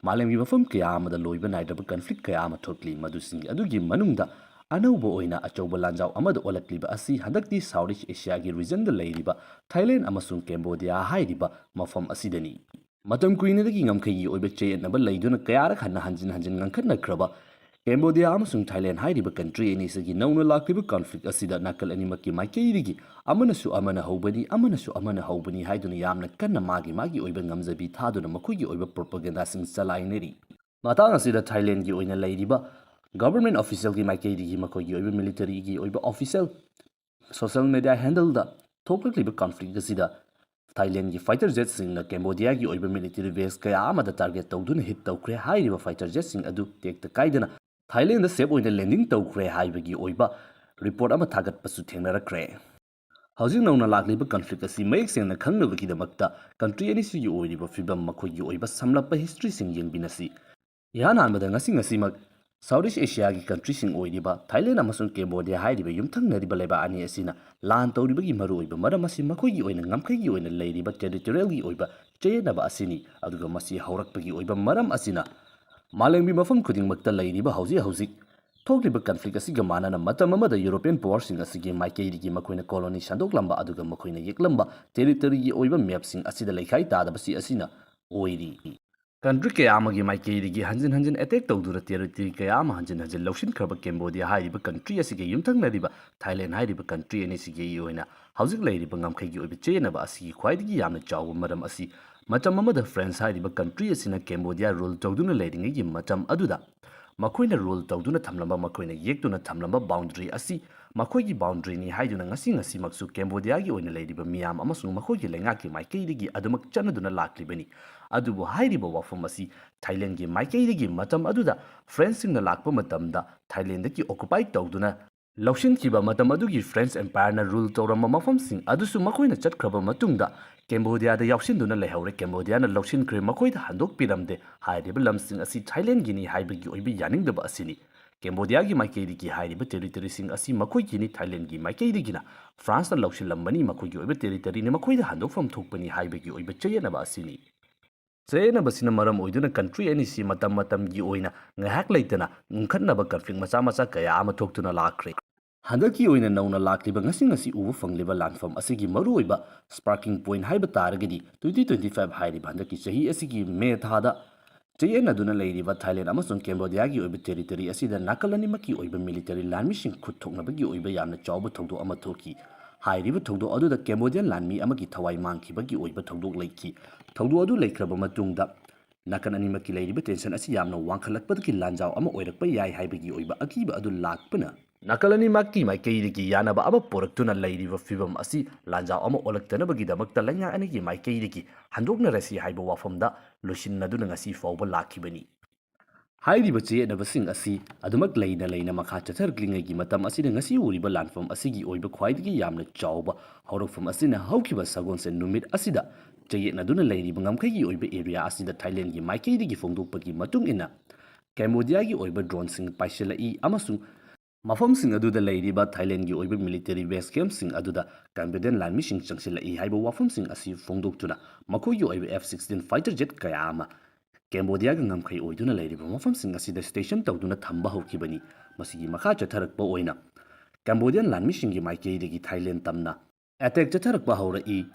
ꯃꯥꯂꯦꯝꯒꯤ ꯃꯐꯝ ꯀꯌꯥ ꯑꯃꯗ ꯂꯣꯏꯕ ꯅꯥꯏꯗ꯭ꯔꯕ ꯀꯟꯐ꯭ꯂꯤꯛ ꯀꯌꯥ ꯑꯃ ꯊꯣꯛꯂꯤ꯫ ꯃꯗꯨꯁꯤꯡ ꯑꯗꯨꯒꯤ ꯃꯅꯨꯡꯗ ꯑꯅꯧꯕ ꯑꯣꯏꯅ ꯑꯆꯧꯕ ꯂꯥꯟꯖꯥꯎ ꯑꯃꯗ ꯑꯣꯜꯂꯛꯂꯤꯕ ꯑꯁꯤ ꯍꯟꯗꯛꯇꯤ South East Asiaꯒꯤ regionꯗ ꯂꯩꯔꯤꯕ Thailand ꯑꯃꯁꯨꯡ Cambodia ꯍꯥꯏꯔꯤꯕ ꯃꯐꯝ ꯑꯁꯤꯗꯅꯤ꯫ ꯃꯇꯝ ꯀꯨꯏꯅꯗꯒꯤ ꯉꯝꯈꯩꯒꯤ ꯑꯣꯏꯕ ꯆꯌꯦꯠꯅꯕ ꯂꯩꯗꯨꯅ ꯀꯌꯥꯔꯛ ꯍꯟꯅ ꯍꯟꯖꯤꯟ ꯍꯟꯖꯤꯟ ꯉꯥꯡꯈꯠꯅꯈ꯭ꯔꯕ Cambodia ꯑꯃꯁꯨꯡ Thailand ꯍꯥꯏꯔꯤꯕ country ꯑꯅꯤꯁꯤꯒꯤ ꯅꯧꯅ ꯂꯥꯛꯂꯤꯕ conflict ꯑꯁꯤꯗ ꯅꯥꯀꯜ ꯑꯅꯤꯃꯛꯀꯤ ꯃꯥꯏꯀꯩꯗꯒꯤ ꯑꯃꯅꯁꯨ ꯑꯃꯅ ꯍꯧꯕꯅꯤ, ꯑꯃꯅꯁꯨ ꯑꯃꯅ ꯍꯧꯕꯅꯤ ꯍꯥꯏꯗꯨꯅ ꯌꯥꯝꯅ ꯀꯟꯅ ꯃꯥꯒꯤ ꯃꯥꯒꯤ ꯑꯣꯏꯕ ꯉꯝꯖꯕꯤ ꯊꯥꯗꯨꯅ ꯃꯈꯣꯏꯒꯤ ꯑꯣꯏꯕ propagandaꯁꯤꯡ ꯆꯂꯥꯏꯅꯔꯤ꯫ ꯃꯇꯥꯡ ꯑꯁꯤꯗ Thailandꯒꯤ ꯑꯣꯏꯅ ꯂꯩꯔꯤꯕ government officialꯒꯤ ꯃꯥꯏꯀꯩꯗꯒꯤ ꯃꯈꯣꯏꯒꯤ ꯑꯣꯏꯕ militaryꯒꯤ ꯑꯣꯏꯕ official social media handleꯗ ꯊꯣꯛꯂꯛꯂꯤꯕ conflict ꯑꯁꯤꯗ Thailandꯒꯤ fighter jetꯁꯤꯡꯅ Cambodiaꯒꯤ ꯑꯣꯏꯕ military base ꯀꯌꯥ ꯑꯃꯗ target ꯇꯧꯗꯨꯅ hit ꯇꯧꯈ꯭ꯔꯦ꯫ ꯍꯥꯏꯔꯤꯕ fighter jetꯁꯤꯡ ꯑꯗꯨ ꯇꯦꯛꯇ ꯀꯥꯏꯗꯅ Thailandꯗ safe ꯑꯣꯏꯅ landing ꯇꯧꯈ꯭ꯔꯦ ꯍꯥꯏꯕꯒꯤ ꯑꯣꯏꯕ report ꯑꯃ ꯊꯥꯒꯠꯄꯁꯨ ꯊꯦꯡꯅꯔꯛꯈ꯭ꯔꯦ꯫ ꯍꯧꯖꯤꯛ ꯅꯧꯅ ꯂꯥꯛꯂꯤꯕ conflict ꯑꯁꯤ ꯃꯌꯦꯛ ꯁꯦꯡꯅ ꯈꯪꯅꯕꯒꯤꯗꯃꯛꯇ country ꯑꯅꯤꯁꯤꯒꯤ ꯑꯣꯏꯔꯤꯕ ꯐꯤꯕꯝ, ꯃꯈꯣꯏꯒꯤ ꯑꯣꯏꯕ ꯁꯝꯂꯞꯄ historyꯁꯤꯡ ꯌꯦꯡꯃꯤꯟꯅꯁꯤ꯫ ꯏꯍꯥꯟ ꯍꯥꯟꯕꯗ ꯉꯁꯤ ꯉꯁꯤꯃꯛ South East Asiaꯒꯤ countryꯁꯤꯡ ꯑꯣꯏꯔꯤꯕ Thailand ꯑꯃꯁꯨꯡ Cambodia ꯍꯥꯏꯔꯤꯕ ꯌꯨꯝꯊꯪꯅꯔꯤꯕ ꯂꯩꯕꯥꯛ ꯑꯅꯤ ꯑꯁꯤꯅ ꯂꯥꯟ ꯇꯧꯔꯤꯕꯒꯤ ꯃꯔꯨꯑꯣꯏꯕ ꯃꯔꯝ ꯑꯁꯤ ꯃꯈꯣꯏꯒꯤ ꯑꯣꯏꯅ ꯉꯝꯈꯩꯒꯤ ꯑꯣꯏꯅ ꯂꯩꯔꯤꯕ territorialꯒꯤ ꯑꯣꯏꯕ ꯆꯌꯦꯠꯅꯕ ꯑꯁꯤꯅꯤ꯫ ꯑꯗꯨꯒ ꯃꯁꯤ ꯍꯧꯔꯛꯄꯒꯤ ꯑꯣꯏꯕ ꯃꯔꯝ ꯑꯁꯤꯅ ꯃꯥꯂꯦꯝꯒꯤ ꯃꯐꯝ ꯈꯨꯗꯤꯡꯃꯛꯇ ꯂꯩꯔꯤꯕ ꯍꯧꯖꯤꯛ ꯍꯧꯖꯤꯛ ꯊꯣꯛꯂꯤꯕ conflict ꯑꯁꯤꯒ ꯃꯥꯟꯅꯅ ꯃꯇꯝ ꯑꯃꯗ European powerꯁꯤꯡ ꯑꯁꯤꯒꯤ ꯃꯥꯏꯀꯩꯗꯒꯤ ꯃꯈꯣꯏꯅ colony ꯁꯟꯗꯣꯛꯂꯝꯕ ꯑꯗꯨꯒ ꯃꯈꯣꯏꯅ ꯌꯦꯛꯂꯝꯕ territoryꯒꯤ ꯑꯣꯏꯕ mapꯁꯤꯡ ꯑꯁꯤꯗ ꯂꯩꯈꯥꯏ ꯇꯥꯗꯕꯁꯤ ꯑꯁꯤꯅ ꯑꯣꯏꯔꯤ꯫ Country ꯀꯌꯥ ꯑꯃꯒꯤ ꯃꯥꯏꯀꯩꯗꯒꯤ ꯍꯟꯖꯤꯟ ꯍꯟꯖꯤꯟ attack ꯇꯧꯗꯨꯅ territory ꯀꯌꯥ ꯑꯃ ꯍꯟꯖꯤꯟ ꯍꯟꯖꯤꯟ ꯂꯧꯁꯤꯟꯈ꯭ꯔꯕ Cambodia ꯍꯥꯏꯔꯤꯕ country ꯑꯁꯤꯒ ꯌꯨꯝꯊꯪꯅꯔꯤꯕ Thailand ꯍꯥꯏꯔꯤꯕ country ꯑꯅꯤꯁꯤꯒꯤ ꯑꯣꯏꯅ ꯍꯧꯖꯤꯛ ꯂꯩꯔꯤꯕ ꯉꯝꯈꯩꯒꯤ ꯑꯣꯏꯕ ꯆꯌꯦꯠꯅꯕ ꯑꯁꯤꯒꯤ ꯈ꯭ꯋꯥꯏꯗꯒꯤ ꯌꯥꯝꯅ ꯆꯥꯎꯕ ꯃꯔꯝ ꯑꯁꯤ ꯃꯇꯝ ꯑꯃꯗ France ꯍꯥꯏꯔꯤꯕ country ꯑꯁꯤꯅ Cambodia rule ꯇꯧꯗꯨꯅ ꯂꯩꯔꯤꯉꯩꯒꯤ ꯃꯇꯝ ꯑꯗꯨꯗ ꯃꯈꯣꯏꯅ rule ꯇꯧꯗꯨꯅ ꯊꯝꯂꯝꯕ, ꯃꯈꯣꯏꯅ ꯌꯦꯛꯇꯨꯅ ꯊꯝꯂꯝꯕ boundary ꯑꯁꯤ ꯃꯈꯣꯏꯒꯤ boundaryꯅꯤ ꯍꯥꯏꯗꯨꯅ ꯉꯁꯤ ꯉꯁꯤꯃꯛꯁꯨ Cambodiaꯒꯤ ꯑꯣꯏꯅ ꯂꯩꯔꯤꯕ ꯃꯤꯌꯥꯝ ꯑꯃꯁꯨꯡ ꯃꯈꯣꯏꯒꯤ ꯂꯩꯉꯥꯛꯀꯤ ꯃꯥꯏꯀꯩꯗꯒꯤ ꯑꯗꯨꯃꯛ ꯆꯠꯅꯗꯨꯅ ꯂꯥꯛꯂꯤꯕꯅꯤ꯫ ꯑꯗꯨꯕꯨ ꯍꯥꯏꯔꯤꯕ ꯋꯥꯐꯝ ꯑꯁꯤ Thailandꯒꯤ ꯃꯥꯏꯀꯩꯗꯒꯤ ꯃꯇꯝ ꯑꯗꯨꯗ Frenchꯁꯤꯡꯅ ꯂꯥꯛꯄ ꯃꯇꯝꯗ Thailandꯗꯒꯤ occupy ꯇꯧꯗꯨꯅ ꯂꯧꯁꯤꯟꯈꯤꯕ ꯃꯇꯝ ꯑꯗꯨꯒꯤ French Empireꯅ rule ꯇꯧꯔꯝꯕ ꯃꯐꯝꯁꯤꯡ ꯑꯗꯨꯁꯨ ꯃꯈꯣꯏꯅ ꯆꯠꯈ꯭ꯔꯕ ꯃꯇꯨꯡꯗ Cambodiaꯗ ꯌꯥꯎꯁꯤꯟꯗꯨꯅ ꯂꯩꯍꯧꯔꯦ꯫ Cambodiaꯅ ꯂꯧꯁꯤꯟꯈ꯭ꯔꯦ, ꯃꯈꯣꯏꯗ ꯍꯟꯗꯣꯛꯄꯤꯔꯝꯗꯦ꯫ ꯍꯥꯏꯔꯤꯕ ꯂꯝꯁꯤꯡ ꯑꯁꯤ Thailandꯒꯤꯅꯤ ꯍꯥꯏꯕꯒꯤ ꯑꯣꯏꯕ ꯌꯥꯅꯤꯡꯗꯕ ꯑꯁꯤꯅꯤ꯫ Cambodiaꯒꯤ ꯃꯥꯏꯀꯩꯗꯒꯤ ꯍꯥꯏꯔꯤꯕ territoryꯁꯤꯡ ꯑꯁꯤ ꯃꯈꯣꯏꯒꯤꯅꯤ, Thailandꯒꯤ ꯃꯥꯏꯀꯩꯗꯒꯤꯅ Franceꯅ ꯂꯧꯁꯤꯜꯂꯝꯕꯅꯤ, ꯃꯈꯣꯏꯒꯤ ꯑꯣꯏꯕ territoryꯅꯤ, ꯃꯈꯣꯏꯗ ꯍꯟꯗꯣꯛꯐꯝ ꯊꯣꯛꯄꯅꯤ ꯍꯥꯏꯕꯒꯤ ꯑꯣꯏꯕ ꯆꯌꯦꯠꯅꯕ ꯑꯁꯤꯅꯤ꯫ ꯆꯌꯦꯠꯅꯕꯁꯤꯅ ꯃꯔꯝ ꯑꯣꯏꯗꯨꯅ country ꯑꯅꯤꯁꯤ ꯃꯇꯝ ꯃꯇꯝꯒꯤ ꯑꯣꯏꯅ ꯉꯥꯏꯍꯥꯛ ꯂꯩꯇꯅ ꯎꯪꯈꯠꯅꯕ conflict ꯃꯆꯥ ꯃꯆꯥ ꯀꯌꯥ ꯑꯃ ꯊꯣꯛꯇꯨꯅ ꯂꯥꯛꯈ꯭ꯔꯦ꯫ ꯍꯟꯗꯛꯀꯤ ꯑꯣꯏꯅ ꯅꯧꯅ ꯂꯥꯛꯂꯤꯕ ꯉꯁꯤ ꯉꯁꯤ ꯎꯕ ꯐꯪꯂꯤꯕ ꯂꯥꯟꯐꯝ ꯑꯁꯤꯒꯤ ꯃꯔꯨꯑꯣꯏꯕ sparking point ꯍꯥꯏꯕ ꯇꯥꯔꯒꯗꯤ, twenty twenty five ꯍꯥꯏꯔꯤꯕ ꯍꯟꯗꯛꯀꯤ ꯆꯍꯤ ꯑꯁꯤꯒꯤ ꯃꯦ ꯊꯥꯗ ꯆꯌꯦꯠꯅꯗꯨꯅ ꯂꯩꯔꯤꯕ ꯊꯥꯏꯂꯦꯟ ꯑꯃꯁꯨꯡ ꯀꯦꯝꯕꯣꯗꯤꯌꯥꯒꯤ ꯑꯣꯏꯕ territory ꯑꯁꯤꯗ ꯅꯥꯀꯜ ꯑꯅꯤꯃꯛꯀꯤ ꯑꯣꯏꯕ military ꯂꯥꯟꯃꯤꯁꯤꯡ ꯈꯨꯠ ꯊꯣꯛꯅꯕꯒꯤ ꯑꯣꯏꯕ ꯌꯥꯝꯅ ꯆꯥꯎꯕ ꯊꯧꯗꯣꯛ ꯑꯃ ꯊꯣꯛꯈꯤ꯫ ꯍꯥꯏꯔꯤꯕ ꯊꯧꯗꯣꯛ ꯑꯗꯨꯗ ꯀꯦꯝꯕꯣꯗꯤꯌꯥꯟ ꯂꯥꯟꯃꯤ ꯑꯃꯒꯤ ꯊꯋꯥꯏ ꯃꯥꯡꯈꯤꯕꯒꯤ ꯑꯣꯏꯕ ꯊꯧꯗꯣꯛ ꯂꯩꯈꯤ꯫ ꯊꯧꯗꯣꯛ ꯑꯗꯨ ꯂꯩꯈ꯭ꯔꯕ ꯃꯇꯨꯡꯗ ꯅꯥꯀꯜ ꯑꯅꯤꯃꯛꯀꯤ ꯂꯩꯔꯤꯕ tension ꯑꯁꯤ ꯌꯥꯝꯅ ꯋꯥꯡꯈꯠꯂꯛꯄꯗꯒꯤ ꯂꯥꯟꯖꯥꯎ ꯑꯃ ꯑꯣꯏꯔꯛꯄ ꯌꯥꯏ ꯍꯥꯏꯕꯒꯤ ꯑꯣꯏꯕ ꯑꯀꯤꯕ ꯑꯗꯨ ꯂꯥꯛꯄꯅ ꯅꯥꯀꯜ ꯑꯅꯤꯃꯛꯀꯤ ꯃꯥꯏꯀꯩꯗꯒꯤ ꯌꯥꯅꯕ ꯑꯃ ꯄꯨꯔꯛꯇꯨꯅ ꯂꯩꯔꯤꯕ ꯐꯤꯕꯝ ꯑꯁꯤ ꯂꯥꯟꯖꯥꯎ ꯑꯃ ꯑꯣꯜꯂꯛꯇꯅꯕꯒꯤꯗꯃꯛꯇ ꯂꯩꯉꯥꯛ ꯑꯅꯤꯒꯤ ꯃꯥꯏꯀꯩꯗꯒꯤ ꯍꯟꯗꯣꯛꯅꯔꯁꯤ ꯍꯥꯏꯕ ꯋꯥꯐꯝꯗ ꯂꯣꯏꯁꯤꯟꯅꯗꯨꯅ ꯉꯁꯤ ꯐꯥꯎꯕ ꯂꯥꯛꯈꯤꯕꯅꯤ꯫ ꯍꯥꯏꯔꯤꯕ ꯆꯌꯦꯠꯅꯕꯁꯤꯡ ꯑꯁꯤ ꯑꯗꯨꯃꯛ ꯂꯩꯅ ꯂꯩꯅ ꯃꯈꯥ ꯆꯠꯊꯔꯛꯂꯤꯉꯩꯒꯤ ꯃꯇꯝ ꯑꯁꯤꯗ ꯉꯁꯤ ꯎꯔꯤꯕ ꯂꯥꯟꯐꯝ ꯑꯁꯤꯒꯤ ꯑꯣꯏꯕ ꯈ꯭ꯋꯥꯏꯗꯒꯤ ꯌꯥꯝꯅ ꯆꯥꯎꯕ ꯍꯧꯔꯛꯐꯝ ꯑꯁꯤꯅ ꯍꯧꯈꯤꯕ ꯁꯒꯣꯜꯁꯦꯟ ꯅꯨꯃꯤꯠ ꯑꯁꯤꯗ ꯆꯌꯦꯠꯅꯗꯨꯅ ꯂꯩꯔꯤꯕ ꯉꯝꯈꯩꯒꯤ ꯑꯣꯏꯕ area ꯑꯁꯤꯗ ꯊꯥꯏꯂꯦꯟꯒꯤ ꯃꯥꯏꯀꯩꯗꯒꯤ ꯐꯣꯡꯗꯣꯛꯄꯒꯤ ꯃꯇꯨꯡ ꯏꯟꯅ ꯀꯦꯝꯕꯣꯗꯤꯌꯥꯒꯤ ꯑꯣꯏꯕ droneꯁꯤꯡ ꯄꯥꯏꯁꯤꯜꯂꯛꯏ ꯑꯃꯁꯨꯡ ꯃꯐꯝꯁꯤꯡ ꯑꯗꯨꯗ ꯂꯩꯔꯤꯕ ꯊꯥꯏꯂꯦꯟꯒꯤ ꯑꯣꯏꯕ military base campꯁꯤꯡ ꯑꯗꯨꯗ ꯀꯦꯝꯕꯣꯗꯤꯌꯥꯟ ꯂꯥꯟꯃꯤꯁꯤꯡ ꯆꯪꯁꯤꯜꯂꯛꯏ ꯍꯥꯏꯕ ꯋꯥꯐꯝꯁꯤꯡ ꯑꯁꯤ ꯐꯣꯡꯗꯣꯛꯇꯨꯅ ꯃꯈꯣꯏꯒꯤ ꯑꯣꯏꯕ F sixteen fighter jet ꯀꯌꯥ ꯑꯃ ꯀꯦꯝꯕꯣꯗꯤꯌꯥꯒ ꯉꯝꯈꯩ ꯑꯣꯏꯗꯨꯅ ꯂꯩꯔꯤꯕ ꯃꯐꯝꯁꯤꯡ ꯑꯁꯤꯗ station ꯇꯧꯗꯨꯅ ꯊꯝꯕ ꯍꯧꯈꯤꯕꯅꯤ꯫ ꯃꯁꯤꯒꯤ ꯃꯈꯥ ꯆꯠꯊꯔꯛꯄ ꯑꯣꯏꯅ ꯀꯦꯝꯕꯣꯗꯤꯌꯥꯟ ꯂꯥꯟꯃꯤꯁꯤꯡꯒꯤ ꯃꯥꯏꯀꯩꯗꯒꯤ ꯊꯥꯏꯂꯦꯟ ꯇꯝꯅ attack ꯆꯠꯊꯔꯛꯄ ꯍꯧꯔꯛꯏ꯫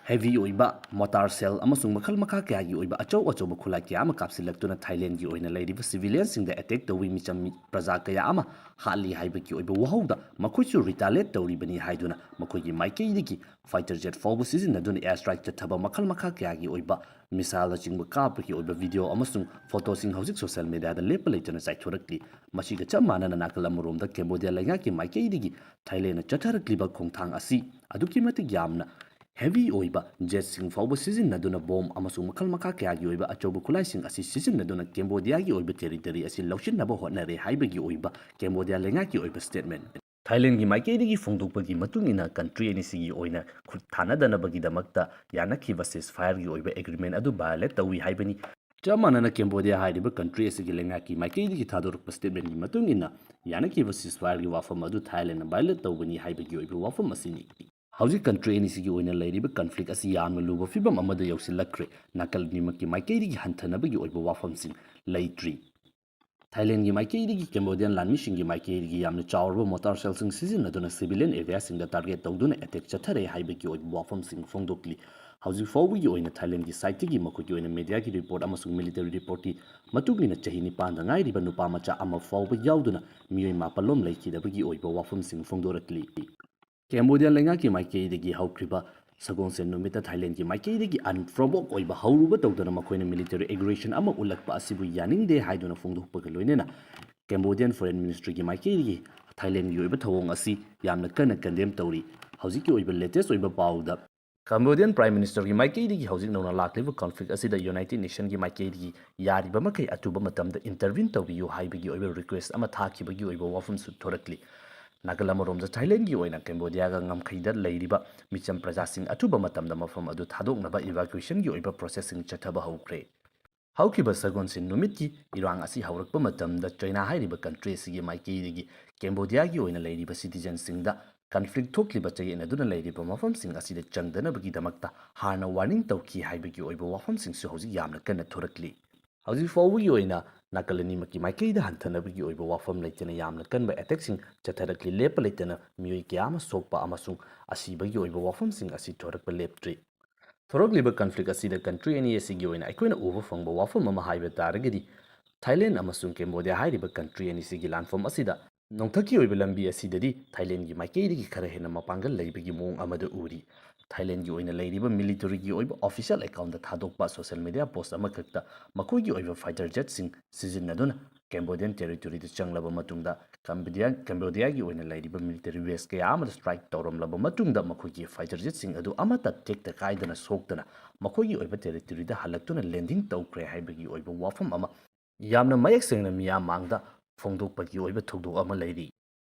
Heavy ꯑꯣꯏꯕ mortar shell ꯑꯃꯁꯨꯡ ꯃꯈꯜ ꯃꯈꯥ ꯀꯌꯥꯒꯤ ꯑꯣꯏꯕ ꯑꯆꯧ ꯑꯆꯧꯕ ꯈꯨꯠꯂꯥꯏ ꯀꯌꯥ ꯑꯃ ꯀꯥꯞꯁꯤꯜꯂꯛꯇꯨꯅ ꯊꯥꯏꯂꯦꯟꯒꯤ ꯑꯣꯏꯅ ꯂꯩꯔꯤꯕ civilianꯁꯤꯡꯗ attack ꯇꯧꯏ꯫ ꯃꯤꯆꯝ ꯃꯤ-, ꯄ꯭ꯔꯖꯥ ꯀꯌꯥ ꯑꯃ ꯍꯥꯠꯂꯤ ꯍꯥꯏꯕꯒꯤ ꯑꯣꯏꯕ ꯋꯥꯍꯧꯗ ꯃꯈꯣꯏꯁꯨ retaliate ꯇꯧꯔꯤꯕꯅꯤ ꯍꯥꯏꯗꯨꯅ ꯃꯈꯣꯏꯒꯤ ꯃꯥꯏꯀꯩꯗꯒꯤ fighter jet ꯐꯥꯎꯕ ꯁꯤꯖꯤꯟꯅꯗꯨꯅ air strike ꯆꯠꯊꯕ ꯃꯈꯜ ꯃꯈꯥ ꯀꯌꯥꯒꯤ ꯑꯣꯏꯕ missileꯅꯆꯤꯡꯕ ꯀꯥꯞꯄꯒꯤ ꯑꯣꯏꯕ video ꯑꯃꯁꯨꯡ photoꯁꯤꯡ ꯍꯧꯖꯤꯛ social mediaꯗ ꯂꯦꯞꯄ ꯂꯩꯇꯅ ꯆꯥꯏꯊꯣꯔꯛꯂꯤ꯫ ꯃꯁꯤꯒ ꯆꯞ ꯃꯥꯟꯅꯅ ꯅꯥꯀꯜ ꯑꯃꯔꯣꯝꯗ ꯀꯦꯝꯕꯣꯗꯤꯌꯥ ꯂꯩꯉꯥꯛꯀꯤ ꯃꯥꯏꯀꯩꯗꯒꯤ ꯊꯥꯏꯂꯦꯟꯗ ꯆꯠꯊꯔꯛꯂꯤꯕ ꯈꯣꯡꯊꯥꯡ ꯑꯁꯤ ꯑꯗꯨꯛꯀꯤ ꯃꯇꯤꯛ ꯌꯥꯝꯅ heavy ꯑꯣꯏꯕ jetꯁꯤꯡ ꯐꯥꯎꯕ ꯁꯤꯖꯤꯟꯅꯗꯨꯅ bomb ꯑꯃꯁꯨꯡ ꯃꯈꯜ ꯃꯈꯥ ꯀꯌꯥꯒꯤ ꯑꯣꯏꯕ ꯑꯆꯧꯕ ꯈꯨꯠꯂꯥꯏꯁꯤꯡ ꯑꯁꯤ ꯁꯤꯖꯤꯟꯅꯗꯨꯅ ꯀꯦꯝꯕꯣꯗꯤꯌꯥꯒꯤ ꯑꯣꯏꯕ territory ꯑꯁꯤ ꯂꯧꯁꯤꯟꯅꯕ ꯍꯣꯠꯅꯔꯦ ꯍꯥꯏꯕꯒꯤ ꯑꯣꯏꯕ ꯀꯦꯝꯕꯣꯗꯤꯌꯥ ꯂꯩꯉꯥꯛꯀꯤ ꯑꯣꯏꯕ statement꯫ ꯊꯥꯏꯂꯦꯟꯒꯤ ꯃꯥꯏꯀꯩꯗꯒꯤ ꯐꯣꯡꯗꯣꯛꯄꯒꯤ ꯃꯇꯨꯡ ꯏꯟꯅ country ꯑꯅꯤꯁꯤꯒꯤ ꯑꯣꯏꯅ ꯈꯨꯠ ꯊꯥꯅꯗꯅꯕꯒꯤꯗꯃꯛꯇ ꯌꯥꯅꯈꯤꯕ ceasefireꯒꯤ ꯑꯣꯏꯕ agreement ꯑꯗꯨ violate ꯇꯧꯏ ꯍꯥꯏꯕꯅꯤ꯫ ꯆꯞ ꯃꯥꯟꯅꯅ ꯀꯦꯝꯕꯣꯗꯤꯌꯥ ꯍꯥꯏꯔꯤꯕ country ꯑꯁꯤꯒꯤ ꯂꯩꯉꯥꯛꯀꯤ ꯃꯥꯏꯀꯩꯗꯒꯤ ꯊꯥꯗꯣꯔꯛꯄ statementꯀꯤ ꯃꯇꯨꯡ ꯏꯟꯅ ꯌꯥꯅꯈꯤꯕ ceasefireꯒꯤ ꯋꯥꯐꯝ ꯑꯗꯨ ꯊꯥꯏꯂꯦꯟꯅ violate ꯇꯧꯕꯅꯤ ꯍꯥꯏꯕꯒꯤ ꯑꯣꯏꯕ ꯋꯥꯐꯝ ꯑꯁꯤꯅꯤ꯫ ꯍꯧꯖꯤꯛ country ꯑꯅꯤꯁꯤꯒꯤ ꯑꯣꯏꯅ ꯂꯩꯔꯤꯕ conflict ꯑꯁꯤ ꯌꯥꯝꯅ ꯂꯨꯕ ꯐꯤꯕꯝ ꯑꯃꯗ ꯌꯧꯁꯤꯜꯂꯛꯈ꯭ꯔꯦ꯫ ꯅꯥꯀꯜ ꯑꯅꯤꯃꯛꯀꯤ ꯃꯥꯏꯀꯩꯗꯒꯤ ꯍꯟꯊꯅꯕꯒꯤ ꯑꯣꯏꯕ ꯋꯥꯐꯝꯁꯤꯡ ꯂꯩꯇ꯭ꯔꯤ꯫ Thailandꯒꯤ ꯃꯥꯏꯀꯩꯗꯒꯤ Cambodian ꯂꯥꯟꯃꯤꯁꯤꯡꯒꯤ ꯃꯥꯏꯀꯩꯗꯒꯤ ꯌꯥꯝꯅ ꯆꯥꯎꯔꯕ mortar shellꯁꯤꯡ ꯁꯤꯖꯤꯟꯅꯗꯨꯅ civilian areaꯁꯤꯡꯗ target ꯇꯧꯗꯨꯅ attack ꯆꯠꯊꯔꯦ ꯍꯥꯏꯕꯒꯤ ꯑꯣꯏꯕ ꯋꯥꯐꯝꯁꯤꯡ ꯐꯣꯡꯗꯣꯛꯂꯤ꯫ ꯍꯧꯖꯤꯛ ꯐꯥꯎꯕꯒꯤ ꯑꯣꯏꯅ Thailandꯒꯤ sideꯇꯒꯤ ꯃꯈꯣꯏꯒꯤ ꯑꯣꯏꯅ mediaꯒꯤ report ꯑꯃꯁꯨꯡ military reportꯀꯤ ꯃꯇꯨꯡ ꯏꯟꯅ ꯆꯍꯤ ꯅꯤꯄꯥꯟꯗ ꯉꯥꯏꯔꯤꯕ ꯅꯨꯄꯥ ꯃꯆꯥ ꯑꯃ ꯐꯥꯎꯕ ꯌꯥꯎꯗꯅ ꯃꯤꯑꯣꯏ ꯃꯥꯄꯜꯂꯣꯝ ꯂꯩꯈꯤꯗꯕꯒꯤ ꯑꯣꯏꯕ ꯋꯥꯐꯝꯁꯤꯡ ꯐꯣꯡꯗꯣꯔꯛꯂꯤ꯫ Cambodian ꯂꯩꯉꯥꯛꯀꯤ ꯃꯥꯏꯀꯩꯗꯒꯤ ꯍꯧꯈ꯭ꯔꯤꯕ ꯁꯒꯣꯜꯁꯦꯟ ꯅꯨꯃꯤꯠꯇ Thailandꯒꯤ ꯃꯥꯏꯀꯩꯗꯒꯤ unprovoked ꯑꯣꯏꯕ ꯍꯧꯔꯨꯕ ꯇꯧꯗꯅ ꯃꯈꯣꯏꯅ military aggression ꯑꯃ ꯎꯠꯂꯛꯄ ꯑꯁꯤꯕꯨ ꯌꯥꯅꯤꯡꯗꯦ ꯍꯥꯏꯗꯨꯅ ꯐꯣꯡꯗꯣꯛꯄꯒ ꯂꯣꯏꯅꯅ Cambodian Foreign Ministryꯒꯤ ꯃꯥꯏꯀꯩꯗꯒꯤ Thailandꯒꯤ ꯑꯣꯏꯕ ꯊꯧꯑꯣꯡ ꯑꯁꯤ ꯌꯥꯝꯅ ꯀꯟꯅ condemn ꯇꯧꯔꯤ꯫ ꯍꯧꯖꯤꯛꯀꯤ ꯑꯣꯏꯕ latest ꯑꯣꯏꯕ ꯄꯥꯎꯗ Cambodian Prime Ministerꯒꯤ ꯃꯥꯏꯀꯩꯗꯒꯤ ꯍꯧꯖꯤꯛ ꯅꯧꯅ ꯂꯥꯛꯂꯤꯕ conflict ꯑꯁꯤꯗ United Nationꯒꯤ ꯃꯥꯏꯀꯩꯗꯒꯤ ꯌꯥꯔꯤꯕ ꯃꯈꯩ ꯑꯊꯨꯕ ꯃꯇꯝꯗ intervene ꯇꯧꯕꯤꯌꯨ ꯍꯥꯏꯕꯒꯤ ꯑꯣꯏꯕ request ꯑꯃ ꯊꯥꯈꯤꯕꯒꯤ ꯑꯣꯏꯕ ꯋꯥꯐꯝꯁꯨ ꯊꯣꯔꯛꯂꯤ꯫ ꯅꯥꯀꯜ ꯑꯃꯔꯣꯝꯗ Thailandꯒꯤ ꯑꯣꯏꯅ Cambodiaꯒ ꯉꯝꯈꯩꯗ ꯂꯩꯔꯤꯕ ꯃꯤꯆꯝ ꯄ꯭ꯔꯖꯥꯁꯤꯡ ꯑꯊꯨꯕ ꯃꯇꯝꯗ ꯃꯐꯝ ꯑꯗꯨ ꯊꯥꯗꯣꯛꯅꯕ evacuationꯒꯤ ꯑꯣꯏꯕ processꯁꯤꯡ ꯆꯠꯊꯕ ꯍꯧꯈ꯭ꯔꯦ꯫ ꯍꯧꯈꯤꯕ ꯁꯒꯣꯜꯁꯦꯟ ꯅꯨꯃꯤꯠꯀꯤ ꯏꯔꯥꯡ ꯑꯁꯤ ꯍꯧꯔꯛꯄ ꯃꯇꯝꯗ China ꯍꯥꯏꯔꯤꯕ country ꯑꯁꯤꯒꯤ ꯃꯥꯏꯀꯩꯗꯒꯤ Cambodiaꯒꯤ ꯑꯣꯏꯅ ꯂꯩꯔꯤꯕ citizenꯁꯤꯡꯗ conflict ꯊꯣꯛꯂꯤꯕ ꯆꯌꯦꯠꯅꯗꯨꯅ ꯂꯩꯔꯤꯕ ꯃꯐꯝꯁꯤꯡ ꯑꯁꯤꯗ ꯆꯪꯗꯅꯕꯒꯤꯗꯃꯛꯇ ꯍꯥꯟꯅ warning ꯇꯧꯈꯤ ꯍꯥꯏꯕꯒꯤ ꯑꯣꯏꯕ ꯋꯥꯐꯝꯁꯤꯡꯁꯨ ꯍꯧꯖꯤꯛ ꯌꯥꯝꯅ ꯀꯟꯅ ꯊꯣꯔꯛꯂꯤ꯫ ꯍꯧꯖꯤꯛ ꯐꯥꯎꯕꯒꯤ ꯑꯣꯏꯅ ꯅꯥꯀꯜ ꯑꯅꯤꯃꯛꯀꯤ ꯃꯥꯏꯀꯩꯗ ꯍꯟꯊꯅꯕꯒꯤ ꯑꯣꯏꯕ ꯋꯥꯐꯝ ꯂꯩꯇꯅ ꯌꯥꯝꯅ ꯀꯟꯕ attackꯁꯤꯡ ꯆꯠꯊꯔꯛꯂꯤ꯫ ꯂꯦꯞꯄ ꯂꯩꯇꯅ ꯃꯤꯑꯣꯏ ꯀꯌꯥ ꯑꯃ ꯁꯣꯛꯄ ꯑꯃꯁꯨꯡ ꯑꯁꯤꯕꯒꯤ ꯑꯣꯏꯕ ꯋꯥꯐꯝꯁꯤꯡ ꯑꯁꯤ ꯊꯣꯔꯛꯄ ꯂꯦꯞꯇ꯭ꯔꯤ꯫ ꯊꯣꯔꯛꯂꯤꯕ conflict ꯑꯁꯤꯗ country ꯑꯅꯤ ꯑꯁꯤꯒꯤ ꯑꯣꯏꯅ ꯑꯩꯈꯣꯏꯅ ꯎꯕ ꯐꯪꯕ ꯋꯥꯐꯝ ꯑꯃ ꯍꯥꯏꯕ ꯇꯥꯔꯒꯗꯤ Thailand ꯑꯃꯁꯨꯡ Cambodia ꯍꯥꯏꯔꯤꯕ country ꯑꯅꯤꯁꯤꯒꯤ ꯂꯥꯟꯐꯝ ꯑꯁꯤꯗ ꯅꯣꯡꯊꯛꯀꯤ ꯑꯣꯏꯕ ꯂꯝꯕꯤ ꯑꯁꯤꯗꯗꯤ Thailandꯒꯤ ꯃꯥꯏꯀꯩꯗꯒꯤ ꯈꯔ ꯍꯦꯟꯅ ꯃꯄꯥꯡꯒꯜ ꯂꯩꯕꯒꯤ ꯃꯑꯣꯡ ꯑꯃꯗ ꯎꯔꯤ꯫ Thailandꯒꯤ ꯑꯣꯏꯅ ꯂꯩꯔꯤꯕ militaryꯒꯤ ꯑꯣꯏꯕ official accountꯇ ꯊꯥꯗꯣꯛꯄ social media post ꯑꯃꯈꯛꯇ ꯃꯈꯣꯏꯒꯤ ꯑꯣꯏꯕ fighter jetꯁꯤꯡ ꯁꯤꯖꯤꯟꯅꯗꯨꯅ Cambodian territoryꯗ ꯆꯪꯂꯕ ꯃꯇꯨꯡꯗ Cambodia, Cambodiaꯒꯤ ꯑꯣꯏꯅ ꯂꯩꯔꯤꯕ military base ꯀꯌꯥ ꯑꯃꯗ strike ꯇꯧꯔꯝꯂꯕ ꯃꯇꯨꯡꯗ ꯃꯈꯣꯏꯒꯤ fighter jetꯁꯤꯡ ꯑꯗꯨ ꯑꯃꯠꯇ ꯇꯦꯛꯇ ꯀꯥꯏꯗꯅ ꯁꯣꯛꯇꯅ ꯃꯈꯣꯏꯒꯤ ꯑꯣꯏꯕ territoryꯗ ꯍꯜꯂꯛꯇꯨꯅ landing ꯇꯧꯈ꯭ꯔꯦ ꯍꯥꯏꯕꯒꯤ ꯑꯣꯏꯕ ꯋꯥꯐꯝ ꯑꯃ ꯌꯥꯝꯅ ꯃꯌꯦꯛ ꯁꯦꯡꯅ ꯃꯤꯌꯥꯝ ꯃꯥꯡꯗ ꯐꯣꯡꯗꯣꯛꯄꯒꯤ ꯑꯣꯏꯕ ꯊꯧꯗꯣꯛ ꯑꯃ ꯂꯩꯔꯤ꯫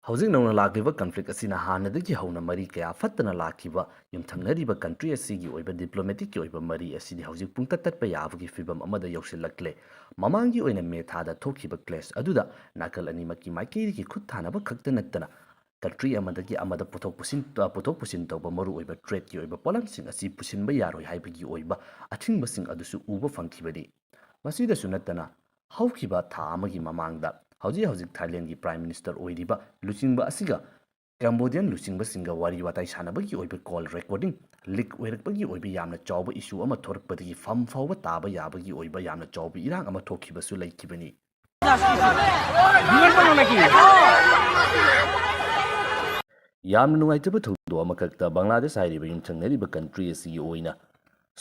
ꯍꯧꯖꯤꯛ ꯅꯧꯅ ꯂꯥꯛꯂꯤꯕ conflict ꯑꯁꯤꯅ ꯍꯥꯟꯅꯗꯒꯤ ꯍꯧꯅ ꯃꯔꯤ ꯀꯌꯥ ꯐꯠꯇꯅ ꯂꯥꯛꯈꯤꯕ ꯌꯨꯝꯊꯪꯅꯔꯤꯕ country ꯑꯁꯤꯒꯤ ꯑꯣꯏꯕ diplomaticꯀꯤ ꯑꯣꯏꯕ ꯃꯔꯤ ꯑꯁꯤꯗꯤ ꯍꯧꯖꯤꯛ ꯄꯨꯡꯇꯠ ꯇꯠꯄ ꯌꯥꯕꯒꯤ ꯐꯤꯕꯝ ꯑꯃꯗ ꯌꯧꯁꯤꯜꯂꯛꯂꯦ꯫ ꯃꯃꯥꯡꯒꯤ ꯑꯣꯏꯅ May ꯊꯥꯗ ꯊꯣꯛꯈꯤꯕ clash ꯑꯗꯨꯗ ꯅꯥꯀꯜ ꯑꯅꯤꯃꯛꯀꯤ ꯃꯥꯏꯀꯩꯗꯒꯤ ꯈꯨꯠ ꯊꯥꯅꯕ ꯈꯛꯇ ꯅꯠꯇꯅ country ꯑꯃꯗꯒꯤ ꯑꯃꯗ ꯄꯨꯊꯣꯛ ꯄꯨꯁꯤꯟ, ꯑ, ꯄꯨꯊꯣꯛ ꯄꯨꯁꯤꯟ ꯇꯧꯕ ꯃꯔꯨꯑꯣꯏꯕ trade ꯀꯤ ꯑꯣꯏꯕ ꯄꯣꯠꯂꯝꯁꯤꯡ ꯑꯁꯤ ꯄꯨꯁꯤꯟꯕ ꯌꯥꯔꯣꯏ ꯍꯥꯏꯕꯒꯤ ꯑꯣꯏꯕ ꯑꯊꯤꯡꯕꯁꯤꯡ ꯑꯗꯨꯁꯨ ꯎꯕ ꯐꯪꯈꯤꯕꯅꯤ꯫ ꯃꯁꯤꯗꯁꯨ ꯅꯠꯇꯅ, ꯍꯧꯈꯤꯕ ꯊꯥ ꯑꯃꯒꯤ ꯃꯃꯥꯡꯗ ꯍꯧꯖꯤꯛ ꯍꯧꯖꯤꯛ Thailand ꯒꯤ Prime Minister ꯑꯣꯏꯔꯤꯕ ꯂꯨꯆꯤꯡꯕ ꯑꯁꯤꯒ Cambodian ꯂꯨꯆꯤꯡꯕꯁꯤꯡꯒ ꯋꯥꯔꯤ ꯋꯥꯇꯥꯏ ꯁꯥꯟꯅꯕꯒꯤ ꯑꯣꯏꯕ call recording leak ꯑꯣꯏꯔꯛꯄꯒꯤ ꯑꯣꯏꯕ ꯌꯥꯝꯅ ꯆꯥꯎꯕ issue ꯑꯃ ꯊꯣꯔꯛꯄꯗꯒꯤ ꯐꯝ ꯐꯥꯎꯕ ꯇꯥꯕ ꯌꯥꯕꯒꯤ ꯑꯣꯏꯕ ꯌꯥꯝꯅ ꯆꯥꯎꯕ ꯏꯔꯥꯡ ꯑꯃ ꯊꯣꯛꯈꯤꯕꯁꯨ ꯂꯩꯈꯤꯕꯅꯤ꯫ ꯌꯥꯝꯅ ꯅꯨꯡꯉꯥꯏꯇꯕ ꯊꯧꯗꯣꯛ ꯑꯃꯈꯛꯇ ꯕꯪꯒ꯭ꯂꯥꯗꯦꯁ ꯍꯥꯏꯔꯤꯕ ꯌꯨꯝꯊꯪꯅꯔꯤꯕ country ꯑꯁꯤꯒꯤ ꯑꯣꯏꯅ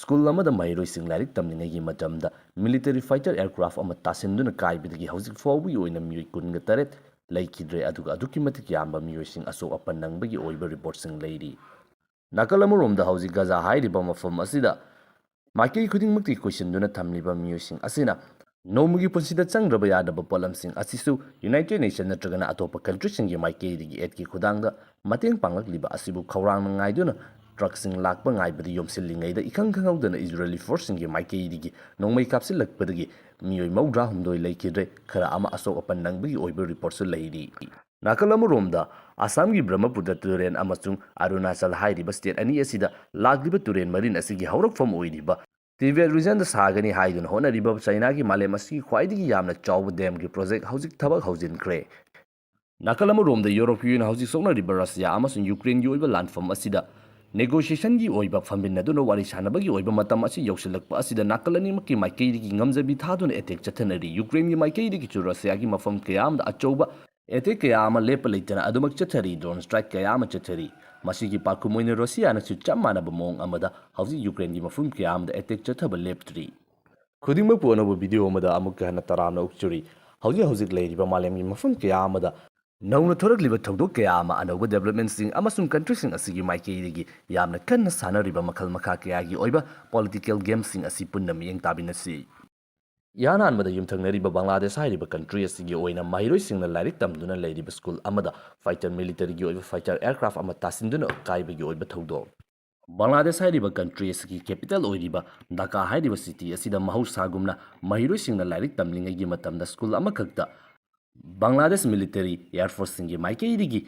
school ꯑꯃꯗ ꯃꯍꯩꯔꯣꯏꯁꯤꯡ ꯂꯥꯏꯔꯤꯛ ꯇꯝꯂꯤꯉꯩꯒꯤ ꯃꯇꯝꯗ military fighter aircraft ꯑꯃ ꯇꯥꯁꯤꯟꯗꯨꯅ ꯀꯥꯏꯕꯗꯒꯤ ꯍꯧꯖꯤꯛ ꯐꯥꯎꯕꯒꯤ ꯑꯣꯏꯅ ꯃꯤꯑꯣꯏ ꯀꯨꯟꯒ ꯇꯔꯦꯠ ꯂꯩꯈꯤꯗ꯭ꯔꯦ, ꯑꯗꯨꯒ ꯑꯗꯨꯛꯀꯤ ꯃꯇꯤꯛ ꯌꯥꯝꯕ ꯃꯤꯑꯣꯏꯁꯤꯡ ꯑꯁꯣꯛ ꯑꯄꯟ ꯅꯪꯕꯒꯤ ꯑꯣꯏꯕ report ꯁꯤꯡ ꯂꯩꯔꯤ꯫ ꯅꯥꯀꯜ ꯑꯃꯔꯣꯝꯗ ꯍꯧꯖꯤꯛ ꯒꯖꯥ ꯍꯥꯏꯔꯤꯕ ꯃꯐꯝ ꯑꯁꯤꯗ ꯃꯥꯏꯀꯩ ꯈꯨꯗꯤꯡꯃꯛꯇꯒꯤ ꯀꯣꯏꯁꯤꯟꯗꯨꯅ ꯊꯝꯂꯤꯕ ꯃꯤꯑꯣꯏꯁꯤꯡ ꯑꯁꯤꯅ ꯅꯣꯡꯃꯒꯤ ꯄꯨꯟꯁꯤꯗ ꯆꯪꯗ꯭ꯔꯕ ꯌꯥꯗꯕ ꯄꯣꯠꯂꯝꯁꯤꯡ ꯑꯁꯤꯁꯨ United Nation ꯅꯠꯇ꯭ꯔꯒꯅ ꯑꯇꯣꯞꯄ country ꯁꯤꯡꯒꯤ ꯃꯥꯏꯀꯩꯗꯒꯤ aid ꯀꯤ ꯈꯨꯠꯊꯥꯡꯗ ꯃꯇꯦꯡ ꯄꯥꯡꯂꯛꯂꯤꯕ ꯑꯁꯤꯕꯨ ꯈꯧꯔꯥꯡꯅ ꯉꯥꯏꯗꯨꯅ truck ꯁꯤꯡ ꯂꯥꯛꯄ ꯉꯥꯏꯕꯗ ꯌꯣꯝꯁꯤꯜꯂꯤꯉꯩꯗ ꯏꯈꯪ ꯈꯪꯍꯧꯗꯅ Israeli force ꯁꯤꯡꯒꯤ ꯃꯥꯏꯀꯩꯗꯒꯤ ꯅꯣꯡꯃꯩ ꯀꯥꯞꯁꯤꯜꯂꯛꯄꯗꯒꯤ ꯃꯤꯑꯣꯏ ꯃꯧꯗ꯭ꯔꯥ ꯍꯨꯝꯗꯣꯏ ꯂꯩꯈꯤꯗ꯭ꯔꯦ, ꯈꯔ ꯑꯃ ꯑꯁꯣꯛ ꯑꯄꯟ ꯅꯪꯕꯒꯤ ꯑꯣꯏꯕ report ꯁꯨ ꯂꯩꯔꯤ꯫ ꯅꯥꯀꯜ ꯑꯃꯔꯣꯝꯗ, ꯑꯁꯥꯝꯒꯤ ꯕ꯭ꯔꯍꯃꯄꯨꯇ꯭ꯔ ꯇꯨꯔꯦꯜ ꯑꯃꯁꯨꯡ ꯑꯔꯨꯅꯥꯆꯜ ꯍꯥꯏꯔꯤꯕ state ꯑꯅꯤ ꯑꯁꯤꯗ ꯂꯥꯛꯂꯤꯕ ꯇꯨꯔꯦꯜ ꯃꯔꯤꯟ ꯑꯁꯤꯒꯤ ꯍꯧꯔꯛꯐꯝ ꯑꯣꯏꯔꯤꯕ Tibet region ꯗ ꯁꯥꯒꯅꯤ ꯍꯥꯏꯗꯨꯅ ꯍꯣꯠꯅꯔꯤꯕ ꯆꯥꯏꯅꯥꯒꯤ ꯃꯥꯂꯦꯝ ꯑꯁꯤꯒꯤ ꯈ꯭ꯋꯥꯏꯗꯒꯤ ꯌꯥꯝꯅ ꯆꯥꯎꯕ dam ꯒꯤ project ꯍꯧꯖꯤꯛ ꯊꯕꯛ ꯍꯧꯖꯤꯟꯈ꯭ꯔꯦ꯫ ꯅꯥꯀꯜ ꯑꯃꯔꯣꯝꯗ, ꯌꯨꯔꯣꯞꯀꯤ ꯑꯣꯏꯅ ꯍꯧꯖꯤꯛ ꯁꯣꯛꯅꯔꯤꯕ ꯔꯁꯤꯌꯥ ꯑꯃꯁꯨꯡ ꯌꯨꯀ꯭ꯔꯦꯟꯒꯤ ꯑꯣꯏꯕ ꯂꯥꯟꯐꯝ ꯑꯁꯤꯗ negotiation ꯒꯤ ꯑꯣꯏꯕ ꯐꯝꯃꯤꯟꯅꯗꯨꯅ ꯋꯥꯔꯤ ꯁꯥꯟꯅꯕꯒꯤ ꯑꯣꯏꯕ ꯃꯇꯝ ꯑꯁꯤ ꯌꯧꯁꯤꯜꯂꯛꯄ ꯑꯁꯤꯗ ꯅꯥꯀꯜ ꯑꯅꯤꯃꯛꯀꯤ ꯃꯥꯏꯀꯩꯗꯒꯤ ꯉꯝꯖꯕꯤ ꯊꯥꯗꯨꯅ attack ꯆꯠꯊꯅꯔꯤ꯫ ꯌꯨꯀ꯭ꯔꯦꯟꯒꯤ ꯃꯥꯏꯀꯩꯗꯒꯤꯁꯨ ꯔꯁꯤꯌꯥꯒꯤ ꯃꯐꯝ ꯀꯌꯥ ꯑꯃꯗ ꯑꯆꯧꯕ attack ꯀꯌꯥ ꯑꯃ ꯂꯦꯞꯄ ꯂꯩꯇꯅ ꯑꯗꯨꯃꯛ ꯆꯠꯊꯔꯤ꯫ Drone strike ꯀꯌꯥ ꯑꯃ ꯆꯠꯊꯔꯤ꯫ ꯃꯁꯤꯒꯤ ꯄꯥꯎꯈꯨꯝ ꯑꯣꯏꯅ ꯔꯁꯤꯌꯥꯅꯁꯨ ꯆꯞ ꯃꯥꯟꯅꯕ ꯃꯑꯣꯡ ꯑꯃꯗ ꯍꯧꯖꯤꯛ ꯌꯨꯀ꯭ꯔꯦꯟꯒꯤ ꯃꯐꯝ ꯀꯌꯥ ꯑꯃꯗ attack ꯆꯠꯊꯕ ꯂꯦꯞꯇ꯭ꯔꯤ꯫ ꯈꯨꯗꯤꯡꯃꯛꯄꯨ ꯑꯅꯧꯕ video ꯑꯃꯗ ꯑꯃꯨꯛꯀ ꯍꯟꯅ ꯇꯔꯥꯝꯅ ꯑꯣꯛꯆꯔꯤ꯫ ꯍꯧꯖꯤꯛ ꯍꯧꯖꯤꯛ ꯂꯩꯔꯤꯕ ꯃꯥꯂꯦꯝꯒꯤ ꯃꯐꯝ ꯀꯌꯥ ꯑꯃꯗ ꯅꯧꯅ ꯊꯣꯔꯛꯂꯤꯕ ꯊꯧꯗꯣꯛ ꯀꯌꯥ ꯑꯃ, ꯑꯅꯧꯕ development ꯁꯤꯡ ꯑꯃꯁꯨꯡ country ꯁꯤꯡ ꯑꯁꯤꯒꯤ ꯃꯥꯏꯀꯩꯗꯒꯤ ꯌꯥꯝꯅ ꯀꯟꯅ ꯁꯥꯟꯅꯔꯤꯕ ꯃꯈꯜ ꯃꯈꯥ ꯀꯌꯥꯒꯤ ꯑꯣꯏꯕ political game ꯁꯤꯡ ꯑꯁꯤ ꯄꯨꯟꯅ ꯃꯤꯠꯌꯦꯡ ꯇꯥꯃꯤꯟꯅꯁꯤ꯫ ꯏꯍꯥꯟ ꯍꯥꯟꯕꯗ ꯌꯨꯝꯊꯪꯅꯔꯤꯕ ꯕꯪꯒ꯭ꯂꯥꯗꯦꯁ ꯍꯥꯏꯔꯤꯕ country ꯑꯁꯤꯒꯤ ꯑꯣꯏꯅ ꯃꯍꯩꯔꯣꯏꯁꯤꯡꯅ ꯂꯥꯏꯔꯤꯛ ꯇꯝꯗꯨꯅ ꯂꯩꯔꯤꯕ school ꯑꯃꯗ fighter, military ꯒꯤ ꯑꯣꯏꯕ fighter aircraft ꯑꯃ ꯇꯥꯁꯤꯟꯗꯨꯅ ꯀꯥꯏꯕꯒꯤ ꯑꯣꯏꯕ ꯊꯧꯗꯣꯛ꯫ ꯕꯪꯒ꯭ꯂꯥꯗꯦꯁ ꯍꯥꯏꯔꯤꯕ country ꯑꯁꯤꯒꯤ capital ꯑꯣꯏꯔꯤꯕ ꯙꯥꯀꯥ ꯍꯥꯏꯔꯤꯕ city ꯑꯁꯤꯗ ꯃꯍꯧꯁꯥꯒꯨꯝꯅ ꯃꯍꯩꯔꯣꯏꯁꯤꯡꯅ ꯂꯥꯏꯔꯤꯛ ꯇꯝꯂꯤꯉꯩꯒꯤ ꯃꯇꯝꯗ school ꯑꯃꯈꯛꯇ ꯕꯪꯒ꯭ꯂꯥꯗꯦꯁ military, air force ꯁꯤꯡꯒꯤ ꯃꯥꯏꯀꯩꯗꯒꯤ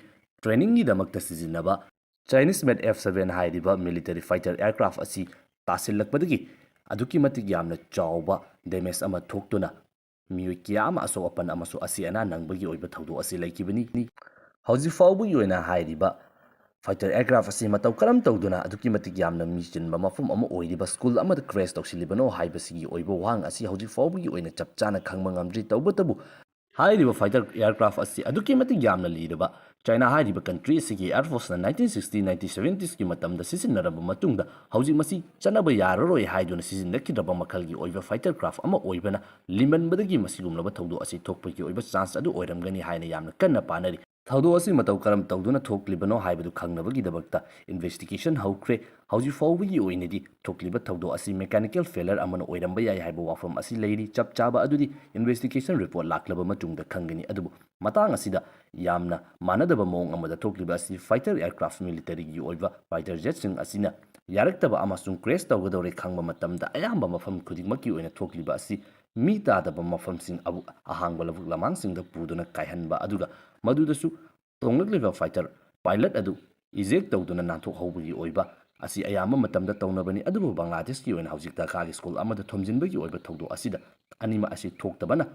ꯇ꯭ꯔꯦꯅꯤꯡꯒꯤꯗꯃꯛꯇ ꯁꯤꯖꯤꯟꯅꯕ Chinese made F seven ꯍꯥꯏꯔꯤꯕ military fighter aircraft ꯑꯁꯤ ꯇꯥꯁꯤꯜꯂꯛꯄꯗꯒꯤ ꯑꯗꯨꯛꯀꯤ ꯃꯇꯤꯛ ꯌꯥꯝꯅ ꯆꯥꯎꯕ damage ꯑꯃ ꯊꯣꯛꯇꯨꯅ ꯃꯤꯑꯣꯏ ꯀꯌꯥ ꯑꯃ ꯑꯁꯣꯛ ꯑꯄꯟ ꯑꯃꯁꯨꯡ ꯑꯁꯤ ꯑꯅꯥ ꯅꯪꯕꯒꯤ ꯑꯣꯏꯕ ꯊꯧꯗꯣꯛ ꯑꯁꯤ ꯂꯩꯈꯤꯕꯅꯤ꯫ ꯍꯧꯖꯤꯛ ꯐꯥꯎꯕꯒꯤ ꯑꯣꯏꯅ ꯍꯥꯏꯔꯤꯕ fighter aircraft ꯑꯁꯤ ꯃꯇꯧ ꯀꯔꯝ ꯇꯧꯗꯨꯅ ꯑꯗꯨꯛꯀꯤ ꯃꯇꯤꯛ ꯌꯥꯝꯅ ꯃꯤ ꯆꯤꯟꯕ ꯃꯐꯝ ꯑꯃ ꯑꯣꯏꯔꯤꯕ school ꯑꯃꯗ crash ꯇꯧꯁꯤꯜꯂꯤꯕꯅꯣ ꯍꯥꯏꯕꯁꯤꯒꯤ ꯑꯣꯏꯕ ꯋꯥꯍꯪ ꯑꯁꯤ ꯍꯧꯖꯤꯛ ꯐꯥꯎꯕꯒꯤ ꯑꯣꯏꯅ ꯆꯞ ꯆꯥꯅ ꯈꯪꯕ ꯉꯝꯗ꯭ꯔꯤ꯫ ꯇꯧꯕꯇꯕꯨ ꯍꯥꯏꯔꯤꯕ fighter aircraft ꯑꯁꯤ ꯑꯗꯨꯛꯀꯤ ꯃꯇꯤꯛ ꯌꯥꯝꯅ ꯂꯤꯔꯕ China ꯍꯥꯏꯔꯤꯕ country ꯑꯁꯤꯒꯤ air force ꯅ nineteen sixty nineteen seventies ꯀꯤ ꯃꯇꯝꯗ ꯁꯤꯖꯤꯟꯅꯔꯕ ꯃꯇꯨꯡꯗ ꯍꯧꯖꯤꯛ ꯃꯁꯤ ꯆꯠꯅꯕ ꯌꯥꯔꯔꯣꯏ ꯍꯥꯏꯗꯨꯅ ꯁꯤꯖꯤꯟꯅꯈꯤꯗ꯭ꯔꯕ ꯃꯈꯜꯒꯤ ꯑꯣꯏꯕ fighter craft ꯑꯃ ꯑꯣꯏꯕꯅ ꯂꯤꯃꯟꯕꯗꯒꯤ ꯃꯁꯤꯒꯨꯝꯂꯕ ꯊꯧꯗꯣꯛ ꯑꯁꯤ ꯊꯣꯛꯄꯒꯤ ꯑꯣꯏꯕ chance ꯑꯗꯨ ꯑꯣꯏꯔꯝꯒꯅꯤ ꯍꯥꯏꯅ ꯌꯥꯝꯅ ꯀꯟꯅ ꯄꯥꯅꯔꯤ꯫ ꯊꯧꯗꯣꯛ ꯑꯁꯤ ꯃꯇꯧ ꯀꯔꯝ ꯇꯧꯗꯨꯅ ꯊꯣꯛꯂꯤꯕꯅꯣ ꯍꯥꯏꯕꯗꯨ ꯈꯪꯅꯕꯒꯤꯗꯃꯛꯇ investigation ꯍꯧꯈ꯭ꯔꯦ꯫ ꯍꯧꯖꯤꯛ ꯐꯥꯎꯕꯒꯤ ꯑꯣꯏꯅꯗꯤ ꯊꯣꯛꯂꯤꯕ ꯊꯧꯗꯣꯛ ꯑꯁꯤ mechanical failure ꯑꯃꯅ ꯑꯣꯏꯔꯝꯕ ꯌꯥꯏ ꯍꯥꯏꯕ ꯋꯥꯐꯝ ꯑꯁꯤ ꯂꯩꯔꯤ꯫ ꯆꯞ ꯆꯥꯕ ꯑꯗꯨꯗꯤ investigation report ꯂꯥꯛꯂꯕ ꯃꯇꯨꯡꯗ ꯈꯪꯒꯅꯤ꯫ ꯑꯗꯨꯕꯨ ꯃꯇꯥꯡ ꯑꯁꯤꯗ ꯌꯥꯝꯅ ꯃꯥꯟꯅꯗꯕ ꯃꯑꯣꯡ ꯑꯃꯗ ꯊꯣꯛꯂꯤꯕ ꯑꯁꯤ fighter aircraft military ꯒꯤ ꯑꯣꯏꯕ fighter jet ꯁꯤꯡ ꯑꯁꯤꯅ ꯌꯥꯔꯛꯇꯕ ꯑꯃꯁꯨꯡ crash ꯇꯧꯒꯗꯧꯔꯦ ꯈꯪꯕ ꯃꯇꯝꯗ ꯑꯌꯥꯝꯕ ꯃꯐꯝ ꯈꯨꯗꯤꯡꯃꯛꯀꯤ ꯑꯣꯏꯅ ꯊꯣꯛꯂꯤꯕ ꯑꯁꯤ ꯃꯤ ꯇꯥꯗꯕ ꯃꯐꯝꯁꯤꯡ ꯑꯕꯨ-, ꯑꯍꯥꯡꯕ ꯂꯧꯕꯨꯛ ꯂꯝꯍꯥꯡꯁꯤꯡꯗ ꯄꯨꯗꯨꯅ ꯀꯥꯏꯍꯟꯕ, ꯑꯗꯨꯒ ꯃꯗꯨꯗꯁꯨ ꯇꯣꯡꯂꯛꯂꯤꯕ fighter pilot ꯑꯗꯨ eject ꯇꯧꯗꯨꯅ ꯅꯥꯟꯊꯣꯛꯍꯧꯕꯒꯤ ꯑꯣꯏꯕ ꯑꯁꯤ ꯑꯌꯥꯝꯕ ꯃꯇꯝꯗ ꯇꯧꯅꯕꯅꯤ꯫ ꯑꯗꯨꯕꯨ ꯕꯪꯒ꯭ꯂꯥꯗꯦꯁꯀꯤ ꯑꯣꯏꯅ ꯍꯧꯖꯤꯛ ꯙꯥꯀꯥꯒꯤ school ꯑꯃꯗ ꯊꯣꯝꯖꯤꯟꯕꯒꯤ ꯑꯣꯏꯕ ꯊꯧꯗꯣꯛ ꯑꯁꯤꯗ ꯑꯅꯤꯃꯛ ꯑꯁꯤ ꯊꯣꯛꯇꯕꯅ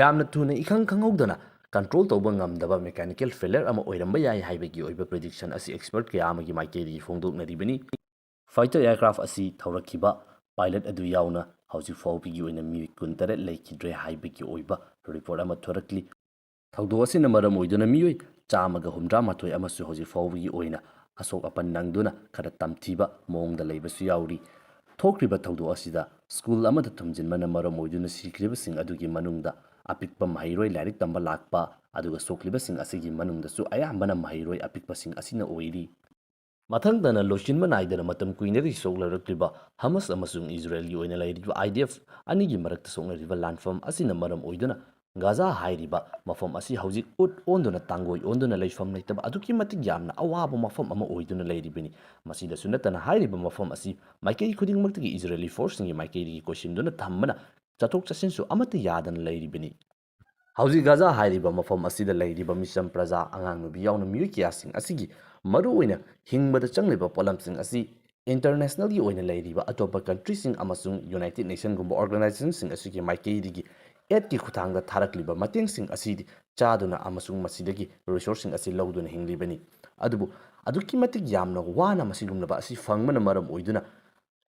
ꯌꯥꯝꯅ ꯊꯨꯅ ꯏꯈꯪ ꯈꯪꯍꯧꯗꯅ control ꯇꯧꯕ ꯉꯝꯗꯕ mechanical failure ꯑꯃ ꯑꯣꯏꯔꯝꯕ ꯌꯥꯏ ꯍꯥꯏꯕꯒꯤ ꯑꯣꯏꯕ prediction ꯑꯁꯤ expert ꯀꯌꯥ ꯑꯃꯒꯤ ꯃꯥꯏꯀꯩꯗꯒꯤ ꯐꯣꯡꯗꯣꯛꯅꯔꯤꯕꯅꯤ꯫ Fighter aircraft ꯑꯁꯤ ꯊꯧꯔꯛꯈꯤꯕ pilot ꯑꯗꯨ ꯌꯥꯎꯅ ꯍꯧꯖꯤꯛ ꯐꯥꯎꯕꯒꯤ ꯑꯣꯏꯅ ꯃꯤꯑꯣꯏ ꯀꯨꯟꯇꯔꯦꯠ ꯂꯩꯈꯤꯗ꯭ꯔꯦ ꯍꯥꯏꯕꯒꯤ ꯑꯣꯏꯕ report ꯑꯃ ꯊꯣꯔꯛꯂꯤ꯫ ꯊꯧꯗꯣꯛ ꯑꯁꯤꯅ ꯃꯔꯝ ꯑꯣꯏꯗꯨꯅ ꯃꯤꯑꯣꯏ ꯆꯥꯝꯃꯒ ꯍꯨꯝꯗ꯭ꯔꯥ ꯃꯥꯊꯣꯏ ꯑꯃꯁꯨ ꯍꯧꯖꯤꯛ ꯐꯥꯎꯕꯒꯤ ꯑꯣꯏꯅ ꯑꯁꯣꯛ ꯑꯄꯟ ꯅꯪꯗꯨꯅ ꯈꯔ ꯇꯝꯊꯤꯕ ꯃꯑꯣꯡꯗ ꯂꯩꯕꯁꯨ ꯌꯥꯎꯔꯤ꯫ ꯊꯣꯛꯈ꯭ꯔꯤꯕ ꯊꯧꯗꯣꯛ ꯑꯁꯤꯗ school ꯑꯃꯗ ꯊꯣꯝꯖꯤꯟꯕꯅ ꯃꯔꯝ ꯑꯣꯏꯗꯨꯅ ꯁꯤꯈ꯭ꯔꯤꯕꯁꯤꯡ ꯑꯗꯨꯒꯤ ꯃꯅꯨꯡꯗ ꯑꯄꯤꯛꯄ ꯃꯍꯩꯔꯣꯏ ꯂꯥꯏꯔꯤꯛ ꯇꯝꯕ ꯂꯥꯛꯄ, ꯑꯗꯨꯒ ꯁꯣꯛꯂꯤꯕꯁꯤꯡ ꯑꯁꯤꯒꯤ ꯃꯅꯨꯡꯗꯁꯨ ꯑꯌꯥꯝꯕꯅ ꯃꯍꯩꯔꯣꯏ ꯑꯄꯤꯛꯄꯁꯤꯡ ꯑꯁꯤꯅ ꯑꯣꯏꯔꯤ꯫ ꯃꯊꯪꯗꯅ ꯂꯣꯏꯁꯤꯟꯕ ꯅꯥꯏꯗꯅ ꯃꯇꯝ ꯀꯨꯏꯅꯗꯒꯤ ꯁꯣꯛꯅꯔꯛꯂꯤꯕ ꯍꯃꯁ ꯑꯃꯁꯨꯡ ꯏꯖꯔꯦꯜꯒꯤ ꯑꯣꯏꯅ ꯂꯩꯔꯤꯕ I D F ꯑꯅꯤꯒꯤ ꯃꯔꯛꯇ ꯁꯣꯛꯅꯔꯤꯕ ꯂꯥꯟꯐꯝ ꯑꯁꯤꯅ ꯃꯔꯝ ꯑꯣꯏꯗꯨꯅ ꯒꯥꯖꯥ ꯍꯥꯏꯔꯤꯕ ꯃꯐꯝ ꯑꯁꯤ ꯍꯧꯖꯤꯛ ꯎꯠ ꯑꯣꯟꯗꯨꯅ ꯇꯥꯡꯒꯣꯏ ꯑꯣꯟꯗꯨꯅ ꯂꯩꯐꯝ ꯂꯩꯇꯕ ꯑꯗꯨꯛꯀꯤ ꯃꯇꯤꯛ ꯌꯥꯝꯅ ꯑꯋꯥꯕ ꯃꯐꯝ ꯑꯃ ꯑꯣꯏꯗꯨꯅ ꯂꯩꯔꯤꯕꯅꯤ꯫ ꯃꯁꯤꯗꯁꯨ ꯅꯠꯇꯅ ꯍꯥꯏꯔꯤꯕ ꯃꯐꯝ ꯑꯁꯤ ꯃꯥꯏꯀꯩ ꯈꯨꯗꯤꯡꯃꯛꯇꯒꯤ ꯏꯖꯔꯦꯂꯤ force ꯁꯤꯡꯒꯤ ꯃꯥꯏꯀꯩꯗꯒꯤ ꯀꯣꯏꯁꯤꯟꯗꯨꯅ ꯊꯝꯕꯅ ꯆꯠꯊꯣꯛ ꯆꯠꯁꯤꯟꯁꯨ ꯑꯃꯠꯇ ꯌꯥꯗꯅ ꯂꯩꯔꯤꯕꯅꯤ꯫ ꯍꯧꯖꯤꯛ ꯒꯥꯖꯥ ꯍꯥꯏꯔꯤꯕ ꯃꯐꯝ ꯑꯁꯤꯗ ꯂꯩꯔꯤꯕ ꯃꯤꯆꯝ ꯄ꯭ꯔꯖꯥ, ꯑꯉꯥꯡ ꯅꯨꯄꯤ ꯌꯥꯎꯅ ꯃꯤꯑꯣꯏ ꯀꯌꯥꯁꯤꯡ ꯑꯁꯤꯒꯤ ꯃꯔꯨꯑꯣꯏꯅ ꯍꯤꯡꯕꯗ ꯆꯪꯂꯤꯕ ꯄꯣꯠꯂꯝꯁꯤꯡ ꯑꯁꯤ ꯏꯟꯇꯔꯅꯦꯁꯅꯦꯜꯒꯤ ꯑꯣꯏꯅ ꯂꯩꯔꯤꯕ ꯑꯇꯣꯞꯄ ꯀꯟꯇ꯭ꯔꯤꯁꯤꯡ ꯑꯃꯁꯨꯡ ꯌꯨꯅꯥꯏꯇꯦꯗ ꯅꯦꯁꯟꯒꯨꯝꯕ ꯑꯣꯔꯒꯅꯥꯏꯖꯦꯁꯟꯁꯤꯡ ꯑꯁꯤꯒꯤ ꯃꯥꯏꯀꯩꯗꯒꯤ ꯑꯦꯗꯀꯤ ꯈꯨꯠꯊꯥꯡꯗ ꯊꯥꯔꯛꯂꯤꯕ ꯃꯇꯦꯡꯁꯤꯡ ꯑꯁꯤꯗꯤ ꯆꯥꯗꯨꯅ ꯑꯃꯁꯨꯡ ꯃꯁꯤꯗꯒꯤ ꯔꯤꯁꯣꯔꯁꯁꯤꯡ ꯑꯁꯤ ꯂꯧꯗꯨꯅ ꯍꯤꯡꯂꯤꯕꯅꯤ꯫ ꯑꯗꯨꯕꯨ ꯑꯗꯨꯛꯀꯤ ꯃꯇꯤꯛ ꯌꯥꯝꯅ ꯋꯥꯅ ꯃꯁꯤꯒꯨꯝꯂꯕ ꯑꯁꯤ ꯐꯪꯕꯅ ꯃꯔꯝ ꯑꯣꯏꯗꯨꯅ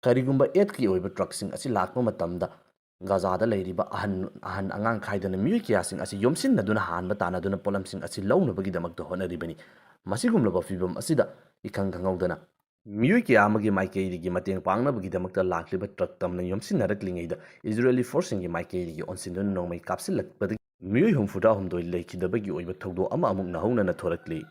ꯀꯔꯤꯒꯨꯝꯕ ꯑꯦꯗꯀꯤ ꯑꯣꯏꯕ ꯇ꯭ꯔꯛꯁꯤꯡ ꯑꯁꯤ ꯂꯥꯛꯄ ꯃꯇꯝꯗ ꯒꯥꯖꯥꯗ ꯂꯩꯔꯤꯕ ꯑꯍꯟ, ꯑꯍꯟ ꯑꯉꯥꯡ ꯈꯥꯏꯗꯅ ꯃꯤꯑꯣꯏ ꯀꯌꯥꯁꯤꯡ ꯑꯁꯤ ꯌꯣꯝꯁꯤꯟꯅꯗꯨꯅ ꯍꯥꯟꯕ ꯇꯥꯟꯅꯗꯨꯅ ꯄꯣꯠꯂꯝꯁꯤꯡ ꯑꯁꯤ ꯂꯧꯅꯕꯒꯤꯗꯃꯛꯇ ꯍꯣꯠꯅꯔꯤꯕꯅꯤ꯫ ꯃꯁꯤꯒꯨꯝꯂꯕ ꯐꯤꯕꯝ ꯑꯁꯤꯗ ꯏꯈꯪ ꯈꯪꯍꯧꯗꯅ ꯃꯤꯑꯣꯏ ꯀꯌꯥ ꯑꯃꯒꯤ ꯃꯥꯏꯀꯩꯗꯒꯤ ꯃꯇꯦꯡ ꯄꯥꯡꯅꯕꯒꯤꯗꯃꯛꯇ ꯂꯥꯛꯂꯤꯕ ꯇ꯭ꯔꯛ ꯇꯝꯅ ꯌꯣꯝꯁꯤꯟꯅꯔꯛꯂꯤꯉꯩꯗ ꯏꯖꯔꯦꯂꯤ ꯐꯣꯔꯁꯁꯤꯡꯒꯤ ꯃꯥꯏꯀꯩꯗꯒꯤ ꯑꯣꯟꯁꯤꯟꯗꯨꯅ ꯅꯣꯡꯃꯩ ꯀꯥꯞꯁꯤꯜꯂꯛꯄꯗꯒꯤ ꯃꯤꯑꯣꯏ ꯍꯨꯝꯐꯨꯇꯔꯥꯍꯨꯝꯗꯣꯏ ꯂꯩꯈꯤꯗꯕꯒꯤ ꯑꯣꯏꯕ ꯊꯧꯗꯣꯛ ꯑꯃ ꯑꯃꯨꯛ ꯅꯧꯍꯧꯅꯅ ꯊꯣꯔꯛꯂꯤ꯫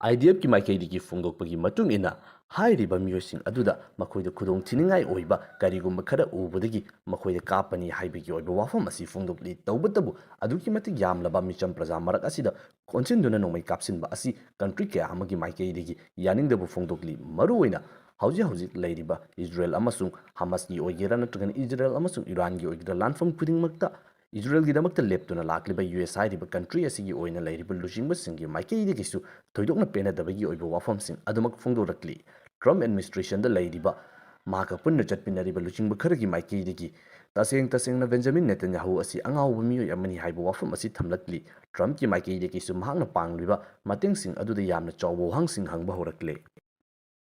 ꯑꯥꯏ ꯗꯤ ꯑꯦꯐꯀꯤ ꯃꯥꯏꯀꯩꯗꯒꯤ ꯐꯣꯡꯗꯣꯛꯄꯒꯤ ꯃꯇꯨꯡ ꯏꯟꯅ, ꯍꯥꯏꯔꯤꯕ ꯃꯤꯑꯣꯏꯁꯤꯡ ꯑꯗꯨꯗ ꯃꯈꯣꯏꯗ ꯈꯨꯗꯣꯡ ꯊꯤꯅꯤꯡꯉꯥꯏ ꯑꯣꯏꯕ ꯀꯔꯤꯒꯨꯝꯕ ꯈꯔ ꯎꯕꯗꯒꯤ ꯃꯈꯣꯏꯗ ꯀꯥꯞꯄꯅꯤ ꯍꯥꯏꯕꯒꯤ ꯑꯣꯏꯕ ꯋꯥꯐꯝ ꯑꯁꯤ ꯐꯣꯡꯗꯣꯛꯂꯤ꯫ ꯇꯧꯕꯇꯕꯨ ꯑꯗꯨꯛꯀꯤ ꯃꯇꯤꯛ ꯌꯥꯝꯂꯕ ꯃꯤꯆꯝ ꯄ꯭ꯔꯖꯥ ꯃꯔꯛ ꯑꯁꯤꯗ ꯀꯣꯟꯁꯤꯟꯗꯨꯅ ꯅꯣꯡꯃꯩ ꯀꯥꯞꯁꯤꯟꯕ ꯑꯁꯤ ꯀꯟꯇ꯭ꯔꯤ ꯀꯌꯥ ꯑꯃꯒꯤ ꯃꯥꯏꯀꯩꯗꯒꯤ ꯌꯥꯅꯤꯡꯗꯕ ꯐꯣꯡꯗꯣꯛꯂꯤ꯫ ꯃꯔꯨꯑꯣꯏꯅ ꯍꯧꯖꯤꯛ ꯍꯧꯖꯤꯛ ꯂꯩꯔꯤꯕ ꯏꯖꯔꯦꯜ ꯑꯃꯁꯨꯡ ꯍꯃꯥꯁꯀꯤ ꯑꯣꯏꯒꯦꯔꯥ ꯅꯠꯇ꯭ꯔꯒꯅ ꯏꯖꯔꯦꯜ ꯑꯃꯁꯨꯡ ꯏꯔꯥꯟꯒꯤ ꯑꯣꯏꯒꯦꯔꯥ, ꯂꯥꯟꯐꯝ ꯈꯨꯗꯤꯡꯃꯛꯇ ꯏꯖꯔꯦꯜꯒꯤꯗꯃꯛꯇ ꯂꯦꯞꯇꯨꯅ ꯂꯥꯛꯂꯤꯕ ꯌꯨ ꯑꯦꯁ ꯍꯥꯏꯔꯤꯕ ꯀꯟꯇ꯭ꯔꯤ ꯑꯁꯤꯒꯤ ꯑꯣꯏꯅ ꯂꯩꯔꯤꯕ ꯂꯨꯆꯤꯡꯕꯁꯤꯡꯒꯤ ꯃꯥꯏꯀꯩꯗꯒꯤꯁꯨ ꯊꯣꯏꯗꯣꯛꯅ ꯄꯦꯟꯅꯗꯕꯒꯤ ꯑꯣꯏꯕ ꯋꯥꯐꯝꯁꯤꯡ ꯑꯗꯨꯃꯛ ꯐꯣꯡꯗꯣꯔꯛꯂꯤ꯫ ꯇ꯭ꯔꯝꯞ ꯑꯦꯗꯃꯤꯅꯤꯁꯇ꯭ꯔꯦꯁꯟꯗ ꯂꯩꯔꯤꯕ ꯃꯍꯥꯛꯀ ꯄꯨꯟꯅ ꯆꯠꯃꯤꯟꯅꯔꯤꯕ ꯂꯨꯆꯤꯡꯕ ꯈꯔꯒꯤ ꯃꯥꯏꯀꯩꯗꯒꯤ ꯇꯁꯦꯡ ꯇꯁꯦꯡꯅ ꯕꯦꯟꯖꯥꯃꯤꯟ ꯅꯦꯇꯟꯌꯥꯍꯨ ꯑꯁꯤ ꯑꯉꯥꯎꯕ ꯃꯤꯑꯣꯏ ꯑꯃꯅꯤ ꯍꯥꯏꯕ ꯋꯥꯐꯝ ꯑꯁꯤ ꯊꯝꯂꯛꯂꯤ꯫ ꯇ꯭ꯔꯝꯞꯀꯤ ꯃꯥꯏꯀꯩꯗꯒꯤꯁꯨ ꯃꯍꯥꯛꯅ ꯄꯥꯡꯂꯤꯕ ꯃꯇꯦꯡꯁꯤꯡ ꯑꯗꯨꯗ ꯌꯥꯝꯅ ꯆꯥꯎꯕ ꯋꯥꯍꯪꯁꯤꯡ ꯍꯪꯕ ꯍꯧꯔꯛꯂꯦ꯫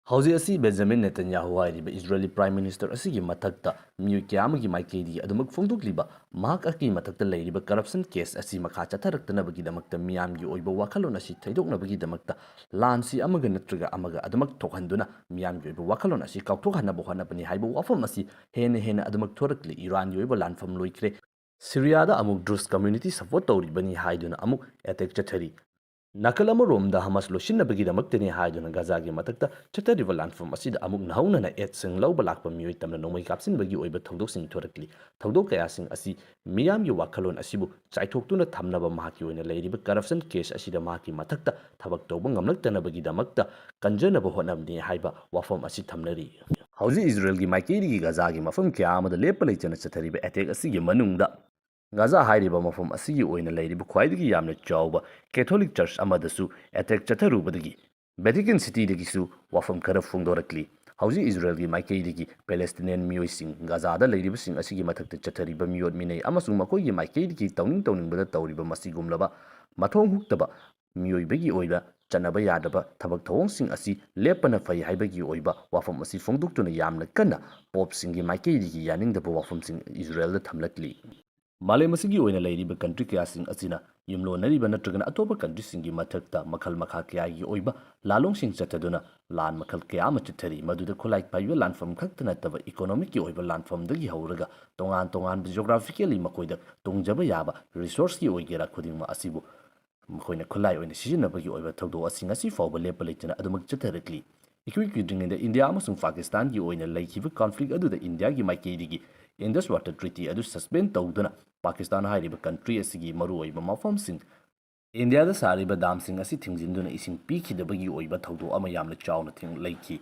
ꯍꯧꯖꯤꯛ ꯑꯁꯤ ꯕꯦꯟꯖꯥꯃꯤꯟ ꯅꯦꯇꯟꯌꯥꯍꯨ ꯍꯥꯏꯔꯤꯕ ꯏꯖꯔꯦꯂꯤ ꯄ꯭ꯔꯥꯏꯝ ꯃꯤꯅꯤꯁꯇꯔ ꯑꯁꯤꯒꯤ ꯃꯊꯛꯇ ꯃꯤꯑꯣꯏ ꯀꯌꯥ ꯑꯃꯒꯤ ꯃꯥꯏꯀꯩꯗꯒꯤ ꯑꯗꯨꯃꯛ ꯐꯣꯡꯗꯣꯛꯂꯤꯕ ꯃꯍꯥꯛꯀꯤ ꯃꯊꯛꯇ ꯂꯩꯔꯤꯕ ꯀꯔꯞꯁꯟ ꯀꯦꯁ ꯑꯁꯤ ꯃꯈꯥ ꯆꯠꯊꯔꯛꯇꯅꯕꯒꯤꯗꯃꯛꯇ ꯃꯤꯌꯥꯝꯒꯤ ꯑꯣꯏꯕ ꯋꯥꯈꯜꯂꯣꯟ ꯑꯁꯤ ꯊꯩꯗꯣꯛꯅꯕꯒꯤꯗꯃꯛꯇ ꯂꯥꯟꯁꯤ ꯑꯃꯒ ꯅꯠꯇ꯭ꯔꯒ ꯑꯃꯒ ꯑꯗꯨꯃꯛ ꯊꯣꯛꯍꯟꯗꯨꯅ ꯃꯤꯌꯥꯝꯒꯤ ꯑꯣꯏꯕ ꯋꯥꯈꯜꯂꯣꯟ ꯑꯁꯤ ꯀꯥꯎꯊꯣꯛꯍꯟꯅꯕ ꯍꯣꯠꯅꯕꯅꯤ ꯍꯥꯏꯕ ꯋꯥꯐꯝ ꯑꯁꯤ ꯍꯦꯟꯅ ꯍꯦꯟꯅ ꯑꯗꯨꯃꯛ ꯊꯣꯔꯛꯂꯤ꯫ ꯏꯔꯥꯟꯒꯤ ꯑꯣꯏꯕ ꯂꯥꯟꯐꯝ ꯂꯣꯏꯈ꯭ꯔꯦ꯫ ꯁꯤꯔꯤꯌꯥꯗ ꯑꯃꯨꯛ ꯗ꯭ꯔꯨꯖ ꯀꯝꯃ꯭ꯌꯨꯅꯤꯇꯤ ꯁꯄꯣꯔꯠ ꯇꯧꯔꯤꯕꯅꯤ ꯍꯥꯏꯗꯨꯅ ꯑꯃꯨꯛ ꯑꯦꯇꯦꯛ ꯆꯠꯊꯔꯤ꯫ ꯅꯥꯀꯜ ꯑꯃꯔꯣꯝꯗ ꯍꯃꯥꯁ ꯂꯣꯏꯁꯤꯟꯅꯕꯒꯤꯗꯃꯛꯇꯅꯤ ꯍꯥꯏꯗꯨꯅ ꯒꯥꯖꯥꯒꯤ ꯃꯊꯛꯇ ꯆꯠꯊꯔꯤꯕ ꯂꯥꯟꯐꯝ ꯑꯁꯤꯗ ꯑꯃꯨꯛ ꯅꯧꯍꯧꯅꯅ ꯑꯦꯗꯁꯤꯡ ꯂꯧꯕ ꯂꯥꯛꯄ ꯃꯤꯑꯣꯏ ꯇꯝꯅ ꯅꯣꯡꯃꯩ ꯀꯥꯞꯁꯤꯟꯕꯒꯤ ꯑꯣꯏꯕ ꯊꯧꯗꯣꯛꯁꯤꯡ ꯊꯣꯔꯛꯂꯤ꯫ ꯊꯧꯗꯣꯛ ꯀꯌꯥꯁꯤꯡ ꯑꯁꯤ ꯃꯤꯌꯥꯝꯒꯤ ꯋꯥꯈꯜꯂꯣꯟ ꯑꯁꯤꯕꯨ ꯆꯥꯏꯊꯣꯛꯇꯨꯅ ꯊꯝꯅꯕ ꯃꯍꯥꯛꯀꯤ ꯑꯣꯏꯅ ꯂꯩꯔꯤꯕ ꯀꯔꯞꯁꯟ ꯀꯦꯁ ꯑꯁꯤꯗ ꯃꯍꯥꯛꯀꯤ ꯃꯊꯛꯇ ꯊꯕꯛ ꯇꯧꯕ ꯉꯝꯂꯛꯇꯅꯕꯒꯤꯗꯃꯛꯇ ꯀꯟꯖꯅꯕ ꯍꯣꯠꯅꯕꯅꯤ ꯍꯥꯏꯕ ꯋꯥꯐꯝ ꯑꯁꯤ ꯊꯝꯅꯔꯤ꯫ ꯍꯧꯖꯤꯛ ꯏꯖꯔꯦꯜꯒꯤ ꯃꯥꯏꯀꯩꯗꯒꯤ ꯒꯥꯖꯥꯒꯤ ꯃꯐꯝ ꯀꯌꯥ ꯑꯃꯗ ꯂꯦꯞꯄ ꯂꯩꯇꯅ ꯆꯠꯊꯔꯤꯕ ꯑꯦꯇꯦꯛ ꯑꯁꯤꯒꯤ ꯃꯅꯨꯡꯗ ꯒꯥꯖꯥ ꯍꯥꯏꯔꯤꯕ ꯃꯐꯝ ꯑꯁꯤꯒꯤ ꯑꯣꯏꯅ ꯂꯩꯔꯤꯕ ꯈ꯭ꯋꯥꯏꯗꯒꯤ ꯌꯥꯝꯅ ꯆꯥꯎꯕ ꯀꯦꯊꯣꯂꯤꯛ ꯆꯔꯆ ꯑꯃꯗꯁꯨ ꯑꯦꯇꯦꯛ ꯆꯠꯊꯔꯨꯕꯗꯒꯤ ꯚꯦꯇꯤꯀꯟ ꯁꯤꯇꯤꯗꯒꯤꯁꯨ ꯋꯥꯐꯝ ꯈꯔ ꯐꯣꯡꯗꯣꯔꯛꯂꯤ꯫ ꯍꯧꯖꯤꯛ ꯏꯖꯔꯦꯜꯒꯤ ꯃꯥꯏꯀꯩꯗꯒꯤ ꯄꯦꯂꯦꯁꯇꯤꯅꯤꯌꯟ ꯃꯤꯑꯣꯏꯁꯤꯡ ꯒꯥꯖꯥꯗ ꯂꯩꯔꯤꯕꯁꯤꯡ ꯑꯁꯤꯒꯤ ꯃꯊꯛꯇ ꯆꯠꯊꯔꯤꯕ ꯃꯤꯑꯣꯠ ꯃꯤꯅꯩ ꯑꯃꯁꯨꯡ ꯃꯈꯣꯏꯒꯤ ꯃꯥꯏꯀꯩꯗꯒꯤ ꯇꯧꯅꯤꯡ ꯇꯧꯅꯤꯡꯕꯗ ꯇꯧꯔꯤꯕ ꯃꯁꯤꯒꯨꯝꯂꯕ ꯃꯊꯣꯡ ꯍꯨꯛꯇꯕ ꯃꯤꯑꯣꯏꯕꯒꯤ ꯑꯣꯏꯕ ꯆꯠꯅꯕ ꯌꯥꯗꯕ ꯊꯕꯛ ꯊꯧꯑꯣꯡꯁꯤꯡ ꯑꯁꯤ ꯂꯦꯞꯄꯅ ꯐꯩ ꯍꯥꯏꯕꯒꯤ ꯑꯣꯏꯕ ꯋꯥꯐꯝ ꯑꯁꯤ ꯐꯣꯡꯗꯣꯛꯇꯨꯅ ꯌꯥꯝꯅ ꯀꯟꯅ ꯄꯣꯞꯁꯤꯡꯒꯤ ꯃꯥꯏꯀꯩꯗꯒꯤ ꯌꯥꯅꯤꯡꯗꯕ ꯋꯥꯐꯝꯁꯤꯡ ꯏꯖꯔꯦꯜꯗ ꯊꯝꯂꯛꯂꯤ꯫ ꯃꯥꯂꯦꯝ ꯑꯁꯤꯒꯤ ꯑꯣꯏꯅ ꯂꯩꯔꯤꯕ ꯀꯟꯇ꯭ꯔꯤ ꯀꯌꯥꯁꯤꯡ ꯑꯁꯤꯅ ꯌꯨꯝꯂꯣꯟꯅꯔꯤꯕ ꯅꯠꯇ꯭ꯔꯒꯅ ꯑꯇꯣꯞꯄ ꯀꯟꯇ꯭ꯔꯤꯁꯤꯡꯒꯤ ꯃꯊꯛꯇ ꯃꯈꯜ ꯃꯈꯥ ꯀꯌꯥꯒꯤ ꯑꯣꯏꯕ ꯂꯥꯂꯣꯡꯁꯤꯡ ꯆꯠꯊꯗꯨꯅ ꯂꯥꯟ ꯃꯈꯜ ꯀꯌꯥ ꯑꯃ ꯆꯠꯊꯔꯤ, ꯃꯗꯨꯗ ꯈꯨꯠꯂꯥꯏ ꯄꯥꯏꯕ ꯂꯥꯟꯐꯝ ꯈꯛꯇ ꯅꯠꯇꯕ ꯏꯀꯣꯅꯣꯃꯤꯛꯀꯤ ꯑꯣꯏꯕ ꯂꯥꯟꯐꯝꯗꯒꯤ ꯍꯧꯔꯒ ꯇꯣꯉꯥꯟ ꯇꯣꯉꯥꯟꯕ ꯖꯤꯑꯣꯒ꯭ꯔꯥꯐꯤꯀꯦꯜꯂꯤ ꯃꯈꯣꯏꯗ ꯇꯣꯡꯖꯕ ꯌꯥꯕ ꯔꯤꯁꯣꯔꯁꯀꯤ ꯑꯣꯏꯒꯦꯔꯥ ꯈꯨꯗꯤꯡꯃꯛ ꯑꯁꯤꯕꯨ ꯃꯈꯣꯏꯅ ꯈꯨꯠꯂꯥꯏ ꯑꯣꯏꯅ ꯁꯤꯖꯤꯟꯅꯕꯒꯤ ꯑꯣꯏꯕ ꯊꯧꯗꯣꯛ ꯑꯁꯤ ꯉꯁꯤ ꯐꯥꯎꯕ ꯂꯦꯞꯄ ꯂꯩꯇꯅ ꯑꯗꯨꯃꯛ ꯆꯠꯊꯔꯛꯂꯤ꯫ ꯏꯀꯨꯏ ꯀꯨꯏꯗ꯭ꯔꯤꯉꯩꯗ ꯏꯟꯗꯤꯌꯥ ꯑꯃꯁꯨꯡ ꯄꯥꯀꯤꯁꯇꯥꯟꯒꯤ ꯑꯣꯏꯅ ꯂꯩꯈꯤꯕ ꯀꯣꯟꯐ꯭ꯂꯤꯛ ꯑꯗꯨꯗ ꯏꯟꯗꯤꯌꯥꯒꯤ ꯃꯥꯏꯀꯩꯗꯒꯤ ꯏꯟꯗꯁ ꯋꯥꯇꯔ ꯇ꯭ꯔꯤꯇꯤ ꯑꯗꯨ ꯁꯁꯄꯦꯟ ꯇꯧꯗꯨꯅ ꯄꯥꯀꯤꯁꯇꯥꯟ ꯍꯥꯏꯔꯤꯕ ꯀꯟꯇ꯭ꯔꯤ ꯑꯁꯤꯒꯤ ꯃꯔꯨꯑꯣꯏꯕ ꯃꯐꯝꯁꯤꯡ ꯏꯟꯗꯤꯌꯥꯗ ꯁꯥꯔꯤꯕ ꯗꯥꯝꯁꯤꯡ ꯑꯁꯤ ꯊꯤꯡꯖꯤꯟꯗꯨꯅ ꯏꯁꯤꯡ ꯄꯤꯈꯤꯗꯕꯒꯤ ꯑꯣꯏꯕ ꯊꯧꯗꯣꯛ ꯑꯃ ꯌꯥꯝꯅ ꯆꯥꯎꯅ ꯊꯦꯡ-, ꯂꯩꯈꯤ꯫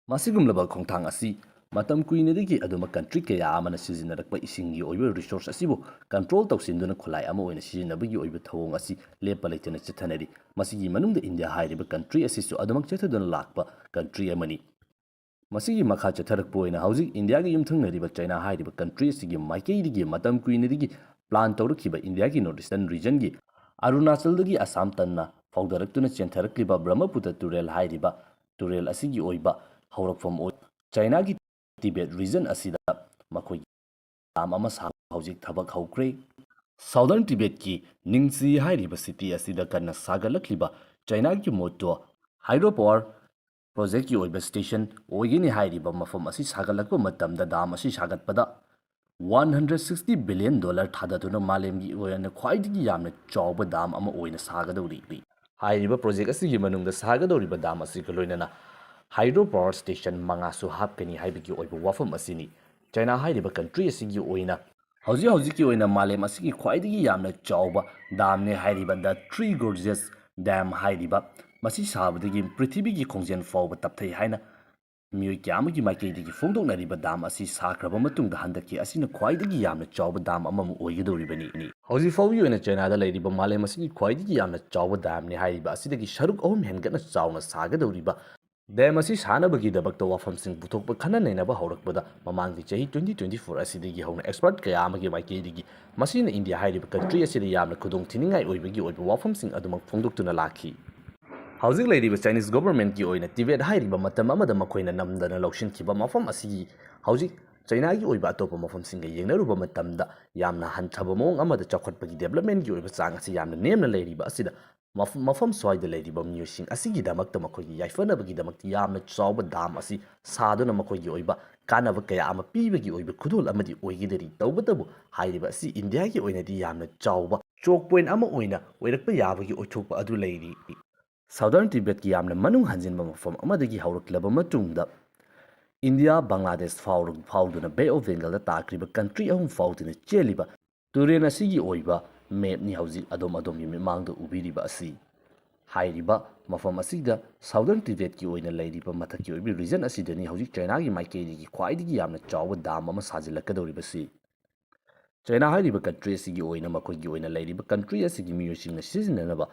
ꯃꯁꯤꯒꯨꯝꯂꯕ ꯈꯣꯡꯊꯥꯡ ꯑꯁꯤ ꯃꯇꯝ ꯀꯨꯏꯅꯗꯒꯤ ꯑꯗꯨꯃꯛ ꯀꯟꯇ꯭ꯔꯤ ꯀꯌꯥ ꯑꯃꯅ ꯁꯤꯖꯤꯟꯅꯔꯛꯄ ꯏꯁꯤꯡꯒꯤ ꯑꯣꯏꯕ ꯔꯤꯁꯣꯔꯁ ꯑꯁꯤꯕꯨ ꯀꯟꯇ꯭ꯔꯣꯜ ꯇꯧꯁꯤꯟꯗꯨꯅ ꯈꯨꯠꯂꯥꯏ ꯑꯃ ꯑꯣꯏꯅ ꯁꯤꯖꯤꯟꯅꯕꯒꯤ ꯑꯣꯏꯕ ꯊꯧꯑꯣꯡ ꯑꯁꯤ ꯂꯦꯞꯄ ꯂꯩꯇꯅ ꯆꯠꯊꯅꯔꯤ꯫ ꯃꯁꯤꯒꯤ ꯃꯅꯨꯡꯗ ꯏꯟꯗꯤꯌꯥ ꯍꯥꯏꯔꯤꯕ ꯀꯟꯇ꯭ꯔꯤ ꯑꯁꯤꯁꯨ ꯑꯗꯨꯃꯛ ꯆꯠꯊꯗꯨꯅ ꯂꯥꯛꯄ ꯀꯟꯇ꯭ꯔꯤ ꯑꯃꯅꯤ꯫ ꯃꯁꯤꯒꯤ ꯃꯈꯥ ꯆꯠꯊꯔꯛꯄ ꯑꯣꯏꯅ ꯍꯧꯖꯤꯛ ꯏꯟꯗꯤꯌꯥꯒꯤ ꯌꯨꯝꯊꯪꯅꯔꯤꯕ ꯆꯩꯅꯥ ꯍꯥꯏꯔꯤꯕ ꯀꯟꯇ꯭ꯔꯤ ꯑꯁꯤꯒꯤ ꯃꯥꯏꯀꯩꯗꯒꯤ ꯃꯇꯝ ꯀꯨꯏꯅꯗꯒꯤ ꯄ꯭ꯂꯥꯟ ꯇꯧꯔꯛꯈꯤꯕ ꯏꯟꯗꯤꯌꯥꯒꯤ ꯅꯣꯔꯠ ꯏꯁꯇꯔꯟ ꯔꯤꯖꯟꯒꯤ ꯑꯔꯨꯅꯥꯆꯜꯗꯒꯤ ꯑꯁꯥꯝ ꯇꯟꯅ ꯐꯥꯎꯗꯔꯛꯇꯨꯅ ꯆꯦꯟꯊꯔꯛꯂꯤꯕ ꯕ꯭ꯔꯍꯃꯄꯨꯇ꯭ꯔ ꯇꯨꯔꯦꯜ ꯍꯥꯏꯔꯤꯕ ꯇꯨꯔꯦꯜ ꯑꯁꯤꯒꯤ ꯑꯣꯏꯕ ꯍꯧꯔꯛꯐꯝ ꯑꯣꯏ-, ꯆꯩꯅꯥꯒꯤ ꯇꯤꯕꯦꯠ ꯔꯤꯖꯟ ꯑꯁꯤꯗ ꯃꯈꯣꯏꯒꯤ ꯗꯥꯝ ꯑꯃ ꯁꯥꯕ ꯍꯧꯖꯤꯛ ꯊꯕꯛ ꯍꯧꯈ꯭ꯔꯦ꯫ ꯁꯥꯎꯗꯔꯟ ꯇꯤꯕꯦꯠꯀꯤ ꯅꯤꯡꯁꯤ ꯍꯥꯏꯔꯤꯕ ꯁꯤꯇꯤ ꯑꯁꯤꯗ ꯀꯟꯅ ꯁꯥꯒꯠꯂꯛꯂꯤꯕ ꯆꯩꯅꯥꯒꯤ ꯃꯣꯠꯇꯣ ꯍꯥꯏꯗ꯭ꯔꯣ ꯄꯥꯋꯔ ꯄ꯭ꯔꯣꯖꯦꯛꯀꯤ ꯑꯣꯏꯕ ꯁ꯭ꯇꯦꯁꯟ ꯑꯣꯏꯒꯅꯤ ꯍꯥꯏꯔꯤꯕ ꯃꯐꯝ ꯑꯁꯤ ꯁꯥꯒꯠꯂꯛꯄ ꯃꯇꯝꯗ ꯗꯥꯝ ꯑꯁꯤ ꯁꯥꯒꯠꯄꯗ one hundred sixty billion dollar ꯊꯥꯗꯗꯨꯅ ꯃꯥꯂꯦꯝꯒꯤ ꯑꯣꯏꯅ ꯈ꯭ꯋꯥꯏꯗꯒꯤ ꯌꯥꯝꯅ ꯆꯥꯎꯕ ꯗꯥꯝ ꯑꯃ ꯑꯣꯏꯅ ꯁꯥꯒꯗꯧꯔꯤ꯫ ꯍꯥꯏꯔꯤꯕ ꯄ꯭ꯔꯣꯖꯦꯛ ꯑꯁꯤꯒꯤ ꯃꯅꯨꯡꯗ ꯁꯥꯒꯗꯧꯔꯤꯕ ꯗꯥꯝ ꯑꯁꯤꯒ ꯂꯣꯏꯅꯅ ꯍꯥꯏꯗ꯭ꯔꯣ ꯄꯥꯋꯔ ꯁ꯭ꯇꯦꯁꯟ ꯃꯉꯥꯁꯨ ꯍꯥꯞꯀꯅꯤ ꯍꯥꯏꯕꯒꯤ ꯑꯣꯏꯕ ꯋꯥꯐꯝ ꯑꯁꯤꯅꯤ꯫ ꯆꯩꯅꯥ ꯍꯥꯏꯔꯤꯕ ꯀꯟꯇ꯭ꯔꯤ ꯑꯁꯤꯒꯤ ꯑꯣꯏꯅ ꯍꯧꯖꯤꯛ ꯍꯧꯖꯤꯛꯀꯤ ꯑꯣꯏꯅ ꯃꯥꯂꯦꯝ ꯑꯁꯤꯒꯤ ꯈ꯭ꯋꯥꯏꯗꯒꯤ ꯌꯥꯝꯅ ꯆꯥꯎꯕ ꯗꯥꯝꯅꯦ ꯍꯥꯏꯔꯤꯕ ꯗ ꯊ꯭ꯔꯤ ꯒꯣꯔꯖꯦꯁ ꯗꯥꯝ ꯍꯥꯏꯔꯤꯕ ꯃꯁꯤ ꯁꯥꯕꯗꯒꯤ ꯄ꯭ꯔꯤꯊꯤꯕꯤꯒꯤ ꯈꯣꯡꯖꯦꯜ ꯐꯥꯎꯕ ꯇꯞꯊꯩ ꯍꯥꯏꯅ ꯃꯤꯑꯣꯏ ꯀꯌꯥ ꯑꯃꯒꯤ ꯃꯥꯏꯀꯩꯗꯒꯤ ꯐꯣꯡꯗꯣꯛꯅꯔꯤꯕ ꯗꯥꯝ ꯑꯁꯤ ꯁꯥꯈ꯭ꯔꯕ ꯃꯇꯨꯡꯗ ꯍꯟꯗꯛꯀꯤ ꯑꯁꯤꯅ ꯈ꯭ꯋꯥꯏꯗꯒꯤ ꯌꯥꯝꯅ ꯆꯥꯎꯕ ꯗꯥꯝ ꯑꯃꯃꯨꯛ ꯑꯣꯏꯒꯗꯧꯔꯤꯕꯅꯤ꯫ ꯍꯧꯖꯤꯛ ꯐꯥꯎꯕꯒꯤ ꯑꯣꯏꯅ ꯆꯥꯏꯅꯥꯗ ꯂꯩꯔꯤꯕ ꯃꯥꯂꯦꯝ ꯑꯁꯤꯒꯤ ꯈ꯭ꯋꯥꯏꯗꯒꯤ ꯌꯥꯝꯅ ꯆꯥꯎꯕ ꯗꯥꯝꯅꯤ ꯍꯥꯏꯔꯤꯕ ꯑꯁꯤꯗꯒꯤ ꯁꯔꯨꯛ ꯑꯍꯨꯝ ꯍꯦꯟꯒꯠꯅ ꯆꯥꯎꯅ ꯁꯥꯒꯗꯧꯔꯤꯕ ꯗꯥꯝ ꯑꯁꯤ ꯁꯥꯅꯕꯒꯤꯗꯃꯛꯇ ꯋꯥꯐꯝꯁꯤꯡ ꯄꯨꯊꯣꯛꯄ ꯈꯟꯅ ꯅꯩꯅꯕ ꯍꯧꯔꯛꯄꯗ ꯃꯃꯥꯡꯒꯤ ꯆꯍꯤ twenty twenty-four ꯑꯁꯤꯗꯒꯤ ꯍꯧꯅ expert ꯀꯌꯥ ꯑꯃꯒꯤ ꯃꯥꯏꯀꯩꯗꯒꯤ ꯃꯁꯤꯅ ꯏꯟꯗꯤꯌꯥ ꯍꯥꯏꯔꯤꯕ country ꯑꯁꯤꯗ ꯌꯥꯝꯅ ꯈꯨꯗꯣꯡ ꯊꯤꯅꯤꯡꯉꯥꯏ ꯑꯣꯏꯕꯒꯤ ꯑꯣꯏꯕ ꯋꯥꯐꯝꯁꯤꯡ ꯑꯗꯨꯃꯛ ꯐꯣꯡꯗꯣꯛꯇꯨꯅ ꯂꯥꯛꯈꯤ꯫ ꯍꯧꯖꯤꯛ ꯂꯩꯔꯤꯕ Chinese governmentꯀꯤ ꯑꯣꯏꯅ ꯇꯤꯕꯦꯠ ꯍꯥꯏꯔꯤꯕ ꯃꯇꯝ ꯑꯃꯗ ꯃꯈꯣꯏꯅ ꯅꯝꯗꯅ ꯂꯧꯁꯤꯟꯈꯤꯕ ꯃꯐꯝ ꯑꯁꯤꯒꯤ ꯍꯧꯖꯤꯛ ꯆꯥꯏꯅꯥꯒꯤ ꯑꯣꯏꯕ ꯑꯇꯣꯞꯄ ꯃꯐꯝꯁꯤꯡꯒ ꯌꯦꯡꯅꯔꯨꯕ ꯃꯇꯝꯗ ꯌꯥꯝꯅ ꯍꯟꯊꯕ ꯃꯑꯣꯡ ꯑꯃꯗ ꯆꯥꯎꯈꯠꯄꯒꯤ developmentꯀꯤ ꯑꯣꯏꯕ ꯆꯥꯡ ꯑꯁꯤ ꯌꯥꯝꯅ ꯅꯦꯝꯅ ꯂꯩꯔꯤꯕ ꯑꯁꯤꯗ ꯃꯐ-, ꯃꯐꯝ ꯁ꯭ꯋꯥꯏꯗ ꯂꯩꯔꯤꯕ ꯃꯤꯑꯣꯏꯁꯤꯡ ꯑꯁꯤꯒꯤꯗꯃꯛꯇ ꯃꯈꯣꯏꯒꯤ ꯌꯥꯏꯐꯅꯕꯒꯤꯗꯃꯛꯇ ꯌꯥꯝꯅ ꯆꯥꯎꯕ ꯗꯥꯝ ꯑꯁꯤ ꯁꯥꯗꯨꯅ ꯃꯈꯣꯏꯒꯤ ꯑꯣꯏꯕ ꯀꯥꯟꯅꯕ ꯀꯌꯥ ꯑꯃ ꯄꯤꯕꯒꯤ ꯑꯣꯏꯕ ꯈꯨꯗꯣꯜ ꯑꯃꯗꯤ ꯑꯣꯏꯒꯗꯔꯤ꯫ ꯇꯧꯕꯇꯕꯨ ꯍꯥꯏꯔꯤꯕ ꯑꯁꯤ ꯏꯟꯗꯤꯌꯥꯒꯤ ꯑꯣꯏꯅꯗꯤ ꯌꯥꯝꯅ ꯆꯥꯎꯕ choke point ꯑꯃ ꯑꯣꯏꯅ ꯑꯣꯏꯔꯛꯄ ꯌꯥꯕꯒꯤ ꯑꯣꯏꯊꯣꯛꯄ ꯑꯗꯨ ꯂꯩꯔꯤ꯫ Southern Tibetꯀꯤ ꯌꯥꯝꯅ ꯃꯅꯨꯡ ꯍꯟꯖꯤꯟꯕ ꯃꯐꯝ ꯑꯃꯗꯒꯤ ꯍꯧꯔꯛꯂꯕ ꯃꯇꯨꯡꯗ ꯏꯟꯗꯤꯌꯥ, ꯕꯪꯒ꯭ꯂꯥꯗꯦꯁ ꯐꯥꯎꯔ-, ꯐꯥꯎꯗꯨꯅ Bay of Bengalꯗ ꯇꯥꯈ꯭ꯔꯤꯕ country ꯑꯍꯨꯝ ꯐꯥꯎꯗꯨꯅ ꯆꯦꯜꯂꯤꯕ ꯇꯨꯔꯦꯜ ꯑꯁꯤꯒꯤ ꯑꯣꯏꯕ mapꯅꯤ ꯍꯧꯖꯤꯛ ꯑꯗꯣꯝ ꯑꯗꯣꯝꯒꯤ ꯃꯤꯠꯃꯥꯡꯗ ꯎꯕꯤꯔꯤꯕ ꯑꯁꯤ꯫ ꯍꯥꯏꯔꯤꯕ ꯃꯐꯝ ꯑꯁꯤꯗ Southern Tibetꯀꯤ ꯑꯣꯏꯅ ꯂꯩꯔꯤꯕ ꯃꯊꯛꯀꯤ ꯑꯣꯏꯕ region ꯑꯁꯤꯗꯅꯤ ꯍꯧꯖꯤꯛ ꯆꯥꯏꯅꯥꯒꯤ ꯃꯥꯏꯀꯩꯗꯒꯤ ꯈ꯭ꯋꯥꯏꯗꯒꯤ ꯌꯥꯝꯅ ꯆꯥꯎꯕ ꯗꯥꯝ ꯑꯃ ꯁꯥꯖꯤꯜꯂꯛꯀꯗꯧꯔꯤꯕꯁꯤ꯫ ꯆꯥꯏꯅꯥ ꯍꯥꯏꯔꯤꯕ country ꯑꯁꯤꯒꯤ ꯑꯣꯏꯅ ꯃꯈꯣꯏꯒꯤ ꯑꯣꯏꯅ ꯂꯩꯔꯤꯕ country ꯑꯁꯤꯒꯤ ꯃꯤꯑꯣꯏꯁꯤꯡꯅ ꯁꯤꯖꯤꯟꯅꯅꯕ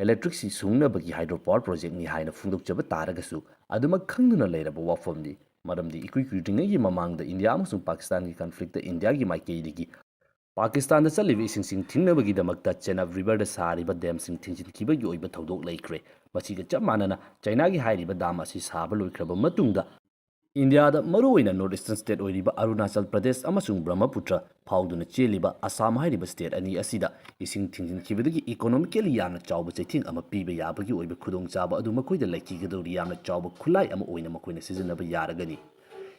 electricity ꯁꯨꯡꯅꯕꯒꯤ hydro power projectꯅꯤ ꯍꯥꯏꯅ ꯐꯣꯡꯗꯣꯛꯆꯕ ꯇꯥꯔꯒꯁꯨ, ꯑꯗꯨꯃꯛ ꯈꯪꯗꯨꯅ ꯂꯩꯔꯕ ꯋꯥꯐꯝꯅꯤ꯫ ꯃꯔꯝꯗꯤ ꯏꯀꯨꯏ ꯀꯨꯏꯗ꯭ꯔꯤꯉꯩꯒꯤ ꯃꯃꯥꯡꯗ ꯏꯟꯗꯤꯌꯥ ꯑꯃꯁꯨꯡ ꯄꯥꯀꯤꯁꯇꯥꯟꯒꯤ conflictꯇ ꯏꯟꯗꯤꯌꯥꯒꯤ ꯃꯥꯏꯀꯩꯗꯒꯤ ꯄꯥꯀꯤꯁꯇꯥꯟꯗ ꯆꯠꯂꯤꯕ ꯏꯁꯤꯡꯁꯤꯡ ꯊꯤꯡꯅꯕꯒꯤꯗꯃꯛꯇ Chenab Riverꯗ ꯁꯥꯔꯤꯕ damꯁꯤꯡ ꯊꯤꯡꯖꯤꯟꯈꯤꯕꯒꯤ ꯑꯣꯏꯕ ꯊꯧꯗꯣꯛ ꯂꯩꯈ꯭ꯔꯦ꯫ ꯃꯁꯤꯒ ꯆꯞ ꯃꯥꯟꯅꯅ ꯆꯥꯏꯅꯥꯒꯤ ꯍꯥꯏꯔꯤꯕ dam ꯑꯁꯤ ꯁꯥꯕ ꯂꯣꯏꯈ꯭ꯔꯕ ꯃꯇꯨꯡꯗ ꯏꯟꯗꯤꯌꯥꯗ ꯃꯔꯨꯑꯣꯏꯅ north eastern state ꯑꯣꯏꯔꯤꯕ ꯑꯔꯨꯅꯥꯆꯜ ꯄ꯭ꯔꯗꯦꯁ ꯑꯃꯁꯨꯡ ꯕ꯭ꯔꯍꯃꯄꯨꯇ꯭ꯔ ꯐꯥꯎꯗꯨꯅ ꯆꯦꯜꯂꯤꯕ ꯑꯁꯥꯝ ꯍꯥꯏꯔꯤꯕ state ꯑꯅꯤ ꯑꯁꯤꯗ ꯏꯁꯤꯡ ꯊꯤꯡꯖꯤꯟꯈꯤꯕꯗꯒꯤ economically ꯌꯥꯝꯅ ꯆꯥꯎꯕ ꯆꯩꯊꯦꯡ ꯑꯃ ꯄꯤꯕ ꯌꯥꯕꯒꯤ ꯑꯣꯏꯕ ꯈꯨꯗꯣꯡꯆꯥꯕ ꯑꯗꯨ ꯃꯈꯣꯏꯗ ꯂꯩꯈꯤꯒꯗꯧꯔꯤ꯫ ꯌꯥꯝꯅ ꯆꯥꯎꯕ ꯈꯨꯠꯂꯥꯏ ꯑꯃ ꯑꯣꯏꯅ ꯃꯈꯣꯏꯅ ꯁꯤꯖꯤꯟꯅꯕ ꯌꯥꯔꯒꯅꯤ꯫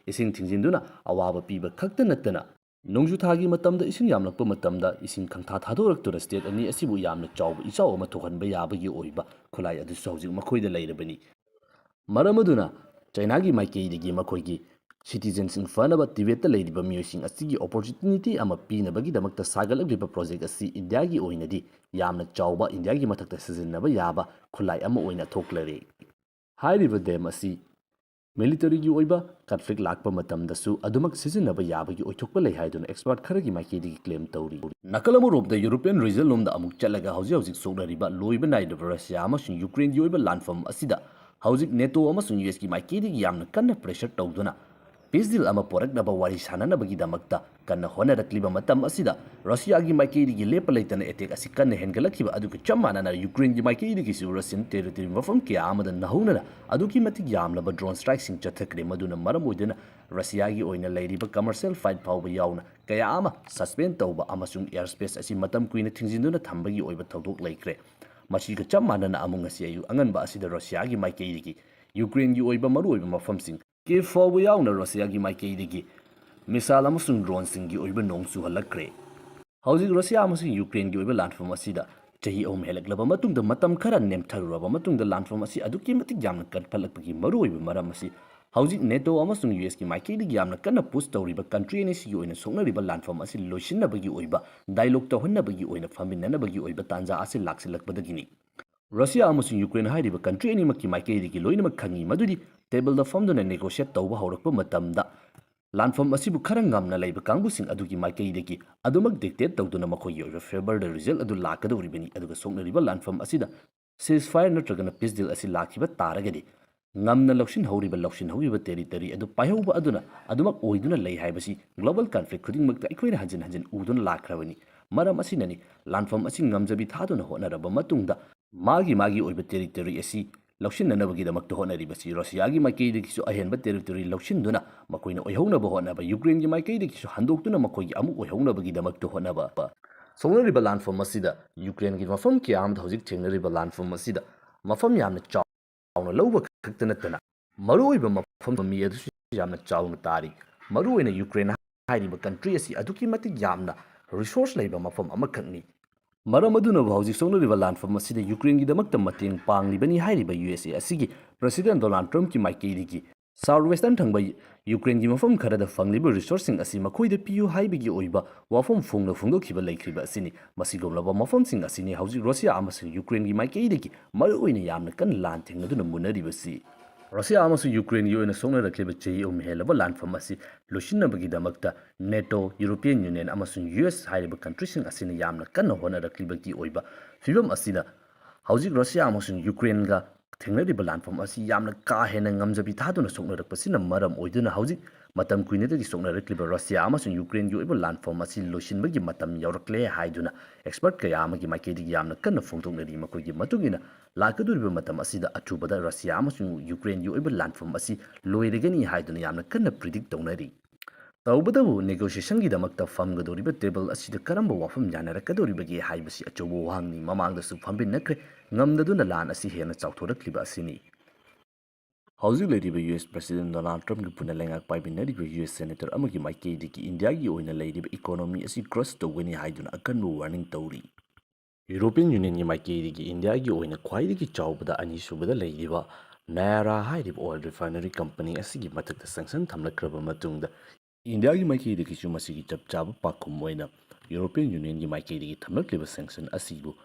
ꯏꯁꯤꯡ ꯊꯤꯡꯖꯤꯟꯗꯨꯅ ꯑꯋꯥꯕ ꯄꯤꯕ ꯈꯛꯇ ꯅꯠꯇꯅ, ꯅꯣꯡꯖꯨ ꯊꯥꯒꯤ ꯃꯇꯝꯗ ꯏꯁꯤꯡ ꯌꯥꯝꯂꯛꯄ ꯃꯇꯝꯗ ꯏꯁꯤꯡ ꯈꯪꯊꯥ ꯊꯥꯗꯣꯔꯛꯇꯨꯅ state ꯑꯅꯤ ꯑꯁꯤꯕꯨ ꯌꯥꯝꯅ ꯆꯥꯎꯕ ꯏꯆꯥꯎ ꯑꯃ ꯊꯣꯛꯍꯟꯕ ꯌꯥꯕꯒꯤ ꯑꯣꯏꯕ ꯈꯨꯠꯂꯥꯏ ꯑꯗꯨꯁꯨ ꯍꯧꯖꯤꯛ ꯃꯈꯣꯏꯗ ꯂꯩꯔꯕꯅꯤ꯫ ꯃꯔꯝ ꯑꯗꯨꯅ ꯆꯥꯏꯅꯥꯒꯤ ꯃꯥꯏꯀꯩꯗꯒꯤ ꯃꯈꯣꯏꯒꯤ citizenꯁꯤꯡ ꯐꯅꯕ ꯇꯤꯕꯦꯠꯇ ꯂꯩꯔꯤꯕ ꯃꯤꯑꯣꯏꯁꯤꯡ ꯑꯁꯤꯒꯤ opportunity ꯑꯃ ꯄꯤꯅꯕꯒꯤꯗꯃꯛꯇ ꯁꯥꯒꯠꯂꯛꯂꯤꯕ project ꯑꯁꯤ ꯏꯟꯗꯤꯌꯥꯒꯤ ꯑꯣꯏꯅꯗꯤ ꯌꯥꯝꯅ ꯆꯥꯎꯕ, ꯏꯟꯗꯤꯌꯥꯒꯤ ꯃꯊꯛꯇ ꯁꯤꯖꯤꯟꯅꯕ ꯌꯥꯕ ꯈꯨꯠꯂꯥꯏ ꯑꯃ ꯑꯣꯏꯅ ꯊꯣꯛꯂꯔꯦ꯫ ꯍꯥꯏꯔꯤꯕ dam ꯑꯁꯤ ꯃꯤꯂꯤꯇꯔꯤꯒꯤ ꯑꯣꯏꯕ ꯀꯟꯐ꯭ꯂꯤꯛ ꯂꯥꯛꯄ ꯃꯇꯝꯗꯁꯨ ꯑꯗꯨꯃꯛ ꯁꯤꯖꯤꯟꯅꯕ ꯌꯥꯕꯒꯤ ꯑꯣꯏꯊꯣꯛꯄ ꯂꯩ ꯍꯥꯏꯗꯨꯅ ꯑꯦꯛꯁꯄꯔꯠ ꯈꯔꯒꯤ ꯃꯥꯏꯀꯩꯗꯒꯤ ꯀ꯭ꯂꯦꯝ ꯇꯧꯔꯤ꯫ ꯅꯥꯀꯜ ꯑꯃꯔꯣꯝꯗ ꯌꯨꯔꯣꯄꯤꯌꯟ ꯔꯤꯖꯟ ꯂꯣꯝꯗ ꯑꯃꯨꯛ ꯆꯠꯂꯒ ꯍꯧꯖꯤꯛ ꯍꯧꯖꯤꯛ ꯁꯣꯛꯅꯔꯤꯕ ꯂꯣꯏꯕ ꯅꯥꯏꯗꯕ ꯔꯁꯤꯌꯥ ꯑꯃꯁꯨꯡ ꯌꯨꯀ꯭ꯔꯦꯟꯒꯤ ꯑꯣꯏꯕ ꯂꯥꯟꯐꯝ ꯑꯁꯤꯗ ꯍꯧꯖꯤꯛ ꯅꯦꯇꯣ ꯑꯃꯁꯨꯡ ꯌꯨ ꯑꯦꯁꯀꯤ ꯃꯥꯏꯀꯩꯗꯒꯤ ꯌꯥꯝꯅ ꯀꯟꯅ ꯄ꯭ꯔꯦꯁꯔ ꯇꯧꯗꯨꯅ ꯄꯤꯁ ꯗꯤꯜ ꯑꯃ ꯄꯨꯔꯛꯅꯕ ꯋꯥꯔꯤ ꯁꯥꯟꯅꯅꯕꯒꯤꯗꯃꯛꯇ ꯀꯟꯅ ꯍꯣꯠꯅꯔꯛꯂꯤꯕ ꯃꯇꯝ ꯑꯁꯤꯗ ꯔꯁꯤꯌꯥꯒꯤ ꯃꯥꯏꯀꯩꯗꯒꯤ ꯂꯦꯞꯄ ꯂꯩꯇꯅ ꯑꯦꯇꯦꯛ ꯑꯁꯤ ꯀꯟꯅ ꯍꯦꯟꯒꯠꯂꯛꯈꯤꯕ ꯑꯗꯨꯒ ꯆꯞ ꯃꯥꯟꯅꯅ ꯌꯨꯀ꯭ꯔꯦꯟꯒꯤ ꯃꯥꯏꯀꯩꯗꯒꯤꯁꯨ ꯔꯁꯤꯌꯟ ꯇꯦꯔꯤꯇꯣꯔꯤ ꯃꯐꯝ ꯀꯌꯥ ꯑꯃꯗ ꯅꯧꯍꯧꯅꯅ ꯑꯗꯨꯛꯀꯤ ꯃꯇꯤꯛ ꯌꯥꯝꯂꯕ ꯗ꯭ꯔꯣꯟ ꯁ꯭ꯇ꯭ꯔꯥꯏꯛꯁꯤꯡ ꯆꯠꯊꯈ꯭ꯔꯦ꯫ ꯃꯗꯨꯅ ꯃꯔꯝ ꯑꯣꯏꯗꯨꯅ ꯔꯁꯤꯌꯥꯒꯤ ꯑꯣꯏꯅ ꯂꯩꯔꯤꯕ ꯀꯃꯔꯁꯤꯌꯦꯜ ꯐ꯭ꯂꯥꯏꯠ ꯐꯥꯎꯕ ꯌꯥꯎꯅ ꯀꯌꯥ ꯑꯃ ꯁꯁꯄꯦꯟ ꯇꯧꯕ ꯑꯃꯁꯨꯡ ꯑꯦꯌꯔ ꯁ꯭ꯄꯦꯁ ꯑꯁꯤ ꯃꯇꯝ ꯀꯨꯏꯅ ꯊꯤꯡꯖꯤꯟꯗꯨꯅ ꯊꯝꯕꯒꯤ ꯑꯣꯏꯕ ꯊꯧꯗꯣꯛ ꯂꯩꯈ꯭ꯔꯦ꯫ ꯃꯁꯤꯒ ꯆꯞ ꯃꯥꯟꯅꯅ ꯑꯃꯨꯛ ꯉꯁꯤ ꯑꯌꯨꯛ ꯑꯉꯟꯕ ꯑꯁꯤꯗ ꯔꯁꯤꯌꯥꯒꯤ ꯃꯥꯏꯀꯩꯗꯒꯤ ꯌꯨꯀ꯭ꯔꯦꯟꯒꯤ ꯑꯣꯏꯕ ꯃꯔꯨꯑꯣꯏꯕ ꯃꯐꯝꯁꯤꯡ ꯀꯤꯚ ꯐꯥꯎꯕ ꯌꯥꯎꯅ ꯔꯁꯤꯌꯥꯒꯤ ꯃꯥꯏꯀꯩꯗꯒꯤ ꯃꯤꯁꯥꯏꯜ ꯑꯃꯁꯨꯡ ꯗ꯭ꯔꯣꯟꯁꯤꯡꯒꯤ ꯑꯣꯏꯕ ꯅꯣꯡ ꯆꯨꯍꯜꯂꯛꯈ꯭ꯔꯦ꯫ ꯍꯧꯖꯤꯛ ꯔꯁꯤꯌꯥ ꯑꯃꯁꯨꯡ ꯌꯨꯀ꯭ꯔꯦꯟꯒꯤ ꯑꯣꯏꯕ ꯂꯥꯟꯐꯝ ꯑꯁꯤꯗ ꯆꯍꯤ ꯑꯍꯨꯝ ꯍꯦꯜꯂꯛꯂꯕ ꯃꯇꯨꯡꯗ, ꯃꯇꯝ ꯈꯔ ꯅꯦꯝꯊꯔꯨꯔꯕ ꯃꯇꯨꯡꯗ, ꯂꯥꯟꯐꯝ ꯑꯁꯤ ꯑꯗꯨꯛꯀꯤ ꯃꯇꯤꯛ ꯌꯥꯝꯅ ꯀꯟꯈꯠꯂꯛꯄꯒꯤ ꯃꯔꯨꯑꯣꯏꯕ ꯃꯔꯝ ꯑꯁꯤ ꯍꯧꯖꯤꯛ ꯅꯦꯇꯣ ꯑꯃꯁꯨꯡ ꯌꯨ ꯑꯦꯁꯀꯤ ꯃꯥꯏꯀꯩꯗꯒꯤ ꯌꯥꯝꯅ ꯀꯟꯅ ꯄꯨꯁ ꯇꯧꯔꯤꯕ ꯀꯟꯇ꯭ꯔꯤ ꯑꯅꯤꯁꯤꯒꯤ ꯑꯣꯏꯅ ꯁꯣꯛꯅꯔꯤꯕ ꯂꯥꯟꯐꯝ ꯑꯁꯤ ꯂꯣꯏꯁꯤꯟꯅꯕꯒꯤ ꯑꯣꯏꯕ ꯗꯥꯏꯂꯣꯒ ꯇꯧꯍꯟꯅꯕꯒꯤ ꯑꯣꯏꯅ ꯐꯝꯃꯤꯟꯅꯅꯕꯒꯤ ꯑꯣꯏꯕ ꯇꯥꯟꯖꯥ ꯑꯁꯤ ꯂꯥꯛꯁꯤꯜꯂꯛꯄꯗꯒꯤꯅꯤ꯫ ꯔꯁꯤꯌꯥ ꯑꯃꯁꯨꯡ ꯌꯨꯀ꯭ꯔꯦꯟ ꯍꯥꯏꯔꯤꯕ ꯀꯟꯇ꯭ꯔꯤ ꯑꯅꯤꯃꯛꯀꯤ ꯃꯥꯏꯀꯩꯗꯒꯤ ꯂꯣꯏꯅꯃꯛ ꯈꯪꯏ ꯃꯗꯨꯗꯤ ꯇꯦꯕꯜꯗ ꯐꯝꯗꯨꯅ ꯅꯦꯒꯣꯁꯤꯌꯦꯠ ꯇꯧꯕ ꯍꯧꯔꯛꯄ ꯃꯇꯝꯗ ꯂꯥꯟꯐꯝ ꯑꯁꯤꯕꯨ ꯈꯔ ꯉꯝꯅ ꯂꯩꯕ ꯀꯥꯡꯕꯨꯁꯤꯡ ꯑꯗꯨꯒꯤ ꯃꯥꯏꯀꯩꯗꯒꯤ ꯑꯗꯨꯃꯛ ꯗꯤꯛꯇꯦꯠ ꯇꯧꯗꯨꯅ ꯃꯈꯣꯏꯒꯤ ꯑꯣꯏꯕ ꯐꯦꯚꯔꯗ ꯔꯤꯖꯜꯠ ꯑꯗꯨ ꯂꯥꯛꯀꯗꯧꯔꯤꯕꯅꯤ꯫ ꯑꯗꯨꯒ ꯁꯣꯛꯅꯔꯤꯕ ꯂꯥꯟꯐꯝ ꯑꯁꯤꯗ ꯁꯤꯖ ꯐꯥꯌꯔ ꯅꯠꯇ꯭ꯔꯒꯅ ꯄꯤꯁ ꯗꯤꯜ ꯑꯁꯤ ꯂꯥꯛꯈꯤꯕ ꯇꯥꯔꯒꯗꯤ ꯉꯝꯅ ꯂꯧꯁꯤꯟꯍꯧꯔꯤꯕ, ꯂꯧꯁꯤꯟꯍꯧꯔꯤꯕ ꯇꯦꯔꯤꯇꯣꯔꯤ ꯑꯗꯨ ꯄꯥꯏꯍꯧꯕ ꯑꯗꯨꯅ ꯑꯗꯨꯃꯛ ꯑꯣꯏꯗꯨꯅ ꯂꯩ ꯍꯥꯏꯕꯁꯤ ꯒ꯭ꯂꯣꯕꯜ ꯀꯟꯐ꯭ꯂꯤꯛ ꯈꯨꯗꯤꯡꯃꯛꯇ ꯑꯩꯈꯣꯏꯅ ꯍꯟꯖꯤꯟ ꯍꯟꯖꯤꯟ ꯎꯗꯨꯅ ꯂꯥꯛꯈ꯭ꯔꯕꯅꯤ꯫ ꯃꯔꯝ ꯑꯁꯤꯅꯅꯤ ꯂꯥꯟꯐꯝ ꯑꯁꯤ ꯉꯝꯖꯕꯤ ꯊꯥꯗꯨꯅ ꯍꯣꯠꯅꯔꯕ ꯃꯇꯨꯡꯗ ꯃꯥꯒꯤ ꯃꯥꯒꯤ ꯑꯣꯏꯕ ꯇꯦꯔꯤꯇꯣꯔꯤ ꯑꯁꯤ ꯂꯧꯁꯤꯟꯅꯅꯕꯒꯤꯗꯃꯛꯇ ꯍꯣꯠꯅꯔꯤꯕꯁꯤ꯫ ꯔꯁꯤꯌꯥꯒꯤ ꯃꯥꯏꯀꯩꯗꯒꯤꯁꯨ ꯑꯍꯦꯟꯕ ꯇꯦꯔꯤꯇꯣꯔꯤ ꯂꯧꯁꯤꯟꯗꯨꯅ ꯃꯈꯣꯏꯅ ꯑꯣꯏꯍꯧꯅꯕ ꯍꯣꯠꯅꯕ, ꯌꯨꯀ꯭ꯔꯦꯟꯒꯤ ꯃꯥꯏꯀꯩꯗꯒꯤꯁꯨ ꯍꯟꯗꯣꯛꯇꯨꯅ ꯃꯈꯣꯏꯒꯤ ꯑꯃꯨꯛ ꯑꯣꯏꯍꯧꯅꯕꯒꯤꯗꯃꯛꯇ ꯍꯣꯠꯅꯕ꯫ ꯁꯣꯛꯅꯔꯤꯕ ꯂꯥꯟꯐꯝ ꯑꯁꯤꯗ ꯌꯨꯀ꯭ꯔꯦꯟꯒꯤ ꯃꯐꯝ ꯀꯌꯥ ꯑꯃꯗ ꯍꯧꯖꯤꯛ ꯊꯦꯡꯅꯔꯤꯕ ꯂꯥꯟꯐꯝ ꯑꯁꯤꯗ ꯃꯐꯝ ꯌꯥꯝꯅ ꯆꯥꯎꯅ ꯂꯧꯕ ꯈꯛꯇ ꯅꯠꯇꯅ ꯃꯔꯨꯑꯣꯏꯕ ꯃꯐꯝ ꯃꯤ ꯑꯗꯨꯁꯨ ꯌꯥꯝꯅ ꯆꯥꯎꯅ ꯇꯥꯔꯤ꯫ ꯃꯔꯨꯑꯣꯏꯅ ꯌꯨꯀ꯭ꯔꯦꯟ ꯍꯥꯏꯔꯤꯕ ꯀꯟꯇ꯭ꯔꯤ ꯑꯁꯤ ꯑꯗꯨꯛꯀꯤ ꯃꯇꯤꯛ ꯌꯥꯝꯅ ꯔꯤꯁꯣꯔꯁ ꯂꯩꯕ ꯃꯐꯝ ꯑꯃꯈꯛꯅꯤ꯫ ꯃꯔꯝ ꯑꯗꯨꯅꯕꯨ ꯍꯧꯖꯤꯛ ꯁꯣꯛꯅꯔꯤꯕ ꯂꯥꯟꯐꯝ ꯑꯁꯤꯗ ꯌꯨꯀ꯭ꯔꯦꯟꯒꯤꯗꯃꯛꯇ ꯃꯇꯦꯡ ꯄꯥꯡꯂꯤꯕꯅꯤ ꯍꯥꯏꯔꯤꯕ ꯌꯨ ꯑꯦꯁ ꯑꯦ ꯑꯁꯤꯒꯤ ꯄ꯭ꯔꯦꯁꯤꯗꯦꯟ ꯗꯣꯅꯥꯜꯗ ꯇ꯭ꯔꯝꯞꯀꯤ ꯃꯥꯏꯀꯩꯗꯒꯤ ꯁꯥꯎꯠ ꯋꯦꯁꯇꯔꯟ ꯊꯪꯕ ꯌꯨꯀ꯭ꯔꯦꯟꯒꯤ ꯃꯐꯝ ꯈꯔꯗ ꯐꯪꯂꯤꯕ ꯔꯤꯁꯣꯔꯁꯁꯤꯡ ꯑꯁꯤ ꯃꯈꯣꯏꯗ ꯄꯤꯌꯨ ꯍꯥꯏꯕꯒꯤ ꯑꯣꯏꯕ ꯋꯥꯐꯝ ꯐꯣꯡꯅ ꯐꯣꯡꯗꯣꯛꯈꯤꯕ ꯂꯩꯈ꯭ꯔꯤꯕ ꯑꯁꯤꯅꯤ꯫ ꯃꯁꯤꯒꯨꯝꯂꯕ ꯃꯐꯝꯁꯤꯡ ꯑꯁꯤꯅꯤ ꯍꯧꯖꯤꯛ ꯔꯁꯤꯌꯥ ꯑꯃꯁꯨꯡ ꯌꯨꯀ꯭ꯔꯦꯟꯒꯤ ꯃꯥꯏꯀꯩꯗꯒꯤ ꯃꯔꯨꯑꯣꯏꯅ ꯌꯥꯝꯅ ꯀꯟꯅ ꯂꯥꯟ ꯊꯦꯡꯅꯗꯨꯅ ꯃꯨꯟꯅꯔꯤꯕꯁꯤ꯫ ꯔꯁꯤꯌꯥ ꯑꯃꯁꯨꯡ ꯌꯨꯀ꯭ꯔꯦꯟꯒꯤ ꯑꯣꯏꯅ ꯁꯣꯛꯅꯔꯛꯂꯤꯕ ꯆꯍꯤ ꯑꯍꯨꯝ ꯍꯦꯜꯂꯕ ꯂꯥꯟꯐꯝ ꯑꯁꯤ ꯂꯣꯏꯁꯤꯟꯅꯕꯒꯤꯗꯃꯛꯇ ꯅꯦꯇꯣ, ꯌꯨꯔꯣꯄꯤꯌꯟ ꯌꯨꯅꯤꯌꯟ ꯑꯃꯁꯨꯡ ꯌꯨ ꯑꯦꯁ ꯍꯥꯏꯔꯤꯕ ꯀꯟꯇ꯭ꯔꯤꯁꯤꯡ ꯑꯁꯤꯅ ꯌꯥꯝꯅ ꯀꯟꯅ ꯍꯣꯠꯅꯔꯛꯂꯤꯕꯒꯤ ꯑꯣꯏꯕ ꯐꯤꯕꯝ ꯑꯁꯤꯗ ꯍꯧꯖꯤꯛ ꯔꯁꯤꯌꯥ ꯑꯃꯁꯨꯡ ꯌꯨꯀ꯭ꯔꯦꯟꯒ ꯊꯦꯡꯅꯔꯤꯕ ꯂꯥꯟꯐꯝ ꯑꯁꯤ ꯌꯥꯝꯅ ꯀꯥ ꯍꯦꯟꯅ ꯉꯝꯖꯕꯤ ꯊꯥꯗꯨꯅ ꯁꯣꯛꯅꯔꯛꯄꯁꯤꯅ ꯃꯔꯝ ꯑꯣꯏꯗꯨꯅ ꯍꯧꯖꯤꯛ ꯃꯇꯝ ꯀꯨꯏꯅꯗꯒꯤ ꯁꯣꯛꯅꯔꯛꯂꯤꯕ ꯔꯁꯤꯌꯥ ꯑꯃꯁꯨꯡ ꯌꯨꯀ꯭ꯔꯦꯟꯒꯤ ꯑꯣꯏꯕ ꯂꯥꯟꯐꯝ ꯑꯁꯤ ꯂꯣꯏꯁꯤꯟꯕꯒꯤ ꯃꯇꯝ ꯌꯧꯔꯛꯂꯦ ꯍꯥꯏꯗꯨꯅ ꯑꯦꯛꯁꯄꯔꯠ ꯀꯌꯥ ꯑꯃꯒꯤ ꯃꯥꯏꯀꯩꯗꯒꯤ ꯌꯥꯝꯅ ꯀꯟꯅ ꯐꯣꯡꯗꯣꯛꯅꯔꯤ꯫ ꯃꯈꯣꯏꯒꯤ ꯃꯇꯨꯡ ꯏꯟꯅ ꯂꯥꯛꯀꯗꯧꯔꯤꯕ ꯃꯇꯝ ꯑꯁꯤꯗ ꯑꯊꯨꯕꯗ ꯔꯁꯤꯌꯥ ꯑꯃꯁꯨꯡ ꯌꯨꯀ꯭ꯔꯦꯟꯒꯤ ꯑꯣꯏꯕ ꯂꯥꯟꯐꯝ ꯑꯁꯤ ꯂꯣꯏꯔꯒꯅꯤ ꯍꯥꯏꯗꯨꯅ ꯌꯥꯝꯅ ꯀꯟꯅ ꯄ꯭ꯔꯤꯗꯤꯛ ꯇꯧꯅꯔꯤ꯫ ꯇꯧꯕꯇꯕꯨ ꯅꯦꯒꯣꯁꯤꯌꯦꯁꯟꯒꯤꯗꯃꯛꯇ ꯐꯝꯒꯗꯧꯔꯤꯕ ꯇꯦꯕꯜ ꯑꯁꯤꯗ ꯀꯔꯝꯕ ꯋꯥꯐꯝ ꯌꯥꯅꯔꯛꯀꯗꯧꯔꯤꯕꯒꯦ ꯍꯥꯏꯕꯁꯤ ꯑꯆꯧꯕ ꯋꯥꯍꯪꯅꯤ꯫ ꯃꯃꯥꯡꯗꯁꯨ ꯐꯝꯃꯤꯟꯅꯈ꯭ꯔꯦ, ꯉꯝꯗꯗꯨꯅ ꯂꯥꯟ ꯑꯁꯤ ꯍꯦꯟꯅ ꯆꯥꯎꯊꯣꯔꯛꯂꯤꯕ ꯑꯁꯤꯅꯤ꯫ ꯍꯧꯖꯤꯛ ꯂꯩꯔꯤꯕ ꯌꯨ ꯑꯦꯁ ꯄ꯭ꯔꯁꯤꯗꯦꯟ ꯗꯣꯅꯥꯜꯗ ꯇ꯭ꯔꯝꯞꯀꯤ ꯄꯨꯟꯅ ꯂꯩꯉꯥꯛ ꯄꯥꯏꯃꯤꯟꯅꯔꯤꯕ ꯌꯨ ꯑꯦꯁ ꯁꯦꯅꯦꯇꯔ ꯑꯃꯒꯤ ꯃꯥꯏꯀꯩꯗꯒꯤ ꯏꯟꯗꯤꯌꯥꯒꯤ ꯑꯣꯏꯅ ꯂꯩꯔꯤꯕ ꯏꯀꯣꯅꯣꯃꯤ ꯑꯁꯤ ꯀ꯭ꯔꯁ ꯇꯧꯒꯅꯤ ꯍꯥꯏꯗꯨꯅ ꯑꯀꯟꯕ ꯋꯥꯔꯅꯤꯡ ꯇꯧꯔꯤ꯫ ꯌꯨꯔꯣꯄꯤꯌꯟ ꯌꯨꯅꯤꯌꯟꯒꯤ ꯃꯥꯏꯀꯩꯗꯒꯤ ꯏꯟꯗꯤꯌꯥꯒꯤ ꯑꯣꯏꯅ ꯈ꯭ꯋꯥꯏꯗꯒꯤ ꯆꯥꯎꯕꯗ ꯑꯅꯤꯁꯨꯕꯗ ꯂꯩꯔꯤꯕ ꯅꯌꯥꯔꯥ ꯍꯥꯏꯔꯤꯕ ꯑꯣꯏꯜ ꯔꯤꯐꯥꯏꯅꯔꯤ ꯀꯝꯄꯅꯤ ꯑꯁꯤꯒꯤ ꯃꯊꯛꯇ ꯁꯦꯡꯁꯟ ꯊꯝꯂꯛꯈ꯭ꯔꯕ ꯃꯇꯨꯡꯗ, ꯏꯟꯗꯤꯌꯥꯒꯤ ꯃꯥꯏꯀꯩꯗꯒꯤꯁꯨ ꯃꯁꯤꯒꯤ ꯆꯞ ꯆꯥꯕ ꯄꯥꯎꯈꯨꯝ ꯑꯣꯏꯅ ꯌꯨꯔꯣꯄꯤꯌꯟ ꯌꯨꯅꯤꯌꯟꯒꯤ ꯃꯥꯏꯀꯩꯗꯒꯤ ꯊꯝꯂꯛꯂꯤꯕ ꯁꯦꯡꯁꯟ ꯑꯁꯤꯕꯨ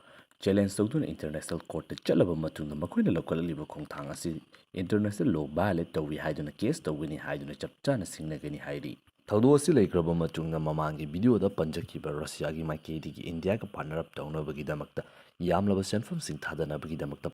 ꯆꯦꯂꯦꯟꯖ ꯇꯧꯗꯨꯅ ꯏꯟꯇꯔꯅꯦꯁꯅꯦꯜ ꯀꯣꯔꯠꯇ ꯆꯠꯂꯕ ꯃꯇꯨꯡꯗ, ꯃꯈꯣꯏꯅ ꯂꯧꯈꯠꯂꯛꯂꯤꯕ ꯈꯣꯡꯊꯥꯡ ꯑꯁꯤ ꯏꯟꯇꯔꯅꯦꯁꯅꯦꯜ ꯂꯣ ꯚꯥꯏꯑꯣꯂꯦꯠ ꯇꯧꯏ ꯍꯥꯏꯗꯨꯅ ꯀꯦꯁ ꯇꯧꯒꯅꯤ ꯍꯥꯏꯗꯨꯅ ꯆꯞ ꯆꯥꯅ ꯁꯤꯡꯅꯒꯅꯤ ꯍꯥꯏꯔꯤ꯫ ꯊꯧꯗꯣꯛ ꯑꯁꯤ ꯂꯩꯈ꯭ꯔꯕ ꯃꯇꯨꯡꯗ, ꯃꯃꯥꯡꯒꯤ ꯚꯤꯗꯤꯑꯣꯗ ꯄꯟꯖꯈꯤꯕ ꯔꯁꯤꯌꯥꯒꯤ ꯃꯥꯏꯀꯩꯗꯒꯤ ꯏꯟꯗꯤꯌꯥꯒ ꯄꯥꯔꯠꯅꯔ ꯑꯞ ꯇꯧꯅꯕꯒꯤꯗꯃꯛꯇ ꯌꯥꯝꯂꯕ ꯁꯦꯟꯐꯝꯁꯤꯡ ꯊꯥꯗꯅꯕꯒꯤꯗꯃꯛꯇ